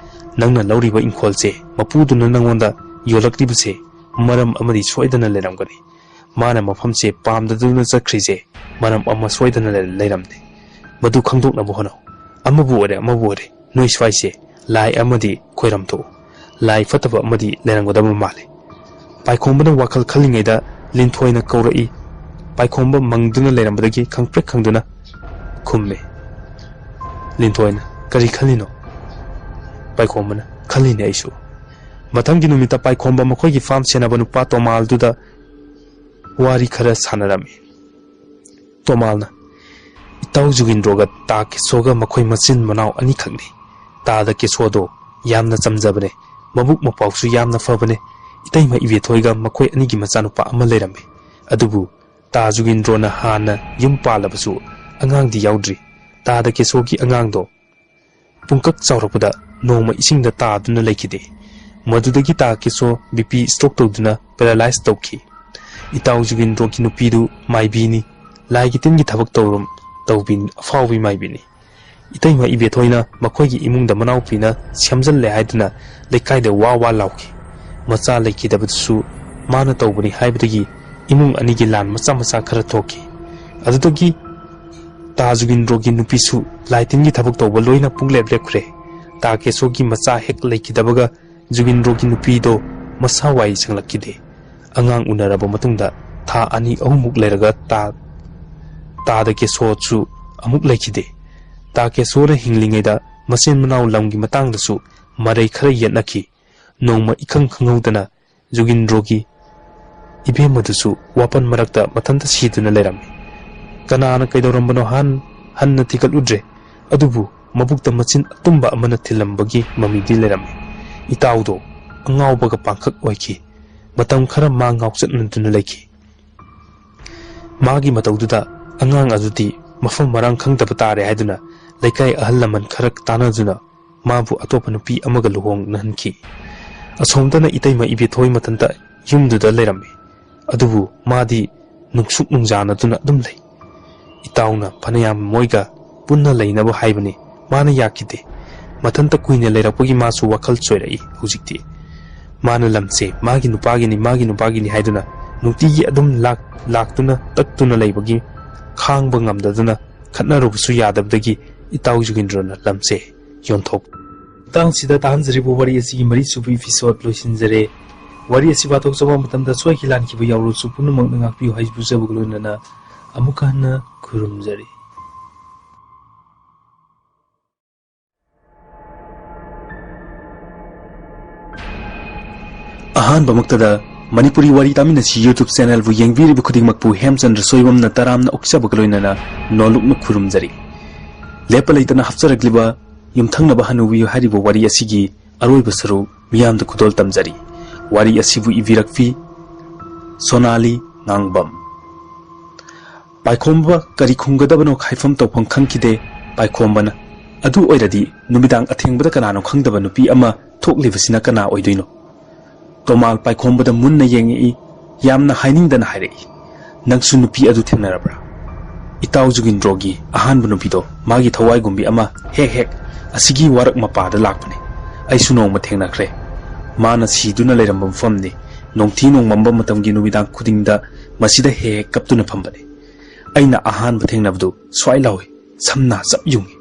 ꯅꯪꯅ ꯂꯧꯔꯤꯕ ꯏꯪꯈꯣꯜꯁꯦ ꯃꯄꯨꯗꯨꯅ ꯅꯪꯉꯣꯟꯗ ꯌꯣꯜꯂꯛꯂꯤꯕꯁꯦ ꯃꯔꯝ ꯑꯃꯗꯤ ꯁꯣꯏꯗꯅ ꯂꯩꯔꯝꯒꯅꯤ꯫ ꯃꯥꯅ ꯃꯐꯝꯁꯦ ꯄꯥꯝꯗꯗꯨꯅ ꯆꯠꯈ꯭ꯔꯤꯁꯦ ꯃꯔꯝ ꯑꯃ ꯁꯣꯏꯗꯅ ꯂꯩ-, ꯂꯩꯔꯝꯅꯤ꯫ ꯃꯗꯨ ꯈꯪꯗꯣꯛꯅꯕ ꯍꯣꯠꯅꯧ꯫ ꯑꯃꯕꯨ ꯑꯣꯏꯔꯦ, ꯑꯃꯕꯨ ꯑꯣꯏꯔꯦ, ꯅꯣꯏ ꯁ꯭ꯋꯥꯏꯁꯦ ꯂꯥꯏ ꯑꯃꯗꯤ ꯈꯣꯏꯔꯝ ꯊꯣꯛꯎ꯫ ꯂꯥꯏ ꯐꯠꯇꯕ ꯑꯃꯗꯤ ꯂꯩꯔꯝꯒꯗꯕ ꯃꯥꯜꯂꯤ꯫" ꯄꯥꯏꯈꯣꯝꯕꯅ ꯋꯥꯈꯜ ꯈꯜꯂꯤꯉꯩꯗ ꯂꯤꯟꯊꯣꯏꯅ ꯀꯧꯔꯛꯏ꯫ ꯄꯥꯏꯈꯣꯝꯕ ꯃꯪꯗꯨꯅ ꯂꯩꯔꯝꯕꯗꯒꯤ ꯈꯪꯄ꯭ꯔꯦꯛ ꯈꯪꯗꯨꯅ ꯈꯨꯝꯃꯤ꯫ ꯂꯤꯟꯊꯣꯏꯅ, "ꯀꯔꯤ ꯈꯜꯂꯤꯅꯣ?" ꯄꯥꯏꯈꯣꯝꯕꯅ, "ꯈꯜꯂꯤꯅꯦ ꯑꯩꯁꯨ꯫" ꯃꯊꯪꯒꯤ ꯅꯨꯃꯤꯠꯇ ꯄꯥꯏꯈꯣꯝꯕ ꯃꯈꯣꯏꯒꯤ farm ꯁꯦꯟꯅꯕ ꯅꯨꯄꯥ ꯇꯣꯃꯥꯜꯗꯨꯗ ꯋꯥꯔꯤ ꯈꯔ ꯁꯥꯟꯅꯔꯝꯃꯤ꯫ ꯇꯣꯃꯥꯜꯅ, "ꯏꯇꯥꯎ ꯖꯨꯒꯤꯟꯗ꯭ꯔꯣꯒ ꯇꯥ ꯀꯦꯁꯣꯒ ꯃꯈꯣꯏ ꯃꯆꯤꯟ ꯃꯅꯥꯎ ꯑꯅꯤꯈꯛꯅꯤ꯫ ꯇꯥꯗ ꯀꯦꯁꯣꯗꯣ ꯌꯥꯝꯅ ꯆꯝꯖꯕꯅꯦ, ꯃꯕꯨꯛ ꯃꯄꯥꯎꯁꯨ ꯌꯥꯝꯅ ꯐꯕꯅꯦ꯫ ꯏꯇꯩꯃ ꯏꯕꯦꯊꯣꯏꯒ ꯃꯈꯣꯏ ꯑꯅꯤꯒꯤ ꯃꯆꯥꯅꯨꯄꯥ ꯑꯃ ꯂꯩꯔꯝꯃꯤ꯫ ꯑꯗꯨꯕꯨ ꯇꯥ ꯖꯨꯒꯤꯟꯗ꯭ꯔꯣꯅ ꯍꯥꯟꯅ ꯌꯨꯝ ꯄꯥꯜꯂꯕꯁꯨ ꯑꯉꯥꯡꯗꯤ ꯌꯥꯎꯗ꯭ꯔꯤ꯫ ꯇꯥꯗ ꯀꯦꯁꯣꯒꯤ ꯑꯉꯥꯡꯗꯣ ꯄꯨꯡꯀꯛ ꯆꯥꯎꯔꯛꯄꯗ ꯅꯣꯡꯃ ꯏꯁꯤꯡꯗ ꯇꯥꯗꯨꯅ ꯂꯩꯈꯤꯗꯦ꯫ ꯃꯗꯨꯗꯒꯤ ꯇꯥ ꯀꯦꯁꯣ BP stroke ꯇꯧꯗꯨꯅ paralyze ꯇꯧꯈꯤ꯫ ꯏꯇꯥꯎ ꯖꯨꯒꯤꯟꯗ꯭ꯔꯣꯒꯤ ꯅꯨꯄꯤꯗꯨ ꯃꯥꯏꯕꯤꯅꯤ, ꯂꯥꯏꯒꯤ ꯇꯤꯟꯒꯤ ꯊꯕꯛ ꯇꯧꯔꯝ-, ꯇꯧꯕꯤ, ꯑꯐꯥꯎꯕꯤ ꯃꯥꯏꯕꯤꯅꯤ꯫ ꯏꯇꯩꯃ ꯏꯕꯦꯊꯣꯏꯅ ꯃꯈꯣꯏꯒꯤ ꯏꯃꯨꯡꯗ ꯃꯅꯥꯎꯄꯤꯅ ꯁꯦꯝꯖꯜꯂꯦ ꯍꯥꯏꯗꯨꯅ ꯂꯩꯀꯥꯏꯗ ꯋꯥ ꯋꯥ ꯂꯥꯎꯈꯤ꯫ ꯃꯆꯥ ꯂꯩꯈꯤꯗꯕꯗꯨꯁꯨ ꯃꯥꯅ ꯇꯧꯕꯅꯤ ꯍꯥꯏꯕꯗꯒꯤ ꯏꯃꯨꯡ ꯑꯅꯤꯒꯤ ꯂꯥꯟ ꯃꯆꯥ ꯃꯆꯥ ꯈꯔ ꯊꯣꯛꯈꯤ꯫ ꯑꯗꯨꯗꯒꯤ ꯇꯥ ꯖꯨꯒꯤꯟꯗ꯭ꯔꯣꯒꯤ ꯅꯨꯄꯤꯁꯨ ꯂꯥꯏ ꯇꯤꯟꯒꯤ ꯊꯕꯛ ꯇꯧꯕ ꯂꯣꯏꯅ ꯄꯨꯡꯂꯦꯞ ꯂꯦꯞꯈ꯭ꯔꯦ꯫ ꯇꯥ ꯀꯦꯁꯣꯒꯤ ꯃꯆꯥ ꯍꯦꯛ ꯂꯩꯈꯤꯗꯕꯒ ꯖꯨꯒꯤꯟꯗ꯭ꯔꯣꯒꯤ ꯅꯨꯄꯤꯗꯣ ꯃꯁꯥ ꯋꯥꯏ ꯁꯪꯂꯛꯈꯤꯗꯦ꯫ ꯑꯉꯥꯡ ꯎꯅꯔꯕ ꯃꯇꯨꯡꯗ ꯊꯥ ꯑꯅꯤ ꯑꯍꯨꯝꯃꯨꯛ ꯂꯩꯔꯒ ꯇꯥ-, ꯇꯥꯗ ꯀꯦꯁꯣꯁꯨ ꯑꯃꯨꯛ ꯂꯩꯈꯤꯗꯦ꯫ ꯇꯥ ꯀꯦꯁꯣꯅ ꯍꯤꯡꯂꯤꯉꯩꯗ ꯃꯆꯤꯟ ꯃꯅꯥꯎ ꯂꯝꯒꯤ ꯃꯇꯥꯡꯗꯁꯨ ꯃꯔꯩ ꯈꯔ ꯌꯦꯠꯅꯈꯤ꯫ ꯅꯣꯡꯃ ꯏꯈꯪ ꯈꯪꯍꯧꯗꯅ ꯖꯨꯒꯤꯟꯗ꯭ꯔꯣꯒꯤ ꯏꯕꯦꯝꯃꯗꯨꯁꯨ ꯋꯥꯄꯟ ꯃꯔꯛꯇ ꯃꯊꯟꯇ ꯁꯤꯗꯨꯅ ꯂꯩꯔꯝꯃꯤ꯫ ꯀꯅꯥꯅ ꯀꯩꯗꯧꯔꯝꯕꯅꯣ ꯍꯟ-, ꯍꯟꯅ ꯊꯤꯒꯠꯂꯨꯗ꯭ꯔꯦ, ꯑꯗꯨꯕꯨ ꯃꯕꯨꯛꯇ ꯃꯆꯤꯟ ꯑꯇꯨꯝꯕ ꯑꯃꯅ ꯊꯤꯜꯂꯝꯕꯒꯤ ꯃꯃꯤꯗꯤ ꯂꯩꯔꯝꯃꯤ꯫ ꯏꯇꯥꯎꯗꯣ ꯑꯉꯥꯎꯕꯒ ꯄꯥꯡꯈꯛ ꯑꯣꯏꯈꯤ꯫ ꯃꯇꯝ ꯈꯔ ꯃꯥ ꯉꯥꯎꯆꯠꯅꯗꯨꯅ ꯂꯩꯈꯤ꯫ ꯃꯥꯒꯤ ꯃꯇꯧꯗꯨꯗ ꯑꯉꯥꯡ ꯑꯗꯨꯗꯤ ꯃꯐꯝ ꯃꯔꯥꯡ ꯈꯪꯗꯕ ꯇꯥꯔꯦ ꯍꯥꯏꯗꯨꯅ ꯂꯩꯀꯥꯏ ꯑꯍꯜ ꯂꯃꯟ ꯈꯔ ꯇꯥꯟꯅꯗꯨꯅ ꯃꯥꯕꯨ ꯑꯇꯣꯞꯄ ꯅꯨꯄꯤ ꯑꯃꯒ ꯂꯨꯍꯣꯡꯅꯍꯟꯈꯤ꯫ ꯑꯁꯣꯝꯗꯅ ꯏꯇꯩꯃ ꯏꯕꯦꯊꯣꯏ ꯃꯊꯟꯇ ꯌꯨꯝꯗꯨꯗ ꯂꯩꯔꯝꯃꯤ꯫ ꯑꯗꯨꯕꯨ ꯃꯥꯗꯤ ꯅꯨꯡꯁꯨꯛ ꯅꯨꯡꯖꯥꯅꯗꯨꯅ ꯑꯗꯨꯝ ꯂꯩ꯫ ꯏꯇꯥꯎꯅ ꯐꯅꯌꯥꯝ ꯃꯣꯏꯒ ꯄꯨꯟꯅ ꯂꯩꯅꯕ ꯍꯥꯏꯕꯅꯤ, ꯃꯥꯅ ꯌꯥꯈꯤꯗꯦ꯫ ꯃꯊꯟꯇ ꯀꯨꯏꯅ ꯂꯩꯔꯛꯄꯒꯤ ꯃꯥꯁꯨ ꯋꯥꯈꯜ ꯆꯣꯏꯔꯛꯏ ꯍꯧꯖꯤꯛꯇꯤ꯫ ꯃꯥꯅ ꯂꯝꯁꯦ ꯃꯥꯒꯤ ꯅꯨꯄꯥꯒꯤꯅꯤ, ꯃꯥꯒꯤ ꯅꯨꯄꯥꯒꯤꯅꯤ ꯍꯥꯏꯗꯨꯅ ꯅꯨꯡꯇꯤꯒꯤ ꯑꯗꯨꯝ ꯂꯥꯛ-, ꯂꯥꯛꯇꯨꯅ ꯇꯛꯇꯨꯅ ꯂꯩꯕꯒꯤ ꯈꯥꯡꯕ ꯉꯝꯗꯗꯨꯅ ꯈꯠꯅꯔꯨꯕꯁꯨ ꯌꯥꯗꯕꯗꯒꯤ ꯏꯇꯥꯎ ꯖꯨꯒꯤꯟꯗ꯭ꯔꯣꯅ ꯂꯝꯁꯦ ꯌꯣꯟꯊꯣꯛ꯫ ꯃꯇꯥꯡꯁꯤꯗ ꯇꯥꯍꯟꯖꯔꯤꯕ ꯋꯥꯔꯤ ꯑꯁꯤꯒꯤ ꯃꯔꯤꯁꯨꯕ episode ꯂꯣꯏꯁꯤꯟꯖꯔꯦ꯫ ꯋꯥꯔꯤ ꯑꯁꯤ ꯄꯥꯊꯣꯛꯆꯕ ꯃꯇꯝꯗ ꯁꯣꯏꯈꯤ ꯂꯥꯟꯈꯤꯕ ꯌꯥꯎꯔꯁꯨ ꯄꯨꯝꯅꯃꯛꯅ ꯉꯥꯛꯄꯤꯌꯨ ꯍꯥꯏꯕꯤꯖꯕꯒ ꯂꯣꯏꯅꯅ ꯑꯃꯨꯛꯀ ꯍꯟꯅ ꯈꯨꯔꯨꯝꯖꯔꯤ꯫ ꯑꯍꯥꯟꯕꯃꯛꯇꯗ ꯃꯅꯤꯄꯨꯔꯤ ꯋꯥꯔꯤ ꯇꯥꯃꯤꯟꯅꯁꯤ YouTube channelꯕꯨ ꯌꯦꯡꯕꯤꯔꯤꯕ ꯈꯨꯗꯤꯡꯃꯛꯄꯨ ꯍꯦꯝꯆꯟꯗ꯭ꯔ ꯁꯣꯏꯕꯝꯅ ꯇꯔꯥꯝꯅ ꯑꯣꯛꯆꯕꯒ ꯂꯣꯏꯅꯅ ꯅꯣꯂꯨꯛꯅ ꯈꯨꯔꯨꯝꯖꯔꯤ꯫ ꯂꯦꯞꯄ ꯂꯩꯇꯅ ꯍꯥꯞꯆꯔꯛꯂꯤꯕ ꯌꯨꯝꯊꯪꯅꯕ ꯍꯅꯨꯕꯤ ꯍꯥꯏꯔꯤꯕ ꯋꯥꯔꯤ ꯑꯁꯤꯒꯤ ꯑꯔꯣꯏꯕ ꯁꯔꯨꯛ ꯃꯤꯌꯥꯝꯗ ꯈꯨꯗꯣꯜ ꯇꯝꯖꯔꯤ꯫ ꯋꯥꯔꯤ ꯑꯁꯤꯕꯨ ꯏꯕꯤꯔꯛꯄꯤ ꯁꯣꯅꯥꯂꯤ ꯉꯥꯡꯕꯝ꯫ ꯄꯥꯏꯈꯣꯝꯕ ꯀꯔꯤ ꯈꯨꯝꯒꯗꯕꯅꯣ ꯍꯥꯏꯐꯝ ꯇꯧꯐꯝ ꯈꯪꯈꯤꯗꯦ꯫ ꯄꯥꯏꯈꯣꯝꯕꯅ, "ꯑꯗꯨ ꯑꯣꯏꯔꯗꯤ ꯅꯨꯃꯤꯗꯥꯡ ꯑꯊꯦꯡꯕꯗ ꯀꯅꯥꯅꯣ ꯈꯪꯗꯕ ꯅꯨꯄꯤ ꯑꯃ ꯊꯣꯛꯂꯤꯕꯁꯤꯅ ꯀꯅꯥ ꯑꯣꯏꯗꯣꯏꯅꯣ?" ꯇꯣꯃꯥꯜ ꯄꯥꯏꯈꯣꯝꯕꯗ ꯃꯨꯟꯅ ꯌꯦꯡꯉꯛꯏ꯫ ꯌꯥꯝꯅ ꯍꯥꯏꯅꯤꯡꯗꯅ ꯍꯥꯏꯔꯛꯏ, "ꯅꯪꯁꯨ ꯅꯨꯄꯤ ꯑꯗꯨ ꯊꯦꯡꯅꯔꯕ꯭ꯔꯥ?" ꯏꯇꯥꯎ ꯖꯨꯒꯤꯟꯗ꯭ꯔꯣꯒꯤ ꯑꯍꯥꯟꯕ ꯅꯨꯄꯤꯗꯣ ꯃꯥꯒꯤ ꯊꯋꯥꯏꯒꯨꯝꯕꯤ ꯑꯃ ꯍꯦꯛ ꯍꯦꯛ ꯑꯁꯤꯒꯤ ꯋꯥꯔꯛ ꯃꯄꯥꯗ ꯂꯥꯛꯄꯅꯤ꯫ ꯑꯩꯁꯨ ꯅꯣꯡꯃ ꯊꯦꯡꯅꯈ꯭ꯔꯦ꯫ ꯃꯥꯅ ꯁꯤꯗꯨꯅ ꯂꯩꯔꯝꯕ ꯃꯐꯝꯅꯤ꯫ ꯅꯣꯡꯊꯤ ꯅꯣꯡꯃꯝꯕ ꯃꯇꯝꯒꯤ ꯅꯨꯃꯤꯗꯥꯡ ꯈꯨꯗꯤꯡꯗ ꯃꯁꯤꯗ ꯍꯦꯛ ꯍꯦꯛ ꯀꯞꯇꯨꯅ ꯐꯝꯕꯅꯤ꯫ ꯑꯩꯅ ꯑꯍꯥꯟꯕ ꯊꯦꯡꯅꯕꯗꯨ ꯁ꯭ꯋꯥꯏ ꯂꯥꯎꯏ, ꯁꯝꯅ ꯆꯞ ꯌꯨꯡꯏ꯫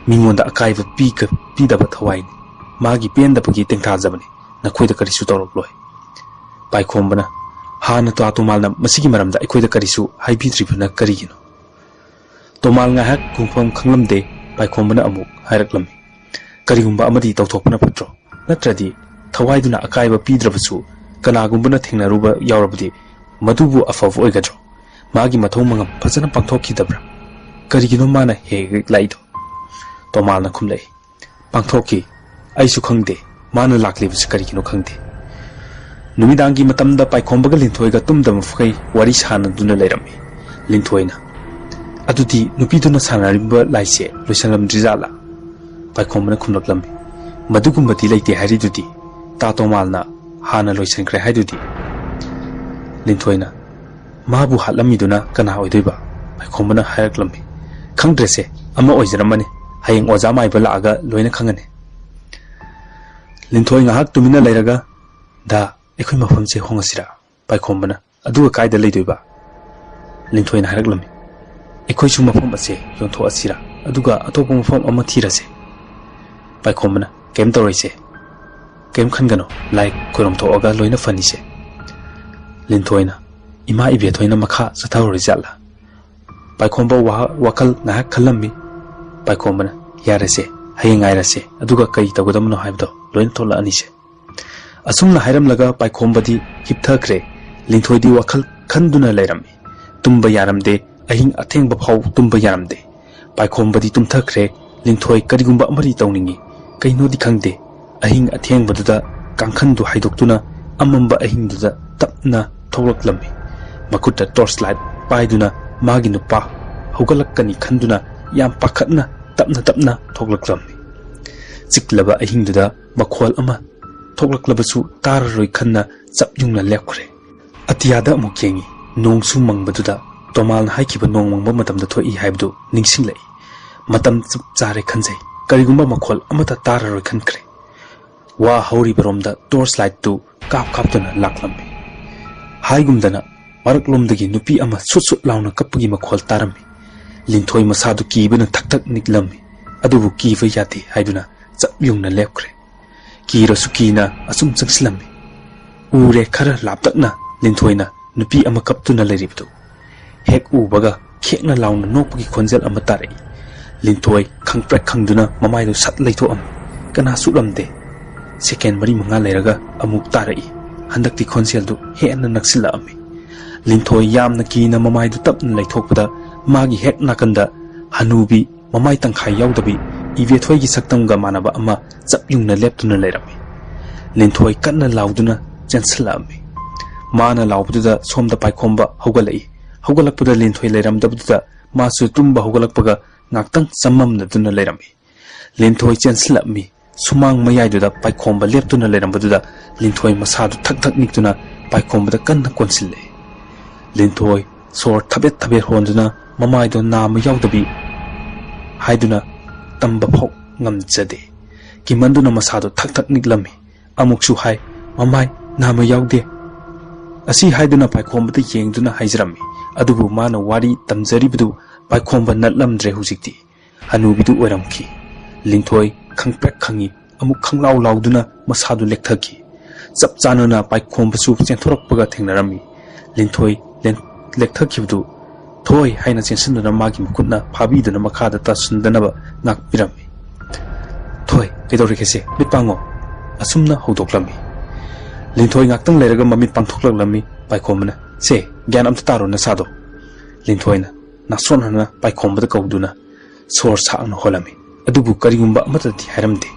ꯃꯤꯉꯣꯟꯗ ꯑꯀꯥꯏꯕ ꯄꯤꯒ-, ꯄꯤꯗꯕ ꯊꯋꯥꯏꯅꯤ꯫ ꯃꯥꯒꯤ ꯄꯦꯟꯗꯕꯒꯤ ꯇꯦꯡꯊꯥꯖꯕꯅꯤ꯫ ꯅꯈꯣꯏꯗ ꯀꯔꯤꯁꯨ ꯇꯧꯔꯛꯂꯣꯏ꯫ ꯄꯥꯏꯈꯣꯝꯕꯅ, ꯍꯥꯟꯅ ꯇꯥ ꯇꯣꯃꯥꯜꯅ ꯃꯁꯤꯒꯤ ꯃꯔꯝꯗ ꯑꯩꯈꯣꯏꯗ ꯀꯔꯤꯁꯨ ꯍꯥꯏꯕꯤꯗ꯭ꯔꯤꯕꯅ ꯀꯔꯤꯒꯤꯅꯣ? ꯇꯣꯃꯥꯜ ꯉꯥꯏꯍꯥꯛ ꯈꯨꯝꯐꯝ ꯈꯪꯂꯝꯗꯦ꯫ ꯄꯥꯏꯈꯣꯝꯕꯅ ꯑꯃꯨꯛ ꯍꯥꯏꯔꯛꯂꯝꯃꯤ, ꯀꯔꯤꯒꯨꯝꯕ ꯑꯃꯗꯤ ꯇꯧꯊꯣꯛꯄꯅ ꯐꯠꯇ꯭ꯔꯣ? ꯅꯠꯇ꯭ꯔꯗꯤ ꯊꯋꯥꯏꯗꯨꯅ ꯑꯀꯥꯏꯕ ꯄꯤꯗ꯭ꯔꯕꯁꯨ ꯀꯅꯥꯒꯨꯝꯕꯅ ꯊꯦꯡꯅꯔꯨꯕ ꯌꯥꯎꯔꯕꯗꯤ ꯃꯗꯨꯕꯨ ꯑꯐꯕ ꯑꯣꯏꯒꯗ꯭ꯔꯣ? ꯃꯥꯒꯤ ꯃꯊꯧ ꯃꯉꯝ ꯐꯖꯅ ꯄꯥꯡꯊꯣꯛꯈꯤꯗꯕ꯭ꯔꯥ? ꯀꯔꯤꯒꯤꯅꯣ ꯃꯥꯅ ꯍꯦꯛ ꯍꯦꯛ ꯂꯥꯛꯏꯗꯣ? ꯇꯣꯃꯥꯜꯅ ꯈꯨꯝꯂꯛꯏ, ꯄꯥꯡꯊꯣꯛꯈꯤ꯫ ꯑꯩꯁꯨ ꯈꯪꯗꯦ ꯃꯥꯅ ꯂꯥꯛꯂꯤꯕꯁꯤ ꯀꯔꯤꯒꯤꯅꯣ ꯈꯪꯗꯦ꯫ ꯅꯨꯃꯤꯗꯥꯡꯒꯤ ꯃꯇꯝꯗ ꯄꯥꯏꯈꯣꯝꯕꯒ ꯂꯤꯟꯊꯣꯏꯒ ꯇꯨꯝꯗꯕ ꯃꯈꯩ ꯋꯥꯔꯤ ꯁꯥꯟꯅꯗꯨꯅ ꯂꯩꯔꯝꯃꯤ꯫ ꯂꯤꯟꯊꯣꯏꯅ, ꯑꯗꯨꯗꯤ ꯅꯨꯄꯤꯗꯨꯅ ꯁꯥꯟꯅꯔꯤꯕ ꯂꯥꯏꯁꯦ ꯂꯣꯏꯁꯤꯜꯂꯝꯗ꯭ꯔꯤꯖꯥꯠꯂꯥ? ꯄꯥꯏꯈꯣꯝꯕꯅ ꯈꯨꯝꯂꯛꯂꯝꯃꯤ, ꯃꯗꯨꯒꯨꯝꯕꯗꯤ ꯂꯩꯇꯦ ꯍꯥꯏꯔꯤꯗꯨꯗꯤ꯫ ꯇꯥ ꯇꯣꯃꯥꯜꯅ ꯍꯥꯟꯅ ꯂꯣꯏꯁꯤꯟꯈ꯭ꯔꯦ ꯍꯥꯏꯗꯨꯗꯤ꯫ ꯂꯤꯟꯊꯣꯏꯅ, ꯃꯥꯕꯨ ꯍꯥꯠꯂꯝꯃꯤꯗꯨꯅ ꯀꯅꯥ ꯑꯣꯏꯗꯣꯏꯕ? ꯄꯥꯏꯈꯣꯝꯕꯅ ꯍꯥꯏꯔꯛꯂꯝꯃꯤ, ꯈꯪꯗ꯭ꯔꯦꯁꯦ, ꯑꯃ ꯑꯣꯏꯖꯔꯝꯃꯅꯤ꯫ ꯍꯌꯦꯡ ꯑꯣꯖꯥ ꯃꯥꯏꯕ ꯂꯥꯛꯑꯒ ꯂꯣꯏꯅ ꯈꯪꯉꯅꯤ꯫ ꯂꯤꯟꯊꯣꯏ ꯉꯥꯏꯍꯥꯛ ꯇꯨꯃꯤꯟꯅ ꯂꯩꯔꯒ, ꯗꯥ, ꯑꯩꯈꯣꯏ ꯃꯐꯝꯁꯦ ꯍꯣꯡꯉꯁꯤꯔꯥ? ꯄꯥꯏꯈꯣꯝꯕꯅ, ꯑꯗꯨꯒ ꯀꯥꯏꯗ ꯂꯩꯗꯣꯏꯕ? ꯂꯤꯟꯊꯣꯏꯅ ꯍꯥꯏꯔꯛꯂꯝꯃꯤ, ꯑꯩꯈꯣꯏꯁꯨ ꯃꯐꯝ ꯑꯁꯦ ꯌꯣꯟꯊꯣꯛꯑꯁꯤꯔꯥ, ꯑꯗꯨꯒ ꯑꯇꯣꯞꯄ ꯃꯐꯝ ꯑꯃ ꯊꯤꯔꯁꯦ꯫ ꯄꯥꯏꯈꯣꯝꯕꯅ, ꯀꯩꯝ ꯇꯧꯔꯣꯏꯁꯦ, ꯀꯩꯝ ꯈꯟꯒꯅꯨ, ꯂꯥꯏ ꯈꯣꯏꯔꯝ ꯊꯣꯛꯑꯒ ꯂꯣꯏꯅ ꯐꯅꯤꯁꯦ꯫ ꯂꯤꯟꯊꯣꯏꯅ, ꯏꯃꯥ ꯏꯕꯦꯊꯣꯏꯅ ꯃꯈꯥ ꯆꯠꯊꯍꯧꯔꯣꯏ ꯖꯥꯠꯂꯥ? ꯄꯥꯏꯈꯣꯝꯕ ꯋꯥ-, ꯋꯥꯈꯜ ꯉꯥꯏꯍꯥꯛ ꯈꯜꯂꯝꯃꯤ꯫ ꯄꯥꯏꯈꯣꯝꯕꯅ, ꯌꯥꯔꯦꯁꯦ, ꯍꯌꯦꯡ ꯉꯥꯏꯔꯁꯦ, ꯑꯗꯨꯒ ꯀꯔꯤ ꯇꯧꯒꯗꯕꯅꯣ ꯍꯥꯏꯕꯗꯣ ꯂꯣꯏꯅ ꯊꯣꯛꯂꯛꯑꯅꯤꯁꯦ꯫ ꯑꯁꯨꯝꯅ ꯍꯥꯏꯔꯝꯂꯒ ꯄꯥꯏꯈꯣꯝꯕꯗꯤ ꯍꯤꯞꯊꯈ꯭ꯔꯦ꯫ ꯂꯤꯟꯊꯣꯏꯗꯤ ꯋꯥꯈꯜ ꯈꯟꯗꯨꯅ ꯂꯩꯔꯝꯃꯤ꯫ ꯇꯨꯝꯕ ꯌꯥꯔꯝꯗꯦ, ꯑꯍꯤꯡ ꯑꯊꯦꯡꯕ ꯐꯥꯎ ꯇꯨꯝꯕ ꯌꯥꯔꯝꯗꯦ꯫ ꯄꯥꯏꯈꯣꯝꯕꯗꯤ ꯇꯨꯝꯊꯈ꯭ꯔꯦ꯫ ꯂꯤꯟꯊꯣꯏ ꯀꯔꯤꯒꯨꯝꯕ ꯑꯃꯗꯤ ꯇꯧꯅꯤꯡꯏ, ꯀꯩꯅꯣꯗꯤ ꯈꯪꯗꯦ꯫ ꯑꯍꯤꯡ ꯑꯊꯦꯡꯕꯗꯨꯗ ꯀꯥꯡꯈꯟꯗꯨ ꯍꯥꯏꯗꯣꯛꯇꯨꯅ ꯑꯃꯝꯕ ꯑꯍꯤꯡꯗꯨꯗ ꯇꯞꯅ ꯊꯣꯛꯂꯛꯂꯝꯃꯤ꯫ ꯃꯈꯨꯠꯇ torch light ꯄꯥꯏꯗꯨꯅ ꯃꯥꯒꯤ ꯅꯨꯄꯥ ꯍꯧꯒꯠꯂꯛꯀꯅꯤ ꯈꯟꯗꯨꯅ ꯌꯥꯝ ꯄꯥꯈꯠꯅ ꯇꯞꯅ ꯇꯞꯅ ꯊꯣꯛꯂꯛꯂꯝꯃꯤ꯫ ꯆꯤꯛꯂꯕ ꯑꯍꯤꯡꯗꯨꯗ ꯃꯈꯣꯜ ꯑꯃ ꯊꯣꯛꯂꯛꯂꯕꯁꯨ ꯇꯥꯔꯔꯣꯏ ꯈꯟꯅ ꯆꯞ ꯌꯨꯡꯅ ꯂꯦꯞꯈ꯭ꯔꯦ꯫ ꯑꯇꯤꯌꯥꯗ ꯑꯃꯨꯛ ꯌꯦꯡꯉꯤ꯫ ꯅꯣꯡꯁꯨ ꯃꯪꯕꯗꯨꯗ ꯇꯣꯃꯥꯜꯅ ꯍꯥꯏꯈꯤꯕ ꯅꯣꯡ ꯃꯪꯕ ꯃꯇꯝꯗ ꯊꯣꯛꯏ ꯍꯥꯏꯕꯗꯨ ꯅꯤꯡꯁꯤꯡꯂꯛꯏ꯫ ꯃꯇꯝ ꯆꯞ ꯆꯥꯔꯦ ꯈꯟꯖꯩ꯫ ꯀꯔꯤꯒꯨꯝꯕ ꯃꯈꯣꯜ ꯑꯃꯠꯇ ꯇꯥꯔꯔꯣꯏ ꯈꯟꯈ꯭ꯔꯦ꯫ ꯋꯥ ꯍꯧꯔꯤꯕꯔꯣꯝꯗ torch light ꯇꯨ ꯀꯥꯞ ꯀꯥꯞꯇꯨꯅ ꯂꯥꯛꯂꯝꯃꯤ꯫ ꯍꯥꯏꯒꯨꯝꯗꯅ ꯃꯔꯛꯂꯣꯝꯗꯒꯤ ꯅꯨꯄꯤ ꯑꯃ ꯁꯨꯠ ꯁꯨꯠ ꯂꯥꯎꯅ ꯀꯞꯄꯒꯤ ꯃꯈꯣꯜ ꯇꯥꯔꯝꯃꯤ꯫ ꯂꯤꯟꯊꯣꯏ ꯃꯁꯥꯗꯨ ꯀꯤꯕꯅ ꯊꯛ ꯊꯛ ꯅꯤꯛꯂꯝꯃꯤ꯫ ꯑꯗꯨꯕꯨ ꯀꯤꯕ ꯌꯥꯗꯦ ꯍꯥꯏꯗꯨꯅ ꯆꯞ ꯌꯨꯡꯅ ꯂꯦꯞꯈ꯭ꯔꯦ꯫ ꯀꯤꯔꯁꯨ ꯀꯤꯅ ꯑꯁꯨꯝ ꯆꯪꯁꯤꯜꯂꯝꯃꯤ꯫ ꯎꯔꯦ, ꯈꯔ ꯂꯥꯞꯇꯛꯅ ꯂꯤꯟꯊꯣꯏꯅ ꯅꯨꯄꯤ ꯑꯃ ꯀꯞꯇꯨꯅ ꯂꯩꯔꯤꯕꯗꯨ꯫ ꯍꯦꯛ ꯎꯕꯒ ꯈꯦꯛꯅ ꯂꯥꯎꯅ ꯅꯣꯛꯄꯒꯤ ꯈꯣꯟꯖꯦꯜ ꯑꯃ ꯇꯥꯔꯛꯏ꯫ ꯂꯤꯟꯊꯣꯏ ꯈꯪꯄ꯭ꯔꯦꯛ ꯈꯪꯗꯨꯅ ꯃꯃꯥꯏꯗꯨ ꯁꯠ ꯂꯩꯊꯣꯛꯑꯝꯃꯤ꯫ ꯀꯅꯥꯁꯨ ꯎꯔꯝꯗꯦ꯫ ꯁꯦꯀꯦꯟ ꯃꯔꯤ ꯃꯉꯥ ꯂꯩꯔꯒ ꯑꯃꯨꯛ ꯇꯥꯔꯛꯏ꯫ ꯍꯟꯗꯛꯇꯤ ꯈꯣꯟꯖꯦꯜꯗꯨ ꯍꯦꯟꯅ ꯅꯛꯁꯤꯜꯂꯛꯑꯝꯃꯤ꯫ ꯂꯤꯟꯊꯣꯏ ꯌꯥꯝꯅ ꯀꯤꯅ ꯃꯃꯥꯏꯗꯨ ꯇꯞꯅ ꯂꯩꯊꯣꯛꯄꯗ, ꯃꯥꯒꯤ ꯍꯦꯛ ꯅꯥꯀꯟꯗ ꯍꯅꯨꯕꯤ ꯃꯃꯥꯏ ꯇꯪꯈꯥꯏ ꯌꯥꯎꯗꯕꯤ ꯏꯕꯦꯊꯣꯏꯒꯤ ꯁꯛꯇꯝꯒ ꯃꯥꯟꯅꯕ ꯑꯃ ꯆꯞ ꯌꯨꯡꯅ ꯂꯦꯞꯇꯨꯅ ꯂꯩꯔꯝꯃꯤ꯫ ꯂꯤꯟꯊꯣꯏ ꯀꯟꯅ ꯂꯥꯎꯗꯨꯅ ꯆꯦꯟꯁꯤꯜꯂꯛꯑꯝꯃꯤ꯫ ꯃꯥꯅ ꯂꯥꯎꯕꯗꯨꯗ ꯁꯣꯝꯗ ꯄꯥꯏꯈꯣꯝꯕ ꯍꯧꯒꯠꯂꯛꯏ꯫ ꯍꯧꯒꯠꯂꯛꯄꯗ ꯂꯤꯟꯊꯣꯏ ꯂꯩꯔꯝꯗꯕꯗꯨꯗ ꯃꯥꯁꯨ ꯇꯨꯝꯕ ꯍꯧꯒꯠꯂꯛꯄꯒ ꯉꯥꯛꯇꯪ ꯆꯃꯝꯅꯗꯨꯅ ꯂꯩꯔꯝꯃꯤ꯫ ꯂꯤꯟꯊꯣꯏ ꯆꯦꯟꯁꯤꯜꯂꯛꯑꯝꯃꯤ꯫ ꯁꯨꯃꯥꯡ ꯃꯌꯥꯏꯗꯨꯗ ꯄꯥꯏꯈꯣꯝꯕ ꯂꯦꯞꯇꯨꯅ ꯂꯩꯔꯝꯕꯗꯨꯗ ꯂꯤꯟꯊꯣꯏ ꯃꯁꯥꯗꯨ ꯊꯛ ꯊꯛ ꯅꯤꯛꯇꯨꯅ ꯄꯥꯏꯈꯣꯝꯕꯗ ꯀꯟꯅ ꯀꯣꯟꯁꯤꯜꯂꯦ꯫ ꯂꯤꯟꯊꯣꯏ ꯁꯣꯔ ꯊꯕꯦꯠ ꯊꯕꯦꯠ ꯍꯣꯟꯗꯨꯅ ꯃꯃꯥꯏꯗꯣ ꯅꯥꯝꯃ ꯌꯥꯎꯗꯕꯤ ꯍꯥꯏꯗꯨꯅ ꯇꯝꯕ ꯐꯥꯎ ꯉꯝꯖꯗꯦ꯫ ꯀꯤꯃꯟꯗꯨꯅ ꯃꯁꯥꯗꯣ ꯊꯛ ꯊꯛ ꯅꯤꯛꯂꯝꯃꯤ꯫ ꯑꯃꯨꯛꯁꯨ ꯍꯥꯏ, "ꯃꯃꯥꯏ ꯅꯥꯝꯃ ꯌꯥꯎꯗꯦ" ꯑꯁꯤ ꯍꯥꯏꯗꯨꯅ ꯄꯥꯏꯈꯣꯝꯕꯗ ꯌꯦꯡꯗꯨꯅ ꯍꯥꯏꯖꯔꯝꯃꯤ꯫ ꯑꯗꯨꯕꯨ ꯃꯥꯅ ꯋꯥꯔꯤ ꯇꯝꯖꯔꯤꯕꯗꯨ ꯄꯥꯏꯈꯣꯝꯕ ꯅꯠꯂꯝꯗ꯭ꯔꯦ ꯍꯧꯖꯤꯛꯇꯤ꯫ ꯍꯅꯨꯕꯤꯗꯨ ꯑꯣꯏꯔꯝꯈꯤ꯫ ꯂꯤꯟꯊꯣꯏ ꯈꯪꯄ꯭ꯔꯦꯛ ꯈꯪꯉꯤ꯫ ꯑꯃꯨꯛ ꯈꯪꯂꯥꯎ ꯂꯥꯎꯗꯨꯅ ꯃꯁꯥꯗꯨ ꯂꯦꯛꯊꯈꯤ꯫ ꯆꯞ ꯆꯥꯅꯅ ꯄꯥꯏꯈꯣꯝꯕꯁꯨ ꯆꯦꯟꯊꯣꯔꯛꯄꯒ ꯊꯦꯡꯅꯔꯝꯃꯤ꯫ ꯂꯤꯟꯊꯣꯏ ꯂꯦꯟ-, ꯂꯦꯛꯊꯈꯤꯕꯗꯨ "ꯊꯣꯏ" ꯍꯥꯏꯅ ꯆꯦꯟꯁꯤꯟꯗꯨꯅ ꯃꯥꯒꯤ ꯃꯈꯨꯠꯅ ꯐꯥꯕꯤꯗꯨꯅ ꯃꯈꯥꯗ ꯇꯥꯁꯤꯟꯗꯅꯕ ꯉꯥꯛꯄꯤꯔꯝꯃꯤ꯫ "ꯊꯣꯏ, ꯀꯩꯗꯧꯔꯒꯦꯁꯦ? ꯃꯤꯠ ꯄꯥꯡꯉꯣ!" ꯑꯁꯨꯝꯅ ꯍꯧꯗꯣꯛꯂꯝꯃꯤ꯫ ꯂꯤꯟꯊꯣꯏ ꯉꯥꯛꯇꯪ ꯂꯩꯔꯒ ꯃꯃꯤꯠ ꯄꯥꯡꯊꯣꯛꯂꯛꯂꯝꯃꯤ꯫ ꯄꯥꯏꯈꯣꯝꯕꯅ, "ꯁꯦ, ꯒ꯭ꯌꯥꯟ ꯑꯝꯇ ꯇꯥꯔꯣ ꯅꯁꯥꯗꯣ!" ꯂꯤꯟꯊꯣꯏꯅ ꯅꯥꯁꯣꯟꯅꯅ ꯄꯥꯏꯈꯣꯝꯕꯗ ꯀꯧꯗꯨꯅ ꯁꯣꯔ ꯁꯥꯡꯅ ꯍꯣꯜꯂꯝꯃꯤ꯫ ꯑꯗꯨꯕꯨ ꯀꯔꯤꯒꯨꯝꯕ ꯑꯃꯠꯇꯗꯤ ꯍꯥꯏꯔꯝꯗꯦ꯫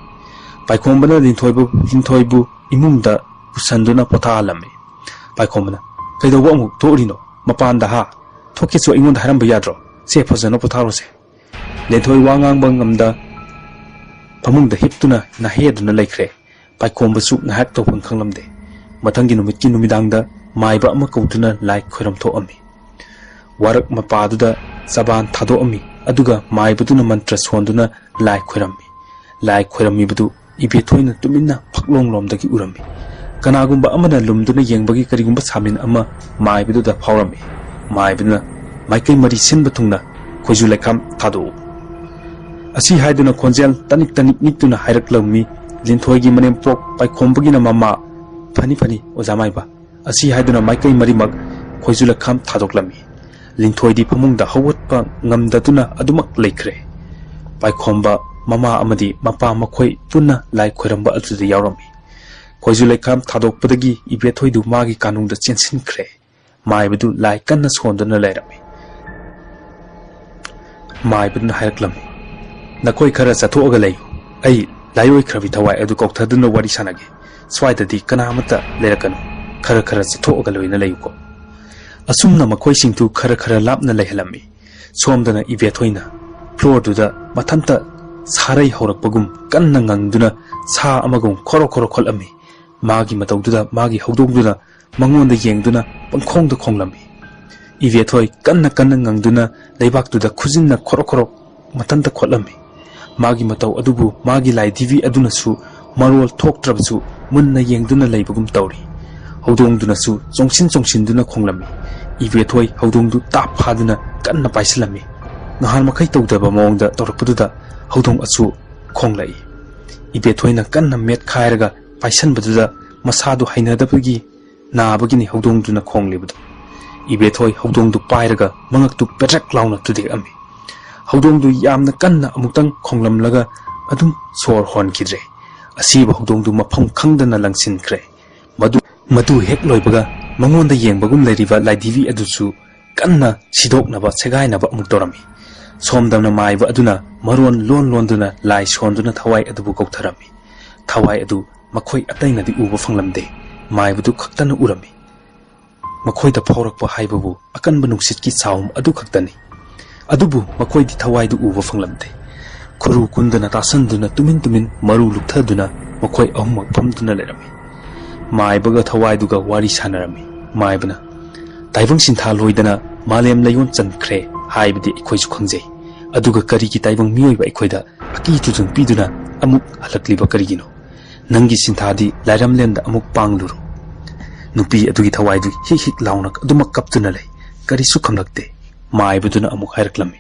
ꯄꯥꯏꯈꯣꯝꯕꯅ ꯂꯤꯟꯊꯣꯏꯕꯨ, ꯂꯤꯟꯊꯣꯏꯕꯨ ꯏꯃꯨꯡꯗ ꯄꯨꯁꯟꯗꯨꯅ ꯄꯣꯊꯥꯍꯜꯂꯝꯃꯤ꯫ ꯄꯥꯏꯈꯣꯝꯕꯅ, "ꯀꯩꯗꯧꯕ ꯑꯃꯨꯛ ꯊꯣꯛꯎꯔꯤꯅꯣ? ꯃꯄꯥꯟꯗ ꯍꯥ? ꯊꯣꯛꯀꯦꯁꯨ ꯑꯩꯉꯣꯟꯗ ꯍꯥꯏꯔꯝꯕ ꯌꯥꯗ꯭ꯔꯣ? ꯁꯦ, ꯐꯖꯅ ꯄꯣꯊꯥꯔꯣꯁꯦ꯫" ꯂꯤꯟꯊꯣꯏ ꯋꯥ ꯉꯥꯡꯕ ꯉꯝꯗ ꯐꯃꯨꯡꯗ ꯍꯤꯞꯇꯨꯅ ꯅꯥꯍꯦꯗꯨꯅ ꯂꯩꯈ꯭ꯔꯦ꯫ ꯄꯥꯏꯈꯣꯝꯕꯁꯨ ꯉꯥꯏꯍꯥꯛ ꯇꯧꯐꯝ ꯈꯪꯂꯝꯗꯦ꯫ ꯃꯊꯪꯒꯤ ꯅꯨꯃꯤꯠꯀꯤ ꯅꯨꯃꯤꯗꯥꯡꯗ ꯃꯥꯏꯕ ꯑꯃ ꯀꯧꯗꯨꯅ ꯂꯥꯏ ꯈꯣꯏꯔꯝ ꯊꯣꯛꯑꯝꯃꯤ꯫ ꯋꯥꯔꯛ ꯃꯄꯥꯗꯨꯗ ꯆꯕꯥꯟ ꯊꯥꯗꯣꯛꯑꯝꯃꯤ, ꯑꯗꯨꯒ ꯃꯥꯏꯕꯗꯨꯅ ꯃꯟꯇ꯭ꯔ ꯁꯣꯟꯗꯨꯅ ꯂꯥꯏ ꯈꯣꯏꯔꯝꯃꯤ꯫ ꯂꯥꯏ ꯈꯣꯏꯔꯝꯃꯤꯕꯗꯨ ꯏꯕꯦꯊꯣꯏꯅ ꯇꯨꯃꯤꯟꯅ ꯐꯛꯂꯣꯡꯂꯣꯝꯗꯒꯤ ꯎꯔꯝꯃꯤ꯫ ꯀꯅꯥꯒꯨꯝꯕ ꯑꯃꯅ ꯂꯨꯝꯗꯨꯅ ꯌꯦꯡꯕꯒꯤ ꯀꯔꯤꯒꯨꯝꯕ ꯁꯥꯃꯤꯟ ꯑꯃ ꯃꯥꯏꯕꯗꯨꯗ ꯐꯥꯎꯔꯝꯃꯤ꯫ ꯃꯥꯏꯕꯗꯨꯅ ꯃꯥꯏꯀꯩ ꯃꯔꯤ ꯁꯤꯟꯕ ꯊꯨꯡꯅ "ꯈꯣꯏꯖꯨ ꯂꯩꯈꯥꯝ ꯊꯥꯗꯣꯛꯎ" ꯑꯁꯤ ꯍꯥꯏꯗꯨꯅ ꯈꯣꯟꯖꯦꯜ ꯇꯅꯤꯛ ꯇꯅꯤꯛ ꯅꯤꯛꯇꯨꯅ ꯍꯥꯏꯔꯛꯂꯝꯃꯤ꯫ ꯂꯤꯟꯊꯣꯏꯒꯤ ꯃꯅꯦꯝꯄꯣꯛ ꯄꯥꯏꯈꯣꯝꯕꯒꯤꯅ ꯃꯃꯥ "ꯐꯅꯤ ꯐꯅꯤ ꯑꯣꯖꯥ ꯃꯥꯏꯕ" ꯑꯁꯤ ꯍꯥꯏꯗꯨꯅ ꯃꯥꯏꯀꯩ ꯃꯔꯤꯃꯛ ꯈꯣꯏꯖꯨ ꯂꯩꯈꯥꯝ ꯊꯥꯗꯣꯛꯂꯝꯃꯤ꯫ ꯂꯤꯟꯊꯣꯏꯗꯤ ꯐꯃꯨꯡꯗ ꯍꯧꯒꯠꯄ ꯉꯝꯗꯗꯨꯅ ꯑꯗꯨꯃꯛ ꯂꯩꯈ꯭ꯔꯦ꯫ ꯄꯥꯏꯈꯣꯝꯕ ꯃꯃꯥ ꯑꯃꯗꯤ ꯃꯄꯥ ꯃꯈꯣꯏ ꯄꯨꯟꯅ ꯂꯥꯏ ꯈꯣꯏꯔꯝꯕ ꯑꯗꯨꯗ ꯌꯥꯎꯔꯝꯃꯤ꯫ ꯈꯣꯏꯖꯨ ꯂꯩꯈꯥꯝ ꯊꯥꯗꯣꯛꯄꯗꯒꯤ ꯏꯕꯦꯊꯣꯏꯗꯨ ꯃꯥꯒꯤ ꯀꯥꯅꯨꯡꯗ ꯆꯦꯟꯁꯤꯟꯈ꯭ꯔꯦ꯫ ꯃꯥꯏꯕꯗꯨ ꯂꯥꯏ ꯀꯟꯅ ꯁꯣꯟꯗꯨꯅ ꯂꯩꯔꯝꯃꯤ꯫ ꯃꯥꯏꯕꯗꯨꯅ ꯍꯥꯏꯔꯛꯂꯝꯃꯤ, "ꯅꯈꯣꯏ ꯈꯔ ꯆꯠꯊꯣꯛꯑꯒ ꯂꯩꯌꯨ꯫ ꯑꯩ ꯂꯥꯏꯑꯣꯏꯈ꯭ꯔꯕꯤ ꯊꯋꯥꯏ ꯑꯗꯨ ꯀꯧꯊꯗꯨꯅ ꯋꯥꯔꯤ ꯁꯥꯟꯅꯒꯦ꯫ ꯁ꯭ꯋꯥꯏꯗꯗꯤ ꯀꯅꯥ ꯑꯃꯠꯇ ꯂꯩꯔꯛꯀꯅꯨ꯫ ꯈꯔ ꯈꯔ ꯆꯠꯊꯣꯛꯑꯒ ꯂꯣꯏꯅ ꯂꯩꯌꯨꯀꯣ"꯫ ꯑꯁꯨꯝꯅ ꯃꯈꯣꯏꯁꯤꯡꯗꯨ ꯈꯔ ꯈꯔ ꯂꯥꯞꯅ ꯂꯩꯍꯜꯂꯝꯃꯤ꯫ ꯁꯣꯝꯗꯅ ꯏꯕꯦꯊꯣꯏꯅ ꯐ꯭ꯂꯣꯔꯗꯨꯗ ꯃꯊꯟꯇ ꯁꯥꯔꯩ ꯍꯧꯔꯛꯄꯒꯨꯝ ꯀꯟꯅ ꯉꯪꯗꯨꯅ ꯁꯥ ꯑꯃꯒꯨꯝ ꯈꯣꯔꯣ ꯈꯣꯔꯣ ꯈꯣꯠꯂꯝꯃꯤ꯫ ꯃꯥꯒꯤ ꯃꯇꯧꯗꯨꯗ ꯃꯥꯒꯤ ꯍꯧꯗꯣꯡꯗꯨꯅ ꯃꯉꯣꯟꯗ ꯌꯦꯡꯗꯨꯅ ꯄꯪꯈꯣꯡꯗ ꯈꯣꯡꯂꯝꯃꯤ꯫ ꯏꯕꯦꯊꯣꯏ ꯀꯟꯅ ꯀꯟꯅ ꯉꯪꯗꯨꯅ ꯂꯩꯕꯥꯛꯇꯨꯗ ꯈꯨꯖꯤꯟꯅ ꯈꯣꯔꯣꯛ ꯈꯣꯔꯣꯛ ꯃꯊꯟꯇ ꯈꯣꯠꯂꯝꯃꯤ꯫ ꯃꯥꯒꯤ ꯃꯇꯧ ꯑꯗꯨꯕꯨ ꯃꯥꯒꯤ ꯂꯥꯏꯙꯤꯕꯤ ꯑꯗꯨꯅꯁꯨ ꯃꯔꯣꯜ ꯊꯣꯛꯇ꯭ꯔꯕꯁꯨ ꯃꯨꯟꯅ ꯌꯦꯡꯗꯨꯅ ꯂꯩꯕꯒꯨꯝ ꯇꯧꯔꯤ꯫ ꯍꯧꯗꯣꯡꯗꯨꯅꯁꯨ ꯆꯣꯡꯁꯤꯟ ꯆꯣꯡꯁꯤꯟꯗꯨꯅ ꯈꯣꯡꯂꯝꯃꯤ꯫ ꯏꯕꯦꯊꯣꯏ ꯍꯧꯗꯣꯡꯗꯨ ꯇꯥꯞ ꯐꯥꯗꯨꯅ ꯀꯟꯅ ꯄꯥꯏꯁꯤꯜꯂꯝꯃꯤ꯫ ꯅꯍꯥꯟ ꯃꯈꯩ ꯇꯧꯗꯕ ꯃꯑꯣꯡꯗ ꯇꯧꯔꯛꯄꯗꯨꯗ ꯍꯧꯗꯣꯡ ꯑꯁꯨ ꯈꯣꯡꯂꯛꯏ꯫ ꯏꯕꯦꯊꯣꯏꯅ ꯀꯟꯅ ꯃꯦꯠꯈꯥꯏꯔꯒ ꯄꯥꯏꯁꯟꯕꯗꯨꯗ ꯃꯁꯥꯗꯨ ꯍꯩꯅꯗꯕꯒꯤ ꯅꯥꯕꯒꯤꯅꯤ ꯍꯧꯗꯣꯡꯗꯨꯅ ꯈꯣꯡꯂꯤꯕꯗꯨ꯫ ꯏꯕꯦꯊꯣꯏ ꯍꯧꯗꯣꯡꯗꯨ ꯄꯥꯏꯔꯒ ꯃꯉꯛꯇꯨ ꯄꯦꯗ꯭ꯔꯦꯛ ꯂꯥꯎꯅ ꯊꯨꯗꯦꯛꯑꯝꯃꯤ꯫ ꯍꯧꯗꯣꯡꯗꯨ ꯌꯥꯝꯅ ꯀꯟꯅ ꯑꯃꯨꯛꯇꯪ ꯈꯣꯡꯂꯝꯂꯒ ꯑꯗꯨꯝ ꯁꯣꯔ ꯍꯣꯟꯈꯤꯗ꯭ꯔꯦ꯫ ꯑꯁꯤꯕ ꯍꯧꯗꯣꯡꯗꯨ ꯃꯐꯝ ꯈꯪꯗꯅ ꯂꯪꯁꯤꯟꯈ꯭ꯔꯦ꯫ ꯃꯗꯨ, ꯃꯗꯨ ꯍꯦꯛ ꯂꯣꯏꯕꯒ ꯃꯉꯣꯟꯗ ꯌꯦꯡꯕꯒꯨꯝ ꯂꯩꯔꯤꯕ ꯂꯥꯏꯙꯤꯕꯤ ꯑꯗꯨꯁꯨ ꯀꯟꯅ ꯁꯤꯗꯣꯛꯅꯕ ꯁꯦꯒꯥꯏꯅꯕ ꯑꯃꯨꯛ ꯇꯧꯔꯝꯃꯤ꯫ ꯁꯣꯝꯗꯅ ꯃꯥꯏꯕ ꯑꯗꯨꯅ ꯃꯔꯣꯟ ꯂꯣꯟ ꯂꯣꯟꯗꯨꯅ ꯂꯥꯏ ꯁꯣꯟꯗꯨꯅ ꯊꯋꯥꯏ ꯑꯗꯨꯕꯨ ꯀꯧꯊꯔꯝꯃꯤ꯫ ꯊꯋꯥꯏ ꯑꯗꯨ ꯃꯈꯣꯏ ꯑꯇꯩꯅꯗꯤ ꯎꯕ ꯐꯪꯂꯝꯗꯦ꯫ ꯃꯥꯏꯕꯗꯨ ꯈꯛꯇꯅ ꯎꯔꯝꯃꯤ꯫ ꯃꯈꯣꯏꯗ ꯐꯥꯎꯔꯛꯄ ꯍꯥꯏꯕꯕꯨ ꯑꯀꯟꯕ ꯅꯨꯡꯁꯤꯠꯀꯤ ꯁꯥꯎꯝ ꯑꯗꯨ ꯈꯛꯇꯅꯤ꯫ ꯑꯗꯨꯕꯨ ꯃꯈꯣꯏꯗꯤ ꯊꯋꯥꯏꯗꯨ ꯎꯕ ꯐꯪꯂꯝꯗꯦ꯫ ꯈꯨꯔꯨ ꯀꯨꯟꯗꯅ ꯇꯥꯁꯟꯗꯨꯅ ꯇꯨꯃꯤꯟ ꯇꯨꯃꯤꯟ ꯃꯔꯨ ꯂꯨꯞꯊꯗꯨꯅ ꯃꯈꯣꯏ ꯑꯍꯨꯝꯃꯛ ꯐꯝꯗꯨꯅ ꯂꯩꯔꯝꯃꯤ꯫ ꯃꯥꯏꯕꯒ ꯊꯋꯥꯏꯗꯨꯒ ꯋꯥꯔꯤ ꯁꯥꯟꯅꯔꯝꯃꯤ꯫ ꯃꯥꯏꯕꯅ, "ꯇꯥꯏꯕꯪ ꯁꯤꯟꯊꯥ ꯂꯣꯏꯗꯅ ꯃꯥꯂꯦꯝ ꯂꯩꯌꯣꯟ ꯆꯟꯈ꯭ꯔꯦ ꯍꯥꯏꯕꯗꯤ ꯑꯩꯈꯣꯏꯁꯨ ꯈꯪꯖꯩ꯫ ꯑꯗꯨꯒ ꯀꯔꯤꯒꯤ ꯇꯥꯏꯕꯪ ꯃꯤꯑꯣꯏꯕ ꯑꯩꯈꯣꯏꯗ ꯑꯀꯤ ꯇꯨꯖꯨꯡ ꯄꯤꯗꯨꯅ ꯑꯃꯨꯛ ꯍꯜꯂꯛꯂꯤꯕ ꯀꯔꯤꯒꯤꯅꯣ? "ꯅꯪꯒꯤ ꯁꯤꯟꯊꯥꯗꯤ ꯂꯥꯏꯔꯝꯂꯦꯟꯗ ꯑꯃꯨꯛ ꯄꯥꯡꯂꯨꯔꯣ꯫ ꯅꯨꯄꯤ ꯑꯗꯨꯒꯤ ꯊꯋꯥꯏꯗꯨ ꯍꯤꯛ ꯍꯤꯛ ꯂꯥꯎꯅ ꯑꯗꯨꯃꯛ ꯀꯞꯇꯨꯅ ꯂꯩ, ꯀꯔꯤꯁꯨ ꯈꯨꯝꯂꯛꯇꯦ꯫" ꯃꯥꯏꯕꯗꯨꯅ ꯑꯃꯨꯛ ꯍꯥꯏꯔꯛꯂꯝꯃꯤ,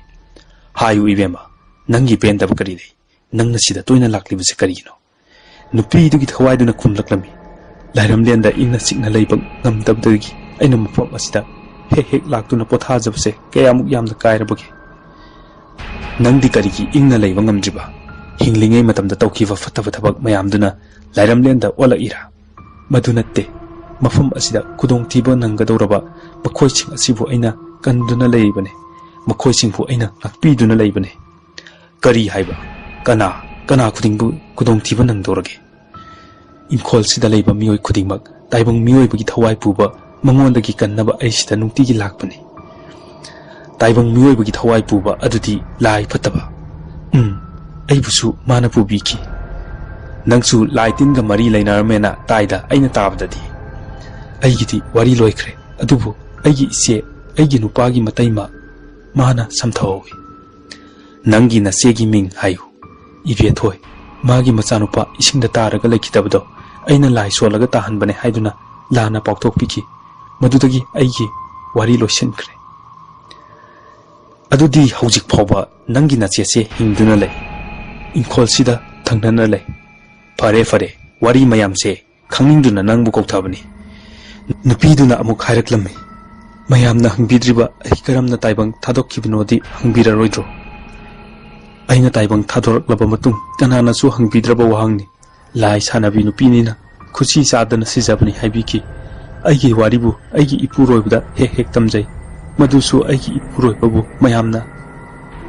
"ꯍꯥꯏꯌꯨ ꯏꯕꯦꯝꯃ, ꯅꯪꯒꯤ ꯄꯦꯟꯗꯕ ꯀꯔꯤ ꯂꯩ? ꯅꯪꯅ ꯁꯤꯗ ꯇꯣꯏꯅ ꯂꯥꯛꯂꯤꯕꯁꯤ ꯀꯔꯤꯒꯤꯅꯣ?" ꯅꯨꯄꯤꯗꯨꯒꯤ ꯊꯋꯥꯏꯗꯨꯅ ꯈꯨꯝꯂꯛꯂꯝꯃꯤ, "ꯂꯥꯏꯔꯝꯂꯦꯟꯗ ꯏꯪꯅ ꯆꯤꯛꯅ ꯂꯩꯕ ꯉꯝꯗꯕꯗꯒꯤ ꯑꯩꯅ ꯃꯐꯝ ꯑꯁꯤꯗ ꯍꯦꯛ ꯍꯦꯛ ꯂꯥꯛꯇꯨꯅ ꯄꯣꯊꯥꯖꯕꯁꯦ ꯀꯌꯥꯃꯨꯛ ꯌꯥꯝꯅ ꯀꯥꯏꯔꯕꯒꯦ? ꯅꯪꯗꯤ ꯀꯔꯤꯒꯤ ꯏꯪꯅ ꯂꯩꯕ ꯉꯝꯗ꯭ꯔꯤꯕ? ꯍꯤꯡꯂꯤꯉꯩ ꯃꯇꯝꯗ ꯇꯧꯈꯤꯕ ꯐꯠꯇꯕ ꯊꯕꯛ ꯃꯌꯥꯝꯗꯨꯅ ꯂꯥꯏꯔꯝꯂꯦꯟꯗ ꯑꯣꯜꯂꯛꯏꯔꯥ?" "ꯃꯗꯨ ꯅꯠꯇꯦ꯫ ꯃꯐꯝ ꯑꯁꯤꯗ ꯈꯨꯗꯣꯡꯊꯤꯕ ꯅꯪꯒꯗꯧꯔꯕ ꯃꯈꯣꯏꯁꯤꯡ ꯑꯁꯤꯕꯨ ꯑꯩꯅ ꯀꯟꯗꯨꯅ ꯂꯩꯔꯤꯕꯅꯤ꯫ ꯃꯈꯣꯏꯁꯤꯡꯕꯨ ꯑꯩꯅ ꯉꯥꯛꯄꯤꯗꯨꯅ ꯂꯩꯕꯅꯤ꯫" "ꯀꯔꯤ ꯍꯥꯏꯕ? ꯀꯅꯥ, ꯀꯅꯥ ꯈꯨꯗꯤꯡꯕꯨ ꯈꯨꯗꯣꯡꯊꯤꯕ ꯅꯪꯗꯧꯔꯒꯦ? ꯏꯪꯈꯣꯜꯁꯤꯗ ꯂꯩꯕ ꯃꯤꯑꯣꯏ ꯈꯨꯗꯤꯡꯃꯛ ꯇꯥꯏꯕꯪ ꯃꯤꯑꯣꯏꯕꯒꯤ ꯊꯋꯥꯏ ꯄꯨꯕ, ꯃꯉꯣꯟꯗꯒꯤ ꯀꯟꯅꯕ ꯑꯩꯁꯤꯗ ꯅꯨꯡꯇꯤꯒꯤ ꯂꯥꯛꯄꯅꯤ꯫ ꯇꯥꯏꯕꯪ ꯃꯤꯑꯣꯏꯕꯒꯤ ꯊꯋꯥꯏ ꯄꯨꯕ ꯑꯗꯨꯗꯤ ꯂꯥꯏ ꯐꯠꯇꯕ꯫ ꯎꯝ, ꯑꯩꯕꯨꯁꯨ ꯃꯥꯅ ꯄꯨꯕꯤꯈꯤ꯫ ꯅꯪꯁꯨ ꯂꯥꯏ ꯇꯤꯟꯒ ꯃꯔꯤ ꯂꯩꯅꯔꯝꯃꯦꯅ ꯇꯥꯏꯗ ꯑꯩꯅ ꯇꯥꯕꯗꯗꯤ꯫ ꯑꯩꯒꯤꯗꯤ ꯋꯥꯔꯤ ꯂꯣꯏꯈ꯭ꯔꯦ, ꯑꯗꯨꯕꯨ ꯑꯩꯒꯤ ꯏꯆꯦ, ꯑꯩꯒꯤ ꯅꯨꯄꯥꯒꯤ ꯃꯇꯩꯃ ꯃꯥꯅ ꯁꯝꯊꯍꯧꯏ꯫ ꯅꯪꯒꯤ ꯅꯆꯦꯒꯤ ꯃꯤꯡ ꯍꯥꯏꯌꯨ꯫" "ꯏꯕꯦꯊꯣꯏ, ꯃꯥꯒꯤ ꯃꯆꯥꯅꯨꯄꯥ ꯏꯁꯤꯡꯗ ꯇꯥꯔꯒ ꯂꯩꯈꯤꯗꯕꯗꯣ ꯑꯩꯅ ꯂꯥꯏ ꯁꯣꯜꯂꯒ ꯇꯥꯍꯟꯕꯅꯦ ꯍꯥꯏꯗꯨꯅ ꯂꯥꯟꯅ ꯄꯥꯎꯊꯣꯛꯄꯤꯈꯤ꯫ ꯃꯗꯨꯗꯒꯤ ꯑꯩꯒꯤ ꯋꯥꯔꯤ ꯂꯣꯏꯁꯤꯟꯈ꯭ꯔꯦ꯫" "ꯑꯗꯨꯗꯤ ꯍꯧꯖꯤꯛ ꯐꯥꯎꯕ ꯅꯪꯒꯤ ꯅꯆꯦꯁꯦ ꯍꯤꯡꯗꯨꯅ ꯂꯩ, ꯏꯪꯈꯣꯜꯁꯤꯗ ꯊꯪꯅꯅ ꯂꯩ꯫ ꯐꯔꯦ, ꯐꯔꯦ, ꯋꯥꯔꯤ ꯃꯌꯥꯝꯁꯦ ꯈꯪꯅꯤꯡꯗꯨꯅ ꯅꯪꯕꯨ ꯀꯧꯊꯕꯅꯤ꯫" ꯅꯨꯄꯤꯗꯨꯅ ꯑꯃꯨꯛ ꯍꯥꯏꯔꯛꯂꯝꯃꯤ, "ꯃꯌꯥꯝꯅ ꯍꯪꯕꯤꯗ꯭ꯔꯤꯕ ꯑꯩ ꯀꯔꯝꯅ ꯇꯥꯏꯕꯪ ꯊꯥꯗꯣꯛꯈꯤꯕꯅꯣꯗꯤ ꯍꯪꯕꯤꯔꯔꯣꯏꯗ꯭ꯔꯣ? ꯑꯩꯅ ꯇꯥꯏꯕꯪ ꯊꯥꯗꯣꯔꯛꯂꯕ ꯃꯇꯨꯡ ꯀꯅꯥꯅꯁꯨ ꯍꯪꯕꯤꯗ꯭ꯔꯕ ꯋꯥꯍꯪꯅꯤ꯫ ꯂꯥꯏ ꯁꯥꯟꯅꯕꯤ ꯅꯨꯄꯤꯅꯤꯅ ꯈꯨꯠꯁꯤ ꯆꯥꯗꯅ ꯁꯤꯖꯕꯅꯤ ꯍꯥꯏꯕꯤꯈꯤ꯫ ꯑꯩꯒꯤ ꯋꯥꯔꯤꯕꯨ ꯑꯩꯒꯤ ꯏꯄꯨꯔꯣꯏꯕꯗ ꯍꯦꯛ ꯍꯦꯛ ꯇꯝꯖꯩ꯫ ꯃꯗꯨꯁꯨ ꯑꯩꯒꯤ ꯏꯄꯨꯔꯣꯏꯕꯕꯨ ꯃꯌꯥꯝꯅ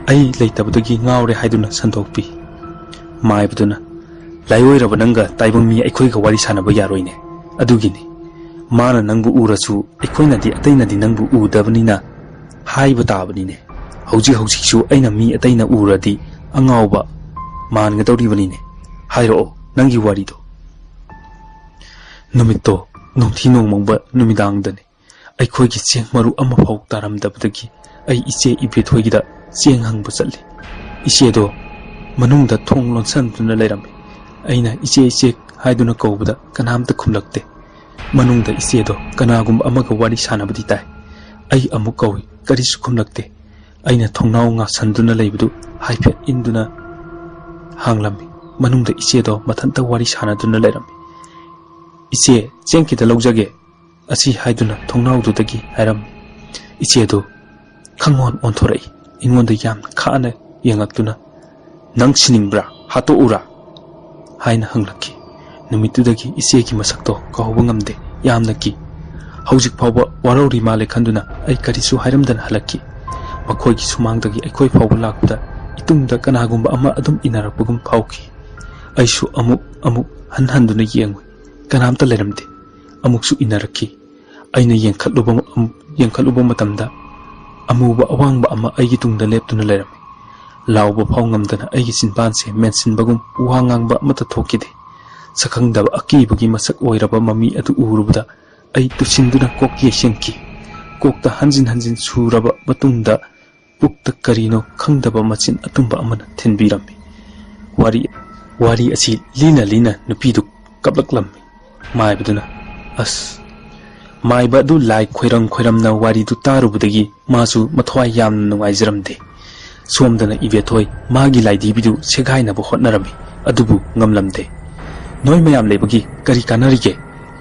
ꯑꯩ ꯂꯩꯇꯕꯗꯒꯤ ꯉꯥꯎꯔꯦ ꯍꯥꯏꯗꯨꯅ ꯁꯟꯗꯣꯛꯄꯤ꯫" ꯃꯥꯏꯕꯗꯨꯅ, "ꯂꯥꯏꯑꯣꯏꯔꯕ ꯅꯪꯒ ꯇꯥꯏꯕꯪ ꯃꯤ ꯑꯩꯈꯣꯏꯒ ꯋꯥꯔꯤ ꯁꯥꯟꯅꯕ ꯌꯥꯔꯣꯏꯅꯦ꯫ ꯑꯗꯨꯒꯤꯅꯤ ꯃꯥꯅ ꯅꯪꯕꯨ ꯎꯔꯁꯨ ꯑꯩꯈꯣꯏꯅꯗꯤ ꯑꯇꯩꯅꯗꯤ ꯅꯪꯕꯨ ꯎꯗꯕꯅꯤꯅ ꯍꯥꯏꯕ ꯇꯥꯕꯅꯤꯅꯦ꯫ ꯍꯧꯖꯤꯛ ꯍꯧꯖꯤꯛꯁꯨ ꯑꯩꯅ ꯃꯤ ꯑꯇꯩꯅ ꯎꯔꯗꯤ ꯑꯉꯥꯎꯕ ꯃꯥꯟꯒꯗꯧꯔꯤꯕꯅꯤꯅꯦ꯫ ꯍꯥꯏꯔꯛꯑꯣ ꯅꯪꯒꯤ ꯋꯥꯔꯤꯗꯣ꯫" ꯅꯨꯃꯤꯠꯇꯣ ꯅꯣꯡꯊꯤ ꯅꯣꯡꯃꯪꯕ ꯅꯨꯃꯤꯗꯥꯡꯗꯅꯤ꯫ ꯑꯩꯈꯣꯏꯒꯤ ꯆꯦꯡ ꯃꯔꯨ ꯑꯃꯐꯥꯎ ꯇꯥꯔꯝꯗꯕꯗꯒꯤ ꯑꯩ ꯏꯆꯦ ꯏꯕꯦꯊꯣꯏꯒꯤꯗ ꯆꯦꯡ ꯍꯪꯕ ꯆꯠꯂꯤ꯫ ꯏꯆꯦꯗꯣ ꯃꯅꯨꯡꯗ ꯊꯣꯡ ꯂꯣꯟꯁꯤꯟꯗꯨꯅ ꯂꯩꯔꯝꯃꯤ꯫ ꯑꯩꯅ "ꯏꯆꯦ, ꯏꯆꯦ" ꯍꯥꯏꯗꯨꯅ ꯀꯧꯕꯗ ꯀꯅꯥꯝꯇ ꯈꯨꯝꯂꯛꯇꯦ꯫ ꯃꯅꯨꯡꯗ ꯏꯆꯦꯗꯣ ꯀꯅꯥꯒꯨꯝꯕ ꯑꯃꯒ ꯋꯥꯔꯤ ꯁꯥꯟꯅꯕꯗꯤ ꯇꯥꯏ꯫ ꯑꯩ ꯑꯃꯨꯛ ꯀꯧꯏ, ꯀꯔꯤꯁꯨ ꯈꯨꯝꯂꯛꯇꯦ꯫ ꯑꯩꯅ ꯊꯣꯡꯅꯥꯎ ꯉꯥꯁꯟꯗꯨꯅ ꯂꯩꯕꯗꯨ ꯍꯥꯏꯐꯦꯠ ꯏꯟꯗꯨꯅ ꯍꯥꯡꯂꯝꯃꯤ꯫ ꯃꯅꯨꯡꯗ ꯏꯆꯦꯗꯣ ꯃꯊꯟꯇ ꯋꯥꯔꯤ ꯁꯥꯟꯅꯗꯨꯅ ꯂꯩꯔꯝꯃꯤ꯫ "ꯏꯆꯦ, ꯆꯦꯡ ꯈꯤꯇ ꯂꯧꯖꯒꯦ" ꯑꯁꯤ ꯍꯥꯏꯗꯨꯅ ꯊꯣꯡꯅꯥꯎꯗꯨꯗꯒꯤ ꯍꯥꯏꯔꯝꯃꯤ꯫ ꯏꯆꯦꯗꯨ ꯈꯪꯑꯣꯟ ꯑꯣꯟꯊꯣꯔꯛꯏ꯫ ꯑꯩꯉꯣꯟꯗ ꯌꯥꯝ ꯈꯥꯅ ꯌꯦꯡꯉꯛꯇꯨꯅ, "ꯅꯪ ꯁꯤꯅꯤꯡꯕ꯭ꯔꯥ? ꯍꯥꯠꯇꯣꯛꯎꯔꯥ?" ꯍꯥꯏꯅ ꯍꯪꯂꯛꯈꯤ꯫ ꯅꯨꯃꯤꯠꯇꯨꯗꯒꯤ ꯏꯆꯦꯒꯤ ꯃꯁꯛꯇꯣ ꯀꯥꯎꯕ ꯉꯝꯗꯦ꯫ ꯌꯥꯝꯅ ꯀꯤ꯫ ꯍꯧꯖꯤꯛ ꯐꯥꯎꯕ ꯋꯥꯔꯧꯔꯤ ꯃꯥꯜꯂꯦ ꯈꯟꯗꯨꯅ ꯑꯩ ꯀꯔꯤꯁꯨ ꯍꯥꯏꯔꯝꯗꯅ ꯍꯜꯂꯛꯈꯤ꯫ ꯃꯈꯣꯏꯒꯤ ꯁꯨꯃꯥꯡꯗꯒꯤ ꯑꯩꯈꯣꯏ ꯐꯥꯎꯕ ꯂꯥꯛꯄꯗ ꯏꯇꯨꯡꯗ ꯀꯅꯥꯒꯨꯝꯕ ꯑꯃ ꯑꯗꯨꯝ ꯏꯟꯅꯔꯛꯄꯒꯨꯝ ꯐꯥꯎꯈꯤ꯫ ꯑꯩꯁꯨ ꯑꯃꯨꯛ ꯑꯃꯨꯛ ꯍꯟ ꯍꯟꯗꯨꯅ ꯌꯦꯡꯉꯨꯏ꯫ ꯀꯅꯥꯝꯇ ꯂꯩꯔꯝꯗꯦ꯫ ꯑꯃꯨꯛꯁꯨ ꯏꯟꯅꯔꯛꯈꯤ꯫ ꯑꯩꯅ ꯌꯦꯡꯈꯠꯂꯨꯕ, ꯌꯦꯡꯈꯠꯂꯨꯕ ꯃꯇꯝꯗ ꯑꯃꯨꯕ ꯑꯋꯥꯡꯕ ꯑꯃ ꯑꯩꯒꯤ ꯇꯨꯡꯗ ꯂꯦꯞꯇꯨꯅ ꯂꯩꯔꯝꯃꯤ꯫ ꯂꯥꯎꯕ ꯐꯥꯎ ꯉꯝꯗꯅ ꯑꯩꯒꯤ ꯆꯤꯟꯕꯥꯟꯁꯦ ꯃꯦꯟꯁꯤꯟꯕꯒꯨꯝ ꯋꯥ ꯉꯥꯡꯕ ꯑꯃꯠꯇ ꯊꯣꯛꯈꯤꯗꯦ꯫ ꯁꯛꯈꯪꯗꯕ ꯑꯀꯤꯕꯒꯤ ꯃꯁꯛ ꯑꯣꯏꯔꯕ ꯃꯃꯤ ꯑꯗꯨ ꯎꯔꯨꯕꯗ ꯑꯩ ꯇꯨꯁꯤꯟꯗꯨꯅ ꯀꯣꯛ ꯌꯩꯁꯤꯟꯈꯤ꯫ ꯀꯣꯛꯇ ꯍꯟꯖꯤꯟ ꯍꯟꯖꯤꯟ ꯁꯨꯔꯕ ꯃꯇꯨꯡꯗ ꯄꯨꯛꯇ ꯀꯔꯤꯅꯣ ꯈꯪꯗꯕ ꯃꯆꯤꯟ ꯑꯇꯨꯝꯕ ꯑꯃꯅ ꯊꯤꯟꯕꯤꯔꯝꯃꯤ꯫ ꯋꯥꯔꯤ, ꯋꯥꯔꯤ ꯑꯁꯤ ꯂꯤꯅ ꯂꯤꯅ ꯅꯨꯄꯤꯗꯨ ꯀꯞꯂꯛꯂꯝꯃꯤ꯫ ꯃꯥꯏꯕꯗꯨꯅ, "ꯑꯁ!" ꯃꯥꯏꯕ ꯑꯗꯨ ꯂꯥꯏ ꯈꯣꯏꯔꯝ ꯈꯣꯏꯔꯝꯅ ꯋꯥꯔꯤꯗꯨ ꯇꯥꯔꯨꯕꯗꯒꯤ ꯃꯥꯁꯨ ꯃꯊ꯭ꯋꯥꯏ ꯌꯥꯝꯅ ꯅꯨꯡꯉꯥꯏꯖꯔꯝꯗꯦ꯫ ꯁꯣꯝꯗꯅ ꯏꯕꯦꯊꯣꯏ ꯃꯥꯒꯤ ꯂꯥꯏꯙꯤꯕꯤꯗꯨ ꯁꯦꯒꯥꯏꯅꯕ ꯍꯣꯠꯅꯔꯝꯃꯤ, ꯑꯗꯨꯕꯨ ꯉꯝꯂꯝꯗꯦ꯫ "ꯅꯣꯏ ꯃꯌꯥꯝ ꯂꯩꯕꯒꯤ ꯀꯔꯤ ꯀꯥꯟꯅꯔꯤꯒꯦ?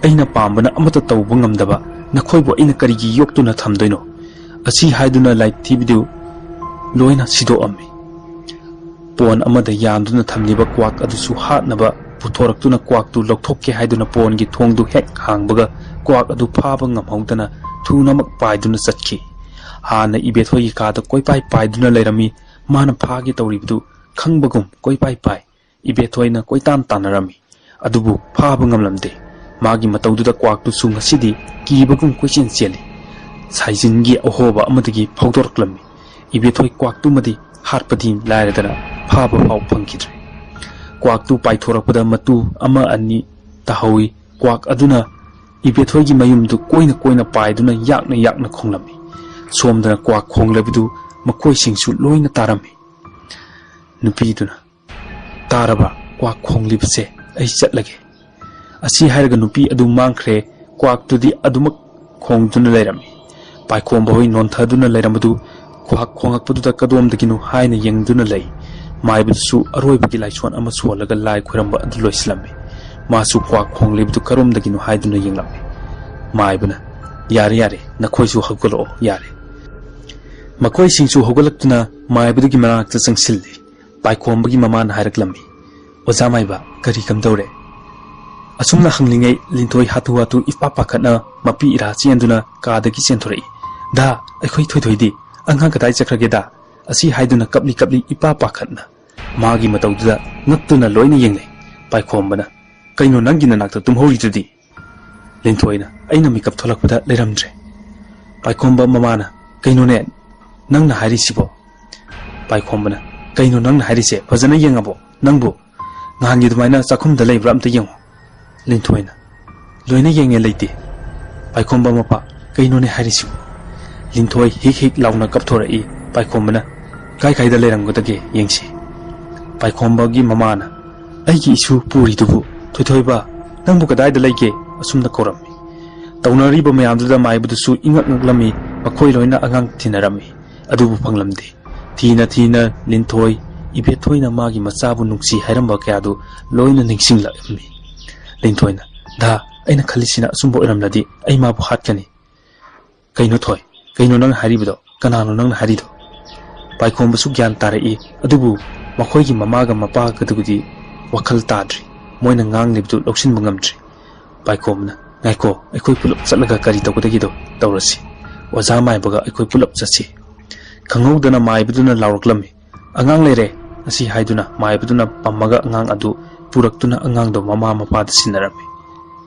ꯑꯩꯅ ꯄꯥꯝꯕꯅ ꯑꯃꯠꯇ ꯇꯧꯕ ꯉꯝꯗꯕ ꯅꯈꯣꯏꯕꯨ ꯑꯩꯅ ꯀꯔꯤꯒꯤ ꯌꯣꯛꯇꯨꯅ ꯊꯝꯗꯣꯏꯅꯣ?" ꯑꯁꯤ ꯍꯥꯏꯗꯨꯅ ꯂꯥꯏꯙꯤꯕꯤꯗꯨ ꯂꯣꯏꯅ ꯁꯤꯗꯣꯛꯑꯝꯃꯤ꯫ ꯄꯣꯟ ꯑꯃꯗ ꯌꯥꯟꯗꯨꯅ ꯊꯝꯂꯤꯕ ꯀ꯭ꯋꯥꯛ ꯑꯗꯨꯁꯨ ꯍꯥꯠꯅꯕ ꯄꯨꯊꯣꯔꯛꯇꯨꯅ ꯀ꯭ꯋꯥꯛꯇꯨ ꯂꯧꯊꯣꯛꯀꯦ ꯍꯥꯏꯗꯨꯅ ꯄꯣꯟꯒꯤ ꯊꯣꯡꯗꯨ ꯍꯦꯛ ꯍꯥꯡꯕꯒ ꯀ꯭ꯋꯥꯛ ꯑꯗꯨ ꯐꯥꯕ ꯉꯝꯍꯧꯗꯅ ꯊꯨꯅꯃꯛ ꯄꯥꯏꯗꯨꯅ ꯆꯠꯈꯤ꯫ ꯍꯥꯟꯅ ꯏꯕꯦꯊꯣꯏꯒꯤ ꯀꯥꯗ ꯀꯣꯏꯄꯥꯏ ꯄꯥꯏꯗꯨꯅ ꯂꯩꯔꯝꯃꯤ꯫ ꯃꯥꯅ ꯐꯥꯒꯦ ꯇꯧꯔꯤꯕꯗꯨ ꯈꯪꯕꯒꯨꯝ ꯀꯣꯏꯄꯥꯏ ꯄꯥꯏ꯫ ꯏꯕꯦꯊꯣꯏꯅ ꯀꯣꯏꯇꯥꯟ ꯇꯥꯟꯅꯔꯝꯃꯤ꯫ ꯑꯗꯨꯕꯨ ꯐꯥꯕ ꯉꯝꯂꯝꯗꯦ꯫ ꯃꯥꯒꯤ ꯃꯇꯧꯗꯨꯗ ꯀ꯭ꯋꯥꯛꯇꯨꯁꯨ ꯉꯁꯤꯗꯤ ꯀꯤꯕꯒꯨꯝ ꯀꯣꯏꯆꯦꯟ ꯆꯦꯜꯂꯤ꯫ ꯁꯥꯏꯖꯤꯟꯒꯤ ꯑꯍꯣꯕ ꯑꯃꯗꯒꯤ ꯐꯥꯎꯗꯣꯔꯛꯂꯝꯃꯤ꯫ ꯏꯕꯦꯊꯣꯏ ꯀ꯭ꯋꯥꯛꯇꯨꯃꯗꯤ ꯍꯥꯠꯄꯗꯤ ꯂꯥꯏꯔꯗꯅ ꯐꯥꯕ ꯐꯥꯎ ꯐꯪꯈꯤꯗ꯭ꯔꯦ꯫ ꯀ꯭ꯋꯥꯛꯇꯨ ꯄꯥꯏꯊꯣꯔꯛꯄꯗ ꯃꯇꯨ ꯑꯃ ꯑꯅꯤ ꯇꯥꯍꯧꯏ꯫ ꯀ꯭ꯋꯥꯛ ꯑꯗꯨꯅ ꯏꯕꯦꯊꯣꯏꯒꯤ ꯃꯌꯨꯝꯗꯨ ꯀꯣꯏꯅ ꯀꯣꯏꯅ ꯄꯥꯏꯗꯨꯅ ꯌꯥꯛꯅ ꯌꯥꯛꯅ ꯈꯣꯡꯂꯝꯃꯤ꯫ ꯁꯣꯝꯗꯅ ꯀ꯭ꯋꯥꯛ ꯈꯣꯡꯂꯕꯗꯨ ꯃꯈꯣꯏꯁꯤꯡꯁꯨ ꯂꯣꯏꯅ ꯇꯥꯔꯝꯃꯤ꯫ ꯅꯨꯄꯤꯗꯨꯅ, "ꯇꯥꯔꯕ?" ꯀ꯭ꯋꯥꯛ ꯈꯣꯡꯂꯤꯕꯁꯦ ꯑꯩ ꯆꯠꯂꯒꯦ꯫ ꯑꯁꯤ ꯍꯥꯏꯔꯒ ꯅꯨꯄꯤ ꯑꯗꯨ ꯃꯥꯡꯈ꯭ꯔꯦ꯫ ꯀ꯭ꯋꯥꯛꯇꯨꯗꯤ ꯑꯗꯨꯃꯛ ꯈꯣꯡꯗꯨꯅ ꯂꯩꯔꯝꯃꯤ꯫ ꯄꯥꯏꯈꯣꯝꯕ ꯍꯣꯏ ꯅꯣꯟꯊꯗꯨꯅ ꯂꯩꯔꯝꯕꯗꯨ ꯀ꯭ꯋꯥꯛ ꯈꯣꯡꯉꯛꯄꯗꯨꯗ ꯀꯗꯣꯝꯗꯒꯤꯅꯣ ꯍꯥꯏꯅ ꯌꯦꯡꯗꯨꯅ ꯂꯩ꯫ ꯃꯥꯏꯕꯗꯨꯁꯨ ꯑꯔꯣꯏꯕꯒꯤ ꯂꯥꯏꯁꯣꯟ ꯑꯃ ꯁꯣꯜꯂꯒ ꯂꯥꯏ ꯈꯣꯏꯔꯝꯕ ꯑꯗꯨ ꯂꯣꯏꯁꯤꯜꯂꯝꯃꯤ꯫ ꯃꯥꯁꯨ ꯀ꯭ꯋꯥꯛ ꯈꯣꯡꯂꯤꯕꯗꯨ ꯀꯔꯣꯝꯗꯒꯤꯅꯣ ꯍꯥꯏꯗꯨꯅ ꯌꯦꯡꯂꯝꯃꯤ꯫ ꯃꯥꯏꯕꯅ, "ꯌꯥꯔꯦ, ꯌꯥꯔꯦ, ꯅꯈꯣꯏꯁꯨ ꯍꯧꯒꯠꯂꯛꯑꯣ, ꯌꯥꯔꯦ꯫" ꯃꯈꯣꯏꯁꯤꯡꯁꯨ ꯍꯧꯒꯠꯂꯛꯇꯨꯅ ꯃꯥꯏꯕꯗꯨꯒꯤ ꯃꯅꯥꯛꯇ ꯆꯪꯁꯤꯜꯂꯤ꯫ ꯄꯥꯏꯈꯣꯝꯕꯒꯤ ꯃꯃꯥꯅ ꯍꯥꯏꯔꯛꯂꯝꯃꯤ, "ꯑꯣꯖꯥ ꯃꯥꯏꯕ, ꯀꯔꯤ ꯀꯝꯗꯧꯔꯦ?" ꯑꯁꯨꯝꯅ ꯍꯪꯂꯤꯉꯩ ꯂꯤꯟꯊꯣꯏ ꯍꯥꯊꯨ ꯍꯥꯊꯨ ꯏꯄꯥ ꯄꯥꯈꯠꯅ ꯃꯄꯤ ꯏꯔꯥ ꯆꯦꯟꯗꯨꯅ ꯀꯥꯗꯒꯤ ꯆꯦꯟꯊꯣꯔꯛꯏ꯫ "ꯗꯥ, ꯑꯩꯈꯣꯏ ꯊꯣꯏꯊꯣꯏꯗꯤ? ꯑꯉꯥꯡ ꯀꯗꯥꯏ ꯆꯠꯈ꯭ꯔꯒꯦꯗ?" ꯑꯁꯤ ꯍꯥꯏꯗꯨꯅ ꯀꯞꯂꯤ ꯀꯞꯂꯤ ꯏꯄꯥ ꯄꯥꯈꯠꯅ ꯃꯥꯒꯤ ꯃꯇꯧꯗꯨꯗ ꯉꯛꯇꯨꯅ ꯂꯣꯏꯅ ꯌꯦꯡꯂꯦ꯫ ꯄꯥꯏꯈꯣꯝꯕꯅ, "ꯀꯩꯅꯣ ꯅꯪꯒꯤ ꯅꯅꯥꯛꯇ ꯇꯨꯝꯍꯧꯔꯤꯗꯨꯗꯤ?" ꯂꯤꯟꯊꯣꯏꯅ, "ꯑꯩꯅ ꯃꯤꯀꯞ ꯊꯣꯛꯂꯛꯄꯗ ꯂꯩꯔꯝꯗ꯭ꯔꯦ꯫" ꯄꯥꯏꯈꯣꯝꯕ ꯃꯃꯥꯅ, "ꯀꯩꯅꯣꯅꯦ ꯅꯪꯅ ꯍꯥꯏꯔꯤꯁꯤꯕꯣ?" ꯄꯥꯏꯈꯣꯝꯕꯅ, "ꯀꯩꯅꯣ ꯅꯪꯅ ꯍꯥꯏꯔꯤꯁꯦ? ꯐꯖꯅ ꯌꯦꯡꯉꯕꯣ ꯅꯪꯕꯨ? ꯅꯍꯥꯟꯒꯤ ꯑꯗꯨꯃꯥꯏꯅ ꯆꯥꯛꯈꯨꯝꯗ ꯂꯩꯕ꯭ꯔꯥ ꯑꯝꯇ ꯌꯦꯡꯉꯣ꯫" ꯂꯤꯟꯊꯣꯏꯅ, "ꯂꯣꯏꯅ ꯌꯦꯡꯉꯦ, ꯂꯩꯇꯦ꯫" ꯄꯥꯏꯈꯣꯝꯕ ꯃꯄꯥ, "ꯀꯩꯅꯣꯅꯦ ꯍꯥꯏꯔꯤꯁꯤꯕꯨ?" ꯂꯤꯟꯊꯣꯏ ꯍꯤꯛ ꯍꯤꯛ ꯂꯥꯎꯅ ꯀꯞꯊꯣꯔꯛꯏ꯫ ꯄꯥꯏꯈꯣꯝꯕꯅ, "ꯀꯥꯏ ꯀꯥꯏꯗ ꯂꯩꯔꯝꯒꯗꯒꯦ ꯌꯦꯡꯁꯤ꯫" ꯄꯥꯏꯈꯣꯝꯕꯒꯤ ꯃꯃꯥꯅ, "ꯑꯩꯒꯤ ꯏꯁꯨ ꯄꯨꯔꯤꯗꯨꯕꯨ, ꯊꯣꯏꯊꯣꯏꯕ, ꯅꯪꯕꯨ ꯀꯗꯥꯏꯗ ꯂꯩꯒꯦ?" ꯑꯁꯨꯝꯅ ꯀꯧꯔꯝꯃꯤ꯫ ꯇꯧꯅꯔꯤꯕ ꯃꯌꯥꯝꯗꯨꯗ ꯃꯥꯏꯕꯗꯨꯁꯨ ꯏꯉꯛ ꯉꯛꯂꯝꯃꯤ꯫ ꯃꯈꯣꯏ ꯂꯣꯏꯅ ꯑꯉꯥꯡ ꯊꯤꯅꯔꯝꯃꯤ, ꯑꯗꯨꯕꯨ ꯐꯪꯂꯝꯗꯦ꯫ ꯊꯤꯅ ꯊꯤꯅ ꯂꯤꯟꯊꯣꯏ, ꯏꯕꯦꯊꯣꯏꯅ ꯃꯥꯒꯤ ꯃꯆꯥꯕꯨ ꯅꯨꯡꯁꯤ ꯍꯥꯏꯔꯝꯕ ꯀꯌꯥꯗꯨ ꯂꯣꯏꯅ ꯅꯤꯡꯁꯤꯡꯂꯛꯂꯝꯃꯤ꯫ ꯂꯤꯟꯊꯣꯏꯅ, "ꯗꯥ, ꯑꯩꯅ ꯈꯜꯂꯤꯁꯤꯅ ꯑꯆꯨꯝꯕ ꯑꯣꯏꯔꯝꯂꯗꯤ ꯑꯩ ꯃꯥꯕꯨ ꯍꯥꯠꯀꯅꯤ꯫" "ꯀꯩꯅꯣ ꯊꯣꯏ? ꯀꯩꯅꯣ ꯅꯪꯅ ꯍꯥꯏꯔꯤꯕꯗꯣ? ꯀꯅꯥꯅꯣ ꯅꯪꯅ ꯍꯥꯏꯔꯤꯗꯣ?" ꯄꯥꯏꯈꯣꯝꯕꯁꯨ ꯒ꯭ꯌꯥꯟ ꯇꯥꯔꯛꯏ, ꯑꯗꯨꯕꯨ ꯃꯈꯣꯏꯒꯤ ꯃꯃꯥꯒ ꯃꯄꯥꯒꯗꯨꯒꯗꯤ ꯋꯥꯈꯜ ꯇꯥꯗ꯭ꯔꯤ꯫ ꯃꯣꯏꯅ ꯉꯥꯡꯂꯤꯕꯗꯨ ꯂꯧꯁꯤꯟꯕ ꯉꯝꯗ꯭ꯔꯤ꯫ ꯄꯥꯏꯈꯣꯝꯕꯅ, "ꯉꯥꯏꯈꯣ, ꯑꯩꯈꯣꯏ ꯄꯨꯂꯞ ꯆꯠꯂꯒ ꯀꯔꯤ ꯇꯧꯒꯗꯒꯦꯗꯣ ꯇꯧꯔꯁꯤ꯫ ꯑꯣꯖꯥ ꯃꯥꯏꯕꯒ ꯑꯩꯈꯣꯏ ꯄꯨꯂꯞ ꯆꯠꯁꯤ꯫" ꯈꯪꯍꯧꯗꯅ ꯃꯥꯏꯕꯗꯨꯅ ꯂꯥꯎꯔꯛꯂꯝꯃꯤ, "ꯑꯉꯥꯡ ꯂꯩꯔꯦ!" ꯑꯁꯤ ꯍꯥꯏꯗꯨꯅ ꯃꯥꯏꯕꯗꯨꯅ ꯄꯝꯃꯒ ꯑꯉꯥꯡ ꯑꯗꯨ ꯄꯨꯔꯛꯇꯨꯅ ꯑꯉꯥꯡꯗꯣ ꯃꯃꯥ ꯃꯄꯥꯗ ꯁꯤꯟꯅꯔꯝꯃꯤ꯫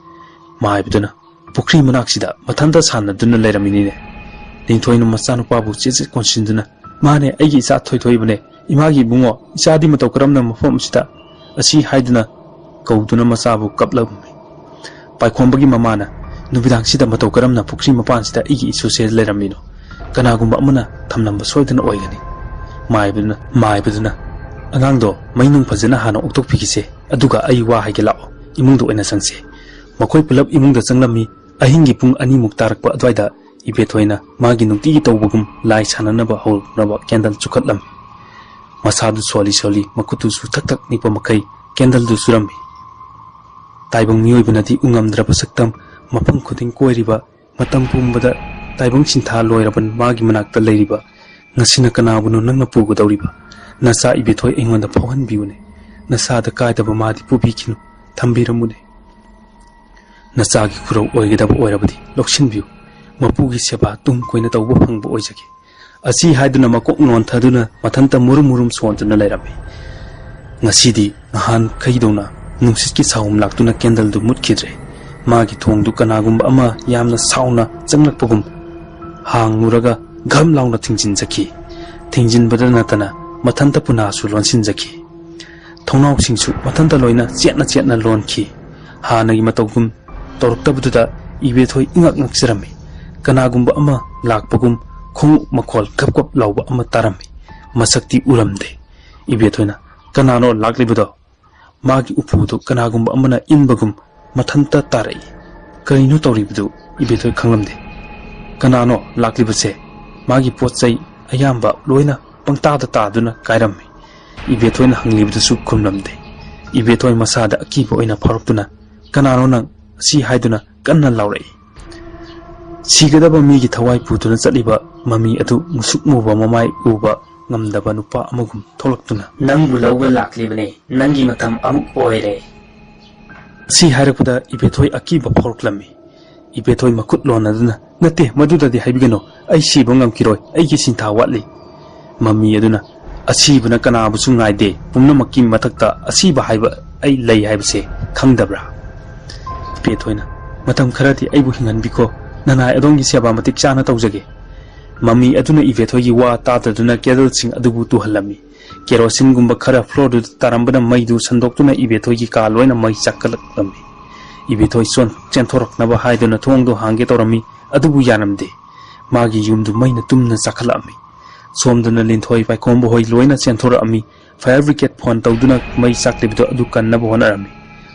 ꯃꯥꯏꯕꯗꯨꯅ, "ꯄꯨꯈ꯭ꯔꯤ ꯃꯅꯥꯛꯁꯤꯗ ꯃꯊꯟꯇ ꯁꯥꯟꯅꯗꯨꯅ ꯂꯩꯔꯝꯃꯤꯅꯤꯅꯦ꯫" ꯂꯤꯟꯊꯣꯏꯅ ꯃꯆꯥꯅꯨꯄꯥꯕꯨ ꯆꯦꯠ ꯆꯦꯠ ꯀꯣꯟꯁꯤꯟꯗꯨꯅ, "ꯃꯥꯅꯦ, ꯑꯩꯒꯤ ꯏꯆꯥ ꯊꯣꯏꯊꯣꯏꯕꯅꯦ꯫ ꯏꯃꯥꯒꯤ ꯏꯕꯨꯡꯉꯣ, ꯏꯆꯥꯗꯤ ꯃꯇꯧ ꯀꯔꯝꯅ ꯃꯐꯝ ꯑꯁꯤꯗ?" ꯑꯁꯤ ꯍꯥꯏꯗꯨꯅ ꯀꯧꯗꯨꯅ ꯃꯆꯥꯕꯨ ꯀꯞꯂꯝꯃꯤ꯫ ꯄꯥꯏꯈꯣꯝꯕꯒꯤ ꯃꯃꯥꯅ, "ꯅꯨꯃꯤꯗꯥꯡꯁꯤꯗ ꯃꯇꯧ ꯀꯔꯝꯅ ꯄꯨꯈ꯭ꯔꯤ ꯃꯄꯥꯟꯁꯤꯗ ꯑꯩꯒꯤ ꯏꯁꯨꯁꯦ ꯂꯩꯔꯝꯃꯤꯅꯣ? ꯀꯅꯥꯒꯨꯝꯕ ꯑꯃꯅ ꯊꯝꯂꯝꯕ ꯁꯣꯏꯗꯅ ꯑꯣꯏꯒꯅꯤ꯫" ꯃꯥꯏꯕꯗꯨꯅ, ꯃꯥꯏꯕꯗꯨꯅ, "ꯑꯉꯥꯡꯗꯣ ꯃꯩ ꯅꯨꯡ ꯐꯖꯅ ꯍꯥꯟꯅ ꯑꯣꯛꯊꯣꯛꯄꯤꯈꯤꯁꯦ, ꯑꯗꯨꯒ ꯑꯩ ꯋꯥ ꯍꯥꯏꯒꯦ, ꯂꯥꯛꯑꯣ, ꯏꯃꯨꯡꯗ ꯑꯣꯏꯅ ꯆꯪꯁꯦ"꯫ ꯃꯈꯣꯏ ꯄꯨꯂꯞ ꯏꯃꯨꯡꯗ ꯆꯪꯂꯝꯃꯤ꯫ ꯑꯍꯤꯡꯒꯤ ꯄꯨꯡ ꯑꯅꯤꯃꯨꯛ ꯇꯥꯔꯛꯄ ꯑꯗꯨꯋꯥꯏꯗ ꯏꯕꯦꯊꯣꯏꯅ ꯃꯥꯒꯤ ꯅꯨꯡꯇꯤꯒꯤ ꯇꯧꯕꯒꯨꯝ ꯂꯥꯏ ꯁꯥꯟꯅꯅꯕ ꯍꯧꯔꯛꯅꯕ ꯀꯦꯟꯗꯜ ꯆꯨꯈꯠꯂꯝꯃꯤ꯫ ꯃꯁꯥꯗꯨ ꯁꯣꯜꯂꯤ ꯁꯣꯜꯂꯤ ꯃꯈꯨꯠꯇꯨꯁꯨ ꯊꯛ ꯊꯛ ꯅꯤꯛꯄ ꯃꯈꯩ ꯀꯦꯟꯗꯜꯗꯨ ꯆꯨꯔꯝꯃꯤ꯫ ꯇꯥꯏꯕꯪ ꯃꯤꯑꯣꯏꯕꯅꯗꯤ ꯎꯉꯝꯗ꯭ꯔꯕ ꯁꯛꯇꯝ, ꯃꯐꯝ ꯈꯨꯗꯤꯡ ꯀꯣꯏꯔꯤꯕ, ꯃꯇꯝ ꯄꯨꯝꯕꯗ ꯇꯥꯏꯕꯪ ꯁꯤꯟꯊꯥ ꯂꯣꯏꯔꯕ ꯃꯥꯒꯤ ꯃꯅꯥꯛꯇ ꯂꯩꯔꯤꯕ, "ꯉꯁꯤꯅ ꯀꯅꯥꯕꯨꯅꯣ ꯅꯪꯅ ꯄꯨꯒꯗꯧꯔꯤꯕ? ꯅꯆꯥ ꯏꯕꯦꯊꯣꯏ ꯑꯩꯉꯣꯟꯗ ꯐꯥꯎꯍꯟꯕꯤꯌꯨꯅꯦ꯫ ꯅꯁꯥꯗ ꯀꯥꯏꯗꯕ ꯃꯥꯗꯤ ꯄꯨꯕꯤꯈꯤꯅꯨ, ꯊꯝꯕꯤꯔꯝꯃꯨꯅꯦ꯫ ꯅꯆꯥꯒꯤ ꯈꯨꯔꯧ ꯑꯣꯏꯒꯗꯕ ꯑꯣꯏꯔꯕꯗꯤ ꯂꯧꯁꯤꯟꯕꯤꯌꯨ꯫ ꯃꯄꯨꯒꯤ ꯁꯦꯕꯥ ꯇꯨꯡ ꯀꯣꯏꯅ ꯇꯧꯕ ꯐꯪꯕ ꯑꯣꯏꯖꯒꯦ"꯫ ꯑꯁꯤ ꯍꯥꯏꯗꯨꯅ ꯃꯀꯣꯛ ꯅꯣꯟꯊꯗꯨꯅ ꯃꯊꯟꯇ ꯃꯨꯔꯨꯝ ꯃꯨꯔꯨꯝ ꯁꯣꯟꯗꯨꯅ ꯂꯩꯔꯝꯃꯤ꯫ ꯉꯁꯤꯗꯤ ꯅꯍꯥꯟꯈꯩꯗꯧꯅ ꯅꯨꯡꯁꯤꯠꯀꯤ ꯁꯥꯍꯨꯝ ꯂꯥꯛꯇꯨꯅ ꯀꯦꯟꯗꯜꯗꯨ ꯃꯨꯠꯈꯤꯗ꯭ꯔꯦ꯫ ꯃꯥꯒꯤ ꯊꯣꯡꯗꯨ ꯀꯅꯥꯒꯨꯝꯕ ꯑꯃ ꯌꯥꯝꯅ ꯁꯥꯎꯅ ꯆꯪꯂꯛꯄꯒꯨꯝ ꯍꯥꯡꯂꯨꯔꯒ ꯘꯝ ꯂꯥꯎꯅ ꯊꯤꯡꯖꯤꯟꯖꯈꯤ꯫ ꯊꯤꯡꯖꯤꯟꯕꯗ ꯅꯠꯇꯅ ꯃꯊꯟꯇ ꯄꯨꯅꯥꯁꯨ ꯂꯣꯟꯁꯤꯟꯖꯈꯤ꯫ ꯊꯣꯡꯅꯥꯎꯁꯤꯡꯁꯨ ꯃꯊꯟꯇ ꯂꯣꯏꯅ ꯆꯦꯠꯅ ꯆꯦꯠꯅ ꯂꯣꯟꯈꯤ꯫ ꯍꯥꯟꯅꯒꯤ ꯃꯇꯧꯒꯨꯝ ꯇꯧꯔꯛꯇꯕꯗꯨꯗ ꯏꯕꯦꯊꯣꯏ ꯏꯉꯛ ꯉꯛꯆꯔꯝꯃꯤ꯫ ꯀꯅꯥꯒꯨꯝꯕ ꯑꯃ ꯂꯥꯛꯄꯒꯨꯝ ꯈꯣꯡꯎꯞ ꯃꯈꯣꯜ ꯒꯞ ꯒꯞ ꯂꯥꯎꯕ ꯑꯃ ꯇꯥꯔꯝꯃꯤ꯫ ꯃꯁꯛꯇꯤ ꯎꯔꯝꯗꯦ꯫ ꯏꯕꯦꯊꯣꯏꯅ, "ꯀꯅꯥꯅꯣ ꯂꯥꯛꯂꯤꯕꯗꯣ?" ꯃꯥꯒꯤ ꯎꯄꯨꯗꯨ ꯀꯅꯥꯒꯨꯝꯕ ꯑꯃꯅ ꯏꯟꯕꯒꯨꯝ ꯃꯊꯟꯇ ꯇꯥꯔꯛꯏ꯫ ꯀꯔꯤꯅꯣ ꯇꯧꯔꯤꯕꯗꯨ ꯏꯕꯦꯊꯣꯏ ꯈꯪꯂꯝꯗꯦ꯫ ꯀꯅꯥꯅꯣ ꯂꯥꯛꯂꯤꯕꯁꯦ? ꯃꯥꯒꯤ ꯄꯣꯠ ꯆꯩ ꯑꯌꯥꯝꯕ ꯂꯣꯏꯅ ꯄꯪꯇꯥꯗ ꯇꯥꯗꯨꯅ ꯀꯥꯏꯔꯝꯃꯤ꯫ ꯏꯕꯦꯊꯣꯏꯅ ꯍꯪꯂꯤꯕꯗꯨꯁꯨ ꯈꯨꯝꯂꯝꯗꯦ꯫ ꯏꯕꯦꯊꯣꯏ ꯃꯁꯥꯗ ꯑꯀꯤꯕ ꯑꯣꯏꯅ ꯐꯥꯎꯔꯛꯇꯨꯅ, "ꯀꯅꯥꯅꯣ ꯅꯪ?" ꯑꯁꯤ ꯍꯥꯏꯗꯨꯅ ꯀꯟꯅ ꯂꯥꯎꯔꯛꯏ꯫ ꯁꯤꯒꯗꯕ ꯃꯤꯒꯤ ꯊꯋꯥꯏ ꯄꯨꯗꯨꯅ ꯆꯠꯂꯤꯕ ꯃꯃꯤ ꯑꯗꯨ ꯃꯨꯁꯨꯛ ꯃꯨꯕ ꯃꯃꯥꯏ ꯎꯕ ꯉꯝꯗꯕ ꯅꯨꯄꯥ ꯑꯃꯒꯨꯝ ꯊꯣꯛꯂꯛꯇꯨꯅ, "ꯅꯪꯕꯨ ꯂꯧꯕ ꯂꯥꯛꯂꯤꯕꯅꯦ, ꯅꯪꯒꯤ ꯃꯇꯝ ꯑꯃꯨꯛ ꯑꯣꯏꯔꯦ"꯫ ꯁꯤ ꯍꯥꯏꯔꯛꯄꯗ ꯏꯕꯦꯊꯣꯏ ꯑꯀꯤꯕ ꯐꯥꯎꯔꯛꯂꯝꯃꯤ꯫ ꯏꯕꯦꯊꯣꯏ ꯃꯈꯨꯠ ꯂꯣꯟꯅꯗꯨꯅ, "ꯅꯠꯇꯦ, ꯃꯗꯨꯗꯗꯤ ꯍꯥꯏꯕꯤꯒꯅꯨ, ꯑꯩ ꯁꯤꯕ ꯉꯝꯈꯤꯔꯣꯏ, ꯑꯩꯒꯤ ꯁꯤꯟꯊꯥ ꯋꯥꯠꯂꯤ"꯫ ꯃꯃꯤ ꯑꯗꯨꯅ, "ꯑꯁꯤꯕꯅ ꯀꯅꯥꯕꯨꯁꯨ ꯉꯥꯏꯗꯦ, ꯄꯨꯝꯅꯃꯛꯀꯤ ꯃꯊꯛꯇ ꯑꯁꯤꯕ ꯍꯥꯏꯕ ꯑꯩ ꯂꯩ ꯍꯥꯏꯕꯁꯦ ꯈꯪꯗꯕ꯭ꯔꯥ?" ꯏꯕꯦꯊꯣꯏꯅ, "ꯃꯇꯝ ꯈꯔꯗꯤ ꯑꯩꯕꯨ ꯍꯤꯡꯍꯟꯕꯤꯈꯣ, ꯅꯅꯥꯏ ꯑꯗꯣꯝꯒꯤ ꯁꯦꯕꯥ ꯃꯇꯤꯛ ꯆꯥꯅ ꯇꯧꯖꯒꯦ"꯫ ꯃꯃꯤ ꯑꯗꯨꯅ ꯏꯕꯦꯊꯣꯏꯒꯤ ꯋꯥ ꯇꯥꯗꯗꯨꯅ ꯀꯦꯟꯗꯜꯁꯤꯡ ꯑꯗꯨꯕꯨ ꯇꯨꯍꯜꯂꯝꯃꯤ꯫ ꯀꯦꯔꯣꯁꯤꯟꯒꯨꯝꯕ ꯈꯔ ꯐ꯭ꯂꯣꯔꯗꯨꯗ ꯇꯥꯔꯝꯕꯅ ꯃꯩꯗꯨ ꯁꯟꯗꯣꯛꯇꯨꯅ ꯏꯕꯦꯊꯣꯏꯒꯤ ꯀꯥ ꯂꯣꯏꯅ ꯃꯩ ꯆꯥꯛꯈꯠꯂꯛꯂꯝꯃꯤ꯫ ꯏꯕꯦꯊꯣꯏ ꯆꯣꯟ-, ꯆꯦꯟꯊꯣꯔꯛꯅꯕ ꯍꯥꯏꯗꯨꯅ ꯊꯣꯡꯗꯨ ꯍꯥꯡꯒꯦ ꯇꯧꯔꯝꯃꯤ, ꯑꯗꯨꯕꯨ ꯌꯥꯔꯝꯗꯦ꯫ ꯃꯥꯒꯤ ꯌꯨꯝꯗꯨ ꯃꯩꯅ ꯇꯨꯝꯅ ꯆꯥꯛꯈꯠꯂꯛꯂꯝꯃꯤ꯫ ꯁꯣꯝꯗꯅ ꯂꯤꯟꯊꯣꯏ ꯄꯥꯏꯈꯣꯝꯕ ꯍꯣꯏ ꯂꯣꯏꯅ ꯆꯦꯟꯊꯣꯔꯛꯑꯝꯃꯤ꯫ Fire brigade phone ꯇꯧꯗꯨꯅ ꯃꯩ ꯆꯥꯛꯂꯤꯕꯗꯨ ꯑꯗꯨ ꯀꯟꯅꯕ ꯍꯣꯠꯅꯔꯝꯃꯤ꯫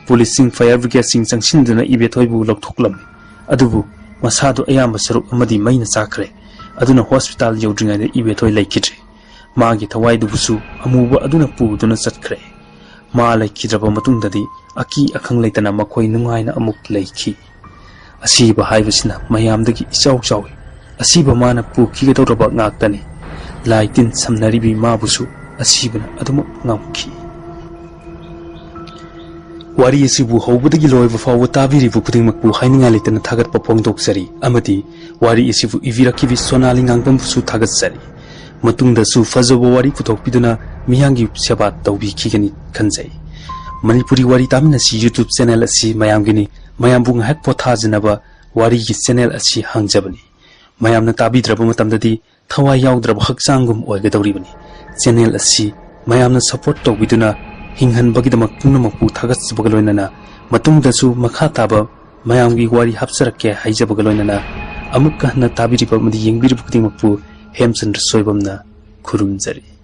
Policeꯁꯤꯡ, fire brigadeꯁꯤꯡ ꯆꯪꯁꯤꯟꯗꯨꯅ ꯏꯕꯦꯊꯣꯏꯕꯨ ꯂꯧꯊꯣꯛꯂꯝꯃꯤ꯫ ꯑꯗꯨꯕꯨ ꯃꯁꯥꯗꯨ ꯑꯌꯥꯝꯕ ꯁꯔꯨꯛ ꯑꯃꯗꯤ ꯃꯩꯅ ꯆꯥꯛꯈ꯭ꯔꯦ꯫ ꯑꯗꯨꯅ hospital ꯌꯧꯗ꯭ꯔꯤꯉꯩꯗ ꯏꯕꯦꯊꯣꯏ ꯂꯩꯈꯤꯗ꯭ꯔꯦ꯫ ꯃꯥꯒꯤ ꯊꯋꯥꯏꯗꯨꯕꯨꯁꯨ ꯑꯃꯨꯕ ꯑꯗꯨꯅ ꯄꯨꯗꯨꯅ ꯆꯠꯈ꯭ꯔꯦ꯫ ꯃꯥ ꯂꯩꯈꯤꯗ꯭ꯔꯕ ꯃꯇꯨꯡꯗꯗꯤ ꯑꯀꯤ ꯑꯈꯪ ꯂꯩꯇꯅ ꯃꯈꯣꯏ ꯅꯨꯡꯉꯥꯏꯅ ꯑꯃꯨꯛ ꯂꯩꯈꯤ꯫ ꯑꯁꯤꯕ ꯍꯥꯏꯕꯁꯤꯅ ꯃꯌꯥꯝꯗꯒꯤ ꯏꯆꯥꯎ ꯆꯥꯎꯏ꯫ ꯑꯁꯤꯕ ꯃꯥꯅ ꯄꯨꯈꯤꯒꯗꯧꯔꯕ ꯉꯥꯛꯇꯅꯤ꯫ ꯂꯥꯏ ꯇꯤꯟ ꯁꯝꯅꯔꯤꯕꯤ ꯃꯥꯕꯨꯁꯨ ꯑꯁꯤꯕꯅ ꯑꯗꯨꯃꯛ ꯉꯝꯈꯤ꯫ ꯋꯥꯔꯤ ꯑꯁꯤꯕꯨ ꯍꯧꯕꯗꯒꯤ ꯂꯣꯏꯕ ꯐꯥꯎꯕ ꯇꯥꯕꯤꯔꯤꯕ ꯈꯨꯗꯤꯡꯃꯛꯄꯨ ꯍꯥꯏꯅꯤꯡꯉꯥꯏ ꯂꯩꯇꯅ ꯊꯥꯒꯠꯄ ꯐꯣꯡꯗꯣꯛꯆꯔꯤ ꯑꯃꯗꯤ ꯋꯥꯔꯤ ꯑꯁꯤꯕꯨ ꯏꯕꯤꯔꯛꯈꯤꯕꯤ ꯁꯣꯅꯥꯂꯤ ꯉꯥꯡꯕꯝꯕꯨꯁꯨ ꯊꯥꯒꯠꯆꯔꯤ꯫ ꯃꯇꯨꯡꯗꯁꯨ ꯐꯖꯕ ꯋꯥꯔꯤ ꯄꯨꯊꯣꯛꯄꯤꯗꯨꯅ ꯃꯤꯌꯥꯝꯒꯤ ꯁꯦꯕꯥ ꯇꯧꯕꯤꯈꯤꯒꯅꯤ ꯈꯟꯖꯩ꯫ ꯃꯅꯤꯄꯨꯔꯤ ꯋꯥꯔꯤ ꯇꯥꯃꯤꯟꯅꯁꯤ YouTube channel ꯑꯁꯤ ꯃꯌꯥꯝꯒꯤꯅꯤ꯫ ꯃꯌꯥꯝꯕꯨ ꯉꯥꯏꯍꯥꯛ ꯄꯣꯊꯥꯖꯅꯕ ꯋꯥꯔꯤꯒꯤ channel ꯑꯁꯤ ꯍꯥꯡꯖꯕꯅꯤ꯫ ꯃꯌꯥꯝꯅ ꯇꯥꯕꯤꯗ꯭ꯔꯕ ꯃꯇꯝꯗꯗꯤ ꯊꯋꯥꯏ ꯌꯥꯎꯗ꯭ꯔꯕ ꯍꯛꯆꯥꯡꯒꯨꯝ ꯑꯣꯏꯒꯗꯧꯔꯤꯕꯅꯤ꯫ Channel ꯑꯁꯤ ꯃꯌꯥꯝꯅ support ꯇꯧꯕꯤꯗꯨꯅ ꯍꯤꯡꯍꯟꯕꯒꯤꯗꯃꯛ ꯄꯨꯝꯅꯃꯛꯄꯨ ꯊꯥꯒꯠꯆꯕꯒ ꯂꯣꯏꯅꯅ ꯃꯇꯨꯡꯗꯁꯨ ꯃꯈꯥ ꯇꯥꯕ ꯃꯌꯥꯝꯒꯤ ꯋꯥꯔꯤ ꯍꯥꯞꯆꯔꯛꯀꯦ ꯍꯥꯏꯖꯕꯒ ꯂꯣꯏꯅꯅ ꯑꯃꯨꯛꯀ ꯍꯟꯅ ꯇꯥꯕꯤꯔꯤꯕ ꯑꯃꯗꯤ ꯌꯦꯡꯕꯤꯔꯤꯕ ꯈꯨꯗꯤꯡꯃꯛꯄꯨ ꯍꯦꯝꯆꯟꯗ꯭ꯔ ꯁꯣꯏꯕꯝꯅ ꯈꯨꯔꯨꯝꯖꯔꯤ꯫